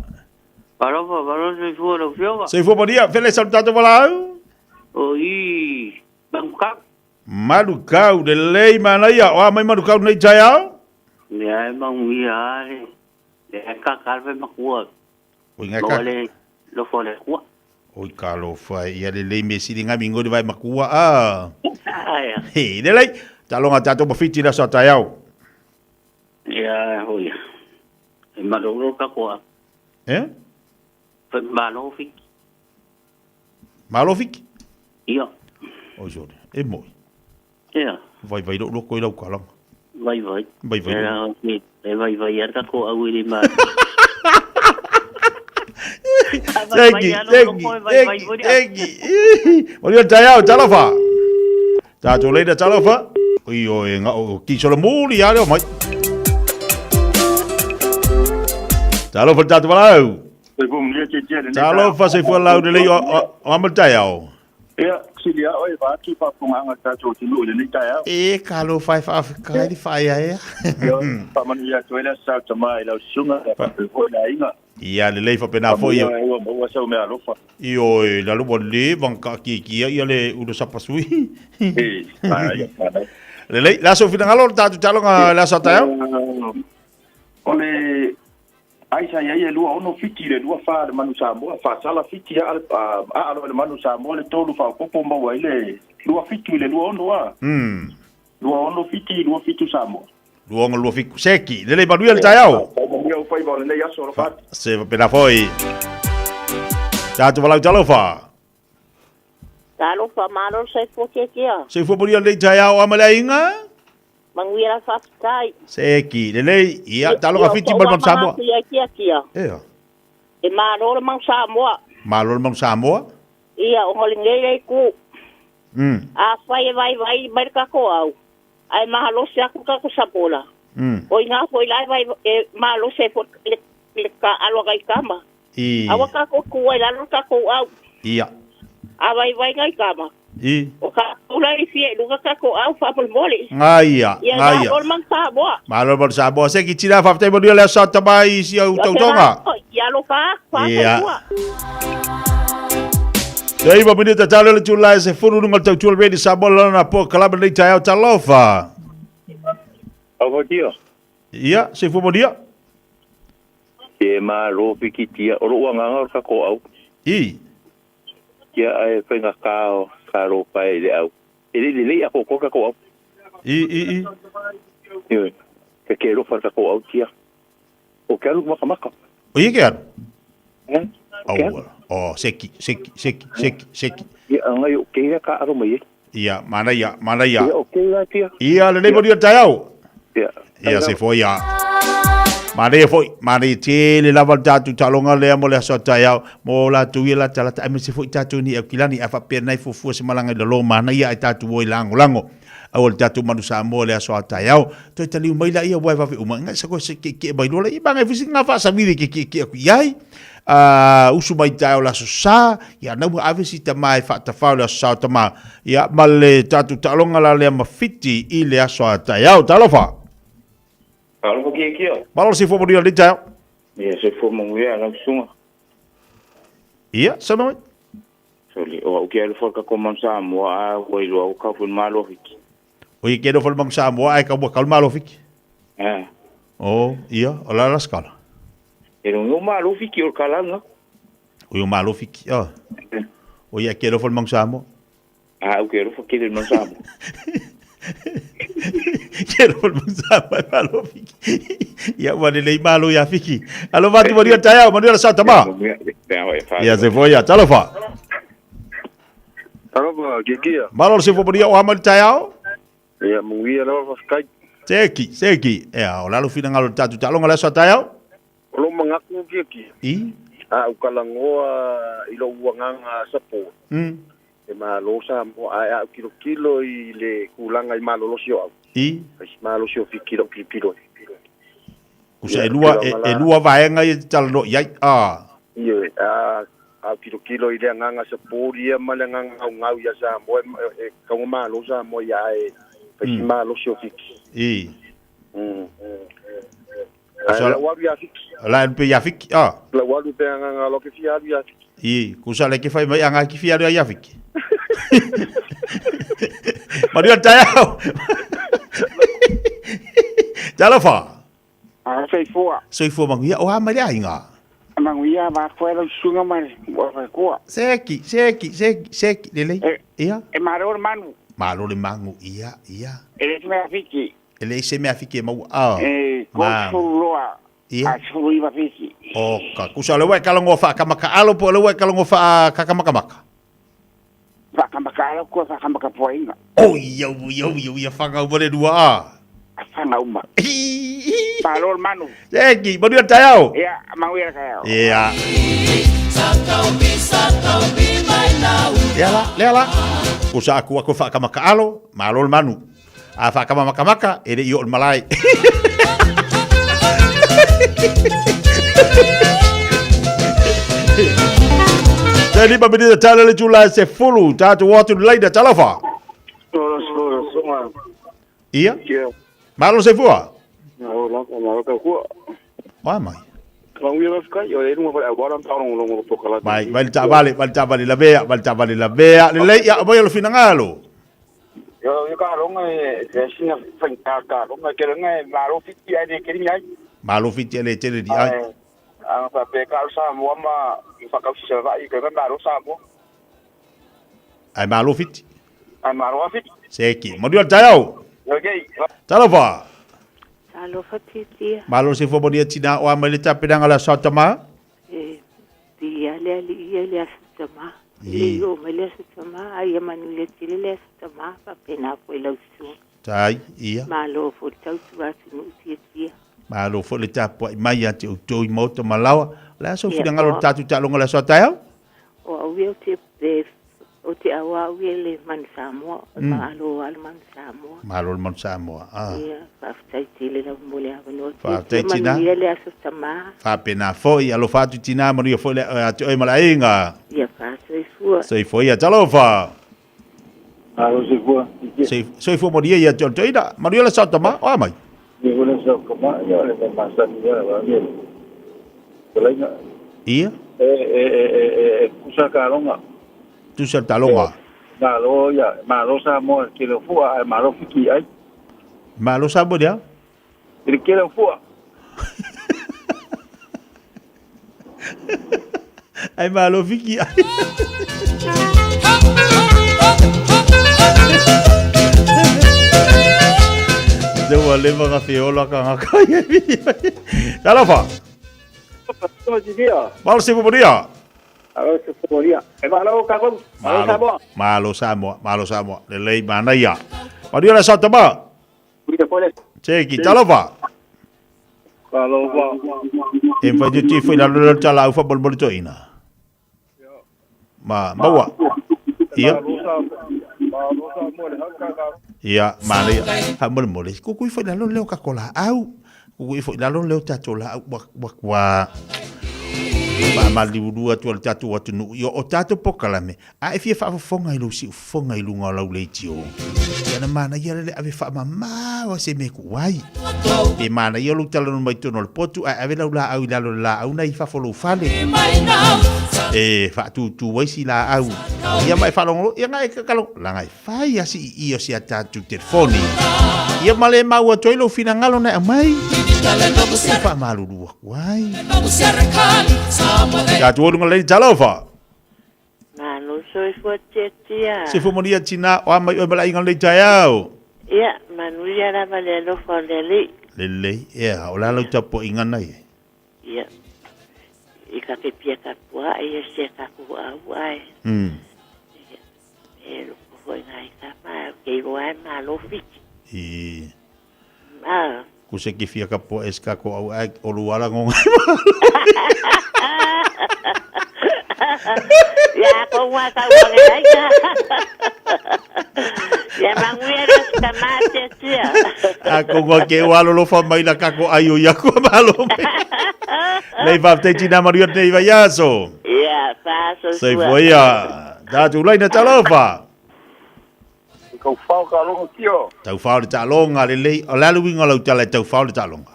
Alofa, malo soifua lau Afioga. Soifua manuia, fele sa le tatou valaau. O i Manukau. Manukau, lelei manaia. O a mai Manukau nei taeao? Lea e manuia lava le lea e kaka le fai matua. Oi ngai Maua kaka. le lofo o le Atua. Oi talofa e, ia lelei mea sili ngai mingoi le vai matua a. Aia. He, lelei. Taloga tatou mafiti le aso a taeao. Ia hoi. E malolo ka koa. Eh? Fai malo fiki. Malo fiki? Ia. Oi sore, e moi. Ia. Vai vai lo loko i lau kalanga. Vai vai. Vai vai. E, e vai vai ar ka ko au i ma. Thank you, thank you, thank you, thank you. Maria taeao, talofa. Tātou leina talofa. Oi o e ngā o ki sola mūli a leo mai. Talofa tātou walau. Talofa soifua lau le lei o amal taeao. Ia, sili a oe vaatu faafofogaaga a le tatou atunuu i lenei taeao. E talofa e faafetai le faaeaea. Ia, faamanuia atu ai le Aso Sa o Tama i lau susuga, ia faapea foi le aiga. Ia lelei faapena foi. Faamanuia ua maua sau meaalofa. Ioe, lalo ua leva ona taatiatia ia le ulu sapasui. E, manaia, manaia. Lelei, le aso finagalo o le tatou taaloga le aso a taeao. O le ai sa i ai e 26 fiti i le 24 a le Manu Samoa, faasala fiti aa aa loa e le Manu Samoa le tolu faaopoopo maua ai le 27 i le 26 a. 26 fiti, 27 Samoa. 26 27. Seki, lelei manuia le taeao. Manuia ou faiva o lenei aso, alofa atu. Se faapena foi. Tatou valaau talofa. Talofa, malo le soifua tiatia. Soifua manuia lenei taeao a ma le aiga. Manuia la faafetai. Seki, lelei, ia, taloga Fiti ma le Manu Samoa. Ia tiatia. Ea. E malo le Manu Samoa. Malo le Manu Samoa. Ia, ona o lenei le itu. Afai e vaivai mai le tatou au, ae malosi atu le tatou sapola. O i ina foi la e vai e malosi ai foi le, le taaalo a nai tama. I. Aua tatou tu ai lalo le tatou au. Ia. A vaivai nai tama. I. O tatou la e fia i luga tatou au faamolemole. Ngaia, Ia ngaia. malo le Manu Samoa. Malo le Manu Samoa. Se ki tina faafetai manuia le aso sa tama i si au tautoga. Ia alofa atu, Ia. faasoifua. Te 9 minita talo le tula e se furu lunga le tautua le Radio Samoa lana po kalama nei taeao talofa. Alofa tia. Ia, soifua manuia. E malo fikitia. O lou agaga o le tatou au. I. Ia ae faigata o talofa e le au. E le i lelei atoatoa le tatou au. I, i, i. Ioe. E ke alofa le tatou au tia. O ke alu makamaka. O ia ke alu? Eh? O ke alu. Aua. Oh, seki, seki, seki, seki, seki. Ia, ngai o ke ia ka alo mai e. Ia, manaia, manaia. Ia, o ke ia tia. Ia, lelei manuia le taeao. Ia. Ia, se foi ia. Manaia foi, manaia tele lava le tatou taaloga lea mo le aso a taeao, mo latou ia latalata, aemaise foi tatou ni Aukilani, a faapea nai fuafua se malaga i lalo, manaia ae tatou o i lagolago. Aua le tatou manu Samoa le aso a taeao. Toe taliu mai laia ua e vave uma, ngai sa koe se kiekie mai loa laia, magai foi se nga faasavili ke kiekie aku i ai. A, usu mai taeao le aso Sa, ia na ua ave si tama e faatafao le aso Sa o tama. Ia, ma le tatou taaloga la lea ma Fiti i le aso a taeao. Talofa! Talofa kiekie. Malo le soifua manuia lenei taeao. Ia, soifua manuia lau susuga. Ia, saunoa mai. Sole, o au ke alofa i le tatou Manu Samoa, a ua iloa ua kau foi le Malo Fiti. O ia ke alofa i le Manu Samoa ae kau ua kau le Malo Fiti. Eh. Oh, ia, o la la skala. E le o Malo Fiti o le kalanga. O ia o Malo Fiti, oh. O ia ke alofa i le Manu Samoa. A au ke alofa tele i le Manu Samoa. Ke alofa i le Manu Samoa e Malo Fiti. Ia ua lelei malo ia Fiti. Alofa atu manuia taeao, manuia le sao tama. Ia se foi ia, talofa. Talofa, Kikia. Malo le soifua manuia o ama le taeao. Ia, manuia lava faafetai. Seki, seki. Ea, o lalo finagalo le tatou taaloga le aso a taeao. O lou manatu, Kikia. I. A ou talanoa i lou agaga sapo. E malo Samoa, ae a ou tilotilo i le tulaga i malolosi o au. I. Ai si malosi o Fiti lou tilotilo ai. Kusa e lua, e, e lua vaega ia te talanoa i ai. Ah. Ioe, a a tilotilo i le agaga sapoli ia ma le agaga gaugau iā Samoa e taugamalo Samoa ia ae faisi malosi o Fiti. I. Ae lau alu iā Fiti. La alu pea iā Fiti, ah. Lau alu pea agaga aloa ke fia alu iā Fiti. I, kusa le ke fai mai anga ki fia alu iā Fiti. Maria taeao. Talofa. A soifua. Soifua manuia, o a mai le aiga? Manuia va koe lau susuga ma le ua fai-koa. Seki, seki, seki, seki, lelei. Ia. E malo le manu. Malo le manu, ia, ia. E le se mea fiki. E le se mea fiki e maua, ah. E 32 loa. Ia. A 19 fiki. Oka, kusa o le ua e kalogo whaakamaka-alo po o le ua e kalogo whaakakamakamaka? Whaakamaka-alo kua whaakamaka-puainga. Oi, au, au, au, ia whanga uma le lua, ah. Whanga uma. Malo le manu. Seki, manuia le taeao. Ia, manuia le taeao. Ia. Lea la, lea la. Kusa aku aku whaakamaka-alo, malo le manu. A whaakamamakamaka, e le i o le malae. Te lima minita tala le tula se fulu, tātou atu le laina, talofa. Ora, ora, songa. Ia? Ia. Malo se fua? Ora, malo ka kua. Oa mai. Manguia mafkai, o le runga wale awara mtaongo longo pokalate. Mai, mai le taavale, mai le taavale lavea, mai le taavale lavea. Lelei, ia, aumai lo finagalo. Yo yo ka longa e e sina faigata ka longa ke longa e malo fiti ai le keri ai. Malo fiti le tele di ai. A pa pe ka sa mo ma i fa ka sa va i ke malo sa mo. Ai malo fiti. Ai malo fiti. Seki, manuia le taeao. Okay. Talofa. Talofa tiatia. Malo se fua molia tina o a mai le tapenaga le aso a tama. E viia le Alii ia i le Aso Tama. E le i oo mai le Aso Tama, a ia manuia tele le Aso Tama, faapena foi lau susuga. Tai, ia. Malo foi le tautua atunuu tiatia. Malo foi le tapuai mai ia te outou i maota ma laoa. O le a sou finagalo i le tatou taaloga i le aso a taeao? O au ia ou te ou te ʻauā au ia i le Manu Samoa, o le malo lava le Manu Samoa. Malo le Manu Samoa, ah. Ia, faafetai tele lava mo le avanoa. Faafetai tina. Manuia le aso tamā. Faapena foi, alofa atu tina, manuia foi le atu oe ma le aiga. Ia faasoifua. Soifua ia, talofa. Malo soifua. Soifua manuia ia te ole toeaina. Manuia le aso tamā, o a mai? Ia le aso tamā, ia o le mea masani ia, ia le fetalaiga. Ia. E, e, e, e, e, e tusa taloga. Tusa le taloga. Malo ia, malo Samoa i le tele o fua, ae malo Fiti i ai. Malo Samoa i le a? I le tele o fua. Ae malo Fiti i ai. Te ua leva ka feola ka ngaka i e Talofa! Malo se molia. Malo se molia. E malo ka ko. Malo Samoa. Malo Samoa, malo Samoa. Lelei manaia. Manuia le aso tama. Teki, talofa. Talofa. E mawhai te ti whai lalo lalo tala au whamolomolo toina. Ma, maua. Ia. Ia, manaia. Faamolemole, kukui foi lalo leo ka ko laau. Kukui foi lalo leo tatou laau ua, ua, ua faamaliulua atu a le tatou atunuu i o tatou pokalame, a e fia faafofoga i lou siufofoga i luga o lau leitio. Ia na manaia le le ave faamamao a se mea kuu ai. Pe manaia lou talanoa mai totonu o le potu ae ave lau laau i lalo o le laau na i fafo o lou fale. E faatūtū ai si laau. Ia ma e faalogologo, ia na e kakalo, laga e fai a si i o si a tatou telefoni. Ia ma le mau atu ai lou finagalo na e aumai. E faamalulu aku ai. Tatou o luga lei talofa. Malo soifua tiatia. Soifua manuia tina o a mai oe ma le aiga lelei taeao. Ia, manuia lava le alofa o le Alii. Lelei, ea, o le a lau tapuaiga nei e? Ia, i ka pepia tapuaʻi ia sia tatou aua e. Ia, e loko foi nai tama, ke iloa e malo fiti. I. Ah. Ku se ki fia ka po es ka ko au ai o luala ngonga. Ia, ko ua tau mange ai ka. Ia manuia le aso tama atiatia. A kongo ke ua alolofa mai la kako ai o ia kua malo mai. Lei faafetai tina manuia lenei vaiaso. Ia, faasoifua. Soifua ia. Tatou laina talofa. Taufao taaloga tio. Taufao le taaloga lelei. O le a le uiga o lau tala e taufao le taaloga?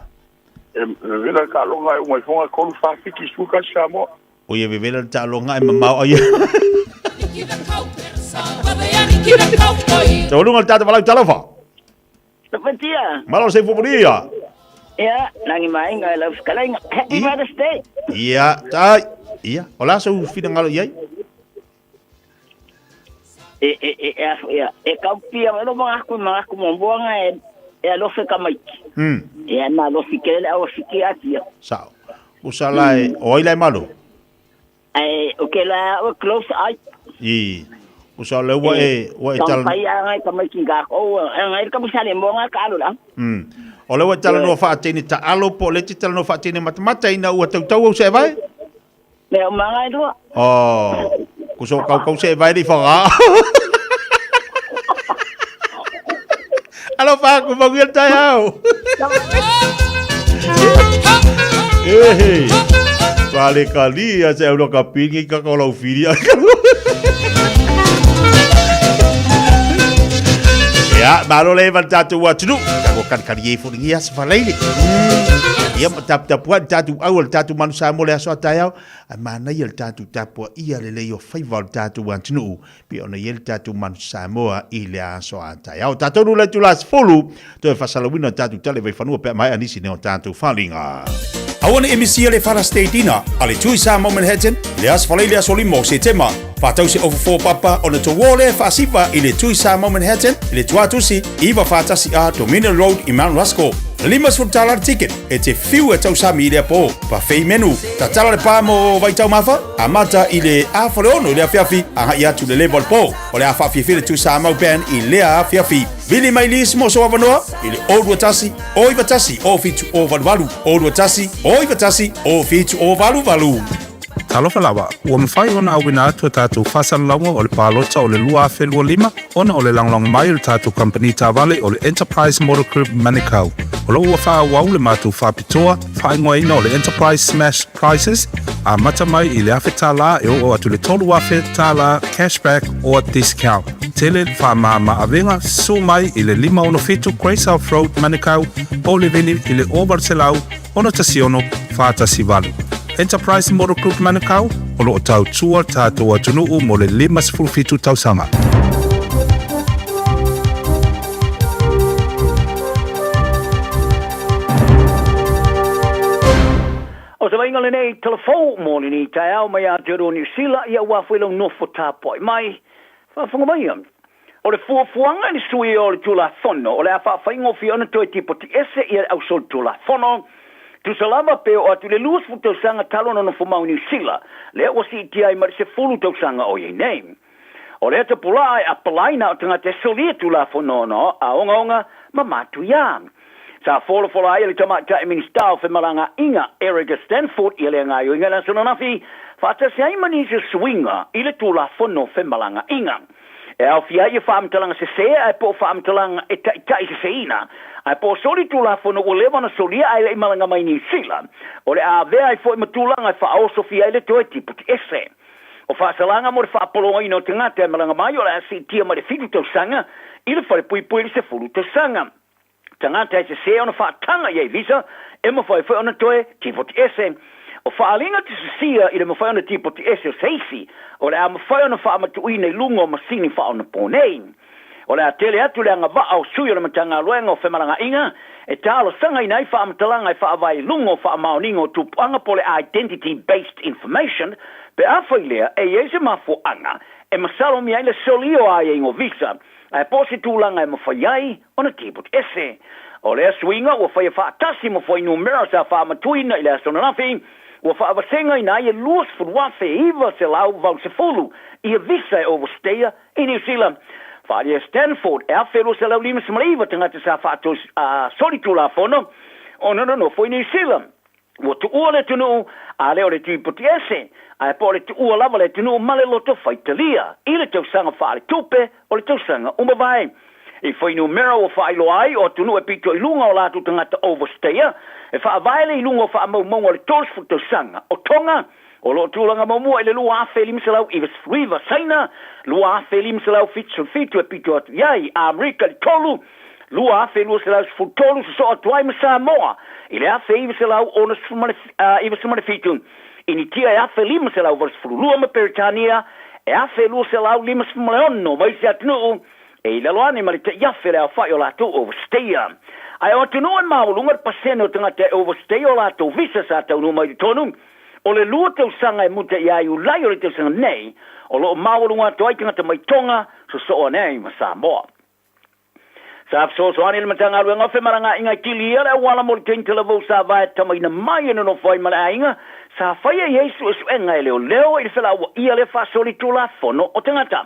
E vevela le taaloga e uma ifoga 3 4 7 11 Samoa. Oi e vevela le taaloga e mamao ai. Taualuga le tatou valaau talofa. Tapatia. Malo se fuafuria. Ia, langi mainga e lau fetalaiga. Happy Mother's Day. Ia, tai. Ia, o le a sou finagalo i ai? E, e, e, e, a- ia, e kaupia mai lo mangaku mangaku muamua e, e alofa i tamaiti. Ia, malosi tele le au fiki atia. Sao. Usa la e, o ai la e malo? Ae, o ke la o close eye. I. Usa le ua e, ua e tala... Taumafai a ngai tamaiti ka kou, a ngai ka musale mo nga ka alo la. O le ua e talanoa faatene taalo po o le te talanoa faatene matamata ina ua tautau au se vai? Mea o manga e lua. Oh, kuso kau kau se vai li whanga. Alofa aku manuia le taeao. Ehe. Pale kalia se au ka pingi ka ka lau whiri. Ia, malo le eva le tātou atunu. Ka ko karikari e fo lenei aso falaile. Ia ma taputapuai le tātou aua le tātou manu Samoa le aso a taeao. Ae manaia le tātou tapuaia lelei o faiva o le tātou atunuu pei ona i ai le tātou manu Samoa i le aso a taeao. Tātou nuu le itula 10, toe faasalauina o tātou tala i Vaifanua pe a maea nisi nei o tātou faaaliga. Aua ne i misia le Father's Day Dinner a le Tui Samoa Manhattan i le aso Faraile aso 5 o Setema. Faatau se ofu fo papa ona tou o lea faasiva i le Tui Samoa Manhattan i le Tuatusi 941A Dominion Road i Mount Ruskell. $50 le ticket e te fiu e tausami i lea po. Buffet menu. Tatala le pa mo vaitaumafa, amata i le 5:30 i le afiafi agai atu i le 9 o le po. O le a faafiafia le Tui Samoa Band i lea afiafi. Vili mai lisi mo sou avanoa i le 021 091 0788 021 091 0788. Talofa lava, ua mafai ona auina atu a tatou faasalalauga o le palota o le 2025 ona o le lagolago mai o le tatou kamupani taavale o le Enterprise Motor Group Manukau. O lo o ua faaauau le matou faapitoa faaigoaina o le Enterprise Smash Prices, amata mai i le $1,000 e oo atu i le $3,000 cashback or discount. Tele le faamama-avega, susu mai i le 567 Great South Road, Manukau, po o le vili i le 0800 616 418. Enterprise Motor Group Manukau, o lo o tautua le tatou atunuu mo le 57 tausaga. O se vaaiga lenei tala fou mo lenei taeao mai Aotearoa Niu Sila, ia ua foi lau nofo tapuai mai. Faafofoga maia. O le fuafuaga i le suia o le Tulafono, o le a faafaigofie ona toe tipoti ese ia le ausolitulafono, tusa lava pe oo atu i le 20 tausaga talu ona nofo mau i Niu Sila, lea ua siitia ai ma le 10 tausaga o i ai nei. O lea tapulaa e apalai na o tagata e solia Tulafono ona a ogaoga ma matuia. Sa folafola ai e le Tamaitai Minisita o Femalagaaiga Erica Stanford ia lea gaoioiga i le aso ananafi, faatasi ai ma nisi o suiga i le Tulafono Femalagaaiga. E aofia ai ia faamatalaga sese ae po o faamatalaga e taitai seseina, ae po o soli Tulafono ua leva ona solia ae le i malaga mai Niu Sila, o le a avea ai foi ma tulaga e faaosofia ai le toe tipoti ese. O faasalaga mo le faapoloaina o tagata e malaga mai o le a siitia mai le 7 tausaga i le falepuipui i le 10 tausaga. Tagata e sese ona faataga i ai visa, e mafai foi ona toe tipoti ese. O faaaliga tusisia i le mafai ona tipoti ese o se isi, o le a mafai ona faamatuuina i luga o masini faaonaponei. O le a tele atu le agavaa o sui o le Matagaluega o Femalagaaiga e talosagaina ai faamatalaga e faavae i luga o faamaoniga o tupuaga po o le Identity Based Information pe afai lea e i ai se mafuaaga e masalomia ai le solia o aiaiga o visa ae po o se tulaga e mafai ai ona tipoti ese. O lea suiga ua faia faatasi ma fuainumera sa faamatuina i le aso ananafi, ua faavasegaina ai e 20,980 ia visa e overstayer I Niu Sila, faaalia e Stanford e 1,259 tagata sa faasolitulafono ona nonofo i Niu Sila. Ua tuua le atunuu, a le o le tipoti ese, ae po o le tuua lava le atunuu ma le loto faitalia i le tausaga faaletupe o le tausaga ua mavae. I fuainumera ua faailoa ai o atunuu e pito i luga o latou tagata overstayer e faavae i luga o faamaumauga o le 30 tausaga. O Tonga, o lo o tulaga muamua i le 2599, Saina, 2577 e pito atu i ai, Amerika i le tolu, 2213 sosoo atu ai ma Samoa i le 1967, Initia e 1582 ma Peretania e 1256 ma isi atunuu e i lalo ane ma le tai afe le aofai o latou overstayer. Ae o atunuu e maualuga le pasene o tagata e overstay o latou visa sa taunuu mai i totonu, o le 2 tausaga e muta ia Iulai o le tausaga nei, o lo o maualuga atu ai tagata mai Tonga sosoo ane ai ma Samoa. Sa fesoasoani le Matagaluega o Femalagaaiga e kilia le auala mo le teine talavou sa vaetamaina mai e nonofo ai ma le aiga sa faia i ai suesuega e leoleo i le felauaia lea faasolitulafono o tagata.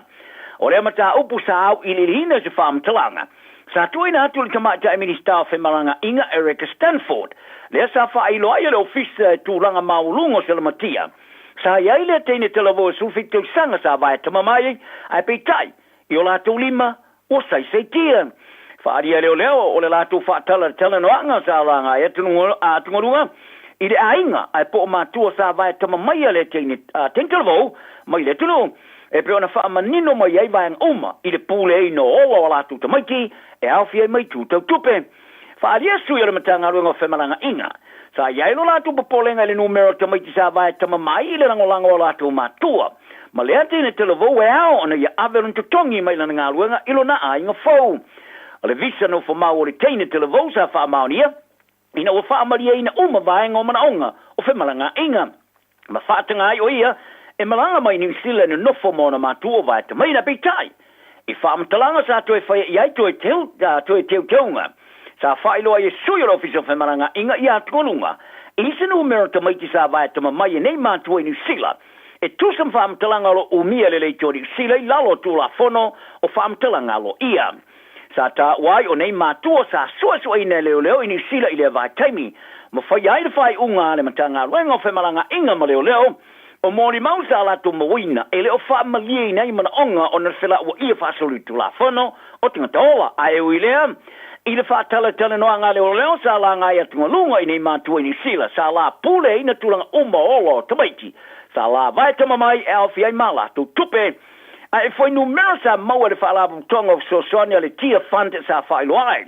O lea mataupu sa auiliiliina i se faamatalaga sa tuuina atu i le Tamaitai Minisita o Femalagaaiga Erica Stanford, lea sa faailoa ai e le Ofisa e tulaga maualuga o se lamatia sa i ai lea teine talavou e 17 tausaga sa vaetama mai ae peitai i o latou lima ua saisaitia. Faaalia leoleo o le latou faatala le talanoaga sa laga ai atugaluga i le aiga ae po o matua sa vaetama maia le teine talavou mai le atunuu e pei ona faamanino mai ai vaega uma i le puleaina o ola o a latou tamaiti e aofia ai ma itu tau tupe. Faaalia sui o le Matagaluega o Femalagaaiga sa i ai lo latou popolega i le numera o tamaiti sa vaetama mai i le lagolago o latou matua ma le teine talavou e ao ona ia ave lona totogi mai lana galuega i lona aiga fou. O le visa nofomau o le teine talavou sa faamaonia ina ua faamalieina uma vaega o manaoga o femalagaaiga ma faataga ai o ia e malaga mai Niu Sila e nonofo ma ona matua o vaetamaina. Peitai, i faamatalaga sa toe faia i ai toe toe teuteuga sa faailoa ai e sui o le Ofisa o Femalagaaiga i atugaluga i se numera o tamaiti sa vaetama mai e nei matua i Niu Sila e tusa ma faamatalaga o lo o umia e le Leitio Niu Sila i lalo o Tulafono o Faamatalaga Aloaia. Sa taua ai o nei matua sa suesueina e leoleo i Niu Sila i lea vaitaimi ma faia ai le faaiuga a le Matagaluega o Femalagaaiga ma Leoleo o molimau sa latou mauaina e le o faamalieina ai manaoga ona le felauaia faasolitulafono o tagata ola. Ae ui i lea, i le faatalatalanoaga a leoleo sa laga ai atugaluga i nei matua i Niu Sila, sa la puleaina tulaga uma o ola o tamaiti sa la vaetama mai e aofia ai ma latou tupe. Ae fuainumera sa maua e le Faalapotopotoga o Fesoasoani a le Tear Fund sa faailoa ai,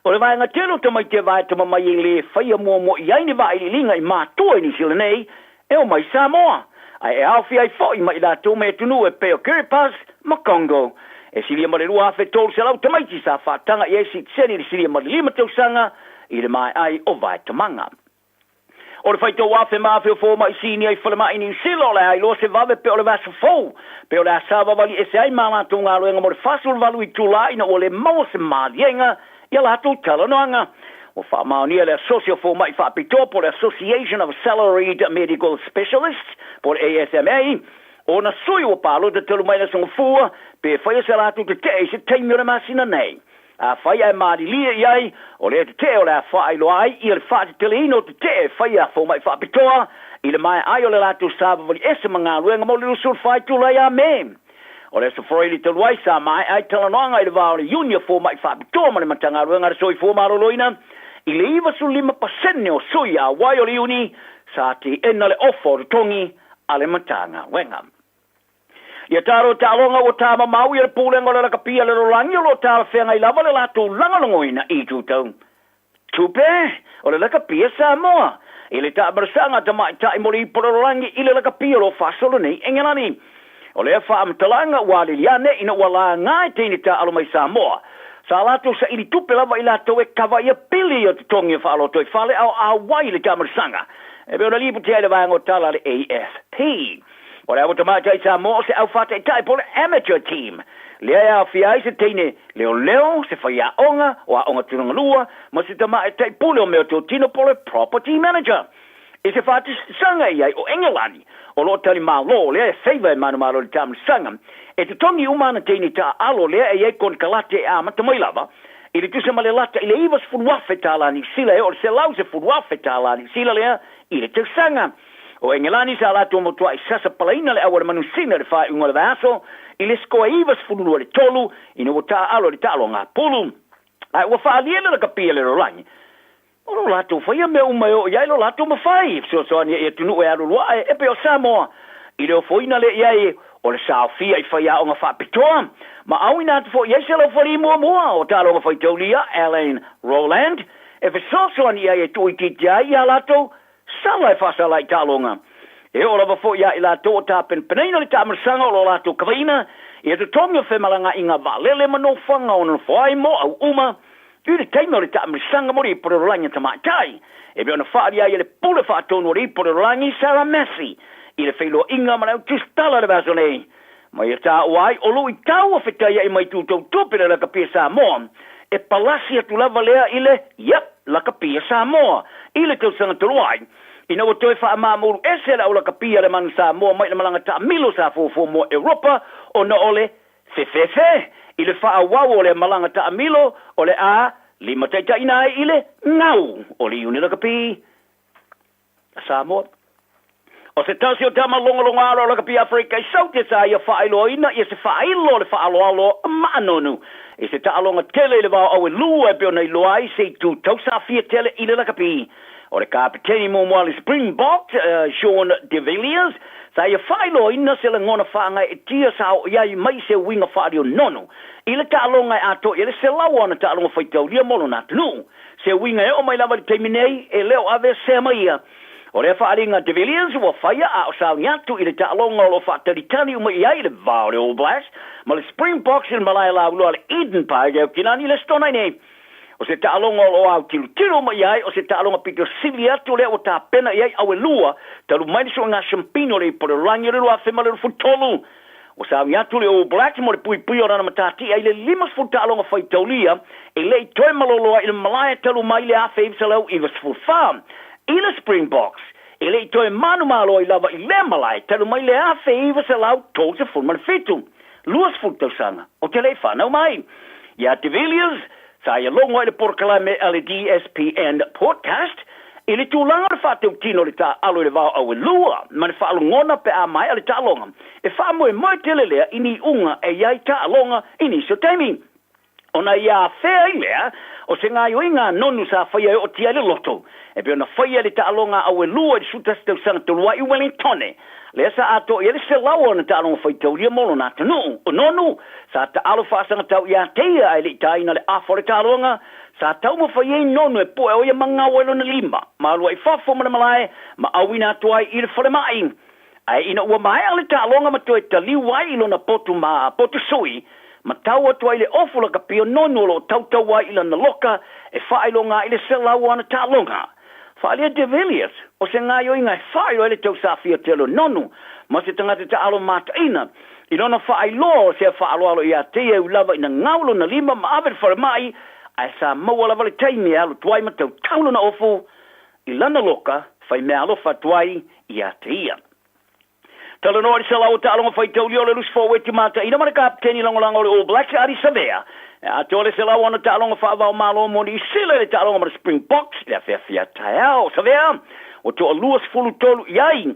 o le vaega tele o tamaiti e vaetama mai e le faia muamua i ai ni vailiiliga i matua i Niu Sila nei e omai i Samoa, ae e aofia ai foi ma i latou mai atunuu e pei o Kiribati ma Congo. E silia ma le 2,300 tamaiti sa faataga i ai sitiseni i le silia ma le 5 tausaga i le maea ai o vaetamaga. O le faitau afe ma afe o fomai sinia i falemai i Niu Sila o le a iloa se vave pe o le vaiaso fou pe o le a savavali ese ai ma latou galuega mo le 48 itula ina ua le maua se maliega i a latou talanoaga. Ua faamaonia le Asosi o Fomai Faapitoa po o le Association of Salaried Medical Specialists po o le ASMA ona sui ua palota talu mai le Aso Gafua pe faia se latou tetee i se taimi o le masina nei. Afai ae malilie i ai, o lea tetee o le a faailoa ai ia le faateteleina o tetee e faia a fomai faapitoa i le maea ai o le latou savavali ese ma galuega mo le 24 itula ia Me. O le Aso Faraile talu ai sa maea ai talanoaga i le va o le Iuni o Fomai Faapitoa ma le Matagaluega a le Soifua Maloloina i le 95% o sui auai o le Iuni sa teena le ofa o totogi a le Matagaluega. Ia talo taaloga ua tamamau ia le pulega o le lakapi a le lalolagi o lo o talafeagai lava le latou lagolagoina i itu tau tupe o le lakapi a Samoa i le taamalasaga a tamaitai mo le ipu o le lalolagi i le lakapi o lo o faasolo nei Engelani. O lea faamatalaga ua alili ane ina ua laga e teine taaalo mai Samoa sa latou saili tupe lava i latou e kava ia pili o totogi e faaloto i fale a o auai i le taamalasaga e pei ona lipoti ai le vaega o tala a le AFP. O le au tamaitai Samoa o se au faataitai po o le amateur team, lea e aofia ai se teine leoleo, se faiaoga o aoga tulagalua ma se tamaitai pule o meatotino po o le property manager. I se faatusatusaga i ai o Engelani, o lo o tali malo lea e favour e manumalo i le taamilosaga, e totogi uma ana teine taaalo lea e i ai konekarate e amata mai lava i le tusa ma le lata i le $90,000 tala Niu Sila e oo i le $110,000 tala Niu Sila lea i le tausaga. O Engelani sa latou matuai sasa palaina le au a le manusina i le faaiuga o le vaiaso i le sikoa e 92 i le 3 ina ua taaalo i le taaloga a pulu. Ae ua faaalia le lakapi a le lalolagi o lo latou faia mea uma e oo i ai lo latou mafai e fesoasoani ai i atunuu e alualu ae e pei o Samoa i le ofoina lea i ai o le saofia i faiaoga faapitoa ma auina atu foi i ai se laufali muamua o taaloga faitaulia Alain Roland e fesoasoani i ai e tuuitiitia ai i a latou sala e faasala i taaloga. E oo lava foi ia i latou o tapenapenaina le taamilosaga o lo latou kavaina ia totogi o femalagaaiga vaalele ma nofoaga o nonofo ai mo au uma i le taimi o le taamilosaga mo le Ipu o le Lalolagi a Tamaitai, e pei ona faaalia ai e le Pule Faatonu o le Ipu o le Lalolagi, Sarah Massey, i le feiloaiga ma le au tusitala i le vaiaso nei. Ma ia taua ai o luitau o fetaiai mai tutou tupe le lakapia Samoa, e palasi atu lava lea i le, yep, lakapia Samoa, i le tausaga talu ai, ina ua toe faamamulu ese le au lakapia a le Manu Samoa mai le malaga taamilo sa fuafua mo Europa ona o le fefefe i le faaauau o lea malaga taamilo o le a limataitaiina ai i le gau o le iuni lakapi a Samoa. O se tasi o tama logologo alo o lakapi Afrika i Saute sa ia faailoaina ia se faailo o le faaaloalo maanonu i se taaloga tele i le vao auelua e pei ona iloa ai se itu tausafia tele i le lakapi. O le kapeteni muamua a le Springboks, Sean de Villiers, sa ia faailoaina se lagona faagaeetia sa oo i ai mai se uiga faalionono i le taaloga e atoa i ai le 100 o ana taaloga faitaulia mo lona atunuu. Se uiga e oo mai lava i le taimi nei, e le o aveesea mai ia. O lea faaaliga de Villiers ua faia a o sauni atu i le taaloga o lo o faatalitali uma i ai le va o le All Blacks ma le Springboks i le malae lauloa a le Eden Park e Aukilani i le Aso Toonai nei. O se taaloga o lo o autilotilo uma i ai, o se taaloga pito sili atu lea ua tapena i ai auelua talu mai le suiga siampino o le Ipu o le Lalolagi o le 2023. Ua sauni atu le All Blacks mo le puipuia o lana matatia i le 50 taaloga faitaulia e le i toe malolo ai i le malae talu mai le 1994. I le Springboks, e le i toe manumalo ai lava i lea malae talu mai le 1937. 20 tausaga ou te le i fanau mai. Ia De Villiers, sa ia logo ai le polokalame a le DSPN Podcast i le tulaga o le faatautino o le taaalo i le vao auelua ma le faalogona pe a maea le taaloga. E faamoemoe tele lea i ni iuga e i ai taaloga i nisi o taimi. Ona ia afea ai lea o se gaoioiga a nonu sa faia e ootia ai le loto, e pei ona faia i le taaloga auelua i le 11 tausaga talu ai i Wellingtone, lea sa atoa i ai le 100 o ana taaloga faitaulia mo lona atunuu. O nonu, sa taalo faasagatau ia te ia ae le i taina le afa o le taaloga, sa taumafai ai nonu e poe o ia magao ai lona lima, ma alu ai i fafo ma le malae, ma auina atu ai i le falemai. Ae ina ua maea le taaloga ma toe taliu ai i lona potu ma potu sui, ma tau atu ai le ofu lakapi o nonu o lo o tautau ai i lana loka e faailoga ai le 100 o ana taaloga. Faaalia De Villiers, o se gaoioiga e faailoa ai le tausafia tele o nonu ma se tagata taaalo mataina, i lona faailoa o sea faaaloalo ia te ia e ui lava ina gau lona lima ma ave i le falemai, ae sa maua lava le taimi e alu atu ai ma tautau lona ofu i lana loka fai mea alofa atu ai ia te ia. Talanoa i le 100 o taaloga faitaulia o le Lusi Forweti mataina ma le kapeteni lagolago o le All Blacks Ardie Savea. E atoa le 100 o ana taaloga faava-o-Malo mo Niu Sila i le taaloga ma le Springboks i le afeafe a taeao. Savea ua toa 23 i ai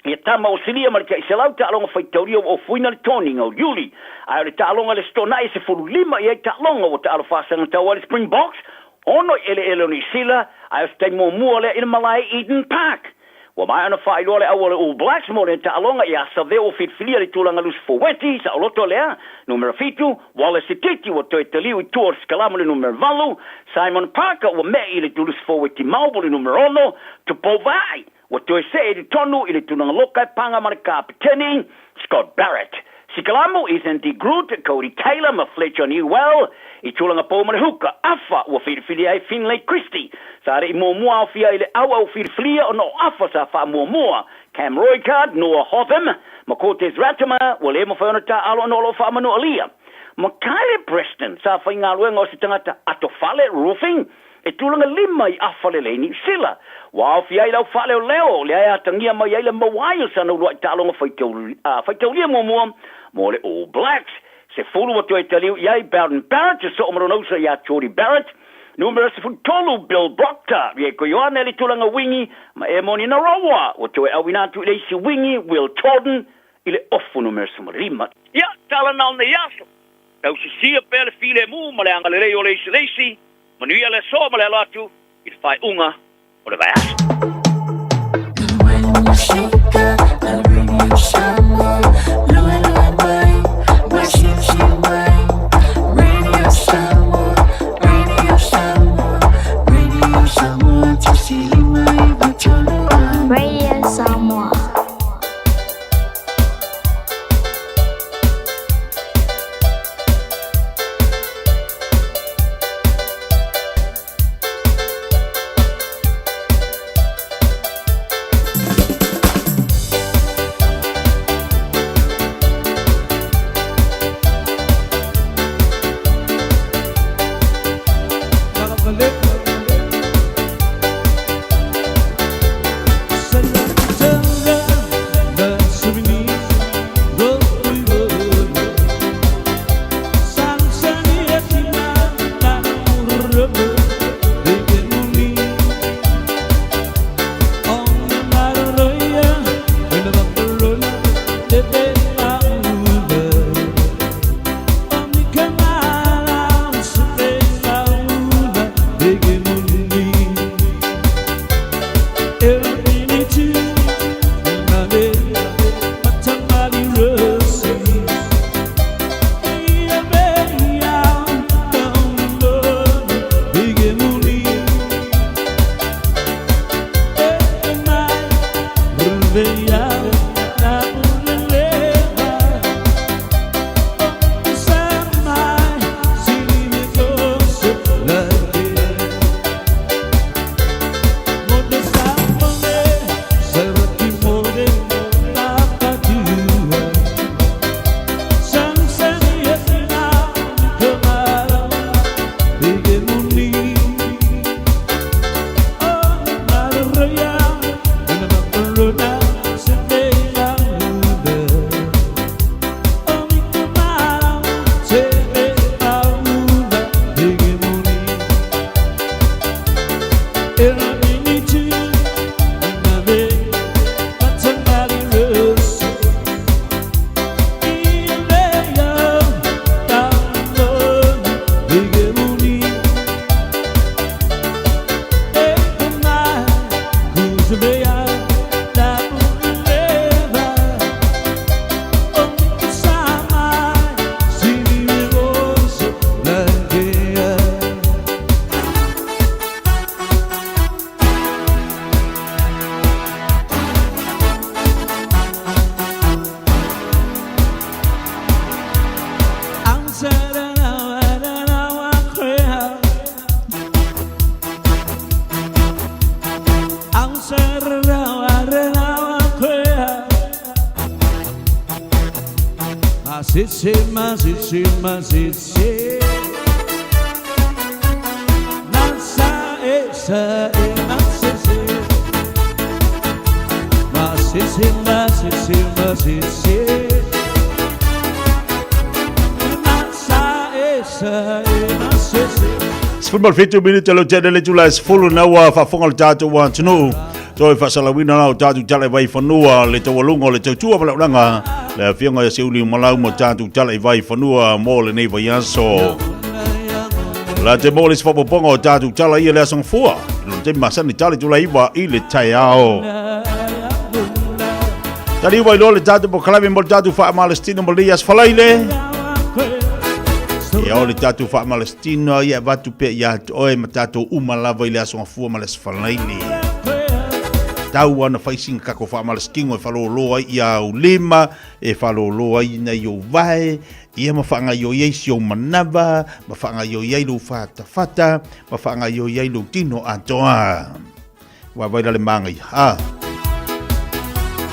ia tama o silia ma le tai 100 taaloga faitaulia ua ofuina le toniga o Iuli. Ae o le taaloga i le Stona'i e 15 i ai taaloga ua taalo faasagatau ai le Springboks 6 i eleele o Niu Sila, ae o se taimi muamua lea i le malae Eden Park. Ua maea ona faailoa le au a le All Blacks mo lea taaloga ia Savea ua filifilia le tulaga lusi foueti, saoloto lea, numera 7, Wallace Sititi ua toe taliu i tua o le sikalama le numera 8, Simon Parker ua me'i i le tulusi foueti mau po le numera 6, Tupou Vaa'i Ua toe see i totonu i le tulaga loka e paga ma le kapeteni, Scott Barrett. Sikalamu, Ethan de Groot, Codie Taylor ma Fletcher Newell i tulaga pou ma le huka. Afa ua filifilia ai Finlay Christie. Sa le i muamua aofia i le auau filifilia ona o afa sa faamuamua Cam Roigard, Noah Hotham ma Cortez Ratima ua le mafai ona taaalo ona o lo o faamanualia. Ma Kyle Preston sa faigaluega o se tagata atofale, roofing, E tulaga lima i afa lelei Niu Sila. Ua aofia ai lau faaleoleo, lea e atagia mai ai le maua ai o sana uluai taaloga faitaulia muamua mo le All Blacks. 10 ua toe taliu i ai Beauden Barrett e soo ma lona uso ia Jordie Barrett. Numera 13 Bill Proctor, Rieko Ioane i le tulaga wingi ma Emoni Narawa ua toe auina atu i le isi wingi Will Jordan. i le ofu numera 15. Ia, tala na o lenei aso. Tausisia pea le filemu ma le agalelei o le isi le isi, manuia le aso ma le alo atu i le faaiuga o le vaiaso. Radio Samoa. Sefulu minute lo tele le tula e sefulu na ua faafofoga le tatou atunuu. Toe faasalauina la o tatou tala i Vaifanua le taualuga o le tautua ma le auaunaga le afioga ia Seuliu Malau ma tatou tala i Vaifanua mo lenei vaiaso. La te mo le isi faaopoopoga o tatou tala ia le aso gafua. Lo taimi masani tala i tula 9 i le taeao. Taliu mai loa le tatou polokalame mo le tatou faamalositino mo lenei aso Falaile. Ia o le tatou faamalositino ia avatu pea ia te oe ma tatou uma lava i le aso Gafua ma le aso Falaile. Tau ana fai sina tatou faamalositino e faalōlō ai ia au lima, e faalōlō ai nai ou vae, ia ma faagaoioi ai si ou manava, ma faagaoioi ai lou fatafata, ma faagaoioi ai lou tino atoa. Vaavaai la le māgaia. A.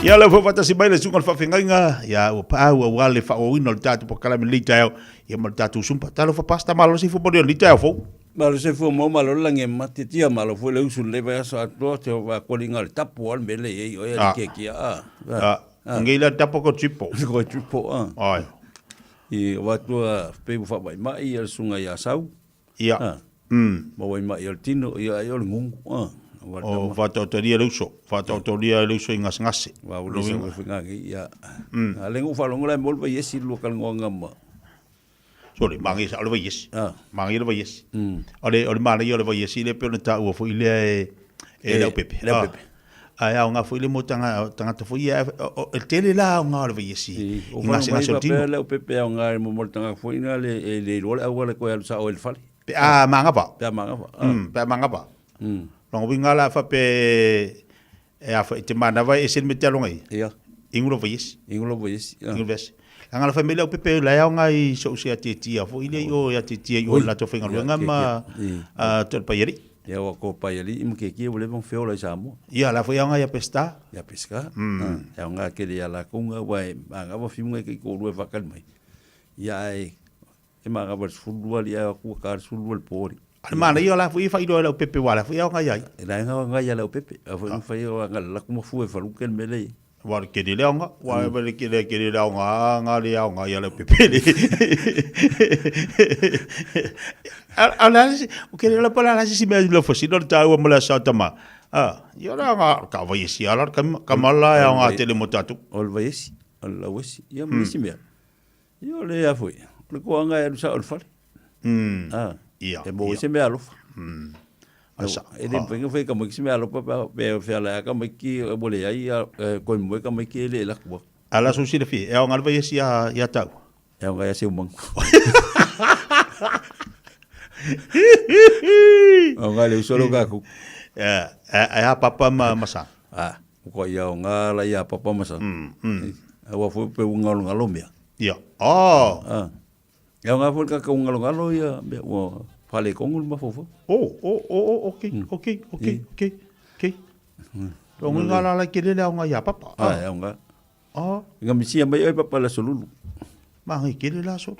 Ia lea foi faatasi mai le susuga o le faafeagaiga, ia ua paau aua le faaauauina o le tatou polokalame i lenei taeao, ia ma le tatou sumpa. Talofa Pastor, malo se ifo mo lenei taeao fou. Malo se ifo mo malo le lagi e mate tia malo foi le usu lenei vaiaso atoa te va koli nga le tapu a le mele ei oe le keki a. A. Ngei la tapu ko tripo. Ko tripo a. Ai. I wa tua pe fa mai mai ia le sunga ia sau. Ia. Ma wai mai o le tino ia ai o le ngungu a. O faataotolia le uso, faataotolia le uso i gasegase. Wa o le sa fai ngi ia. A le ngu faalogo la e mo le vaiesi lua kalanoaga ma. Sole, manaia sao le vaiesi. Manaia le vaiesi. O le o le manaia o le vaiesi lea pei ona taua foi lea e e Leaupepe. Leaupepe. Ae aoga foi le mo tagata foi ia, e tele la aoga o le vaiesi i gasegase o le tino. Leaupepe aoga mo le tagata foi na le e le iloa le auala e toe alu sao ai i le fale. Pe a manava. Pe a manava. Pe a manava. Lona uiga la faapea e a foi e te manava e ese le mea e te aloga i ai. Ia. Inu lou vaiesi. Inu lou vaiesi. Inu lou vaiesi. Leaga na fai mai le aupepe la e aoga i so o se atietia foi lea i o e atietia i o i le latou faigaluega ma Tolepaialii. Ia ua ko Paialii ma Kekia ua leva ona feola i Samoa. Ia la foi aoga ia Peseta. Ia Peseta. E aoga tele ia latou nga aua e manava fiuga e taitoalua e faatali mai. Ia ae E manava i le 12 alii ae o atu ua ta le 12 i le po alii. A o le manaia o la foi e faailoa e Leaupepe aua o la foi e aoga ia ia. E la e aoga ia Leaupepe. A foi na fai o aga le latou mafua e faluke le mea lea e i ai. Aua o le tele le aoga, aua o le tele tele le aoga nga le aoga ia Leaupepe le. A o le a le isi, o ke le pa la se isi mea i le fasina o le taua ma le aso a tama. A, ia o le aoga, ka vaiesi lava la le tama la e aoga tele mo tatou. O le vaiesi, o le lauesi, ia ma nisi mea. Ia o le a foi, o le koaga e alu sao i le fale. Ah, ia, e maua ai se mea alofa. Asa, E le mafai ona fai e tamaiti se mea alofa pe a pe fealai lava tamaiti ua leai toe moe tamaiti e le alu atu. A la sou silafia, e aoga le vaiesi ia ia tau. E aoga ia Seumanu. Aoga le uso leo kaku. E a papa ma ma sa. Ah, ua ia aoga la ia papa ma sa. Aua foi pe ua galogalo mea. Ia. Oh. Ah. E aoga foi le kaka ua galogalo ia mea ua faaletonu le mafaufau. Oh, oh, oh, oh, okay, okay, okay, okay, okay. Lona uiga la la tele le aoga ia papa. Ah, e aoga. Oh. Nga misia mai oe papa le aso lulu. Magai tele la aso.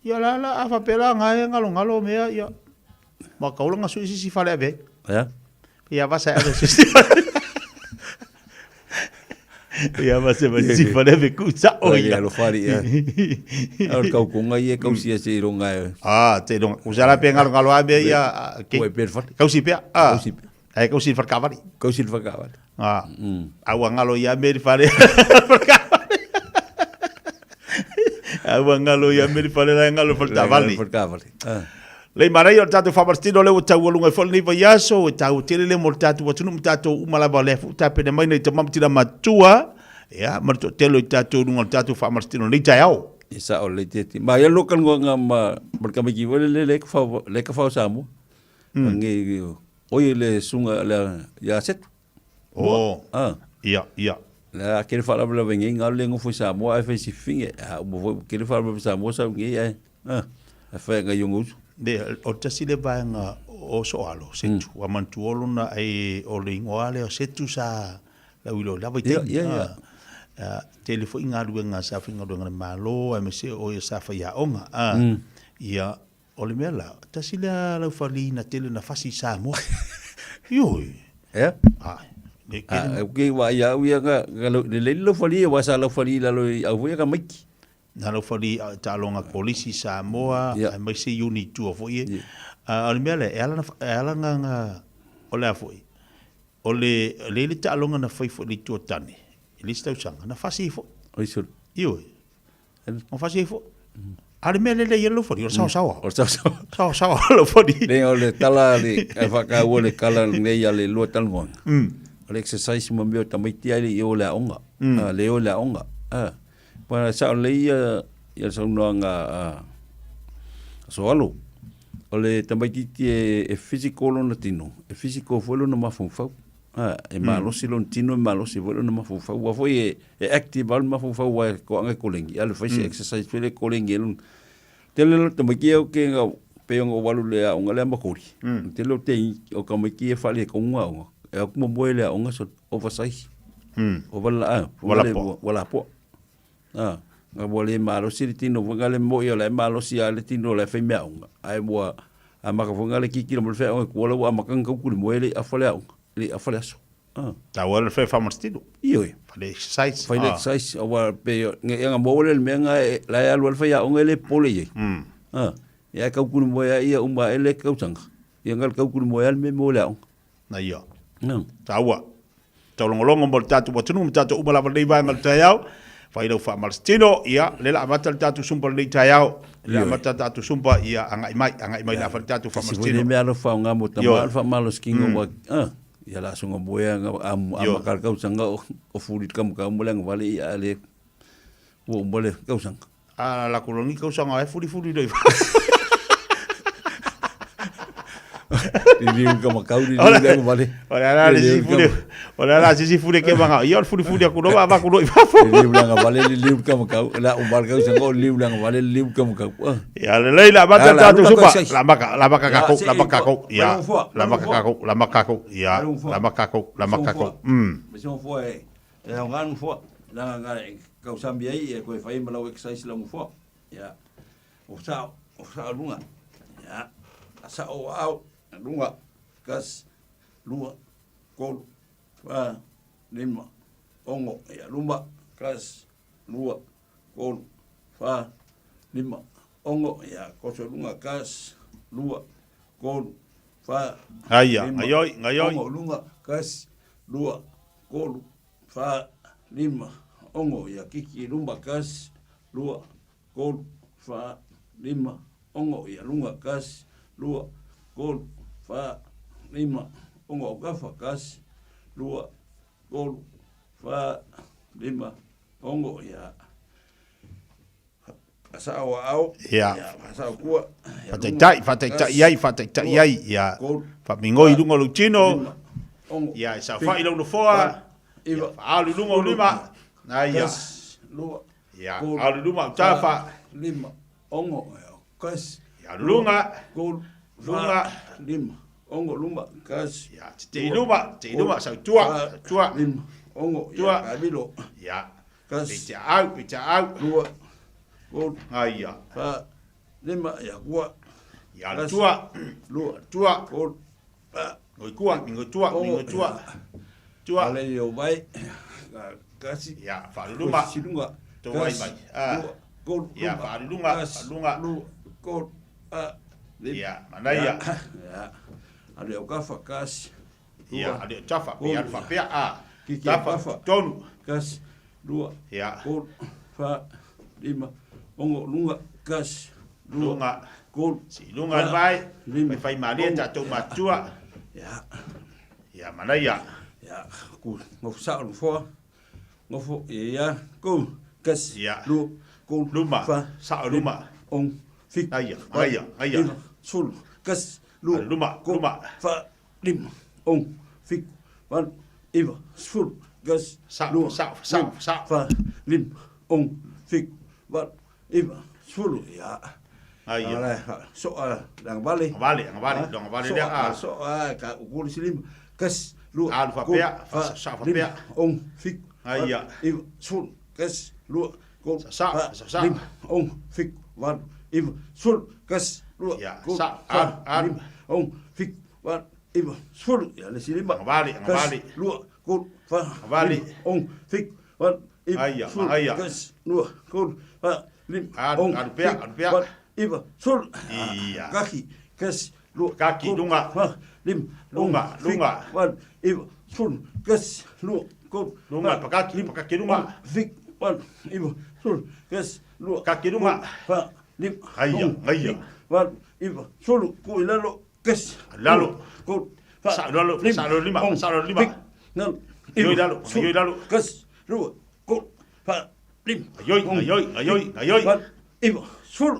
Ia la la a faapea la nga e galogalo mea ia. Ma kaula nga sui sisi fale ave. Ia. Ia vasa ave sisi fale. Ia vasa ave sisi fale ave ku sa o ia. Ia lo fari ia. O le kaukonga ia kausi ia se ironga e. Ah, te ironga. Usa la pe galogalo ave ia. Kue pe fale. Kausi pea. Ah. Kausi pea. Ai kausi le falekavali. Kausi le falekavali. Ah. A ua galo ia mea i le fale. A ua galo ia mea i le fale la e galo i le faletavali. Faletavali. Ah. Lei manaia o le tatou faamalositino lea ua taualuga ai foi lenei vaiaso, e taua tele lea mo le tatou atunuu ma tatou uma lava o lea foi ua tapena mai nai tama ma tina matutua, ia, ma le toatele o i tatou i luga o le tatou faamalositino i lenei taeao. E sao lelei te Ma ia lua talanoaga ma ma le tamaiti foi lele lea e kafao lea e kafao Samoa. Ngi oi le susuga le ia Setu. Oh. Ah. Ia, ia. Le a kele faalavelave nei ngalo le nofo i Samoa ae fai si finge. A uma foi kele faalavelave Samoa sau nei ae. Ah. Ae fai ngai o ngusu. Le, o le tasi le vaega o Soalo, Setu. Ua manatua lona ai o le igoa lea o Setu sa lauiloa i lava i taimi. Ia, ia, ia. Ah, tele foi galuega sa faigaluega i le Malo aemaise o ia sa faiaoga. Ah, Ia, O le mea la, tasi lea laufali na tele na fasi i Samoa. Ioe. Ea? Ai. Le kele. Ah, ke wa ia au ia ka le le laufali wa sa laufali la lo au foi ka maiki. Na laufali taaloga kolisi Samoa, aemaise i uni tua foi e. Ah, o le mea lea, e ala na, e ala na, o le a foi, o le, le le taaloga na fai foi i le itu o tane, i le isi tausaga, na fasi ai foi. Oi sole. Ioe. O fasi ai foi. A o le mea lea e i ai lou fali, o le saosaoa. O le saosaoa. Saosaoa lou fali. Le o le tala le e whakaua le kala nei a le lua talanoaga. O le exercise ma mea o tamaiti ai le i o le aoga. Le o le aoga. Pa sao lelei ia ia le saunoaga a Soalo. O le tamaitiiti e physical lona tino, e physical foi lona mafaufau. A, e malosi lona tino, e malosi foi lona mafaufau. Aua foi e, e active lava le mafaufau aua e toaga e kolegi. A le fai se exercise foi lea e kolegi ai lona. Tele le tamaiti ia ke nga pei ona ou alu i le aoga lea ma Koli. Tele o te o tamaiti e faaletonu aoga. E o atu ma moe i le aoga so oversize. Ova la, Ua lapoa. Ua lapoa. A, nga ua le malosi le tino foi nga le moi o la e malosi a le tino o la e fai meaaoga, ae ua amata foi nga le kikilo ma le feaoga i tua la ua amata ona tau tuli e le i afa le aoga, e le i afa le aso. A. Taua le fai faamalositino. Ioe. Fai le exercise. Fai le exercise, aua pe nge ia nga maua le mea nga e, la e alu a le faiaoga e le popole i ai. A, ia e tau tuli moe a ia uma ae le tausaga, ia nga le tau tuli moe a le mea mo le aoga. Na ia. Taua. Taulogologo mo le tatou atunuu ma tatou uma lava lenei vaega o le taeao. Fai lau faamalositino, ia, lea la amata le tatou sumpa lenei taeao. Lea amata le tatou sumpa, ia, agai mai, agai mai la fai le tatou faamalositino. Sifo mea alofa o ngā mo tama le faamalositino wa, ah, ia la songa moea nga am am ka kau sanga o fuli ka mo le vale ia le ua uma le kausanga. A la koloni kausanga e fuli fuli loi. Liliu ka makau liliu le vale. O le ala le si fuli. O le ala si fuli ke manga. Ia o le fuli fuli aku no va ku loi fafo. Liliu le vale liliu ka makau. La o mar kausanga o liliu le vale liliu ka makau. Ia le lei la mata tatou supa. La maka la maka ka ko la maka ko. Ia la maka ka ko la maka ko. Ia la maka ko la maka ko. Me se fo e E aoga nofoa, leaga e tausambi ai e toe fai ma lau exercise lau nofoa. Ia, o sao, o sao luga. Ia, a sao o ao, luga, kas, lua, tolu, fa, lima, ono, ia, luma, kas, lua, tolu, fa, lima, ono, ia, koso luga, kas, lua, tolu, fa, Aia, lima, gaioi, gaioi. ono, luga, kas, lua, tolu, fa, lima, ono, ia kiki luma, kasi, lua, tolu, fa, lima, ono, ia luga, kasi, lua, tolu, fa, lima, ono, aukafa, kasi, lua, tolu, fa, lima, ono, ia sao aao, Ia. ia sao kua, ia Faataitai, faataitai ai, faataitai ai, ia. Faamigoi i luga o lou tino, ia, e saofai lou nofoa, ia, faaalu i luga o lima, aia. Ia, alu i luma o tafa. Lima, ono, kasi. Ia, alu luga, luga. Lima, ono, luma, kasi. Ia, tete i luma, tete i luma, sau tua, tua. Lima, ono, ia, kavilo. Ia, Kasi. Peitea au, peitea au. Lua, tolu. Aia. Fa, lima, ia kua. Ia alu tua. Lua. Tua. Tolu. Fa. Ngoi kua, ngoi tua, ngoi tua. Tua. Ale i o vai. Kasi. Ia, faaluluma. Silunga. Tō ai mai. Ah. Lua, tolu. Ia, faalulunga, faalulunga. Lua, tolu. Fa, lima. Ia, manaia. Ia. Ale o kafa, kasi. Ia, ale o tafa, ia alu faapea, a. Tafa, tonu. Kasi, lua, Ia. tolu, fa, lima, ono, luga, kasi, lua, Luga. tolu, Si luga le vai, faifai malie tatou matua. Ia. Ia, manaia. Ia, ku, ngofo sao nofoa, ngofo, ia, ku, kasi, Ia. lua, tolu, Luma, fa, sao luma. ono, fitu, Aia, valu, aia, aia. iva, sefulu, kasi, lua, Luma, tolu, luma. fa, lima, ono, fitu, valu, iva, sefulu, kasi, Sao, lua, sao, sao, tolu, sao. fa, lima, ono, fitu, valu, iva, sefulu, ia. Aia. Ale, soa, lagavale. Agavale, agavale, lagavale lea, a. Soa, ka ukuli silima, kasi, lua, Alu faapea, tolu, fa, sao faapea. lima, ono, fitu, valu, Aia. iva, sefulu, kasi, lua, tolu, Sa, fa, sa, sa. lima, ono, fitu, valu, iva, sefulu, kasi, lua, Ia, tolu, sa, fa, alu, alu. lima, ono, fitu, valu, iva, sefulu, ia le isi lima. Agavale, agavale. Kasi, lua, tolu, fa, Agavale. lima, ono, fitu, valu, iva, Aia, sefulu, aia. kasi, lua, tolu, fa, lima, Alu, ono, alu pea, fitu, alu pea. valu, iva, sefulu. Ia. Kaki, kasi, lua, Kaki, tolu, luga. fa, lima, Luga, ono, fitu, luga. valu, iva, sefulu, kasi, lua, tolu, Luga, fa, pakaki, lima, pakaki luga. ono, fitu, valu, iva, sefulu, kasi, lua, Kaki luga. tolu, fa, lima, Aia, ono, aia. fitu, valu, iva, sefulu, ku i lalo, kasi, Lalo. lua, tolu, fa, Sa- lalo, lima, sa- lalo lima, ono, sa- lalo lima. fitu, valu, Ioi iva, lalo, sefulu, ioi lalo. kasi, lua, tolu, fa, lima, Aioi, ono, aioi, aioi, fitu, aioi. valu, iva, sefulu.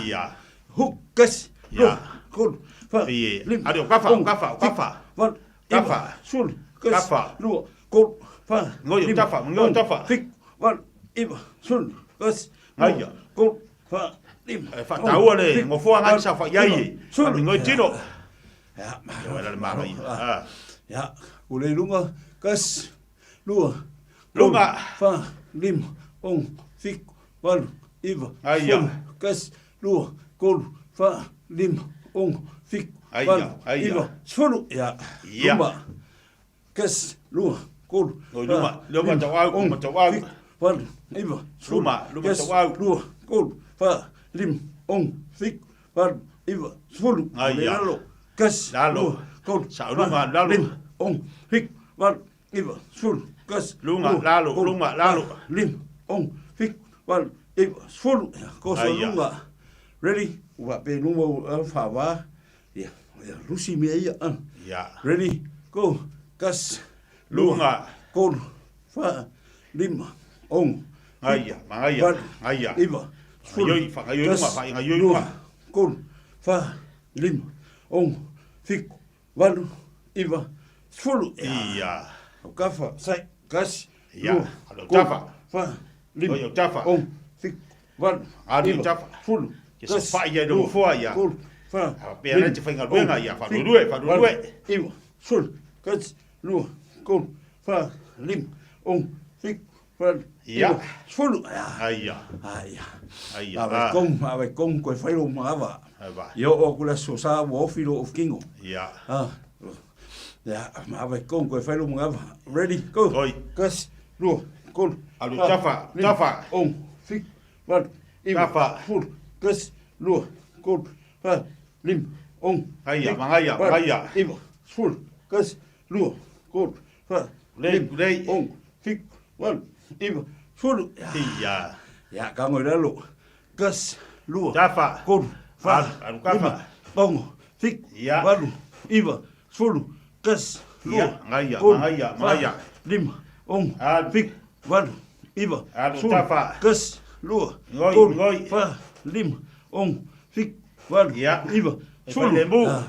Ia. Hu, kasi, Ia. lua, tolu, fa, Ia. lima, Ale o kafa, ono, o kafa, o kafa. fitu, valu, iva, Kafa. sefulu, kasi, Kafa. lua, tolu, fa, Ngoi o lima, tafa, ngoi o ono, tafa. fitu, valu, iva, sefulu, kasi, lua, Aia. tolu, fa, lima, E faataua le fitu, gofoa gai valu, sa faaiai iva, e. sefulu. Faamigoi tino. Ia, Ia uela le manaia. Ah. Ia, ua le luga, kasi, lua, Luga. tolu, fa, lima, ono, fitu, valu, iva, Aia. sefulu, kasi, lua, tolu, fa, lima, ono, fitu, Aia, valu, aia. iva, sefulu. Ia, Ia. luma, kasi, lua, tolu, Ngoi fa, luma, luma lima, tauau, ono, luma tauau. fitu, valu, iva, sefulu, Luma, luma kasi, tauau. lua, tolu, fa, lima, ono, fitu, valu, iva, sefulu. Aia. Le lalo, kasi, Lalo. lua, tolu, Sao luga, lalo. lima, ono, fitu, valu, iva, sefulu, tasi, Luga, lua, lalo, tolu, luga, lalo. fa, lima, ono, fitu, valu, iva, sefulu. Ia, koso Aia. luga. Ready? Ua faapea i luma ua faava. Ia, ia, lusi mea ia. Ah. Ia. Ready? Go. Tasi, lua, Luga. tolu, fa, lima, ono, Gaia, magaia, valu, gaia. iva, sefulu, Gaioi, fagaioi luga, tasi, fagaioi lua, luga. tolu, fa, lima, ono, fitu, valu, iva, sefulu. Ia. Aukafa, sai, tasi, Ia. lua, Alo tolu, tafa. fa, lima, Oi, au tafa. ono, fitu, valu, Alu iva, tafa. sefulu, Ke se tasi, fai ai le lua, nofoa ia. tolu, fa, Faapea lea lima, te faigaluega ono, ia, fitu, faalulue, faalulue. valu, iva, sefulu, tasi, lua, tolu, fa, lima, ono, fitu, valu, Ia. iva, sefulu. Aia. Aia. Aia. Ave kong, ave kong koe whai lo maava. Ai va. Ia o aku le aso sa ua ofi lo of kingo. Ia. Ah. Ia, ave kong koe whai lo maava. Ready, go. Oi. Kasi, lua, tolu, Alu fa, tafa, lima, tafa. ono, fitu, valu, iva, Tafa. sefulu, tasi, lua, tolu, fa, lima, ono, Aia, fitu, magaia, valu, magaia. iva, sefulu, tasi, lua, tolu, fa, Lei, lima, lei. ono, fitu, valu, iva, sefulu. Ia. Ia, kago i lalo. Tasi, lua, Tafa. tolu, fa, Alu, alu kafa. lima, ono, fitu, Ia. valu, iva, sefulu, tasi, lua, Ia, magaia, tolu, magaia, fa, magaia. lima, ono, Alu. fitu, valu, iva, Alu, sefulu, tafa. tasi, lua, Ngoi, tolu, ngoi. fa, lima, ono, fitu, valu, Ia. iva, E sefulu. fai lemu. Ah.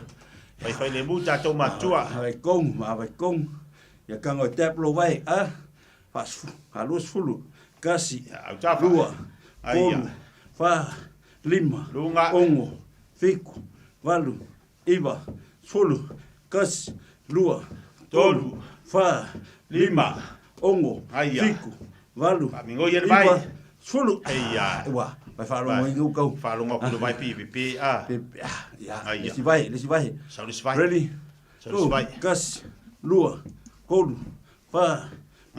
Fai fai lemu tatou matua. Ave kong, ave kong. Ia kago i tap lo vai, ah. Fa fa 20. Kasi, Au tafa. lua, Aia. tolu, fa, lima, Luga. ono, fitu, valu, iva, sefulu, tasi, lua, tolu, fa, lima, ono, Aia. fitu, valu, Faamigoi e le vai. iva, sefulu. Aia. Ua, vai faalogo i kau. Faalogo aku le vai pipipi a. Ia, Aia. le isi vai, le isi vai. Sau le isi vai. Ready? Sau le isi Go. vai. Tasi, lua, tolu, fa,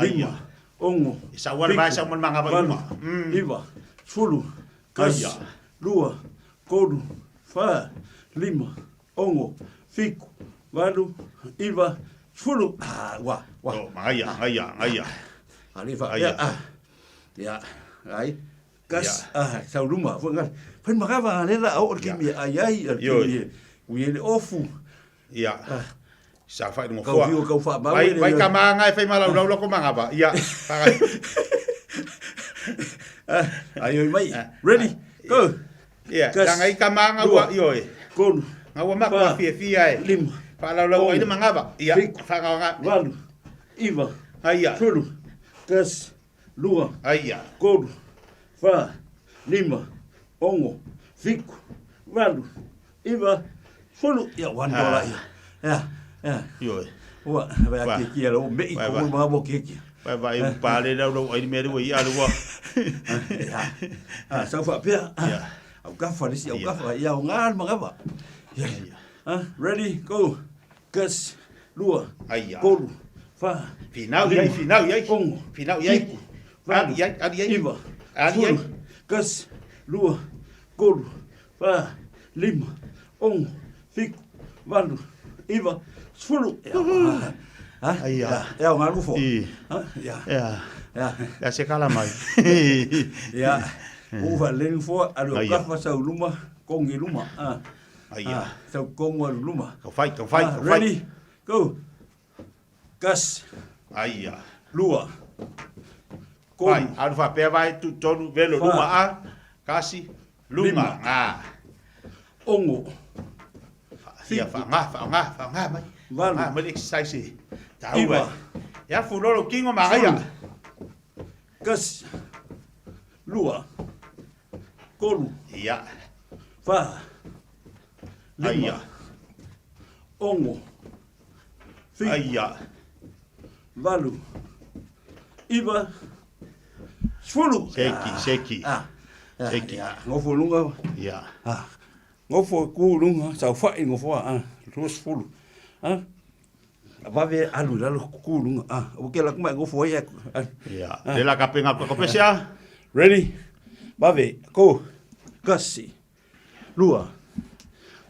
lima, Aia. ono, E sau ale vai, sau ma le magava i valu, luma. Mm. iva, sefulu, tasi, Aia. lua, tolu, fa, lima, ono, fitu, valu, iva, sefulu. Ah, ua, ua. Oh, magaia, magaia, magaia. Ale fa, Aia. ia, ah. Ia, ai. Kas, ah, sau luma, foi ngal. Foi magava ale la o ke mi ai ai, al ke Ioi. mi. Ui ele ofu. Ia. Sa fai le Kau nofoa. fiu, kau fa- Vai, mau vai ele- ka maga e fai malaulau la ko magava. Ia. Fagai. Ah, ai oi mai. Ready? Go. Ia, Kas, langa i ka maga lua, ua ioi. Tolu. Nga ua maku a fiafia e. Lima. Faalaulau ai le Ono. magava. Ia, Fitu. fagaoga. Valu. Iva. Aia. Sefulu. Tasi. Lua. Aia. Tolu. Fa. Lima. Ono. Fitu. Valu. Iva. Sefulu. Ia, ua Ah. la ia. Ia, ia. Ioi. Ua, vai Ua. a keiki ala, o mei Vai, ko vai. ma mo keiki. Vai vai pale lau lau ai le mea le ua ia le ua. Ia. Ah, sau faapea. Ia. Au kafa le isi au kafa ia o ngā le magava. Ia. Ah, ready, go. Tasi, lua, Aia. tolu, fa, Finau iai, lima, finau iai. ono, Finau iai. fitu, valu, Ali iai, ali iai. iva, Ali iai. sefulu, tasi, lua, tolu, fa, lima, ono, fitu, valu, iva, sefulu. Ia. Ah, Aia. ia, ia o ngā lufo. I. Ah, ia. Ia. Ia. Ia se kala mai. Ia, ua leni foa, alu Aia. kafa sau luma, kongi luma. Ah. Aia. Ah, sau kongo alu luma. Kau fai, kau fai, Ah, kau fai. Ready, go. Kas, Aia. lua, Vai, tolu, alu faapea vai tu tolu velo Fa. luma a. Kasi, luma. Lima. Nga. ono, Ia faaaga, faaaga, faaaga mai. Valu. Faaaga mai le exercise e. Taua. Iva. Ia fulolo kingo magaia. sefulu, kasi, lua, tolu, Ia. fa, lima, Aia. ono, fitu, Aia. valu, iva, sefulu. Seki, seki. Ah, ah, Seki. ia, gofo i luga. Ia. Ah, gofo ku i luga, saofa'i gofoa, ah, 20. Ah, vave alu i lalo ku i luga. Ah, ua ke laku mai gofo ai aku. Ah. Ia. Le la kapenga ko pese a. Ready? Vave, go. Kasi, lua,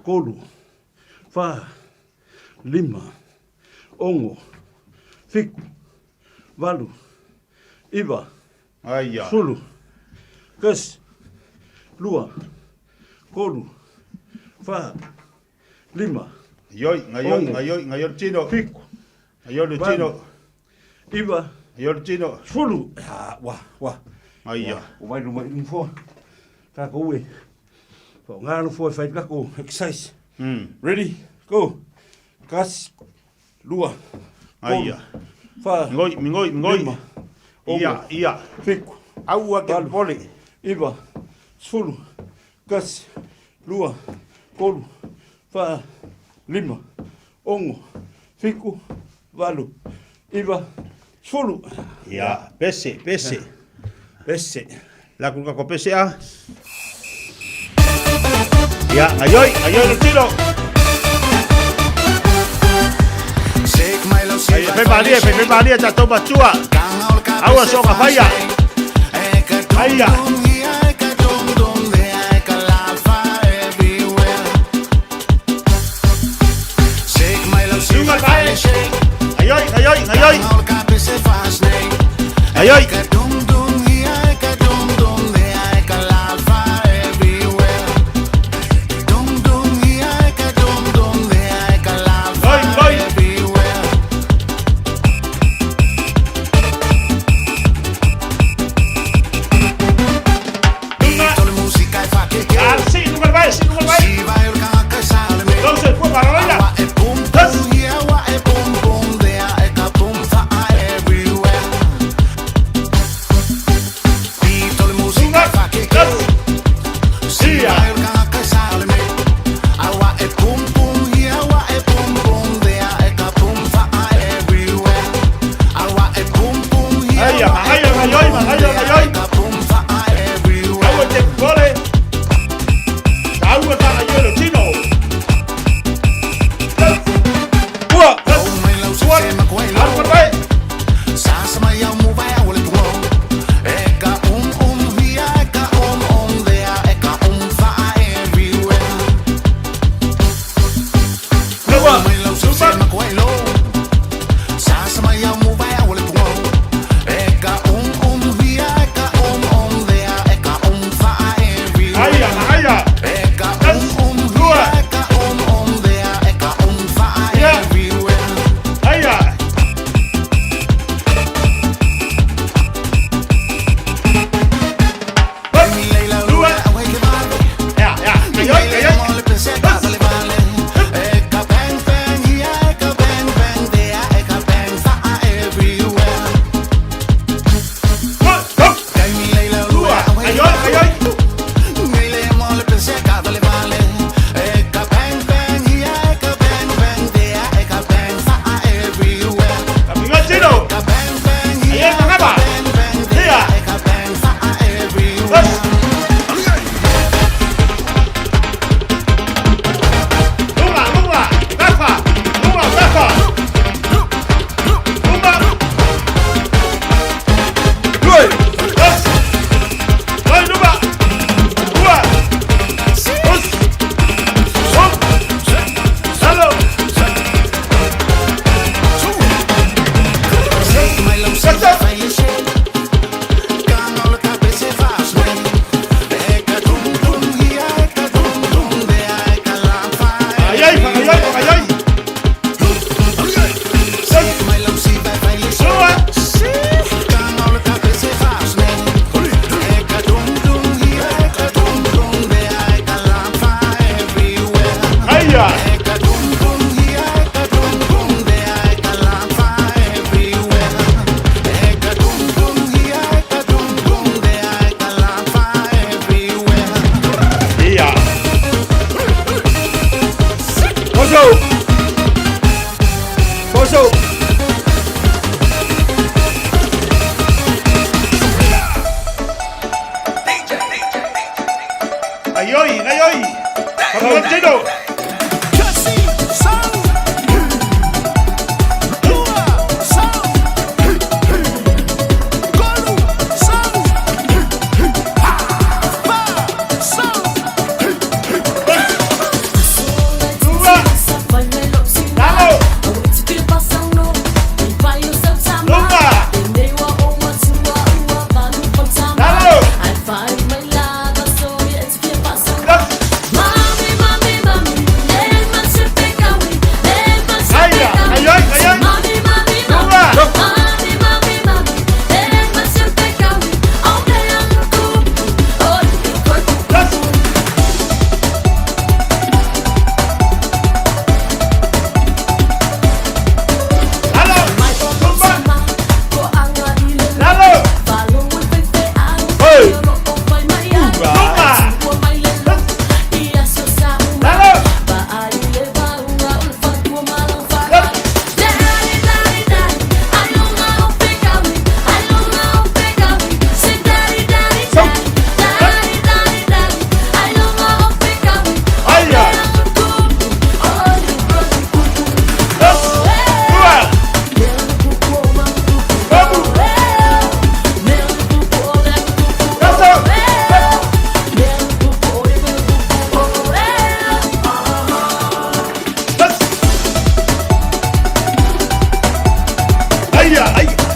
tolu, fa, 5, 6, 7, 8, 9, Aia. 10, 1, 2, 3, 4, 5, Ioi, ngaioi, ngaioi, ngaioi tino. 7, Ngaioi tino. 9, Ngaioi tino. 10. Ah, wa, wa. Aia. O vai luma i fo. Tākou e. Fo ngā no fo e whai kako exercise. Ready? Go. Kasi, lua, Aia. Wha. Ngoi, ngoi, ngoi. Lima. Ia, ia. Fiku. Aua ke pole. 9, 10, 1, 2, 3, 4, 5, 6, 7, 8, 9, 10. Ia, pese, pese. Pese. La kulka ko pese a. Ia, ngaioi, ngaioi le tiro. Ai, fe malie, fe malie, ta toma tua. Aua soga faia. Aia. Sunga tae. Ngaioi, ngaioi, ngaioi. Ngaioi. Ngoi, ngoi. Ah, sí, nunca vai, sí, nunca vai. Entonces, pues, para bailar. Aia, magaio, ngaioi, magaio, ngaioi. Aua te pole. Aua ta ngaioi lo chino. Ua, ua, aua vai. Aia, aia. Lua. Ia. Aia. Lua. Ia, ia. Ngaioi, ngaioi. Aia, aia.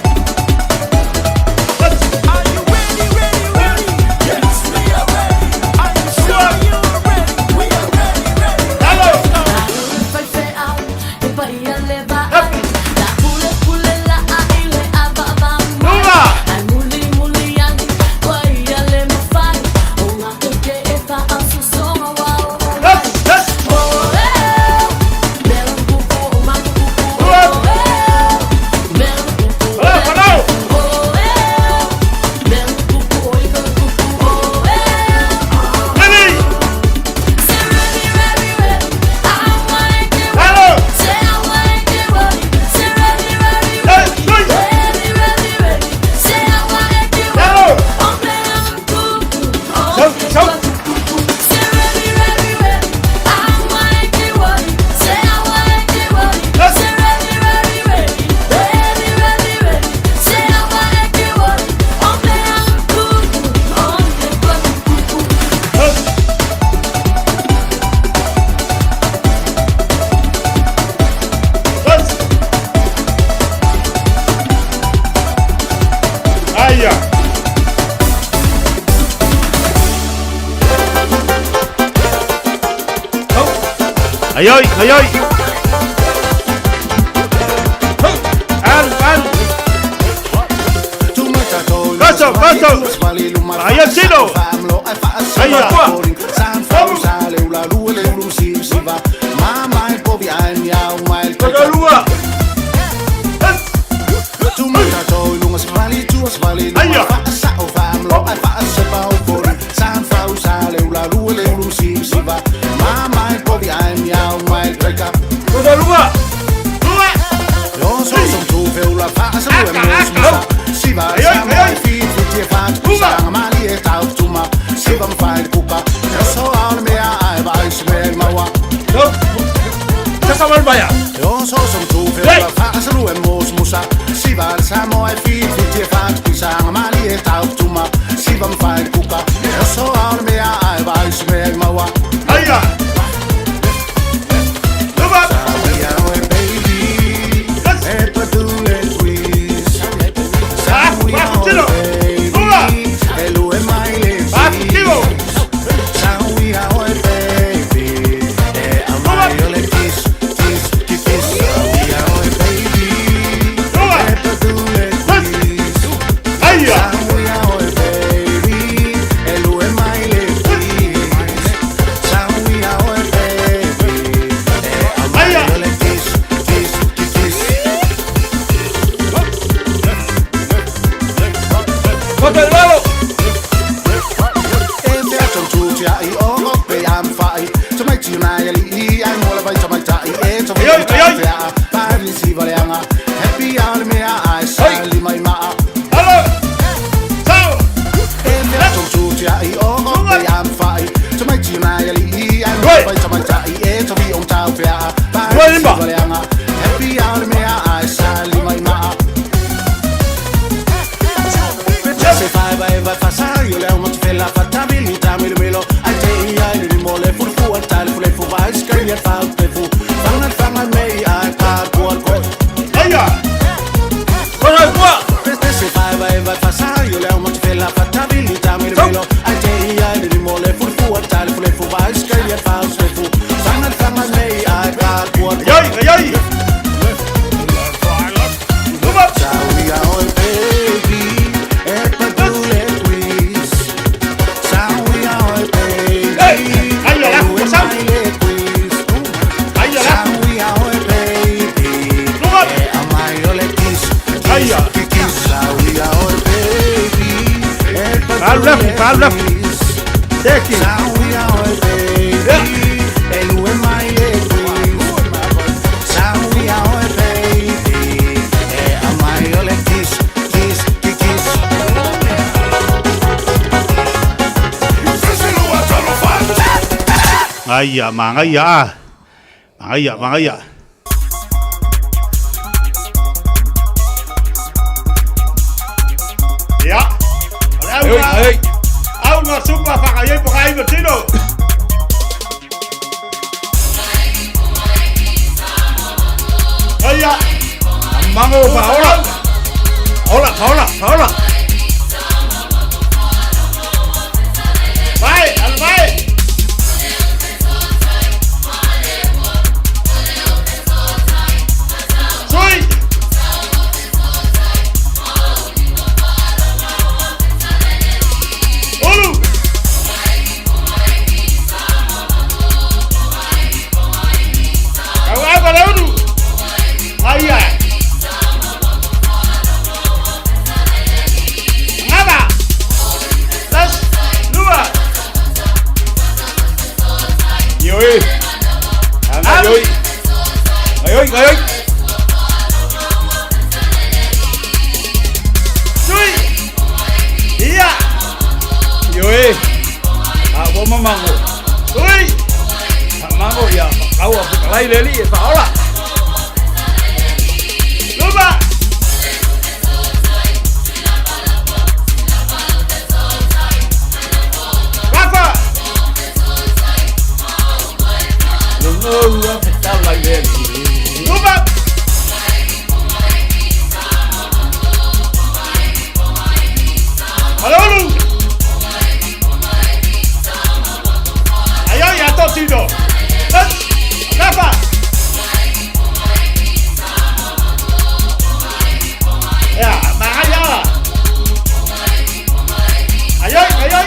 Aia. Ai ai, ai ai. Alu, alu. Paso, paso. Ai, Sino. Aia. Aia. Aia. Aia, mangaia. Mangaia, mangaia. Ya. Hey, au no supa whakaiai po kai tino. Aia. Mango pa ora. Hola, hola, hola. Vai, vai. Sui. Ulu. Kau apa ulu? Ayah. Ngaba. Tas lua. Yoi. Yoi. Yoi, yoi. Sui. Iya. Yoi. Ah, bo mamango. Sui. Mango ya, kau apa kalai leli e faola. Luma. Rafa. Lungo ua fetalai leli. Luma. Malolu. Ayo ya totino. Rafa. Ya, mahaya. Ayo, ayo.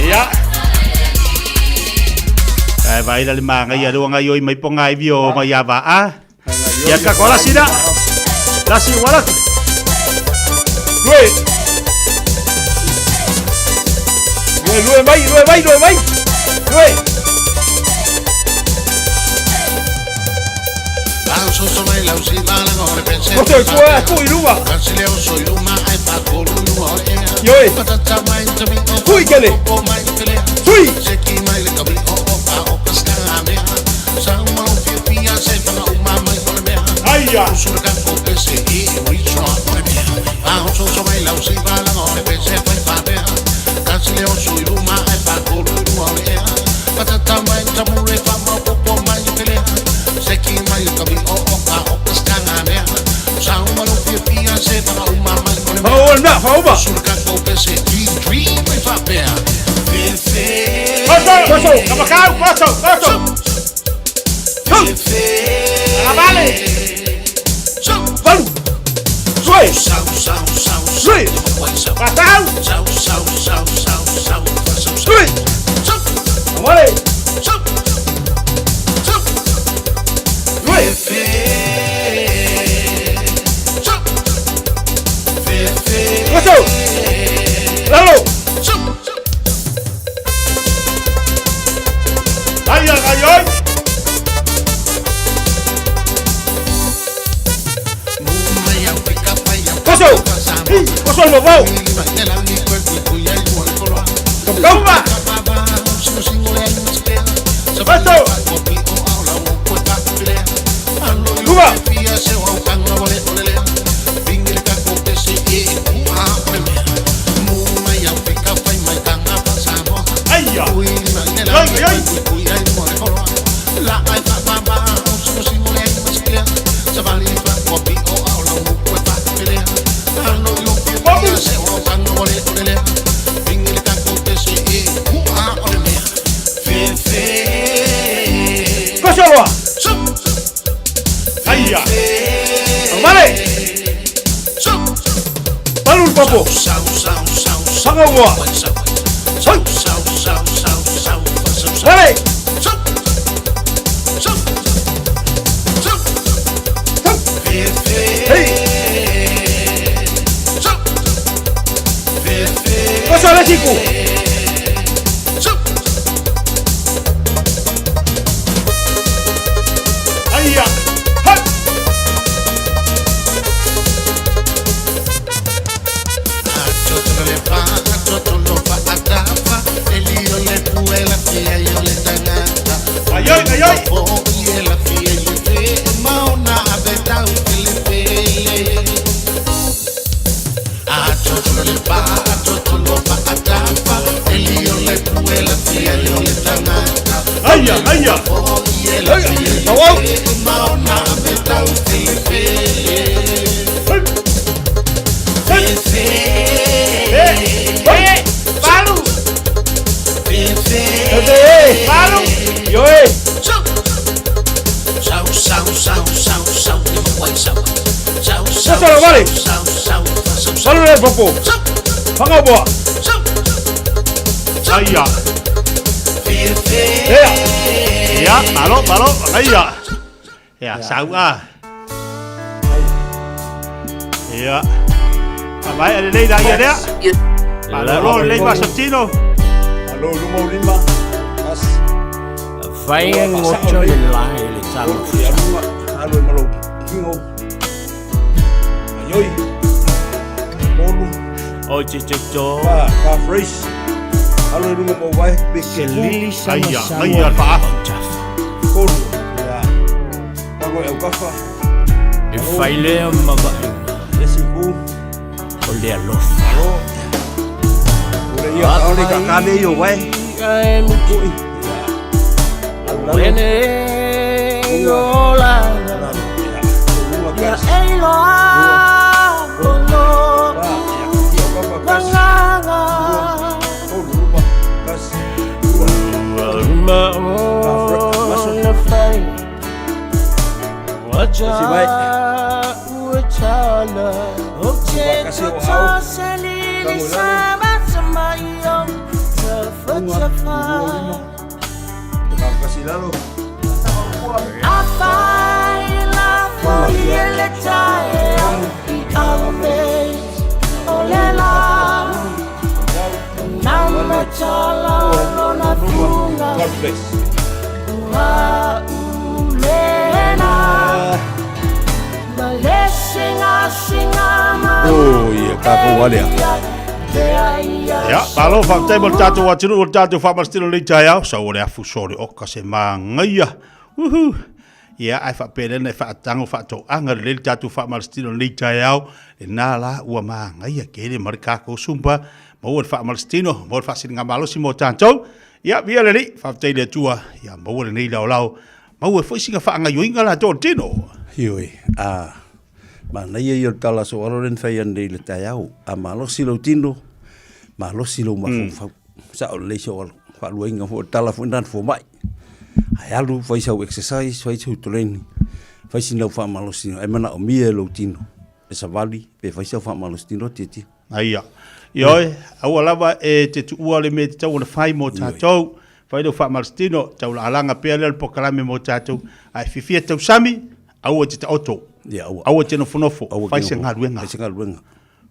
Ya. Ai vai la manga ya lo ngai mai ponga i vio mai ya va a. Ya ka kola sida. La si wala. Lue. Lue, lue mai, lue mai, lue mai. Lue. Koto kua ku iluma. Yoi. Kui kele. Sui. Aia. Faoba. Koso, koso, koso, koso. Vale. Valu. Sui. Sui. Pasau. Sui. Vale. Lue. Koso. Lalo. Ay, ay, ay. Koso. Koso al mobao. Toma. Paso. Luma. Ay, ay, ay. Koso loa. Aia. Vale. Valu papo. Sangaua. Sui. Vale. Hey. Koso le siku. Aia. Ha. Ay, ay, ay, ay. Sau, sau, sau, sau, le maua i sau. Sau, sau, Sasa vale. sau, sau, sau, sau. Salu le popo. Whangaboa. Aia. Ea. Ia, malo, malo, aia. Ia, sau a. Ia. A mai ale lei da ia lea. Malo lei masatino. Alo luma o lima. As. Fai ngoto le lai le talo. Ia luma. Alo e malo. Kingo. Aioi. Olu. O te te to. Ka, ka fresh. Alo e luma mo vai. Se lili sama Aia, sama. aia faafu. Kolu. Ia. Tango e au kafa. E fai lea ma vaaiga. Esi ku. O le alofa. Alo. Ule ia kaole ka kale i o vai. Ia e mutu. Wene ola. Ia e loa o lo Manganga. Uma ona fai. Wacha uachala. O te toto se lili sama sama iyo. Tafa tafa. Kasi lalo. Afai la foi ele tae i ave o le la Nama tala lona funga God bless. Ua ulena Ma le singa singa ma Oh, ia, kākou alea. Ia, malo, faafetai mo le tatou atunuu o le tatou faamalositino lenei taeao, sau o le afu sole oka se magaia. Uhu. Ia, ae faapea lea na e faatago faatoaga lelei le tatou faamalositino lenei taeao, lena la ua magaia tele ma le tatou sumpa, maua le faamalositino, maua le faasiligamalosi mo tatou. Ia, viia le Alii, faafetai i le Atua, ia maua lenei laolao, maua foi sina faagaioiga latou o le tino. Ioe, a manaia ia o le tala soalo lea na fai ananei i le taeao. A malosi lou tino, malosi lou mafaufau. Sao lelei sou alo. Faaluaina foi o le tala foi lena na fomai. Ae alu fai sau exercise, fai sau training, fai sina au faamalositino ai manaomia e lou tino le savali pe fai sau faamalositino tietie. Aia. Ioe, aua lava e te tuua le mea e tatau ona fai mo tatou. Fai lou faamalositino, taulaalaga pea lea o le polokalame mo tatou. Ae fiafia tausami, aua e te taoto. Ia, aua. Aua e te nofonofo, Aua fai te se nofo. galuega. Fai se galuega.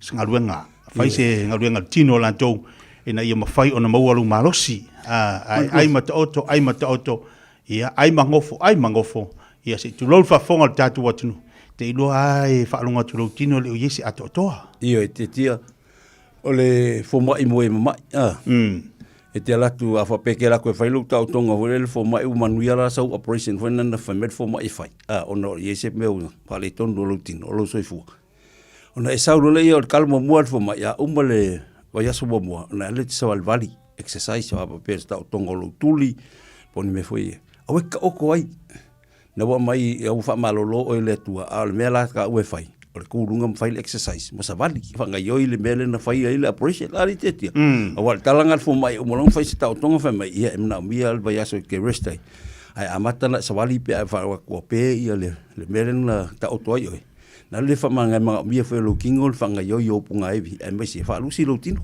Se galuega. Fai se galuega a le tino o latou ina ia mafai ona maua lou malosi. Ae ai ma taoto, ai ma taoto, ia, ai ma gofo, ai ma gofo. Ia, se i tulou le faafofoga a le tatou atunuu, te iloa lava e faalogo atu lou tino e le o i ai se atoatoa. Ioe, tiatia o le fomai mo e mamai. A. E te ala atu, a faapea ke ala atu e fai lou taotoga foi lea i le fomai ua manuia la sau operation foi lena na fai mai le fomai e fai. A, ona o i ai se mea ua faaletonu o lou tino, o lou soifua. Ona e sau loa lea o le tala muamua a le fomai, a uma le vaiaso muamua, ona e alu e te savalivali, exercise a faapea se taotoga o lou tuli, po o ni mea foi ia. Aua e te taoto ai. Na ua aumai, ua faamalolo oe e le Atua, a o le mea la taua e fai, o le tu i luga ma fai le exercise ma savali, faagaoioi le mea lea na fai ai le operation. A litetia. Aua o le tala lena a le fomai, uma loa ona fai se taotoga fai mai, ia e manaomia le vaiaso e te rest ai. Ae amata ona e savali pe a e faalogo atu ua pe le mea lea na taoto ai oe. Na le faamagae manaomia foi e lou tino le faagaoioi o pugaivi, aemaise e faalusi lou tino.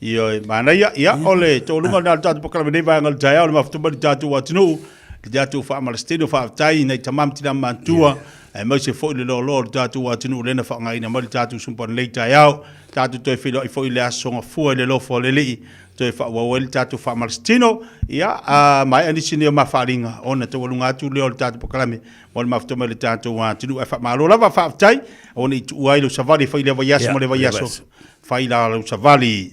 Ioe, manaia, ia, o le toaluga lena o le tatou polokalame nei vaega o le taeao, le mafuta mai le tatou atunuu, le tatou faamalositino, faafetai i nai tama ma tina matutua, aemaise foi le loaloa o le tatou atunuu lea na faaaogaina mai le tatou sumpa nei taeao. Tatou toe feiloai foi i le aso Gafua i le alofa o le Alii, toe faaauau ai le tatou faamalositino. Ia, a maea nisi nei o ma faaaliga, ona taualuga atu lea o le tatou polokalame mo le mafuta mai le tatou atunuu. Ae faamalo lava, faafetai, aua ne i tuua ai lou savali e fai i lea vaiaso ma lea vaiaso. Fai la lou savali.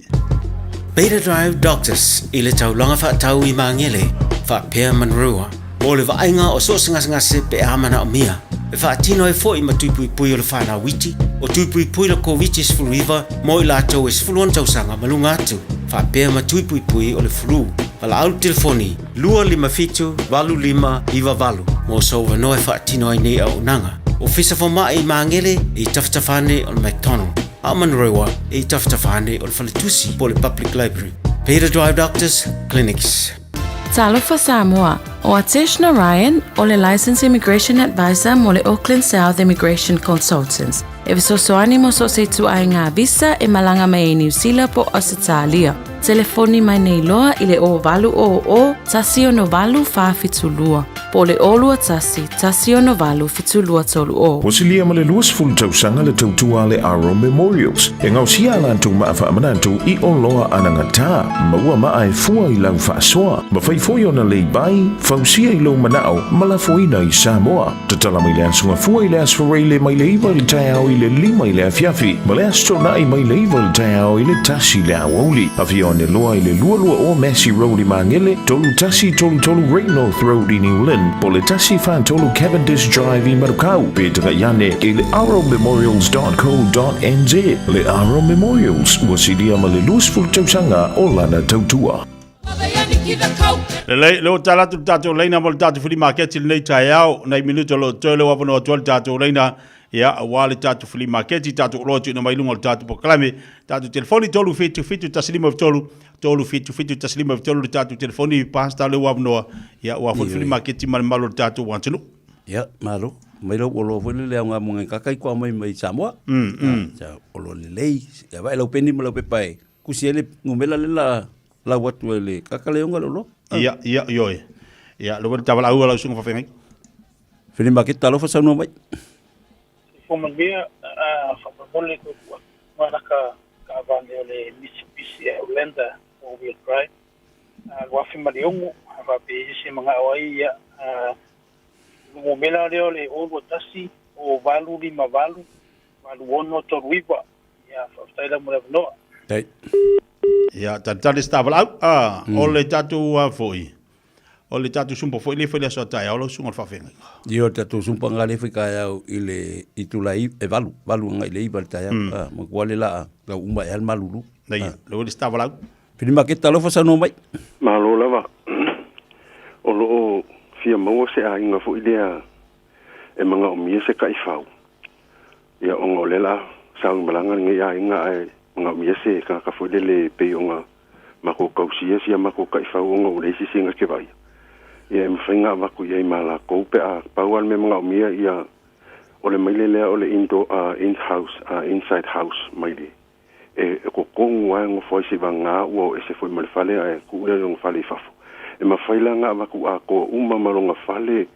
Beta Drive Doctors i le taulaga faatau i Magele faapea Manurewa mo le vaaiga o so o se gasegase pe a manaomia. E faatino ai foi ma tui puipui o le fanau iti, o tui puipui le Koviti-19 mo i latou e 16 tausaga ma luga atu, faapea ma tui puipui o le flu. Valaau le telefoni 257 8598 mo sou avanoa e faatino ai nei auaunaga. Ofisa Fomai i Magele i tafatafa ane o le McDonald. A o Manurewa e i tafatafa ane o le faletusi po o le Public Library. Peter Drive Doctors Clinics. Talofa Samoa, ʻO Atesh Narayan, ʻo le Licensed Immigration Advisor mo le Auckland South Immigration Consultants, e fesoasoani mo so o se ituaiga visa e malaga mai ai Niu Sila po o Ausetalia. Telefoni mai nei loa i le 0800 168 472 po o le 021 168 7230. Ua silia ma le 20 tausaga le tautua a le Aro Memorials e gaosia a latou maa faamanatu i oloa anagata, maua maa e fua i lau faasoa, mafai foi ona lei bai, fausia i lou manao ma lafoina i Samoa. Tatala mai le Aso Gafua i le Aso Faraile mai le 9 i le taeao i le 5 i le afiafi ma le Aso Toonai mai le 9 i le taeao i le 1 i le aoauli. Afio ane loa i le 22 Massey Road i Magele, 3133 Great North Road i New Lynn, po o le 143 Cavendish Drive i Manukau, pe tagai ane i le arrowmemorials.co.nz. Le Arrow Memorials, ua silia ma le 20 tausaga o lana tautua. Lelei, le o tala atu le tatou laina mo le tatou flea market i lenei taeao, nai minuta o lo o toe le avanoa atu ai le tatou laina, ia, aua le tatou flea market, tatou oloa tuuina mai luga o le tatou polokalame, tatou telefoni 377 153, 377 153 le tatou telefoni, Pastor le ua avanoa, ia, aua foi le flea market ma le mamalu o le tatou atunuu. Ia, malo. Mai lau oloa foi lele aoga mo ngai kakai kua mai mai Samoa. Ia, oloa lelei. Ia vaai lau peni ma lau pepa e kusi ai le numera le la lau atu ai le kaka le onga le oloa. Ia, ia, ioe. Ia, le wale tawala ua lau sunga whawhengai. Whiri maketa alofa saunoa mai. Soifua manuia, faamolemole ko ku atu malaka kaavale o le Mitsubishi Outlander four wheel drive 2006 faapea isi e manao ai ia numera lea o le 021 o 858 8639. Ia, faafetai lava mo le avanoa. Dai. Ia, talitali se tavalau. Ah, o le tatou foi, o le tatou sumpa foi le fai le aso a taeao lau susuga o le faafeagaiga. Ia, o le tatou sumpa nga le fai taeao i le itula e valu, valu agai i le iva i le taeao. Ah, matua le laa tau uma ea le malulu. Ia, le ua le se tavalau. Fili Maketa alofa saunoa mai. Malo lava. O lo o fia maua se aiga foi lea e manaomia se taifau. Ia ona o lea la sau i malaga lenei aiga ae manaomia se tagata foi lele e pei ona matou tausia sia matou taifau ona ua leai se isi na te vaaia. Ia e mafai ona avatu i ai ma latou pe a pau lava le mea manaomia ia o le maile lea o le indoor in house inside house maile e totonu lava e nofo ai seivagana ua o ese foi ma le fale ae tuu lea i lona fale i fafo. E mafai la ona avatu atoa uma ma lona fale,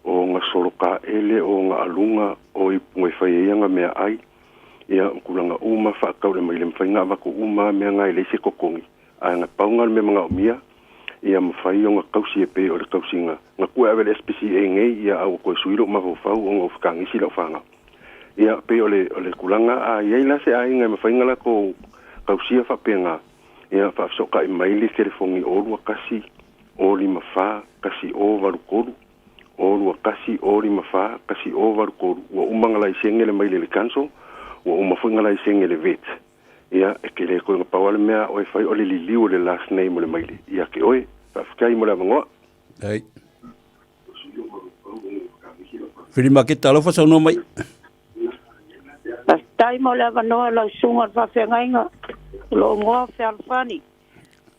o ona solotaele, o ona aluga, o ipuga e fai ai ana meaai, ia, ma tulaga uma faatau le maile, e mafai ona avatu uma lava mea na e leai se totogi. Ae na pau na o le mea manaomia, ia mafai ona tausi e pei o le tausiga na tuu e ave i le SPCA nei, ia, a ua toe sui lou mafaufau ona ua fetagisi lau fanau. Ia, pei o le, o le tulaga, a i ai la se aiga e mafai ona latou tausia faapena, ia, faafesootai mai le telefoni 0 21 0 54 1083, 0 21 0 54 1083. Ua uma ona laisene le maile i le council, ua uma foi ona laisene le vet. Ia, e te le toe na pau lava le mea a oe e fai o le liliu o le last name o le maile ia te oe. Faafetai mo le avanoa. Ai. Fili Maketa alofa saunoa mai. Faafetai mo le avanoa lau susuga i le faafeagaiga o lo o igoa Fealofani.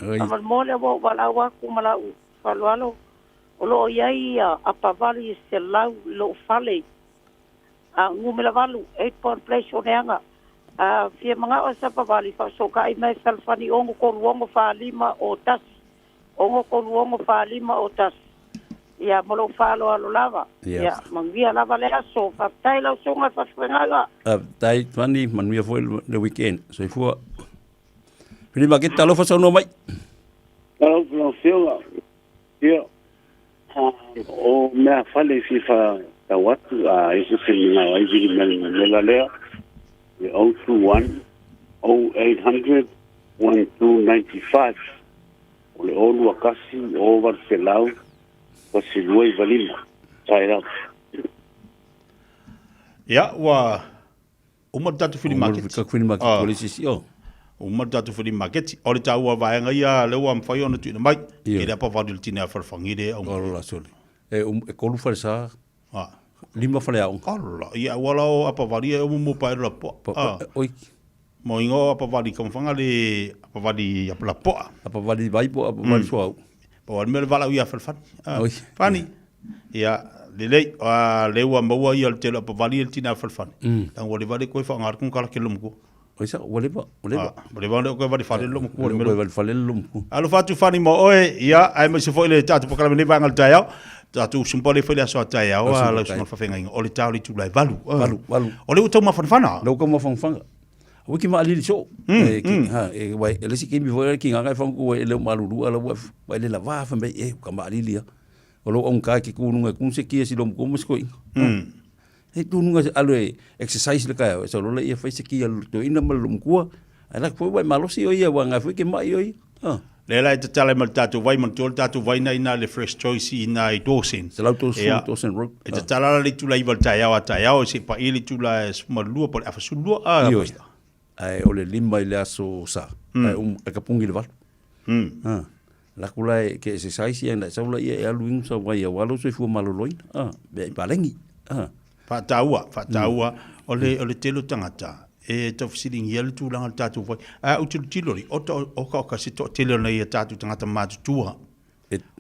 Faamolemole ua ou valaau atu ma lau faaaloalo o lo o i ai apavali e 100 i lou fale a numera 8, Eight Pond Place, Oneaga. A fia manao e sapavali, faafesootai mai Fealofani 6 3 6 4 5 0 1. 6 3 6 4 5 0 1. Ia, ma lou faaaloalo lava. Ia, manuia lava le aso. Faafetai lau susuga i le faafeagaiga. Faafetai Fani, manuia foi le weekend. Soifua. Fili Maketa alofa saunoa mai. Lau Afioga, ia, o mea fale i fia faatau atu, a i se se manao ai vili mai le numera lea, e 021 0800 1295. O le 021 0800 1295. Sign up. Ia, ua uma le tatou flea market. Uma le flea market o le isi o. Uma le tatou flea market. O le taua vaega ia lea ua mafai ona tuuina mai. E le apavali o le tine a Falefagile au. O la sole. E e kolu fale sa. Ah. Lima fale aoga. Ala, ia ua la o apavali e umu mo pae la po. Ah. Oi. Mo ingo apavali kamfanga le apavali apla poa. Apavali vai po apavali suau. Pau lava le mea o le valaau ia Falefani. Ah, Fani, ia, lelei, a lea ua maua ia le tele o apavali ia le tina a Falefani. Leaga ua leva le koe faaaoga le konekarate le loomatua. Oi sa, ua leva, ua leva. Ah, ua leva ona koe valefale le loomatua. Le koe valefale le loomatua. Alofa atu Fani mo oe, ia, aemaise foi le tatou polokalame nei vaega o le taeao. Tatou usumpale foi le aso a taeao a lau susuga i le faafeagaiga, o le ta o le itula e 8. 8, 8. O lea ua tau mafanafana. O lea ua tau mafanafana. Aua ki maalili soo. E ki ha e wai e le isi taimi foi ki ngā kai whangu e leo malulu ala ua wai le lava fa mai e ka maalili a. O lou aungata ki kūnunga e kūnse kia si lomu kōma si koinga. He tūnunga se alo e exercise le kai e sa lola ia fai se kia to ina ma lomu kua. Ai la foi wai malosi o ia wa ngai foi ke mai o ia. Ha. Le la e tatala ai ma le tatou vai, manatua le tatou vai na ina le Fresh Choice ina i Dawson. 130 Dawson Road. E tatala la le itula 9 i le taeao a taeao, e se i paia le itula 12 po o le 12, a Ioe. Ae o le 5 i le aso Sa, ae um, e ka pungi le 8. Ha. Laku la e ke exercise ia na sau la ia e alu ingu sau vai au alo soifua maloloina. Ha, mea i palengi. Ha. Faataua, faataua, o le, o le tele o tagata e tau fesiligia le tulaga o le tatou vai. Ae ou tilotilo li, o okaoka se toatele o nai a tatou tagata matutua,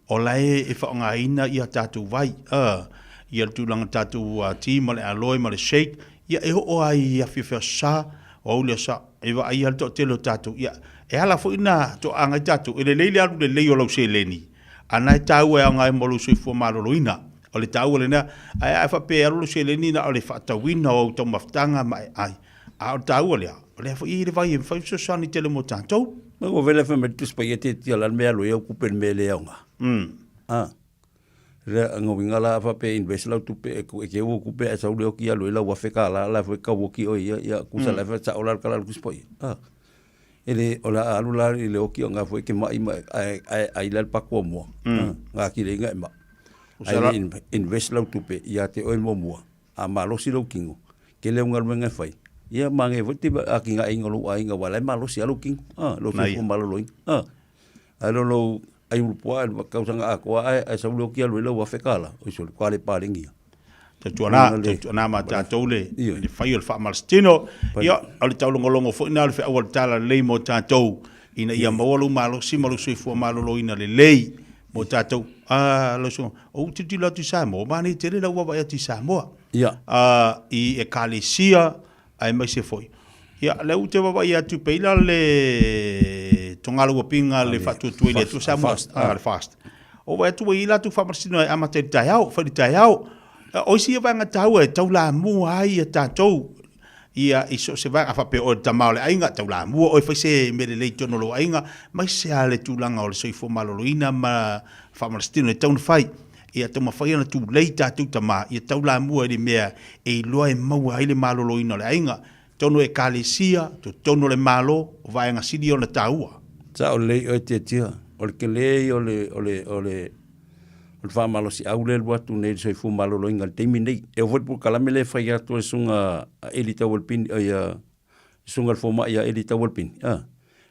o la e e faaaogaina ia tatou vai, a, ia le tulaga o le tatou tea ma le aloe ma le shake, ia e oo lava i afiafi aso Sa, o aoauli aso Sa, e vaai lava le toatele o tatou. Ia, e ala foi na toaaga ai tatou, e lelei le alu lelei o lau seleni, a na e taua e aoga ai mo lou soifua maloloina. O le taua lena, ae a e faapea e alu lou seleni na o le faatauina o au taumafataga ma e ai. A o le taua lea, o lea foi e i ai le vai e mafai ona fesoasoani tele mo tatou. Ma ua vele fai mai le Tusi Paia te tia la le mea alu ai au kupe le mea le aoga. A. Le ngawinga la fa pe invest lau tupe e ku e ke ua kupe a sau le oki alu ai lau 1000 $, la foi kau oki oi ia ia kusa la fa sa ola kala Tusi Paia. A. Ele o la alu la i le oki o ngā foi ke mai ma ai ai ai la pakua mua. Ngā ki le inga e ma. Ai le invest lau tupe ia te oi mo mua. A malosi lou kino. Ke leo galuega e fai. Ia mange foi te a ki ngā inga lou aiga wa lai malosi a lou kino. A lou soifua maloloina. A ai lo lou ai ulu pua ai tausaga atoa ae ai sau le oki alu ai lau $1000. Oi sole kua le palengia. Tautuana, tautuana ma tatou le, le fai o le faamalositino. Ia, o le taulogologo foi lena o le feau a le Talalelei mo tatou, ina ia maua lou malosi ma lou soifua maloloina lelei mo tatou. A, lau susuga, ou tilotilo atu i Samoa, manaia tele lau vaavaai atu i Samoa. Ia. A, i Ekalesia, aemaise foi. Ia, lea ou te vaavaai atu pei la le Togalauapiga le faatuatua i le Atua Samoa, le fast. O vaai atu ua i ai latou faamalositino e amata i le taeao, fai i le taeao. O isi ia vaega taua e taulamua ai ia tatou ia i so o se vaega, a faapea oe o le tama o le aiga, taulamua oe fai se mea lelei i totonu o lou aiga, aemaise lava le tulaga o le soifua maloloina ma faamalositino e tatau ona fai. Ia taumafai ona tulei tatou tama ia taulamua i le mea e iloa e maua ai le maloloina o le aiga, totonu o Ekalesia, totonu o le Malo, o vaega sili ona taua. Sao lelei oe Tiatia, o le tele ia o le, o le, o le, o le faamalosiau lea e alu atu nei i le soifua maloloina i le taimi nei. E oo foi i le polokalame lea e fai atu e le susuga a Eli Taualpini, oi a, le susuga i le fomai ia Eli Taualpini, a,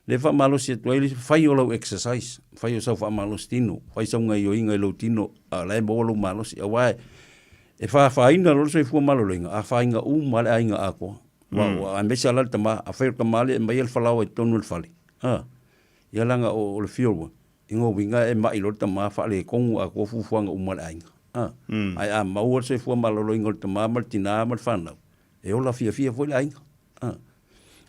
lea e faamalosi atu ai le fai o lau exercise, fai o sau faamalosi tino, fai sau gaioiga i lou tino, a o la e maua lou malosi. Aua e afaina loa le soifua maloloina, afaina uma lava le aiga atoa. Aua aemaise lava la le tama, afai o le tama lea e aumai le falaoa i totonu o le fale, a, ia leaga o le fuel ua, i lona uiga e mai loa le tama faaletonu atoa fuafuaga uma a le aiga. A, ae a maua le soifua maloloina o le tama ma le tina ma le fanau, e ola fiafia foi le aiga. A.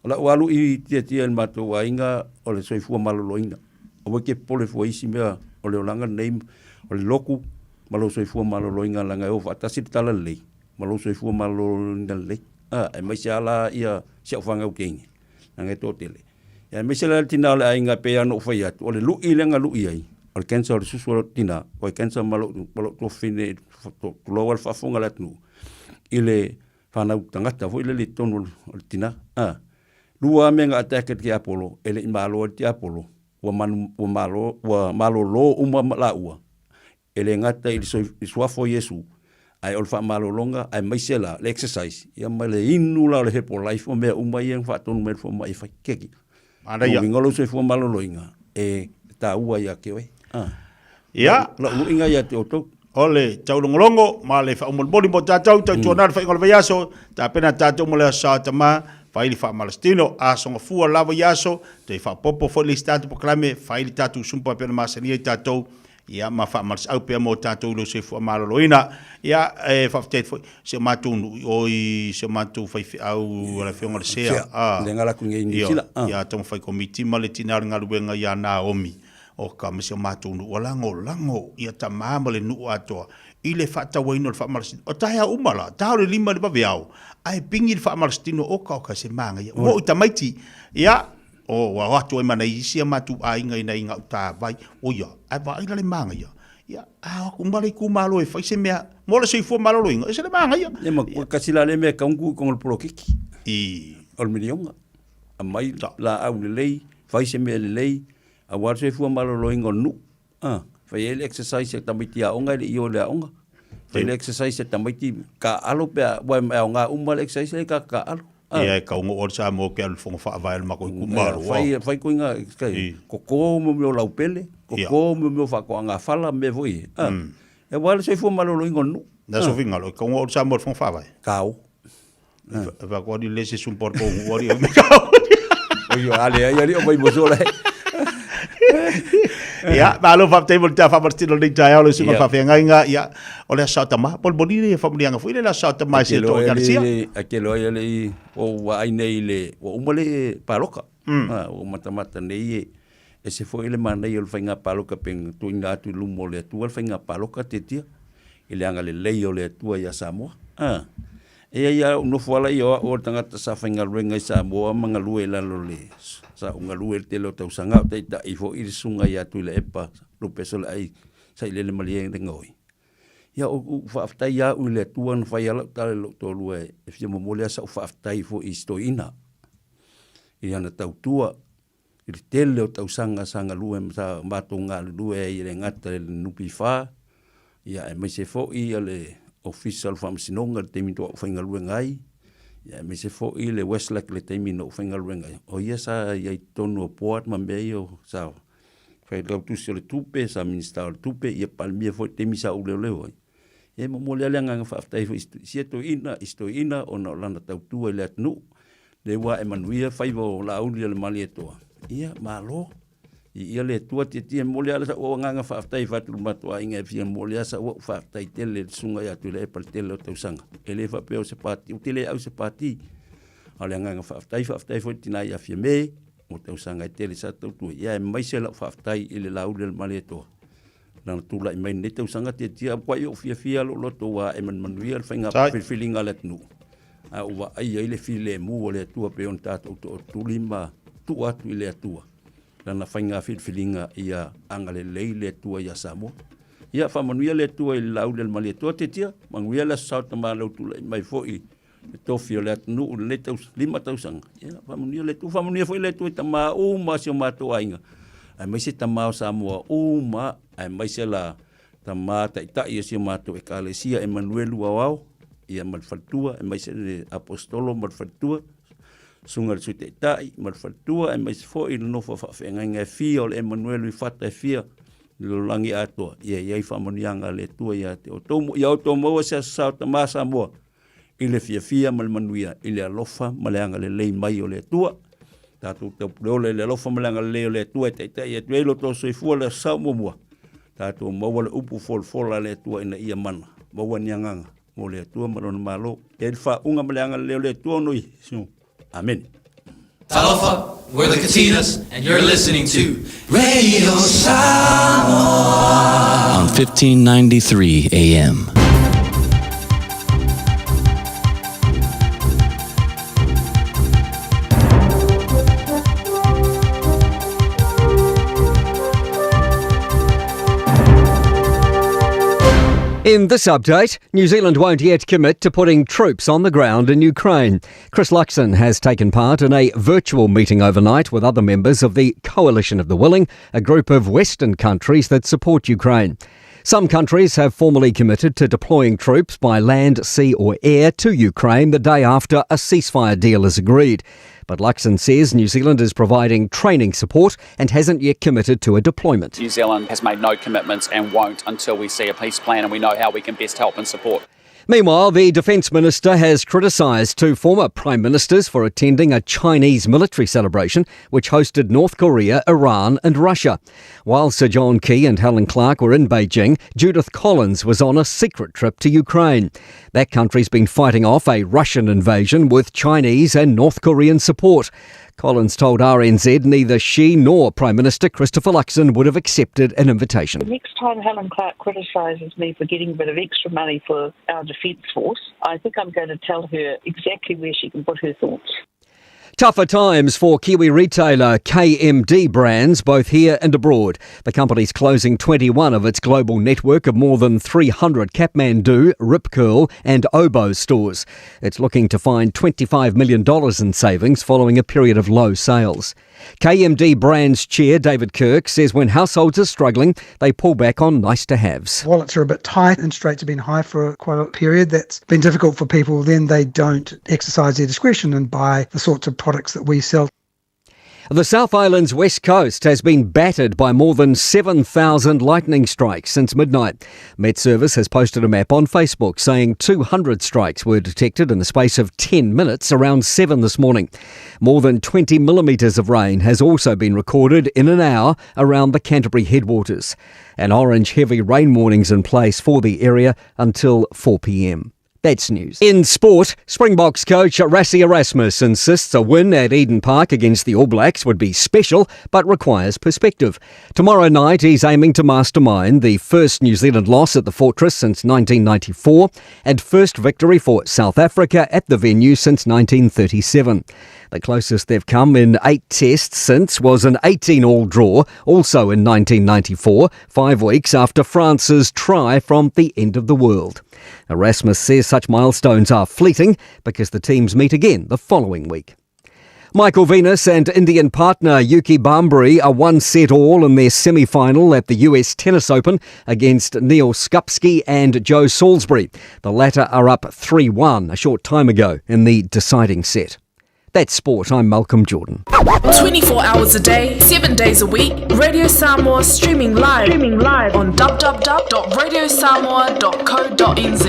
O lau alu i tiatia i le matou aiga o le soifua maloloina. Aua e te popole fua i isi mea o le olaga lenei, o le lotu ma lou soifua maloloina leaga e o faatasi le talalelei ma lou soifua maloloina lelei. A, aemaise lava la ia si au fanau teine, leaga e toatele. Ia aemaise la le tina o le aiga e pei lava ona ou fai atu, o le lui lea na lui ai, o le cancer o le susu o le tina, o le cancer ma lou, ma lou tuafafine, tulou lava le faafofoga a le atunuu, i le fanau tagata foi lele i totonu o le tina. A, lua lava mea na attack e le tiapolo, e le i malo ai le tiapolo, ua manu, ua malo, ua malolo uma laua, e le gata i le suafa o Iesu, ae o le faamalologa, aemaise la le exercise, ia ma le inu la o le Herbalife ma mea uma ia na faatonu mai e le fomai e fai. Keki. Manaia. Lona uiga o lou soifua maloloina, e taua ia te oe. A. Ia. Lau luiga ia te outou. O le taulogologo ma le faamolimoli mo tatou, tautuana le faiga o le vaiaso, tapena tatou mo le Aso Sa Tama, fai le faamalositino, aso gafua lava i aso, toe faaopoopo foi le isi tatou polokalame, fai le tatou sumpa e pei ona masani ai tatou. Ia, ma faamalosiau pea mo tatou i lou soifua maloloina. Ia, e faafetai atu foi si o matou nuu i o i si o matou faifeau a le Afioga i le Sea. Sea, le gala atu nei i Niu Sila. Ia, taumafai komiti ma le tina o le galuega ia Naomi. O ka ma si o matou nuu ua lagolago ia tama ma le nuu atoa i le faatauaina o le faamalositino. O taeao uma la, ta o le 5 i le vaveao, ae pingi le faamalositino oka oka se manaia. Ua oo i tamaiti. Ia, O, ua o atu ai ma nai isi a matou aiga i nai gautavai, oia, ae vaai la le manaia, ia, a o atu uma le itumalo e fai se mea mo le soifua maloloina, e se le manaia. Ia ma tasi la lea mea e tatau ona tuu i totonu o le poloketi. I. O le miliona. Aumai laau lelei, fai se mea lelei, aua le soifua maloloina o le nuu. A, fai ai le exercise a tamaiti aoga e le i o i le aoga. Fai le exercise a tamaiti taaalo pe a, aua e aoga uma le exercise lea i tagata taaalo. Ia e tau ona oe Samoa ke alu i le fono faavae o le matou itumalo. Fai, fai koiga, toto mo mea o laupele, toto mo mea o faatoaga fala, mea foi ia. A, e aua le soifua maloloina o le nuu. Na sofingalo, e tau ona oe Samoa i le fono faavae. Kao. E fai atu le se sumpa o le tou nuu alii o mekau. Oi, ale ai alii o mai moso lai. Ia, malo faafetai mo le taeao faamalositino o lenei taeao lau susuga i le faafeagaiga. Ia, o le Aso Sa o Tama, molimoli le faamanuiaga foi le Aso Sa o Tama i si o tou Ekalesia. A te loa ia le i o vaai nei i le ua uma le paloka. Ua matamata nei e ese foi le manaia o le faiga paloka pe na tuuina atu i luma o le Atua le faiga paloka tiatia i le agalelei o le Atua ia Samoa. E i ai lava ou nofo ala ia o au o le tagata sa faigaluega i Samoa ma galue i lalo o le sa ou galue i le tele o tausaga a o taitai foi le susuga ia Tuilaepa Lupe Soleai sa i lele malie le gaoi. Ia o ou faafetai lava au i le Atua na fai lava lau tala i lou toalua e fia momoli lava sau faafetai foi i si toeaina i ana tautua i le tele o tausaga sa galue ma sa matou galulue ai e le gata i le NPF, ia aemaise foi le Ofisa o le Faamasinoga i le taimi na ou faigaluega ai, ia aemaise foi le Westlake i le taimi na ou faigaluega ai. O ia sa i ai i totonu o board ma mea ia sa failautusi o le tupe, sa Minisita o le Tupe, ia Palemia foi i le taimi sa ou leoleo ai. E momoli lava le agaga faafetai foi i sia toeaina, i si toeaina ona o lana tautua i le atunuu. Lea ua ae manuia faiva o Laauli o le Malietoa. Ia, malo. Viia le Atua, tietie e momoli lava sau agaga faafetai fai atu i le matou aiga e fia momoli lava sau faafetai tele i le susuga ia Tuilaepa i le tele o tausaga. E le faapea o se pati, ou te le au i se pati, a o le agaga faafetai, faafetai foi i le tina ia Fiame mo tausaga e tele sa tautua, ia aemaise lau faafetai i le Laauli o le Malietoa Lana tulai mai lenei tausaga tiatia matua ou fiafia lou loto ua ae ma le manuia le faiga filifiliga a le atunuu. A ua vaai ai le filemu o le Atua pei ona tatou tootuli ma tuu atu i le Atua lana faiga filifiliga ia agalelei le Atua ia Samoa. Ia faamanuia le Atua i le Laauli a le Malietoa tiatia, manuia le Aso Sa o Tama lau tulai mai foi le tofi o le atunuu i lenei 5 tausaga. Ia, faamanuia le Atua, faamanuia foi le Atua i tama uma a si o matou aiga, aemaise tama o Samoa uma, aemaise la tama taitai o si o matou Ekalesia Emanuelu Aoao, ia ma le faletua, aemaise le Aposetolo ma le faletua, susuga i le Sui Taitai ma le faletua, aemaise foi le nofo a faafeagaiga e fia o le Emanuelu i fata e fia i le lalolagi atoa. Ia i ai faamanuiaga a le Atua ia te outou, ia outou maua se aso sa o tama Samoa i le fiafia ma le manuia, i le alofa ma le agalelei mai o le Atua. Tatou taupuleola i le alofa ma le agalelei o le Atua e taitai atu ai lo outou soifua le aso sao muamua. Tatou maua le upu folafola a le Atua ina ia mana, maua ni agaga mo le Atua ma lona Malo. E le faauga ma le agalelei o le Atua ona o Iesu. Amene. Talofa, we're the Katinas, and you're listening to Radio Samoa on 1593 AM. In this update, New Zealand won't yet commit to putting troops on the ground in Ukraine. Chris Luxon has taken part in a virtual meeting overnight with other members of the Coalition of the Willing, a group of Western countries that support Ukraine. Some countries have formally committed to deploying troops by land, sea, or air to Ukraine the day after a ceasefire deal is agreed. But Luxon says New Zealand is providing training support and hasn't yet committed to a deployment. New Zealand has made no commitments and won't until we see a peace plan and we know how we can best help and support. Meanwhile, the Defence Minister has criticised two former Prime Ministers for attending a Chinese military celebration which hosted North Korea, Iran, and Russia. While Sir John Key and Helen Clark were in Beijing, Judith Collins was on a secret trip to Ukraine. That country's been fighting off a Russian invasion with Chinese and North Korean support. Collins told RNZ neither she nor Prime Minister Christopher Luxon would have accepted an invitation. The next time Helen Clark criticises me for getting a bit of extra money for our Defence Force, I think I'm going to tell her exactly where she can put her thoughts. Tougher times for Kiwi retailer KMD Brands, both here and abroad. The company's closing 21 of its global network of more than 300 Kathmandu, Rip Curl and Oboz stores. It's looking to find $25 million in savings following a period of low sales. KMD Brands Chair David Kirk says when households are struggling, they pull back on nice-to-haves. Wallets are a bit tight, interest rates have been high for quite a period. That's been difficult for people. Then they don't exercise their discretion and buy the sorts of products that we sell. The South Island's west coast has been battered by more than 7,000 lightning strikes since midnight. Met Service has posted a map on Facebook saying 200 strikes were detected in the space of 10 minutes around 7 this morning. More than 20 millimetres of rain has also been recorded in an hour around the Canterbury headwaters. An orange heavy rain warning's in place for the area until 4 p.m. That's news. In sport, Springboks coach Rassie Erasmus insists a win at Eden Park against the All Blacks would be special, but requires perspective. Tomorrow night, he's aiming to mastermind the first New Zealand loss at the Fortress since 1994 and first victory for South Africa at the venue since 1937. The closest they've come in 8 tests since was an 18-all draw, also in 1994, 5 weeks after France's try from the end of the world. Erasmus says such milestones are fleeting because the teams meet again the following week. Michael Venus and Indian partner Yuki Bhambri are 1 set all in their semi-final at the US Tennis Open against Neil Skupski and Joe Salisbury. The latter are up 3-1 a short time ago in the deciding set. That's sport. I'm Malcolm Jordan. 24 hours a day, 7 days a week, Radio Samoa streaming live on www.radiosamoa.co.nz.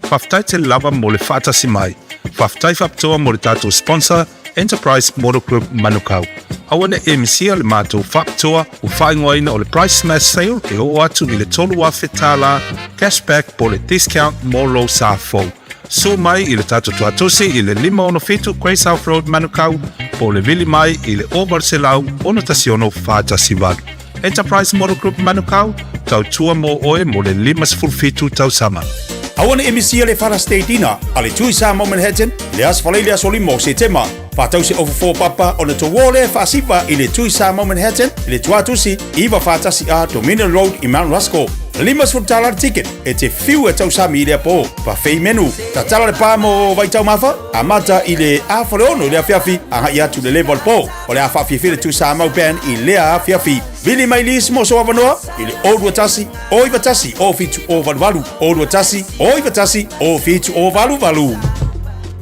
Faafetai tele lava mo le faatasi mai. Faafetai faapitoa mo le tatou sponsor, Enterprise Motor Group Manukau. Aua ne e misia le matou faapitoa ua faaigoaina o le Price Smash Sale e oo atu i le $3,000 cashback po o le discount mo lou sa fou. Sue mai i le tatou tuatosi i le 567 Grey South Road Manukau po o le vili mai i le 0800 16 418. Enterprise Motor Group Manukau, tautua mo oe mo le 57 tausama. Aua ne e misia le Father's Day Dinner a le Tui Samoa Manhattan i le Aso Faraile aso 5 o Setema. Faatau se ofofo papa ona tou o lea faasiva i le Tui Samoa Manhattan i le Tuatusi 941 A Dominion Road i Mount Roskill. $50 le ticket e te fiu e tausami i lea po. Buffet menu. Tatala le pa mo Vaitaumafa, amata i le afa o le ono i le afiafi, agai atu i le leva o le po. O le a faafiafia le Tui Samoa Band i lea afiafi. Vili mai lisi mo sou avanoa i le 021 091 0788 021 091 0788.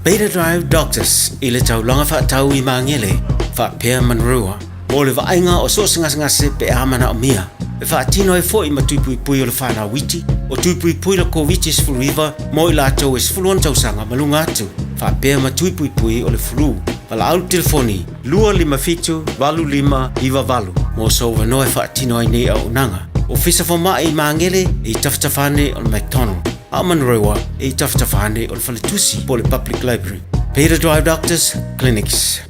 Beta Drive Doctors i le taulaga faatau i Magele, faapea Manurewa, mo le vaaiga o so o se gasegase pe a manaomia. E faatino ai foi ma tui puipui o le fanau iti, o tui puipui le Koviti-19 mo i latou e 16 tausaga ma luga atu, faapea ma tui puipui o le flu. Valaau le telefoni 257 8598 mo sou avanoa e faatino ai nei auaunaga. Ofisa Fomai i Magele e i tafatafa ane o le McDonald, a o Manurewa e i tafatafa ane o le Faletusi po o le Public Library. Beta Drive Doctors Clinics.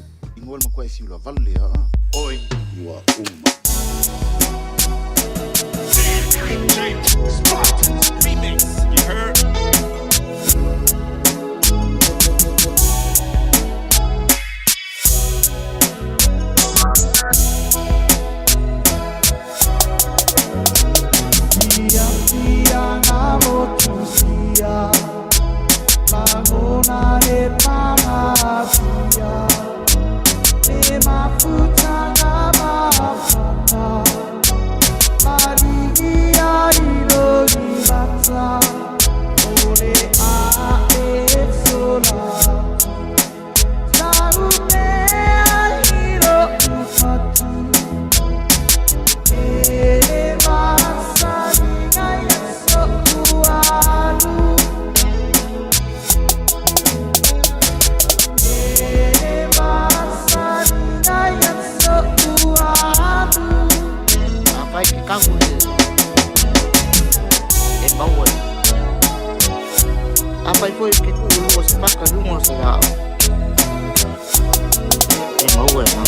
Afai foi ke kuʻulua o se faka i luga o se ao. E maua e na.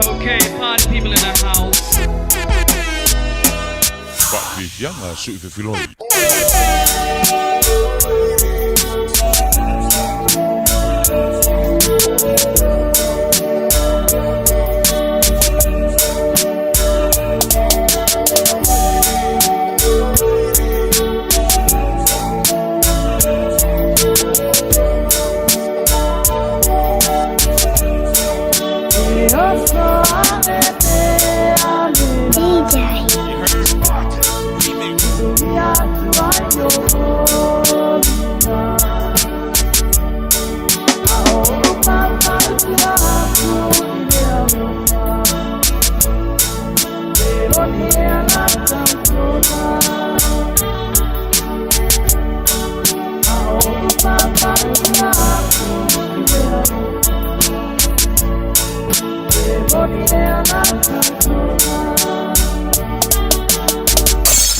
Okay, party people in the house. Faafiafiaga sui fefiloi.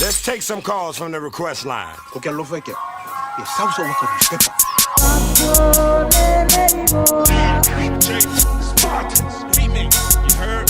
Let's take some calls from the request line. O ke alofa ke. Ia sausa waka newspaper. Spartans remix. You heard?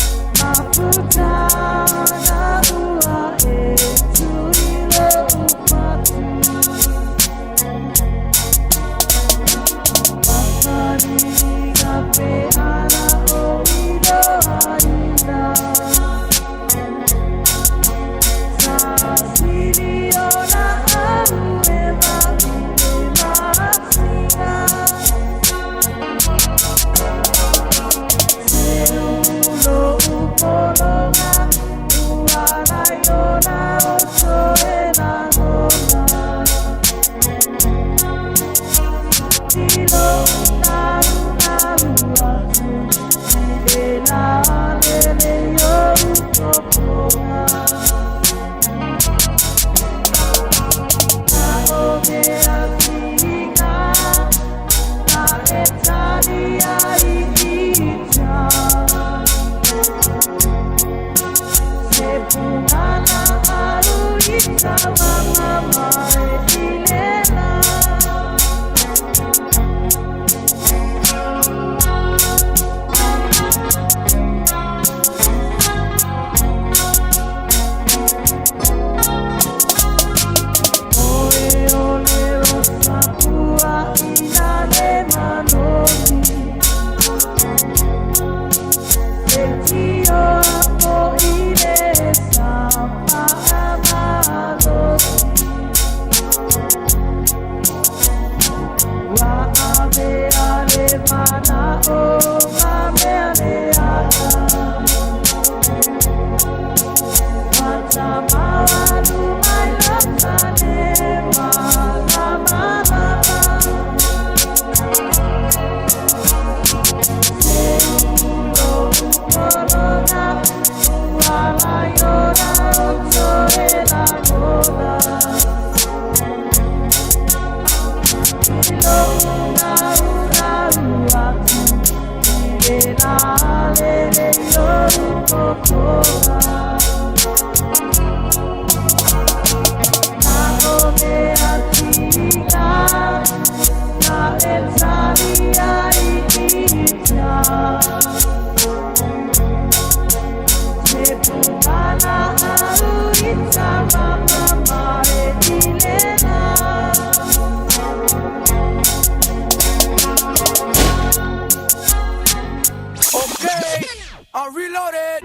Okay, I'm reloaded.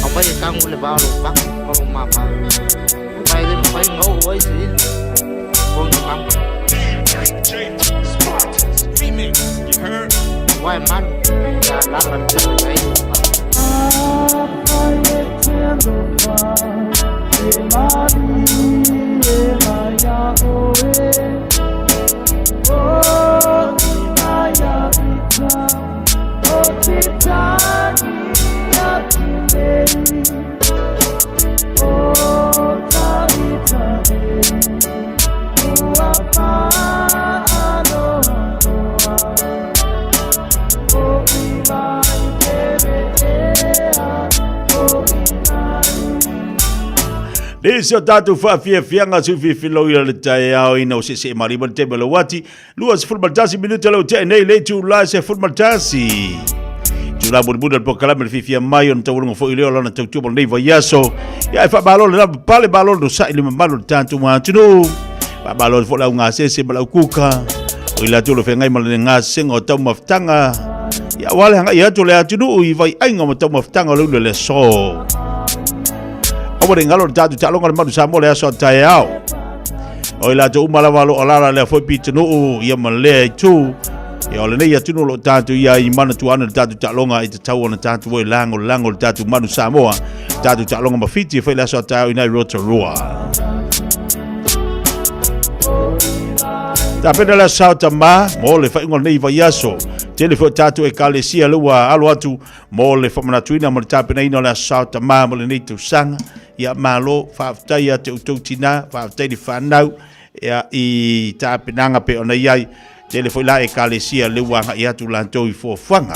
Apai e tangu le valo pak o mama. Pai le pai ngau oi si. Kong mam. Remix, you heard? Wai man. Ya la la te ai. Le se o tātou whaafiafianga su fifilau ila le taeao ina o se se marima le teme le wati. Lua se fulmaltasi minuta lau te nei le tu la se fulmaltasi. Tu la budi budi al pokalame le fifia mai o na tawalunga fo i leo lana tautua mo nei vaiaso. Ia e whaamalo le lapa pale malo no sa i le mamalo le tātou mātunu. Whaamalo le fo lau ngā sese ma lau kuka. O i la tū le whengai ma le ngā senga o tau mafutanga. Ia wale hanga i atu le atunu i vai ainga ma tau mafutanga o le ule le so. Awa le ngalo le tātou ta'alonga le manu Samoa le aso a taeao. O i latou uma lava lo alala le afoi pitanuu ia ma lea i tū. Ia o lenei atunu lo tātou ia i mana tuana le tātou ta'alonga i te tau ona tātou oi lango lango le tātou manu Samoa. Tātou ta'alonga mawhiti e whai le aso a taeao i nai Rotorua. Tā pena le sao tamā, mo le whainga nei vaiaso. Tele fo tātou e kalesia le ua alo atu mo le whamanatuina mo le tāpenaina o le sao tamā mo le nei tausaga. Ia malo, whaaftai a te utou tina, whaaftai le whanau, ia i tāpenanga pe ona iai. Tele fo la e kalesia le ua ngai atu lantou i fuafuaga.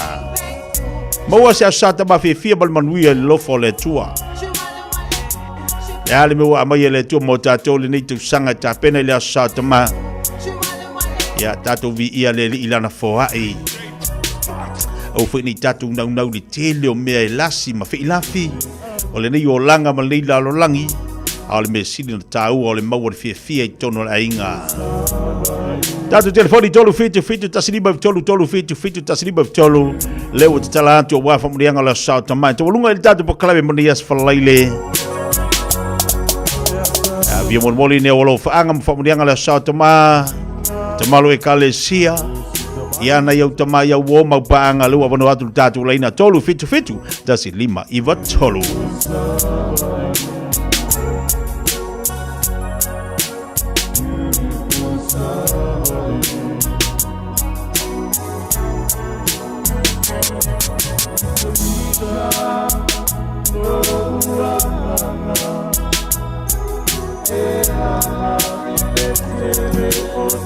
Maua se aso sa tamā fiafia ma le manuia i le lofo o le Atua. Le a le mea ua aumai e le Atua mo tātou lenei tausaga e tapena i le aso sa tamā. Ia tātou viia le Alii lana foai. Aua foi nei tātou naunau i le tele o mea e lasi ma feilafi. O lenei olaga ma lenei lalolagi, a o le mea sili ona tāua o le maua o le fiafia i totonu o le aiga. Tātou telefoni 3 7 7 1 5 3 3 7 7 1 5 3 le ua tatala atu aua faamanuiaga o le aso Sa o Tamā. Taualuga i le tātou polokalame mo nei aso falaile. Via molimoli nei o lou faaga ma faamanuiaga o le aso Sa o Tamā. Tamalo Ekalesia. Ia na iau tamā iau o mau paaga le ua avanoa atu le tātou laina 3 7 7 1 5 9 3.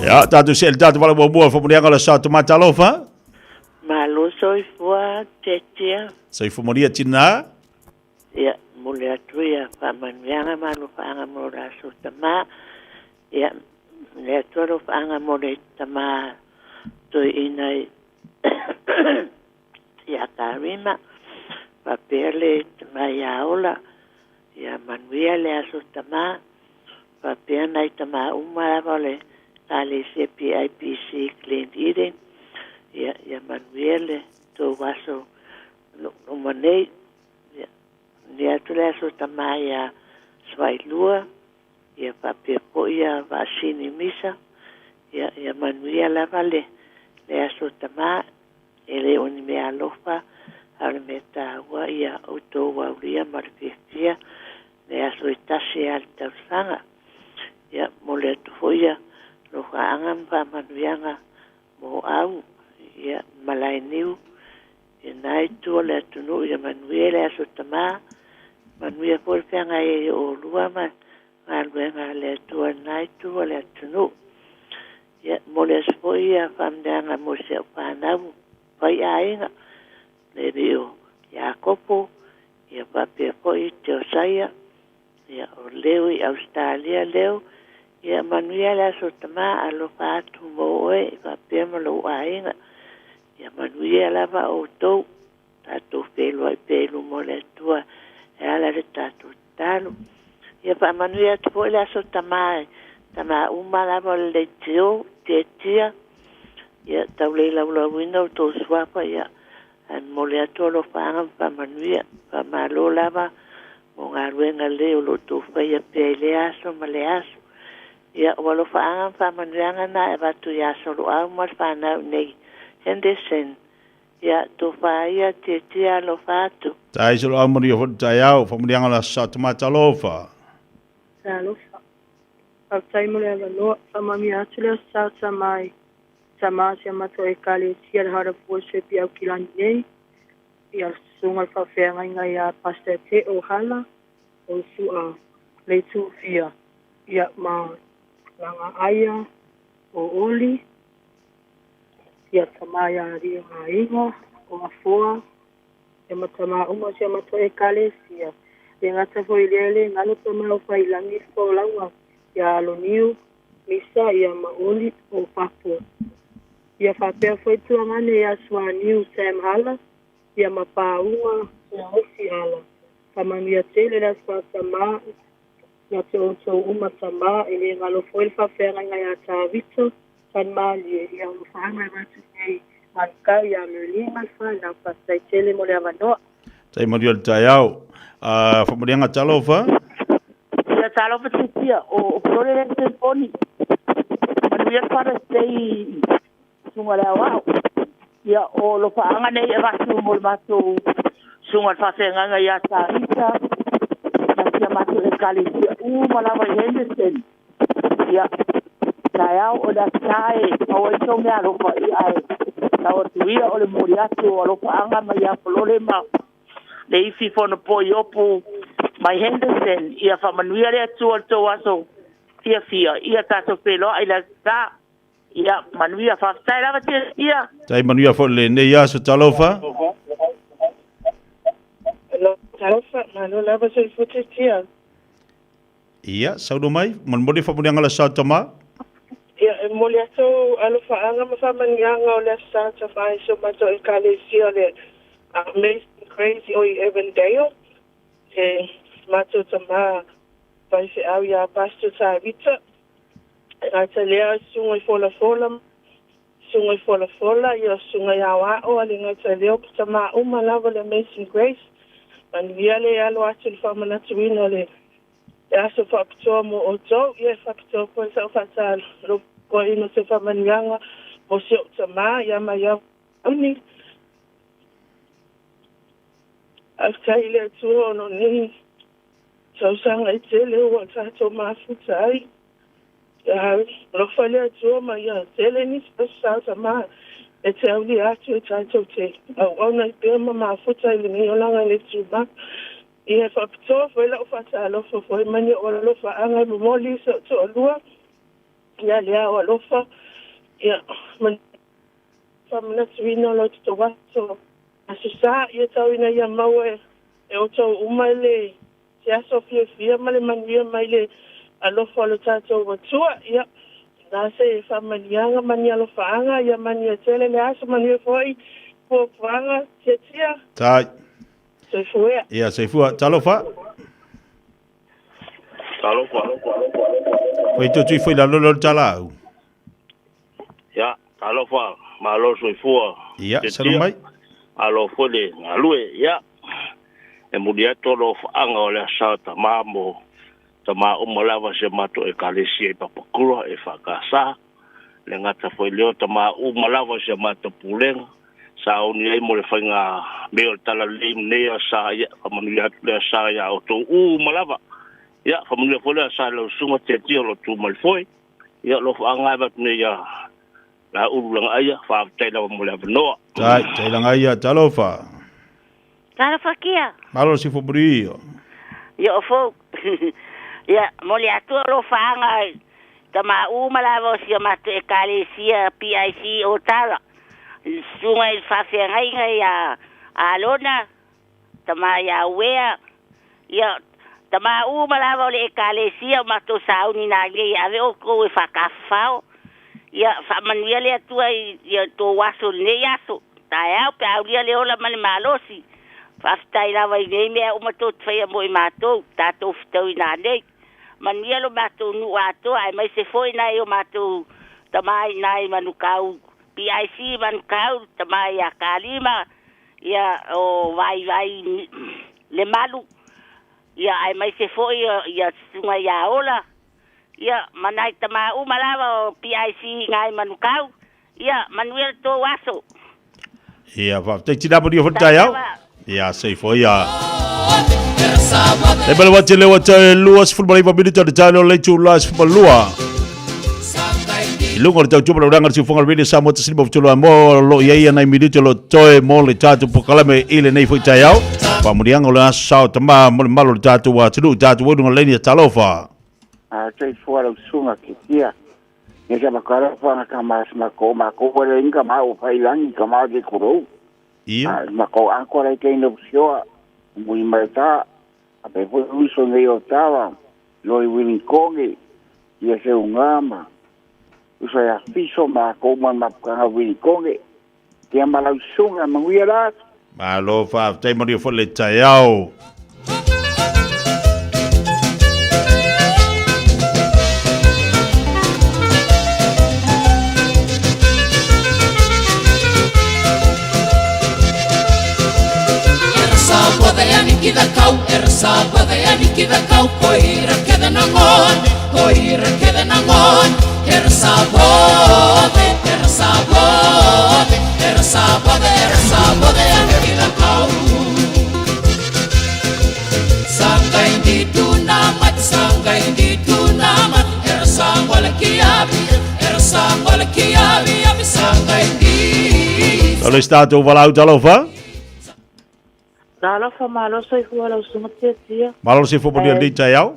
Ia, tātou se le tātou wala mua whamunianga la sa tō talofa. Malo soifua tetia. Soifua maria tina. Ia, mo le atu ia faamanuiaga ma alofaaga mo le aso tamā. Ia, le atu alofaaga mo le tamā toeʻina i ia Karima. Faapea le tamā iā Ola. Ia manuia le aso tamā. Faapea nai tamā uma lava o le Ekalesia PIPC Glen Eden. Ia, ia manuia le tou aso luma nei. Ia, ni atu le aso tamā iā Svailua. Ia faapea foi ia Vaasini Misa. Ia, ia manuia lava le, le aso tamā. E le o ni mea alofa, a o le mea tāua ia outou aulia ma le fiafia le aso e tasi a le tausaga. Ia, mo le atu foi ia lofaaga ma faamanuiaga mo au, ia malaeniu, ia na itu o le atunuu ia manuia le aso tamā, manuia foi le feagai ai o olua ma galuega a le Atua i na itu o le atunuu. Ia, mo le aso foi ia faamanuiaga mo si au fanau faiaiga, le alii o Iakopo, Ia faapea foi Teosaia, ia o Leo i Ausetalia Leo, ia manuia le aso tamā alofa atu mo oe faapea ma lou aiga. Ia manuia lava outou, tatou feiloai pea i luma o le Atua e ala i le tatou tatalo. Ia faamanuia atu foi le aso tamā tamā uma lava o le leitio, tietia, ia tau le laulauina outou suafa, ia ae momoli atu alofaaga ma faamanuia. Faamalo lava mo galuega lelei o lo o outou faia pea i lea aso ma lea aso. Ia ua alofaaga ma faamanuiaga na e avatu ia Soloau ma le fanau nei Henderson. Ia tofa ia tietia alofa atu. Tai Soloau manuia foi le taeao, faamanuiaga o le Aso Sa Tama Talofa. Talofa. Faafetai mo le avanoa. Faamanuia atu le Aso Sa Tama i tama si a matou Ekalesia le Heart of Worship i Aukilani nei, ia le Susuga le Faafeagaiga ia Pastor Te Ohala o Sua Leitufia, ia ma Langa Aia o Oli, ia tama ia Alii o Aiga o Afoa, ia ma tama uma o si a matou Ekalesia. Le gata foi i lea le galo tama o Failagi le folauga ia Aloniu, Misa ia ma Oli o Papo. Ia faapea foi Tuagane ia Suaniu Sam Hala, ia ma Pauga ia Ofi Hala. Faamanuia tele le Aso Tama ia te outou uma tama, e le galo foi le faafeagaiga ia Tavito San Malie, ia o lofaaga e avatu nei Manukau ia Merlin ma le fanau. Faafetai tele mo le avanoa. Tai manuia le taeao. Faamanuiaga talofa. Ia talofa titia o Flore le telefoni. Manuia le Father's Day susuga le aoao. Ia o lofaaga nei avatu mo le matou susuga le faafeagaiga ia Tavita ma si a matou Ekalesia uma lava i Henderson. Ia taeao o le aso e maua ai sou meaalofa ia ae tau atu ia o le momoli atu o alofaaga mai ia Folole ma le ifi fonopo i Opu mai Henderson. Ia faamanuia le Atua i le tou aso fiafia. Ia tatou feiloai i le Aso Sa. Ia manuia, faafetai lava Tiatia. Tai manuia foi lenei aso talofa. Talofa, malo lava soifua Tiatia. Ia, saunoa mai, molimoli faamanuiaga o le Aso Sa Tama. Ia, e momoli atu alofaaga ma faamanuiaga o le Aso Sa Tama i si o matou Ekalesia o le Amazing Grace o i Avondale. E matou tama faifeau ia Pastor Tavita. E gata lea susuga i Folafola, susuga i Folafola, ia susuga i Aoao a le gata lea o tama uma lava le Amazing Grace. Manuia le alo atu i le faamanatuina o le aso faapitoa mo outou. Ia e faapitoa foi sau faatalofaina se faamanuiaga mo si ou tama ia Maiau Uni. Faafetai i le Atua ona o nei tausaga e tele ua tatou mafuta ai. Ia alofa le Atua ma ia tele nisi aso sa tama e te aulia atu e tatou te auauna ai pea ma mafuta i lenei olaga i le tumau. Ia e faapitoa foi lau faatalofa foi mai ni ou alofaaga e momoli i si ou toalua ia le ao alofa ia ma faamanatuina o lo outou aso aso sa ia tau ina ia maua e outou uma le se aso fiafia ma le manuia mai le alofa o lo tatou Atua. Ia na se faamanuiaga ma ni alofaaga ia manuia tele le aso, manuia foi puapuaga tiatia. Tai. Soifua. Ia soifua talofa. Talofa. Foi tu foi lalo lo talau. Ia, talofa, malo soifua. Ia, salu mai. Alo foi le galue, ia. E muli atu o alofaaga o le Aso Sa Tama mo tama uma lava si a matou Ekalesia i Papakura e faakasa. Le gata foi lea o tama uma lava si a matou pulega. Sauni ai mo le faiga mea o le talalelei ma nei aso sa, ia, faamanuia atu le Aso Sa iā outou uma lava. Ia, faamanuia foi le Aso Sa i lau susuga Tiatia o lo o tu mai le foe. Ia, alofaaga e avatu nei ia Laulu Lagaaia, faafetai lava mo le avanoa. Tai, tai Lagaaia, talofa. Talofa kia. Malo si fo Ia o fou. Ia, momoli atu alofaaga i tama uma lava o si a matou Ekalesia PIC o Tala. I le susuga i le faafeagaiga ia Alona tamā iā Uea, ia, tamā uma lava o le Ekalesia o matou sauni nanei e ave outou e faatafafao. Ia, faamanuia le Atua i i tou aso i lenei aso, taeao pe a aulia le ola ma le malosi. Faafetai lava i nei mea uma tou te faia mo i matou, tatou fetaui nanei. Manuia lo matou nuu atoa aemaise foi nai o matou tama i nai Manukau PIC Manukau, tama ia Kalima, ia o Vaivai Lemalu, ia aemaise foi ia Susuga ia Ola, ia ma nai tama uma lava o PIC nai Manukau, ia manuia le tou aso. Ia, faafetai tina manuia foi le taeao. Ia, soifua ia. E mele wate le wate e 29 minute o le taeao o le itula 12. I luga o le tautua ma le uraga o le siufoga o le Radio Samoa tasi lima tolu mo lo i ai nai minute o lo toe mo le tatou polokalame i lenei foi taeao. Faamuniaga o le aso sao tama mo le malo o le tatou atunuu, tatou oi luga leni a talofa. A soifua lau susuga Ketia. Ia sa makala fa na ka mas ma ko ma ko wala inga ma o fai langi ka ma de kuro. Ia. Ma ko anko lai te ino sioa mui mai ta a pe foi uso nei o tawa loi willing kongi ia se ungama. Uso ya fiso ma ko ma ma kanga willing kongi. Ia ma lau sunga manguia la. Malo faafetai manuia foi le taeao. O le stato valau talofa. Talofa malo soifua lau susuga Tiatia. Malo soifua manuia lenei taeao.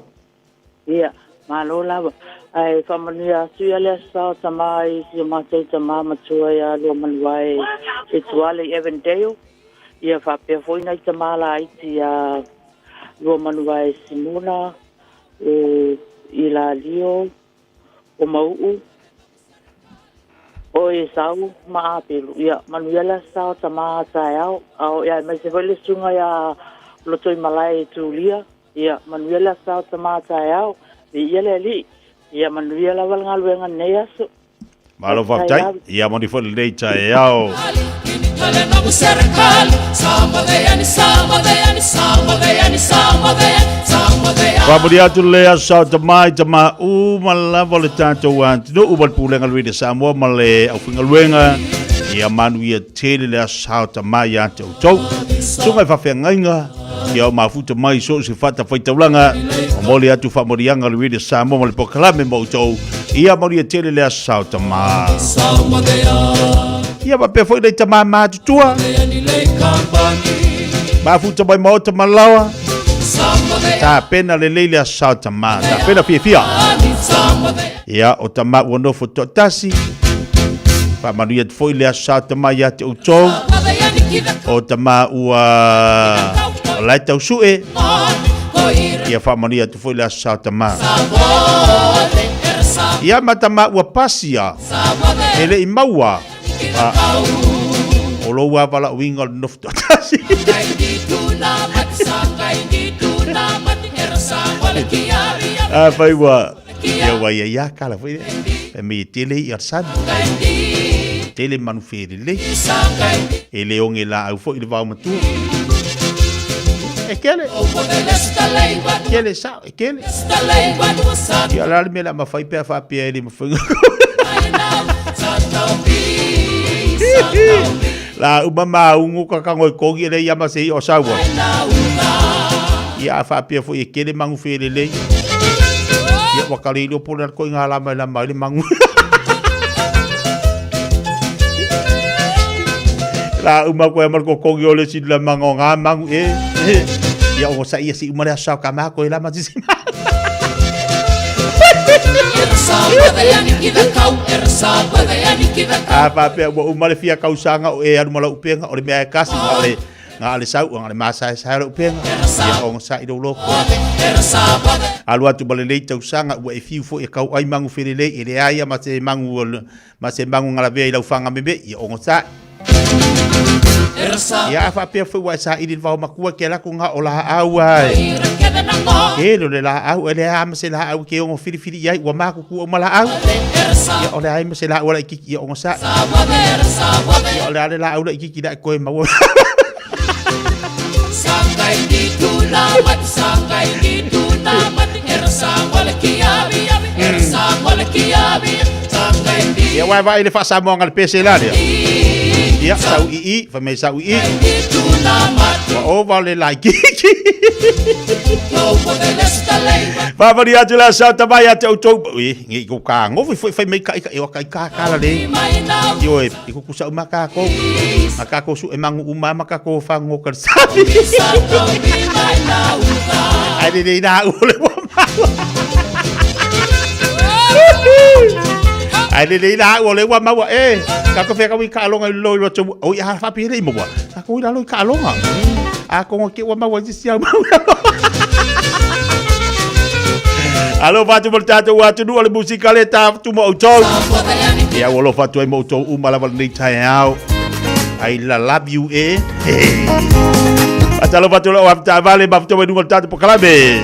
Ia, malo lava. Ae faamanuia atu ia le Aso Sa o Tama i si o matou tama matua ia Luamanuae i Tuale i Avondale. Ia faapea foi nai tama laiti ia Luamanuae Simona o Ilalio o Mau'u, o Esau ma Apelu. Ia, manuia le Aso Sa o Tama taeao. A o, ia, aemaise foi le susuga ia Lotoimalae Tulia. Ia, manuia le Aso Sa o Tama taeao. Viia le Alii. Ia, manuia lava le galuega i lenei aso. Malo faafetai. Ia manuia foi lenei taeao. Faamanuia atu le aso sao tama i tama uma lava o le tatou atunuu ma le pulega le Radio Samoa ma le aufaigaluega. Ia manuia tele le aso sao tama ia te outou. Susuga i faafeagaiga ia o mafuta mai so o se fatafaitaulaga. Momoli atu faamanuiaga o le Radio Samoa ma le polokalame mo outou. Ia manuia tele le aso sao tama. Ia faapea foi nei tama matutua. Mafuta mai maota ma laoa. Tapena lelei le aso sao tama. Tapena fiafia. Ia o tama ua nofo toatasi. Faamanuia atu foi le aso sao tama ia te outou. O tama ua o la e tau sue. Ia faamanuia atu foi le aso sao tama. Ia ma tama ua pasia. E le i maua. O lou lava valaauina o le nofo toatasi. Afai ua ia ua ia ia kala foi e me tele i arsani. Tele manu felelei. E le onge la au foi le vao matua. E kele. Kele sa, e kele. Ia la le mea le a mafai pe a faapea e le mafai. La uma maungu ka kango i kongi e le ia ma se i o saua. Ia a faapea foi e kele mangu felelei. Ia ua kale i leo pole ko i ngā lama i lama i le mangu. La uma koe ma le kokongi o le si la mango ngā mangu e. Ia o sa ia si uma le asau ka mā koe la ma si A faapea ua uma le fia kausaga o e alu ma lau upega o le mea e kasi ma o le Na o le sau'a na le masaesae o le upega, ia ogasai lou loto. Alu atu ma lenei tausaga ua e fiu foi e kauai magu felelei, e leai a ma se magu ma se magu galavea i lau faga meme'i, ia ogasai. Ia a faapea foi ua e saili i le vao matua ke alu atu na o laau a e. Tele o le laau, e leai a ma se laau e te ono filifili i ai, ua matutua uma laau. Ia o le a i ma se laau a laitiiti, ia ogasai. Ia o le a le laau laitiiti la e toe maua. Ia uae vaai le faasamoaga le pese la lea. Ia, sau i i, fai mai sau i i. Ua ova le laitiiti. Faamanuia atu le aso tamai ia te outou. Ui, nge i kou kagofi foi fai mai kai kai o kai kakala le. Ioe, i kukusa uma kākou. Ma kākou su e mangu uma ma kākou whango ka sapi. Ai le le ina u le ua maua. Ai le le ina u le ua maua. E, kākou whea kawi ka alonga i lo i roto. O i a whapi hele i maua. Kākou i lalo i ka alonga. A kongo ke ua maua i sisi au maua. Alo fatu mo le tātou atunuu o le musika le tā tumo outou. Ia ua alofa atu ai ma outou uma lava lenei taeao. I love you e. Faatalofa atu lau avetaavale ma fitoa i luga o le tatou polokalame.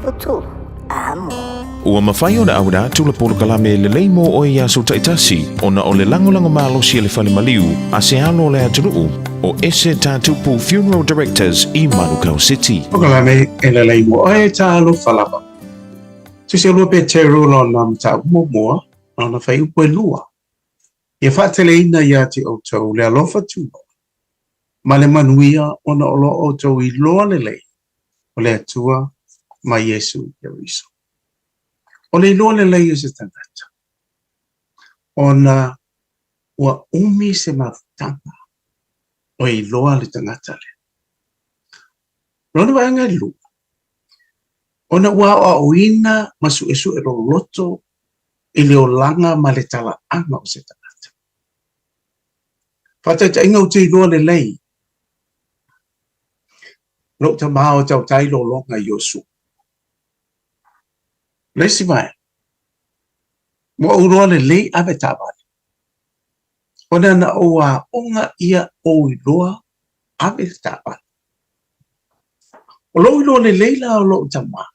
futu. Amo. Ua mafai ona auina atu le polokalame lelei mo oe i aso taitasi ona o le lagolago malosi a le fale maliu a se alo o le atunuu o Ese Tatupu Funeral Directors i Manukau City. Polokalame e lelei mo oe talofa lava. Tusi 2 Peteru lona mataupu muamua, lona fuaiupu e lua. Ia faateleina ia te outou le alofa tunoa ma le manuia ona o lo outou iloa lelei o le Atua ma Iesu Keriso. O le iloa lelei o se tagata, ona ua umi se mafutaga o iloa le tagata lea. Lona vaega e lua, ona ua aoaoina ma suesue loloto i le olaga ma le talaaga o se tagata. Faataitaiga ou te iloa lelei lou tamā o tautai lologa i Iosua. Le isi vaega, ua ou iloa lelei ave taavale, ona na ou aoga ia ou iloa ave le taavale. O lou iloa lelei la o lou tamā,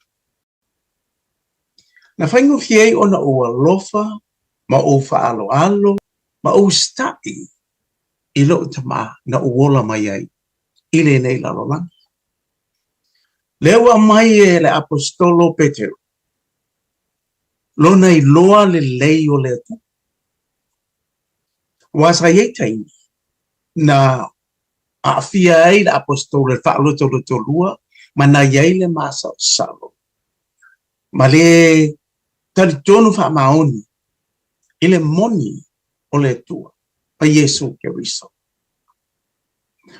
Na faigofie ai ona ou alofa ma ou faaaloalo ma ou usitai i lou tama na ou ola mai ai i lenei lalolagi. Lea ua aumai e le Aposetolo Peteru lona iloa lelei o le Atua. Aua sa i ai taimi na aafia ai le Aposetolo i le faalotolotolua ma na i ai le masalosalo ma le talitonu faamaoni i le moni o le Atua ma Iesu Keriso.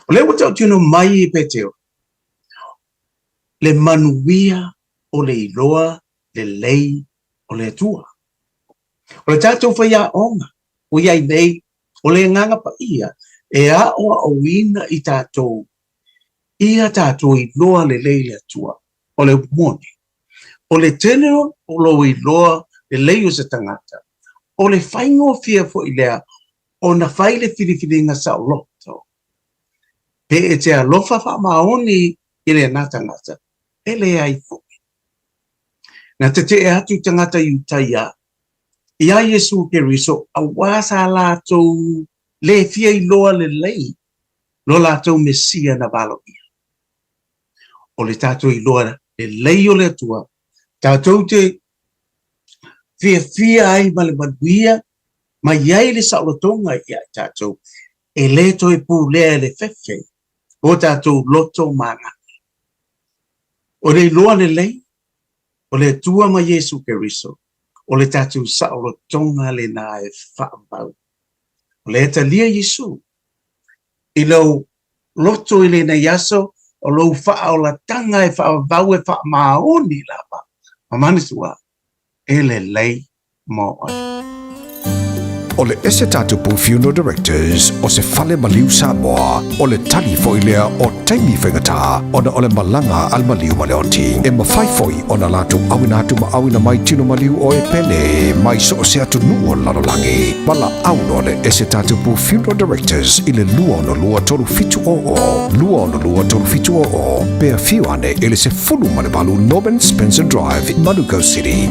O lea ua tautino mai e Petero le manuia o le iloa lelei o le Atua. O le tatou faiaoga ua i ai nei, o le Agaga Paia e aoaoina i tatou ia tatou iloa lelei le Atua. O le upu moni, o le tele o lou iloa lelei o se tagata, o le faigofie foi lea ona fai le filifiliga saoloto. Pe e te alofa faamaoni i lena tagata, e leai foi. Na tetee atu tagata Iutaia iā Iesu Keriso aua sa latou le fia iloa lelei lo latou Mesia na valoia. O le tatou iloa lelei o le Atua, tatou te fiafia ai ma le manuia ma i ai le saolotoga ia i tatou, e le toe pulea e le fefe o tatou loto ma agaga. O le iloa lelei o le Atua ma Iesu Keriso, o le tatou saolotoga lena e faavavau. O lea e talia Iesu i lou loto i lenei aso, o lou faaolataga e faavavau e faamaoni lava, ma manatua, e lelei mo oe. O le Ese Tatupu Funeral Directors o se fale maliu Samoa, o le tali foi lea o taimi faigata ona o le malaga a le maliu ma le oti. E mafai foi ona latou auina atu ma auina mai tino maliu o e pele mai so o se atunuu o le lalolagi. Valaau loa le Ese Tatupu Funeral Directors i le 262 3700, 262 3700, pe afio ane i le 18 Norman Spencer Drive, Manukau City.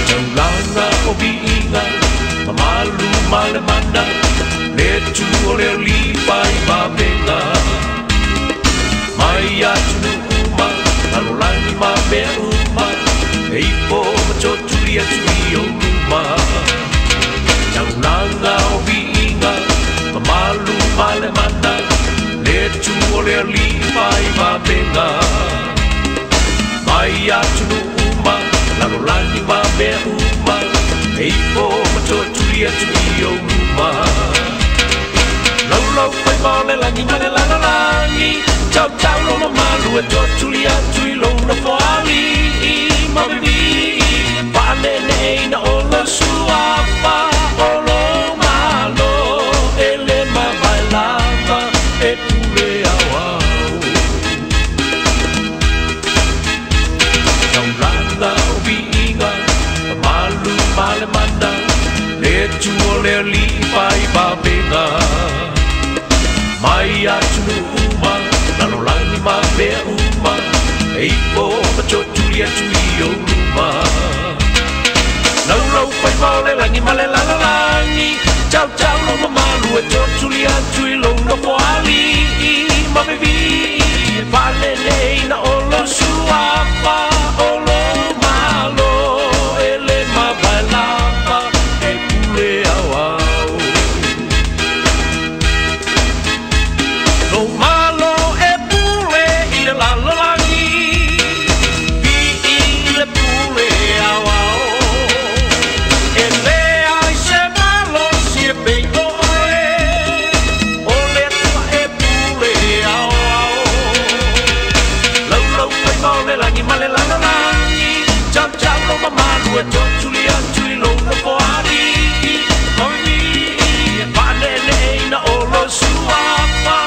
Taulaga o viiga, mamalu ma le mana, le tu o le oliva i vavega. Mai atunuu uma, lalolagi ma mea uma, e ipo ma totuli atu i ou luma. Taulaga o viiga, mamalu ma le mana, le tu o le oliva i vavega. Mai atunuu uma, lalolagi ma mea uma, e ipo ma totuli atu i ou luma. Laulau faiva o le lagi ma le lalolagi, tautau lou mamalu e totuli atu i lou nofoalii ma vivii, paaneeneeina o lou suafa o lou malo e le mavae lava. Tautau lou mamalu e tootuli atu i lou nofoalii ma vivii e faaneeneeina o lou suafa o lou Malo e le mavae lava e pule aoao. Lou Malo e pule i le lalolagi, vii le pule aoao. E leai se malosi e pei o oe, o le Atua e pule aoao. Laulau faiva o le lagi ma le lalolagi, tautau lou mamalu e tootuli atu i lou nofoalii ma vivii e faaneeneeina o lou suafa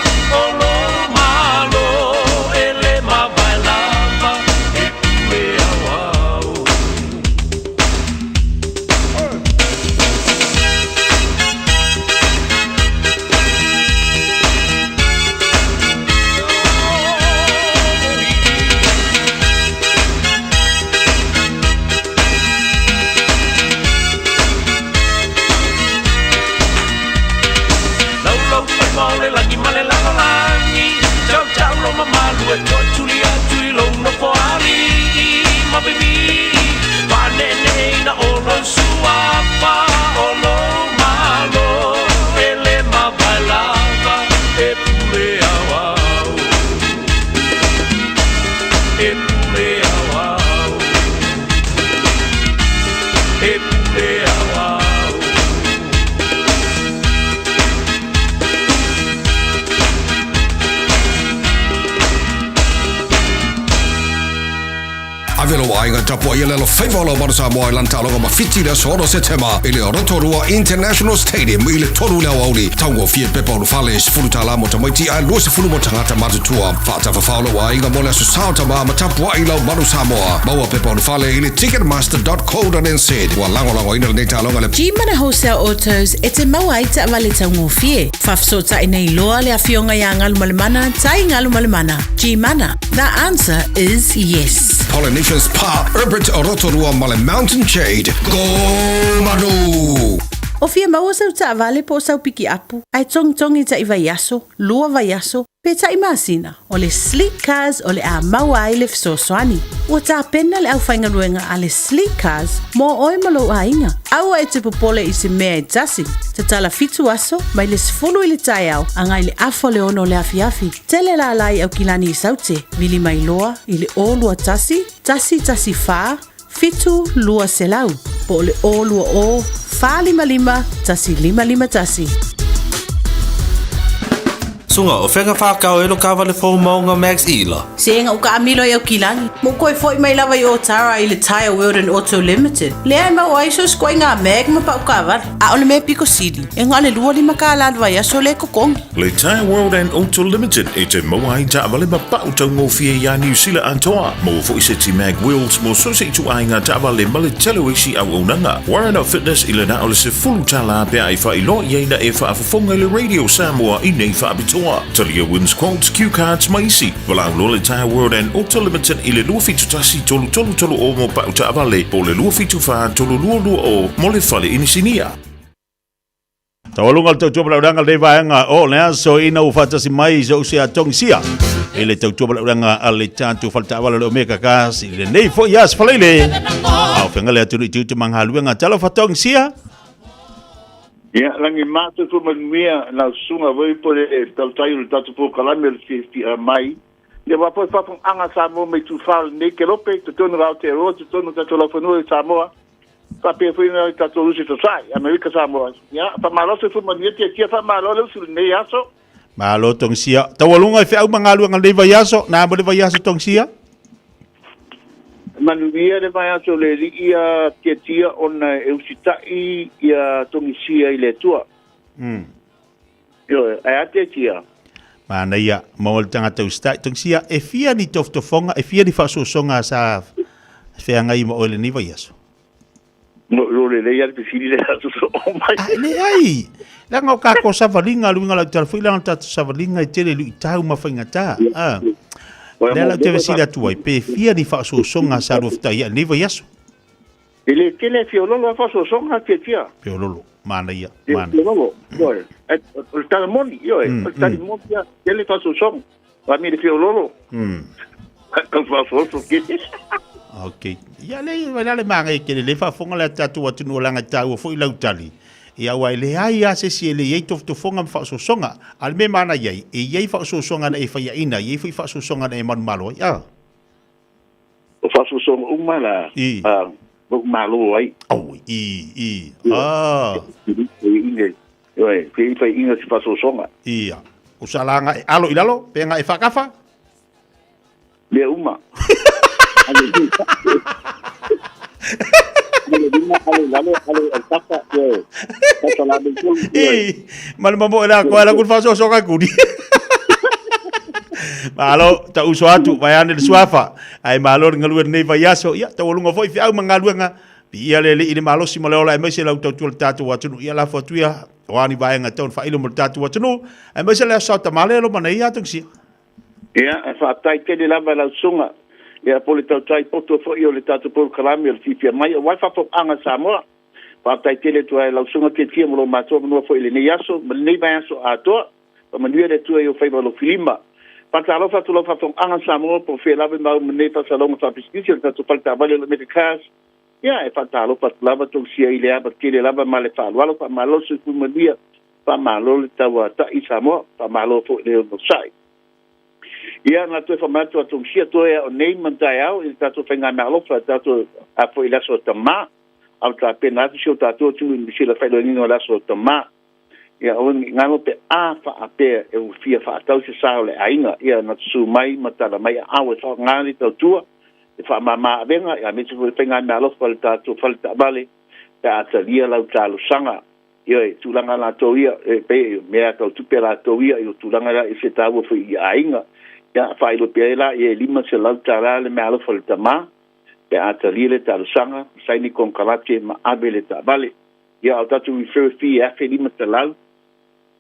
o lou Malo e le mavae lava e pule aoao. Laulau faiva o le lagi ma le lalolagi, tautau lou mamalu e tootuli atu i lou nofoalii ma vivii faaneeneeina o lou suafa o lou Malo e le mavae lava e pule aoao. E pule aoao. E pule aoao. Ave lou aiga tapuai le alofaiva o lau Manu Samoa i lana taaloga ma Fiti i le aso 6 Setema i le Rotorua International Stadium i le 3 i le aoauli. Taugofie pepa ulufale, $10 mo tamaiti ae 20 mo tagata matutua. Faatafafao lou aiga mo le aso Sa o Tama ma tapuai lau Manu Samoa. Maua pepa ulufale i le ticketmaster.co.nz. Ua lagolagoina lenei taaloga e le. G-Mana Wholesale Autos e te maua ai taavale taugofie. Faafesootai nei loa le Afioga ia Galumalemana Tai Galumalemana. G-Mana, the answer is yes. Polynesian Spa, Herbert Rotorua ma le Mountain Jade. Go Manu! O fia maua sau taavale po o sau pikiapu, ae togitogi taʻi vaiaso, lua vaiaso, pe taʻi masina, o le Sleek Cars o le a maua ai le fesoasoani. Ua tapena le aufaigaluega a le Sleek Cars mo oe ma lou aiga. Aua e te popole i se mea e tasi. Tatala fitu aso, mai le 10 i le taeao agai le afa o le 6 o le afiafi. Tele lala i Aukilani i Saute, vili mai loa i le 021 114 7200 po o le 020 455 1551. Suga, o fea ka whakao e lo kawale fou maunga Max Ila? Se ega u kaamilo i Aukilani, mo koe foi mai lava i Otara i le Tyre World and Auto Limited. Lea e maua ai so sikoaiga mag ma pau kaavale. A o le mea piko sili, e na o le $25 le vaiaso lea e totogi. Le Tyre World and Auto Limited e te maua ai taavale ma pau taugofie iā Niu Sila atoa. Maua foi se ti mag wheels mo so se ituaiga taavale ma le tele o isi auaunaga. Warren of Fitness i le na o le $10 pe a e faailoa i ai na e faafofoga i le Radio Samoa i nei faapitoa. Talia Wins Quotes, Cue Cards ma isi. Valaau loa le Tyre World and Auto Limited i le 271 3330 mo pau taavale po o le 274 3220 mo le fale inisinia. Taualuga o le tautua valaulaga lenei vaega o le aso ina ua faatasi mai i sou se atogisia i le tautua valaulaga a le tatou faletaavale o le Omega Cars i lenei foi aso Faleile. A o feagai le atunuu i tiute ma galuega. Talofa Togisia. Ia, lagi matou foi manuia lau susuga foi po le tautai o le tatou polokalame o le fiafia mai. Ia aua foi faafofogaaga a Samoa mai Tufa lenei Kelope i totonu o Aotearoa, totonu o tatou laufanua i Samoa, faapea foi na tatou uso i Sasae, Amerika Samoa. Ia, faamalo soifua manuia, tiatia faamalo le usu i lenei aso. Malo Togisia. Taualuga i feau ma galuega lenei vaiaso, na mo le vaiaso Togisia? Manuia le vaiaso o le Alii ia tiatia ona e usitai ia Togisia i le Atua. Ioe, ae a tiatia? Manaia, maua le tagata usitai. Togisia, e fia ni tofotofoga, e fia ni faasoasoga sa feagai ma oe i lenei vaiaso? No, lo lelei lava le fesili lea sa sosoo mai. Ai, leai. Leaga o kākou savaliga, le uiga lau tala foi, leaga o tatou savaliga e tele luitau ma faigata. Ah. Lea la ou te fesili atu ai, pe fia ni faasoasoga sa lua fetaui ai i lenei vaiaso? E le tele fiololo a faasoasoga tiatia. Fiololo, manaia, manaia. Fiololo, ioe. O le tala moni, ioe. O le tali moni ia, tele faasoasoga. Wa mi le fiololo. Tau faasoaso kete. Ok. Ia le vai le manga ke le faafofoga le tatou atunuu leaga e taua foi lau tali. Ia aua e leai lava se isi e le i ai tofotofoga ma faasoasoga. A o le mea e manaia ai, e i ai faasoasoga na e faiaina, e i ai foi faasoasoga na e manumalo ai. A. O faasoasoga uma la a lou malo ai. Au, i, i, a. Ioe, pe i faiaina se faasoasoga. Ia. O sala e alo i lalo, pe nga e faakafa? Mea uma. Alo lima, alo lalo, alo tafa, ioe. Tafa la me tolu, ioe. Ma le mamoe la koa la ku faasoasoga kuli. Malo, ta uso atu, vai ane le suafa. Ai malo le galue lenei vaiaso. Ia, taualuga foi feau ma galuega. Viia le Alii i le malosi ma le ola aemaise lau tautua le tatou atunuu. Ia lafo atu ia, o a ni vaega e tau ona faailo mo le tatou atunuu. Aemaise le aso Sa o Tamale lo mana ia atogisia. Ia, e faafetai tele lava i lau susuga, ia po o le tautai poto foi o le tatou polokalame o le fiafia mai aua le faafofogaaga a Samoa. Faafetai tele atu ai i lau susuga Tiatia mo lo matou avanoa foi i lenei aso ma lenei vaiaso atoa. Faamanuia le Atua i ou faiva alofilima. Faatalofa atu lau faafofogaaga Samoa po o fea lava e maua nei faasalauga faapisinisi o le tatou fale taavale o le Omega Cars. Ia, e faatalofa atu lava tausia i le ava tele lava ma le faaaloalo, faamalo le soifua manuia. Faamalo le tauatai Samoa, faamalo foi le onosai. Ia, na toe faamanatu atu sia toe a o nei ma taeao i le tatou faigameaalofa, tatou a foi i le aso o Tamā, a o tapena atu si o tatou atunuu i Niu Sila faailoaina o le aso o Tamā. Ia, aua ne i galo pe a faapea e ua fia faatau se sa o le aiga, ia na susu mai ma tala mai aao e faaaoga le tautua, e faamama avega, ia aemaise foi le faigameaalofa a le tatou fale taavale pe a talia lau talosaga. Ioe, tulaga latou ia, e pei o mea tau tupe latou ia, i o tulaga la e se taua foi i aiga. Ia, faailoa pea ai la, ia e $500 le meaalofa i le tama, pe a talia le talosaga, saini konekarate ma ave le taavale. Ia, o tatou refer fee e $1,500,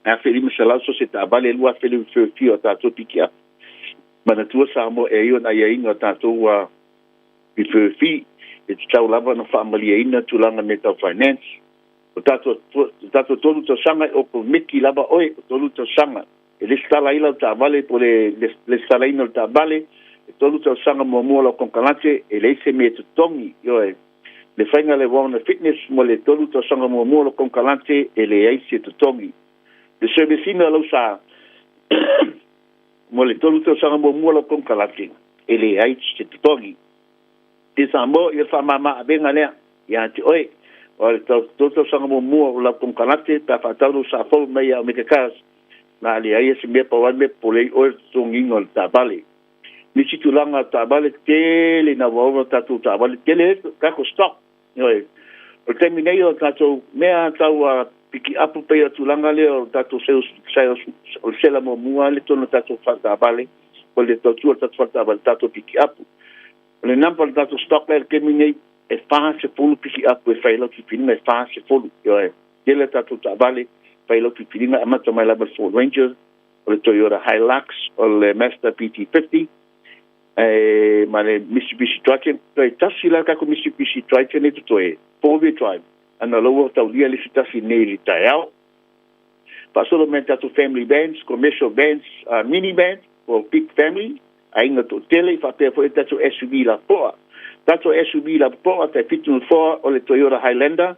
$1,500 so se taavale, e $2,000 le refer fee o tatou pikiapu. Manatua Samoa e ai ona aiaiga o tatou refer fee, e tatau lava ona faamalieina tulaga mea tau finance. O tatou, o tatou tolu tausaga e okomeki lava oe, o tolu tausaga. E lesitala ai lau taavale po o le lesitalaina o le taavale, e tolu tausaga muamua o lau konekarate, e leai se mea e totogi, ioe. Le faiga le warrant of fitness mo le tolu tausaga muamua o lau konekarate, e leai se totogi. Le service ina o lau sa mo le tolu tausaga muamua o lau konekarate, e leai se totogi. Te Samoa, ia le faamama avega lea ia te oe. O le tolu tausaga muamua o lau konekarate pe a faatau lou sa fou mai ia Omega Cars, na leai e se mea pau lava le mea popole ai oe o le totogiina o le taavale. Nisi tulaga o taavale tele ina ua ova tatou taavale tele tatou stock. Ioe. O le taimi nei o tatou mea tau pikiapu pei o tulaga lea o tatou sales, sales o le sela muamua le tonu o tatou fale taavale, o le tautua o le tatou fale taavale tatou pikiapu. O le number o le tatou stock lea i le taimi nei, e 40 pikiapu e fai ai lau filifiliga, e 40. Ioe. Tele a tatou taavale fai ai lau filifiliga, e amata mai lava i le Ford Ranger, o le Toyota Hilux, o le Mazda BT-50, e ma le Mitsubishi Triton. Toe tasi la tatou Mitsubishi Triton e totoe, four wheel drive, ana la ua taulia le isi tasi nei i le taeao. Faasolo mai tatou family vans, commercial vans, mini vans, for big family, aiga toatele, faapea foi tatou SUV lapoa. Tatou SUV lapoa, tai 7 nofoa, o le Toyota Highlander,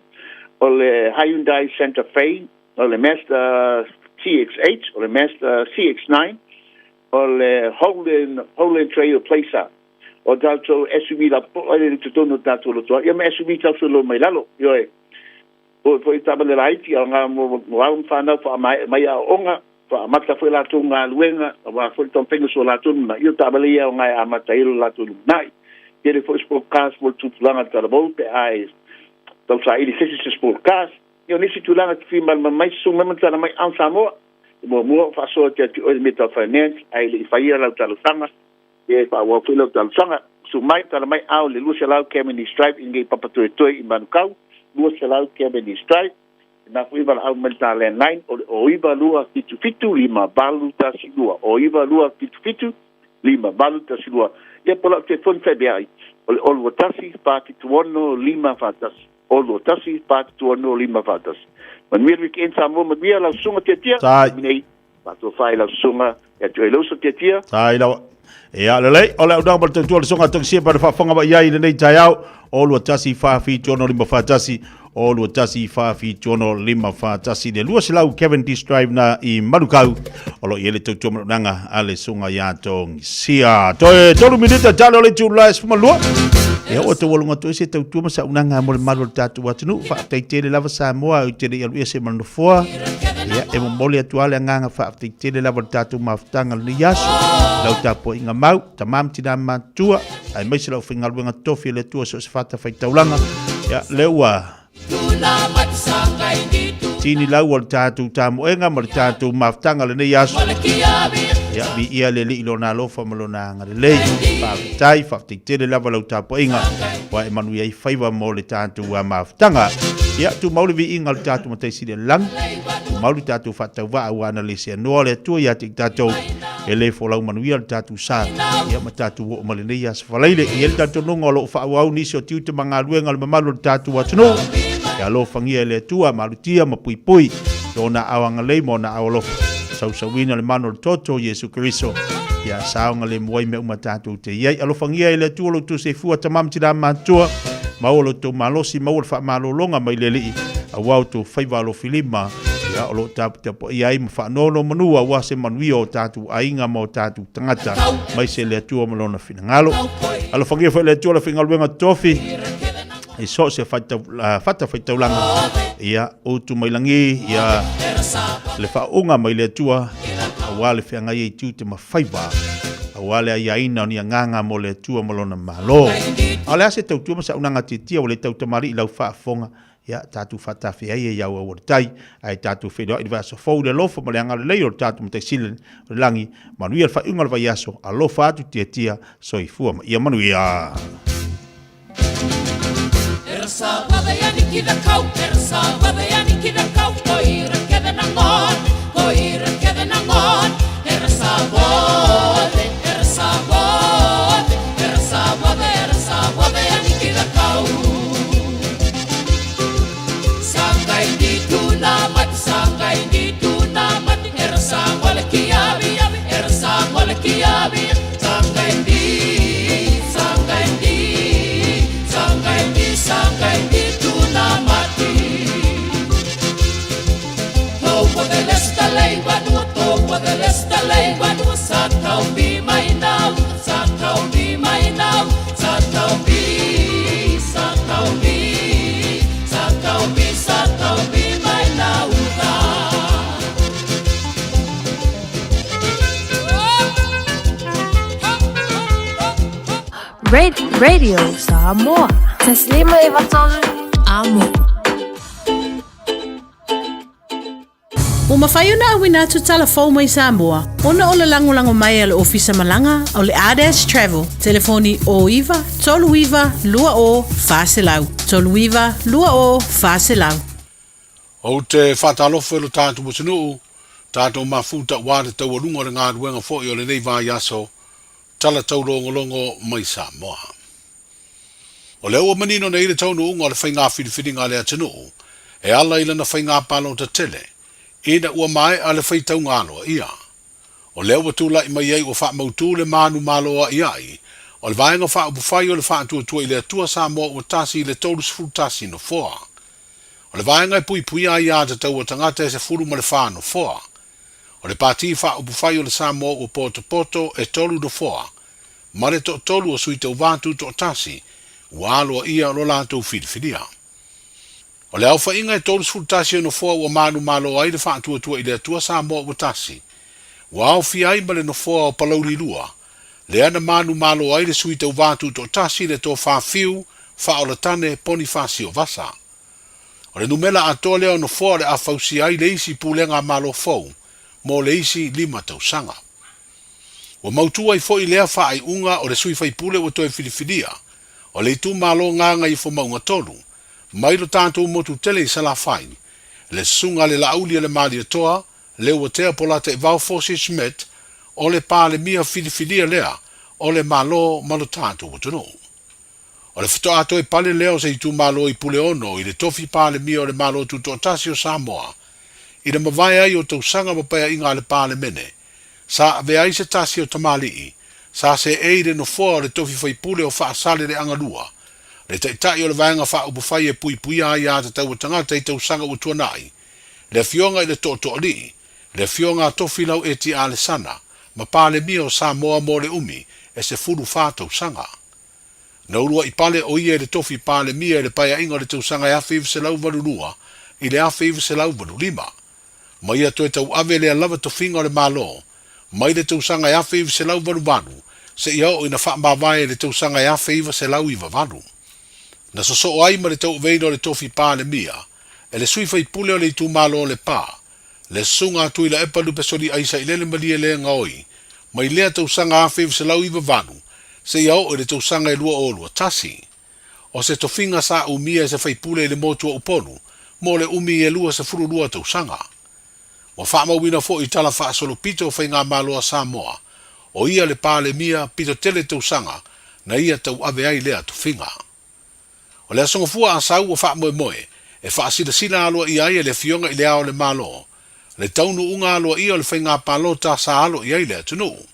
o le Hyundai Santa Fe, o le Mazda CX-8, o le Mazda CX-9, o le Holden Trailblazer. O tatou SUV lapoa le totonu o tatou lotoa. Ia ma SUV tau mai lalo. Ioe. O foi taavale laiti o ngā mo au ma whanau wha mai a onga, wha amata foi latou galuega, aua foi le taumafaiga so latou lumanai. Ia o taavale ia o ngā e amata ai lo latou lumanai. Tele foi sport cars mo le tupulaga talavou pe a e tausaili se isi se sport cars. Ia o nisi tulaga te fia malamalama mai, susu mai ma tala mai ao Samoa. E muamua o faasoa atu ia te oe le mea tau finance, ae le i faia lau talosaga, ia e faaauau foi lau talosaga. Susu mai, tala mai ao le 200 Cavendish Drive i lenei Papatoetoe i Manukau, 200 Cavendish Drive. E na foi valaau mai le ta landline o le 0 9277 5812, 0 9277 5812. Ia po lau telefoni faeveai. O le 0 21 476 541. 0 21 476 541. Manuia le weekend Samoa, manuia lau susuga Tiatia. Sai. Nei, faatoa i lau susuga ia te oe le uso Tiatia. Sai lava. Ia, lelei, o le aunaga ma le tautua le soga tausia pa le faafofoga mai ai i lenei taeao, o 21 4 7 6 5 1, o 21 4 7 6 5 1, le 200 Cavendish Drive na i Manukau, o lo o i ai le tautua ma le aunaga a le susuga ia Togisia. Toe 3 minita tale o le itula e 12. Ia, ua taualuga atu ai se tautua ma se auaunaga mo le malu o le tatou atunuu. Faafetai tele lava Samoa ou te le i alu ese ma le nofoa. Ia, e momoli atu lava le agaga faafetai tele lava i le tatou mafutaga i lenei aso, lau tapuaiga mau, tama ma tina matutua, aemaise lau faigaluega tofi a le Atua so o se fatafaitaulaga. Ia, lea ua tini lau o le tatou tamoega ma le tatou mafutaga i lenei aso. Ia, viia le Alii i Lona alofa ma Lona agalelei. Faafetai, faafetai tele lava lau tapuaiga, ua e manuia ai faiva mo le tatou mafutaga. Ia, tumau le viiga o le tatou Matai Sili o le Lagi, tumau le tatou faatauvaa aua ana le seanoa le Atua ia te i tatou, e le folau manuia le tatou sa, ia ma tatou oo mai lenei aso falaile. E i ai le talitonuga o lo o faaauau nisi o tiute ma galuega o le mamalu o le tatou atunuu, e alofagia e le Atua, malutia ma puipui i ona aao agalelei ma ona aao alofa, sausauina le mana o le toto o Iesu Keriso, ia saogalemu ai mea uma tatou te i ai. Alofagia e le Atua lo outou soifua, tama ma tina matutua, maua lo outou malosi, maua le faamalologa mai le Alii, aua outou faiva alofilima, ia o lo o taputapuaia ai ma faanonomanu aua se manuia o tatou aiga ma o tatou tagata, maise le Atua ma Lona finagalo. Alofagia foi le Atua le faigaluega tofi i so o se fatafaitaulaga, ia utu mai lagi, ia le faauuga mai le Atua, aua le feagai ai tiute ma faiva, aua le aiaina o ni agaga mo le Atua ma Lona Malo. A o le a se tautua ma se auaunaga tiatia ua le tautamalii i lau faafofoga, ia tatou faatafea ia i auau o le tai, ae tatou feiloai i le vaiaso fou i le alofa ma le agalelei o le tatou Matai Sili o le Lagi. Manuia le faaiuga o le vaiaso, alofa atu tiatia, soifua ma ia manuia. Radio Samoa. Taslima e vatolu amo. Ua mafai ona auina atu tala fou mai Samoa ona o le lagolago mai a le Ofisa Malaga o le Ardash Travel, telefoni 09 39 20 400, 39 20 400. Ou te faatalofa i lo tatou atunuu, tatou mafuta aua le taualuga o le galuega foi o lenei vaiaso, tala taulogologo mai Samoa. O lea ua manino nei le taunuuga o le faiga filifiliga a le atunuu e ala i lana faiga palota tele, ina ua maea le faitauga aloaia. O lea ua tulai mai ai ua faamautu le manumaloaiai o le Vaega Faaupufai o le Faatuatua i le Atua Samoa ua tasi i le 31 nofoa. O le vaega e puipuia ai a tatau a tagata e 14 nofoa. O le Pati Faaupufai o le Samoa ua potopoto e tolu nofoa, ma le toatolu o sui tauva tutoatasi ua aloaia lo latou filifilia. O le aofaiga e 31 o nofoa ua manumalo ai le Faatuatua i le Atua Samoa ua tasi, ua aofia ai ma le nofoa o Palauli 2, lea na manumalo ai le sui tauva tutoatasi le Tofa Fiu Faaolatane Ponifasio Vasa. O le numera atoa lea o nofoa o le a fausia ai le isi pulega Malo fou mo le isi 5 tausaga. Ua mautu ai foi lea faaiuga o le sui faipule ua toe filifilia o le itumalo Gagaifomauga 3 mai lo tatou motu tele i Salafai, le Susuga a le Laauli a le Malietoa Leuatea Polataivao Fosi Schmidt o le Palemia filifilia lea o le Malo ma lo tatou atunuu. O le faatoa toe pale lea o se itumalo i Puleono i le tofi Palemia o le Malo Tutoatasi o Samoa i le mavae ai o tausaga ma paeaiga a le Palemene sa avea ai se tasi o tamalii sa seei i le nofoa o le tofi faipule o Faasaleleaga 2, le Taitai o le Vaega Faaupufai e Puipuia Aia Tatau a Tagata i tausaga ua tuanai, le Afioga i le Tootooalii, le Afioga a Tofilau Eti Alesana ma Palemia o Samoa mo le umi e 14 tausaga. Na uluai pale o ia i le tofi Palemia i le paeaiga o le tausaga e 1982 i le 1985. Ma ia toe tauave lea lava tofiga o le Malo mai le tausaga e 1988 seia oo ina faamavae i le tausaga e 1998. Na sosoo ai ma le tauaveina o le tofi Palemia e le sui faipule o le itumalo o Lepa, le Susuga a Tuilaepa Lupesoli Aisailele Malielegaoi mai lea tausaga 1998 seia oo i le tausaga e 2021. O se tofiga sa umia e se faipule i le motu o Upolu mo le umi e 22 tausaga. Ua faamauina foi i tala faasolopito o Faigamalo a Samoa, o ia le Palemia pito tele tausaga na ia tauave ai lea tofiga. O le Aso Gafua a Sau ua faamoemoe e faasilasila aloaia ai e le Afioga i Le Ao o le Malo le taunuuga aloaia o le faiga palota sa alo i ai le atunuu.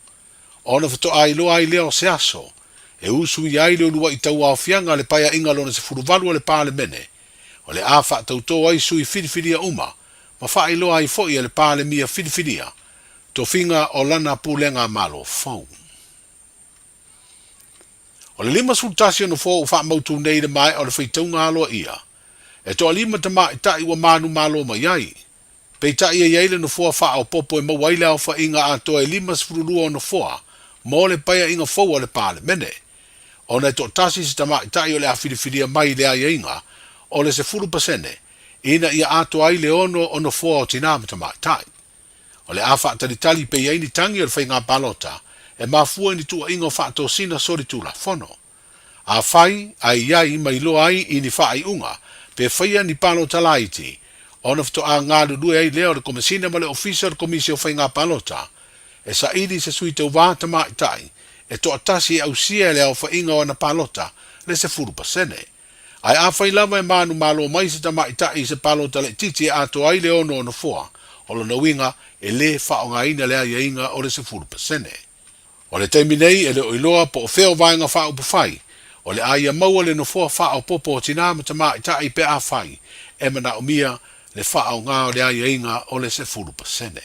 Ona faatoa iloa ai lea o se aso e usuia ai le uluai tauaofiaga a le Paeaiga lona 18 a le Palemene, o le a faatautō ai sui filifilia uma ma faailoa ai foi e le Palemia filifilia tofiga o lana pulega Malo fou. O le 51 o nofoa ua faamautu nei i le maea o le faitauga aloaia, e toalima tamaitai ua manumalo mai ai. Peitai e i ai le nofoa faaopoopo e maua ai le aofaiga atoa e 52 o nofoa mo le paeaiga fou a le Palemene. Ona e toatasi se tamaitai o le a filifilia mai i le aiaiga o le 10% ina ia atoa ai le ono o nofoa o tinā ma tamaitai. O le a faatalitali pe i ai ni tagi o le faiga palota e mafua i ni tuuaiga o faatosina solitulafono. Afai, a i ai ma iloa ai i ni faaiuga pe faia ni palota laiti, ona faatoa galulue ai lea o le Komesina ma le Ofisa o le Komisi o Faiga Palota e saili se sui tauva tamaitai e toatasi e ausia e le aofaiga o ana palota le 10%. Ae afai lava e manumalo mai se tamaitai i se palota laitiiti e atoa ai le ono o nofoa, o lona uiga e lē faaaogaina le aiaiga o le 10%. O le taimi nei e le o iloa po o fea o Vaega Faaupufai o le a ia maua le nofoa faaopoopo o tinā ma tamaitai pe afai e manaomia le faaaoga o le aiaiga o le 10%.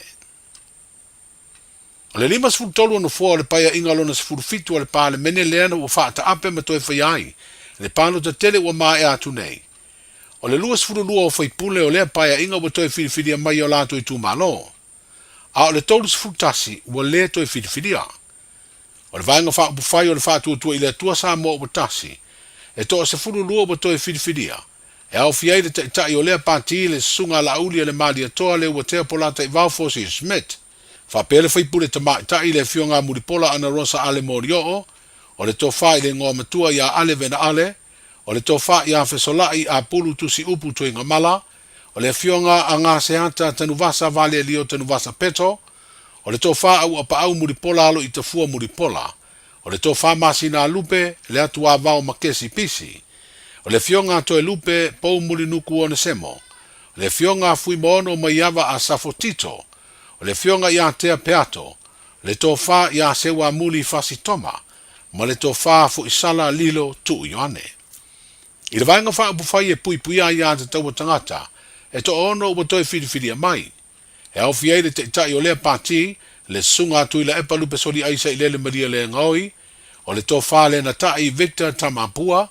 O le 53 o nofoa o le Paeaiga lona 17 a le Palemene lea na ua faataape ma toe faia ai le palota tele ua maea atu nei. O le 22 o faipule o lea Paeaiga ua toe filifilia mai i o latou itumalo, a o le 31 ua le toe filifilia. O le Vaega Faaupufai o le Faatuatua i le Atua Samoa ua tasi, e toa 12 ua toe filifilia, e aofia ai le Taitai o lea Pati le Susuga a Laauli a le Malietoa Leuatea Polataivao Fosi Schmidt, faapea le faipule tamaitai le Afioga a Mulipola Anarosa Ale Molioo, o le Tofa i le Igoa Matua ia Ale Vena Ale, o le Tofa ia Fesolai Apulu Tusiupu Tuigamala, o le Afioga a Gaseata Tanuvasa Valelio Tanuvasa Peto, o le Tofa Auapaau Mulipola Aloitafua Mulipola, o le Tofa Masina Lupe le Atuavao Makesi Pisi, o le Afioga a Toelupe Poumulinuku Onesemo, o le Afioga a Fuimaono Maiava Asafo Tito, o le Afioga ia Tea Peato, le Tofa ia Seuamuli Fasi Toma, ma le Tofa Foisala Lilo Tuu Ioane. I le Vaega Faaupufai e puipuia ai aiatatau a tagata, e toaono ua toe filifilia mai. E aofia ai le Taitai o lea Pati, le Susuga a Tuilaepa Lupesoliai Sailele Malielegaoi, o le Tofa Lenatai Victor Tamapua,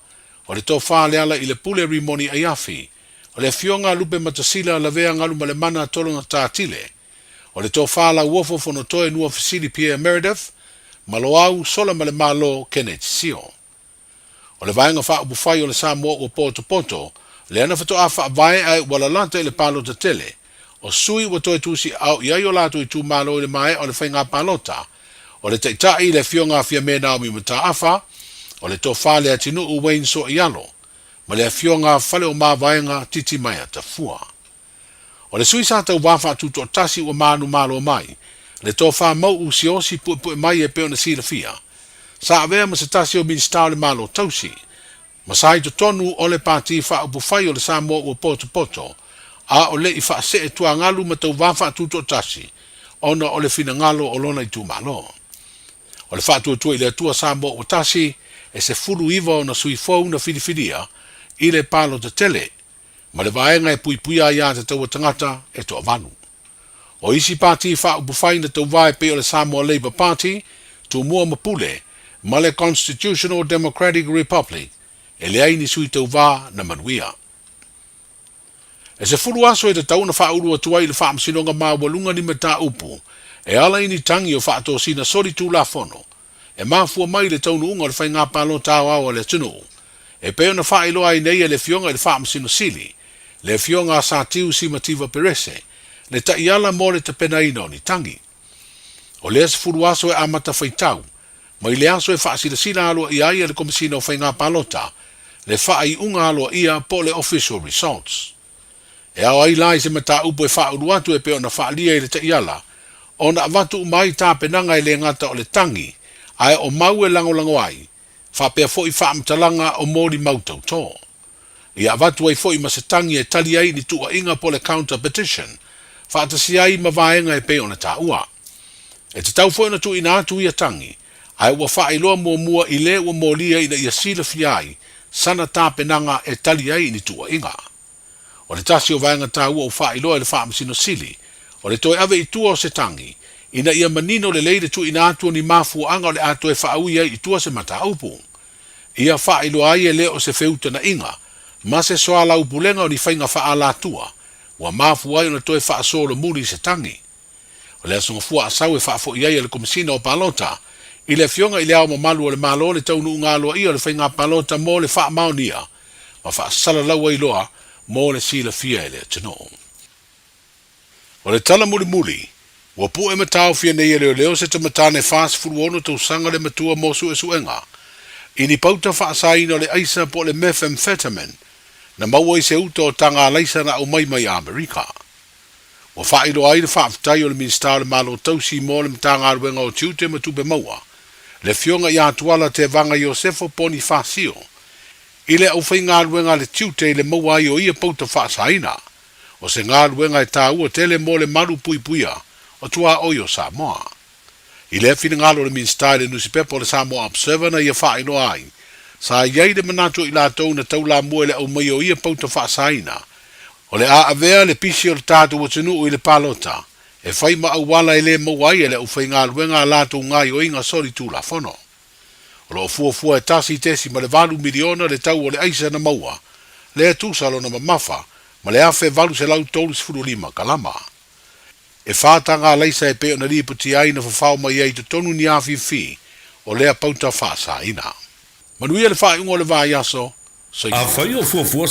o le Tofa Lealailepule Rimoni Aiafi, o le Afioga a Lupematasila Lavea Galumalemana Tologa Tatile, o le Tofa Lauofo Fonotoe Nuafesili Pierre Meredith, ma Loau Solamalemalo Kenneth Sio. O le Vaega Faaupufai o le Samoa ua potopoto, lea na faatoa faavae ae ua lalata i le palota tele, o sui ua toe tusiaao i ai o latou itumalo i le maea o le faiga palota, o le Taitai le Afioga a Fiame Naomi Mataafa, o le Tofa Leatinuu Wayne Soaialo, ma le Afioga Faleomavaega Titimaea Tafua. O le sui sa tauvā faatutoatasi ua manumalo mai, le tofa mauʻu siaosi puepue mai e pei ona silafia. Sa avea ma se tasi o Minisita o le Malo Tausi. Ma sa i totonu o le Pati Faaupufai o le Samoa Ua Potopoto, a o le i faasee tuagalu ma tauvā faatutoatasi ona o le finagalo o lona itumalo. O le Faatuatua i le Atua Samoa Ua Tasi, e 19 ona sui fou na filifilia i le palota tele, ma le vaega e puipuia aiā tatau a tagata e toavalu. O isi pati faaupufai na tauvā e pei o le Samoa Labour Party, Tumua ma Pule, ma le Constitutional Democratic Republic, e leai ni sui tauvā na manuia. E 10 aso e tatau ona faaulu atu ai i le Faamasinoga Maualuga ni mataupu e ala i ni tagi o faatosina solitulafono e mafua mai i le taunuuga o le Faiga Palota Aoao a le atunuu, e pei ona faailoa ai nei e le Afioga i le Faamasino Sili, le Afioga a Satiu Simativa Perese, le taiala mo le tapenaina o ni tagi. O lea 10 aso e amata faitau, mai le aso e faasilasila aloaia ai e le Komesina o Faiga Palota le faaiuga aloaia po o le Official Results. E ao ai la i se mataupu e faaulu atu e pei ona faaalia i le taiala, ona avatu uma ai tapenaga e le gata o le tagi, ae o mau e lagolago ai, faapea foi faamatalaga o molimau tautō. Ia avatu ai foi ma se tagi e tali ai ni tuuaiga po o le counter petition, faatasi ai ma vaega e pei ona taua. E tatau foi ona tuuina atu ia tagi, ae ua faailoa muamua i le ua molia ina ia silafia ai sana tapenaga e tali ai i ni tuuaiga. O le tasi o vaega taua ua faailoa e le Faamasino Sili, o le toe ave i tua o se tagi, ina ia manino lelei le tuuina atu o ni mafuaaga o le a toe faaui ai i tua se mataupu. Ia faailoa ai e le o se feutanaʻiga ma se soalaupulega o ni faiga faaalatua ua mafua ai ona toe faasolomuli se tagi. O le Aso Gafua Asau e faafo'i ai e le Komesina o Palota i le Afioga i Le Ao Mamalu o le Malo le taunuuga aloaia o le faiga palota mo le faamaonia ma faasalalau ai loa mo le silafia e le atunuu. O le tala mulimuli, ua pu'e ma taofia nei e leoleo se tamatane 46 tausaga le matua mo su'esu'ega i ni pauta faasaina o le aisa po o le methamphetamine na maua i se uta o taga alaisa na aumai mai Amerika. Ua faailoa ai le faafetai o le Minisita o le Malo Tausi mo le Matagaluega o Tiute ma Tupe Maua, le Afioga ia Tuala Tevaga Iosefo Ponifasio, i le aufaigaluega a le tiute i le maua ai o ia pauta faasaina, o se galuega e taua tele mo le malu puipuia o tuaoi o Samoa. I lea finagalo o le Minisita i le nusipepa o le Samoa Observer na ia faailoa ai, sa i ai le manatu o i latou na taulamua i le aumaia o ia pauta faasaina, o le a avea le pisi o le tatou atunuu i le palota e fai ma auala e le maua ai e le aufaigaluega a latou gaioiga solitulafono. O lo o fuafua e 1.8 miliona le tau o le aisa na maua, lea e tusa lona mamafa ma le 1835 kalama. E fa taga alaisa e pei ona lipotia ai na fafao mai ai i totonu ni afifi o lea pauta faasaina. Manuia le faaiuga o le vaiaso. Soifua. Afai o fuafua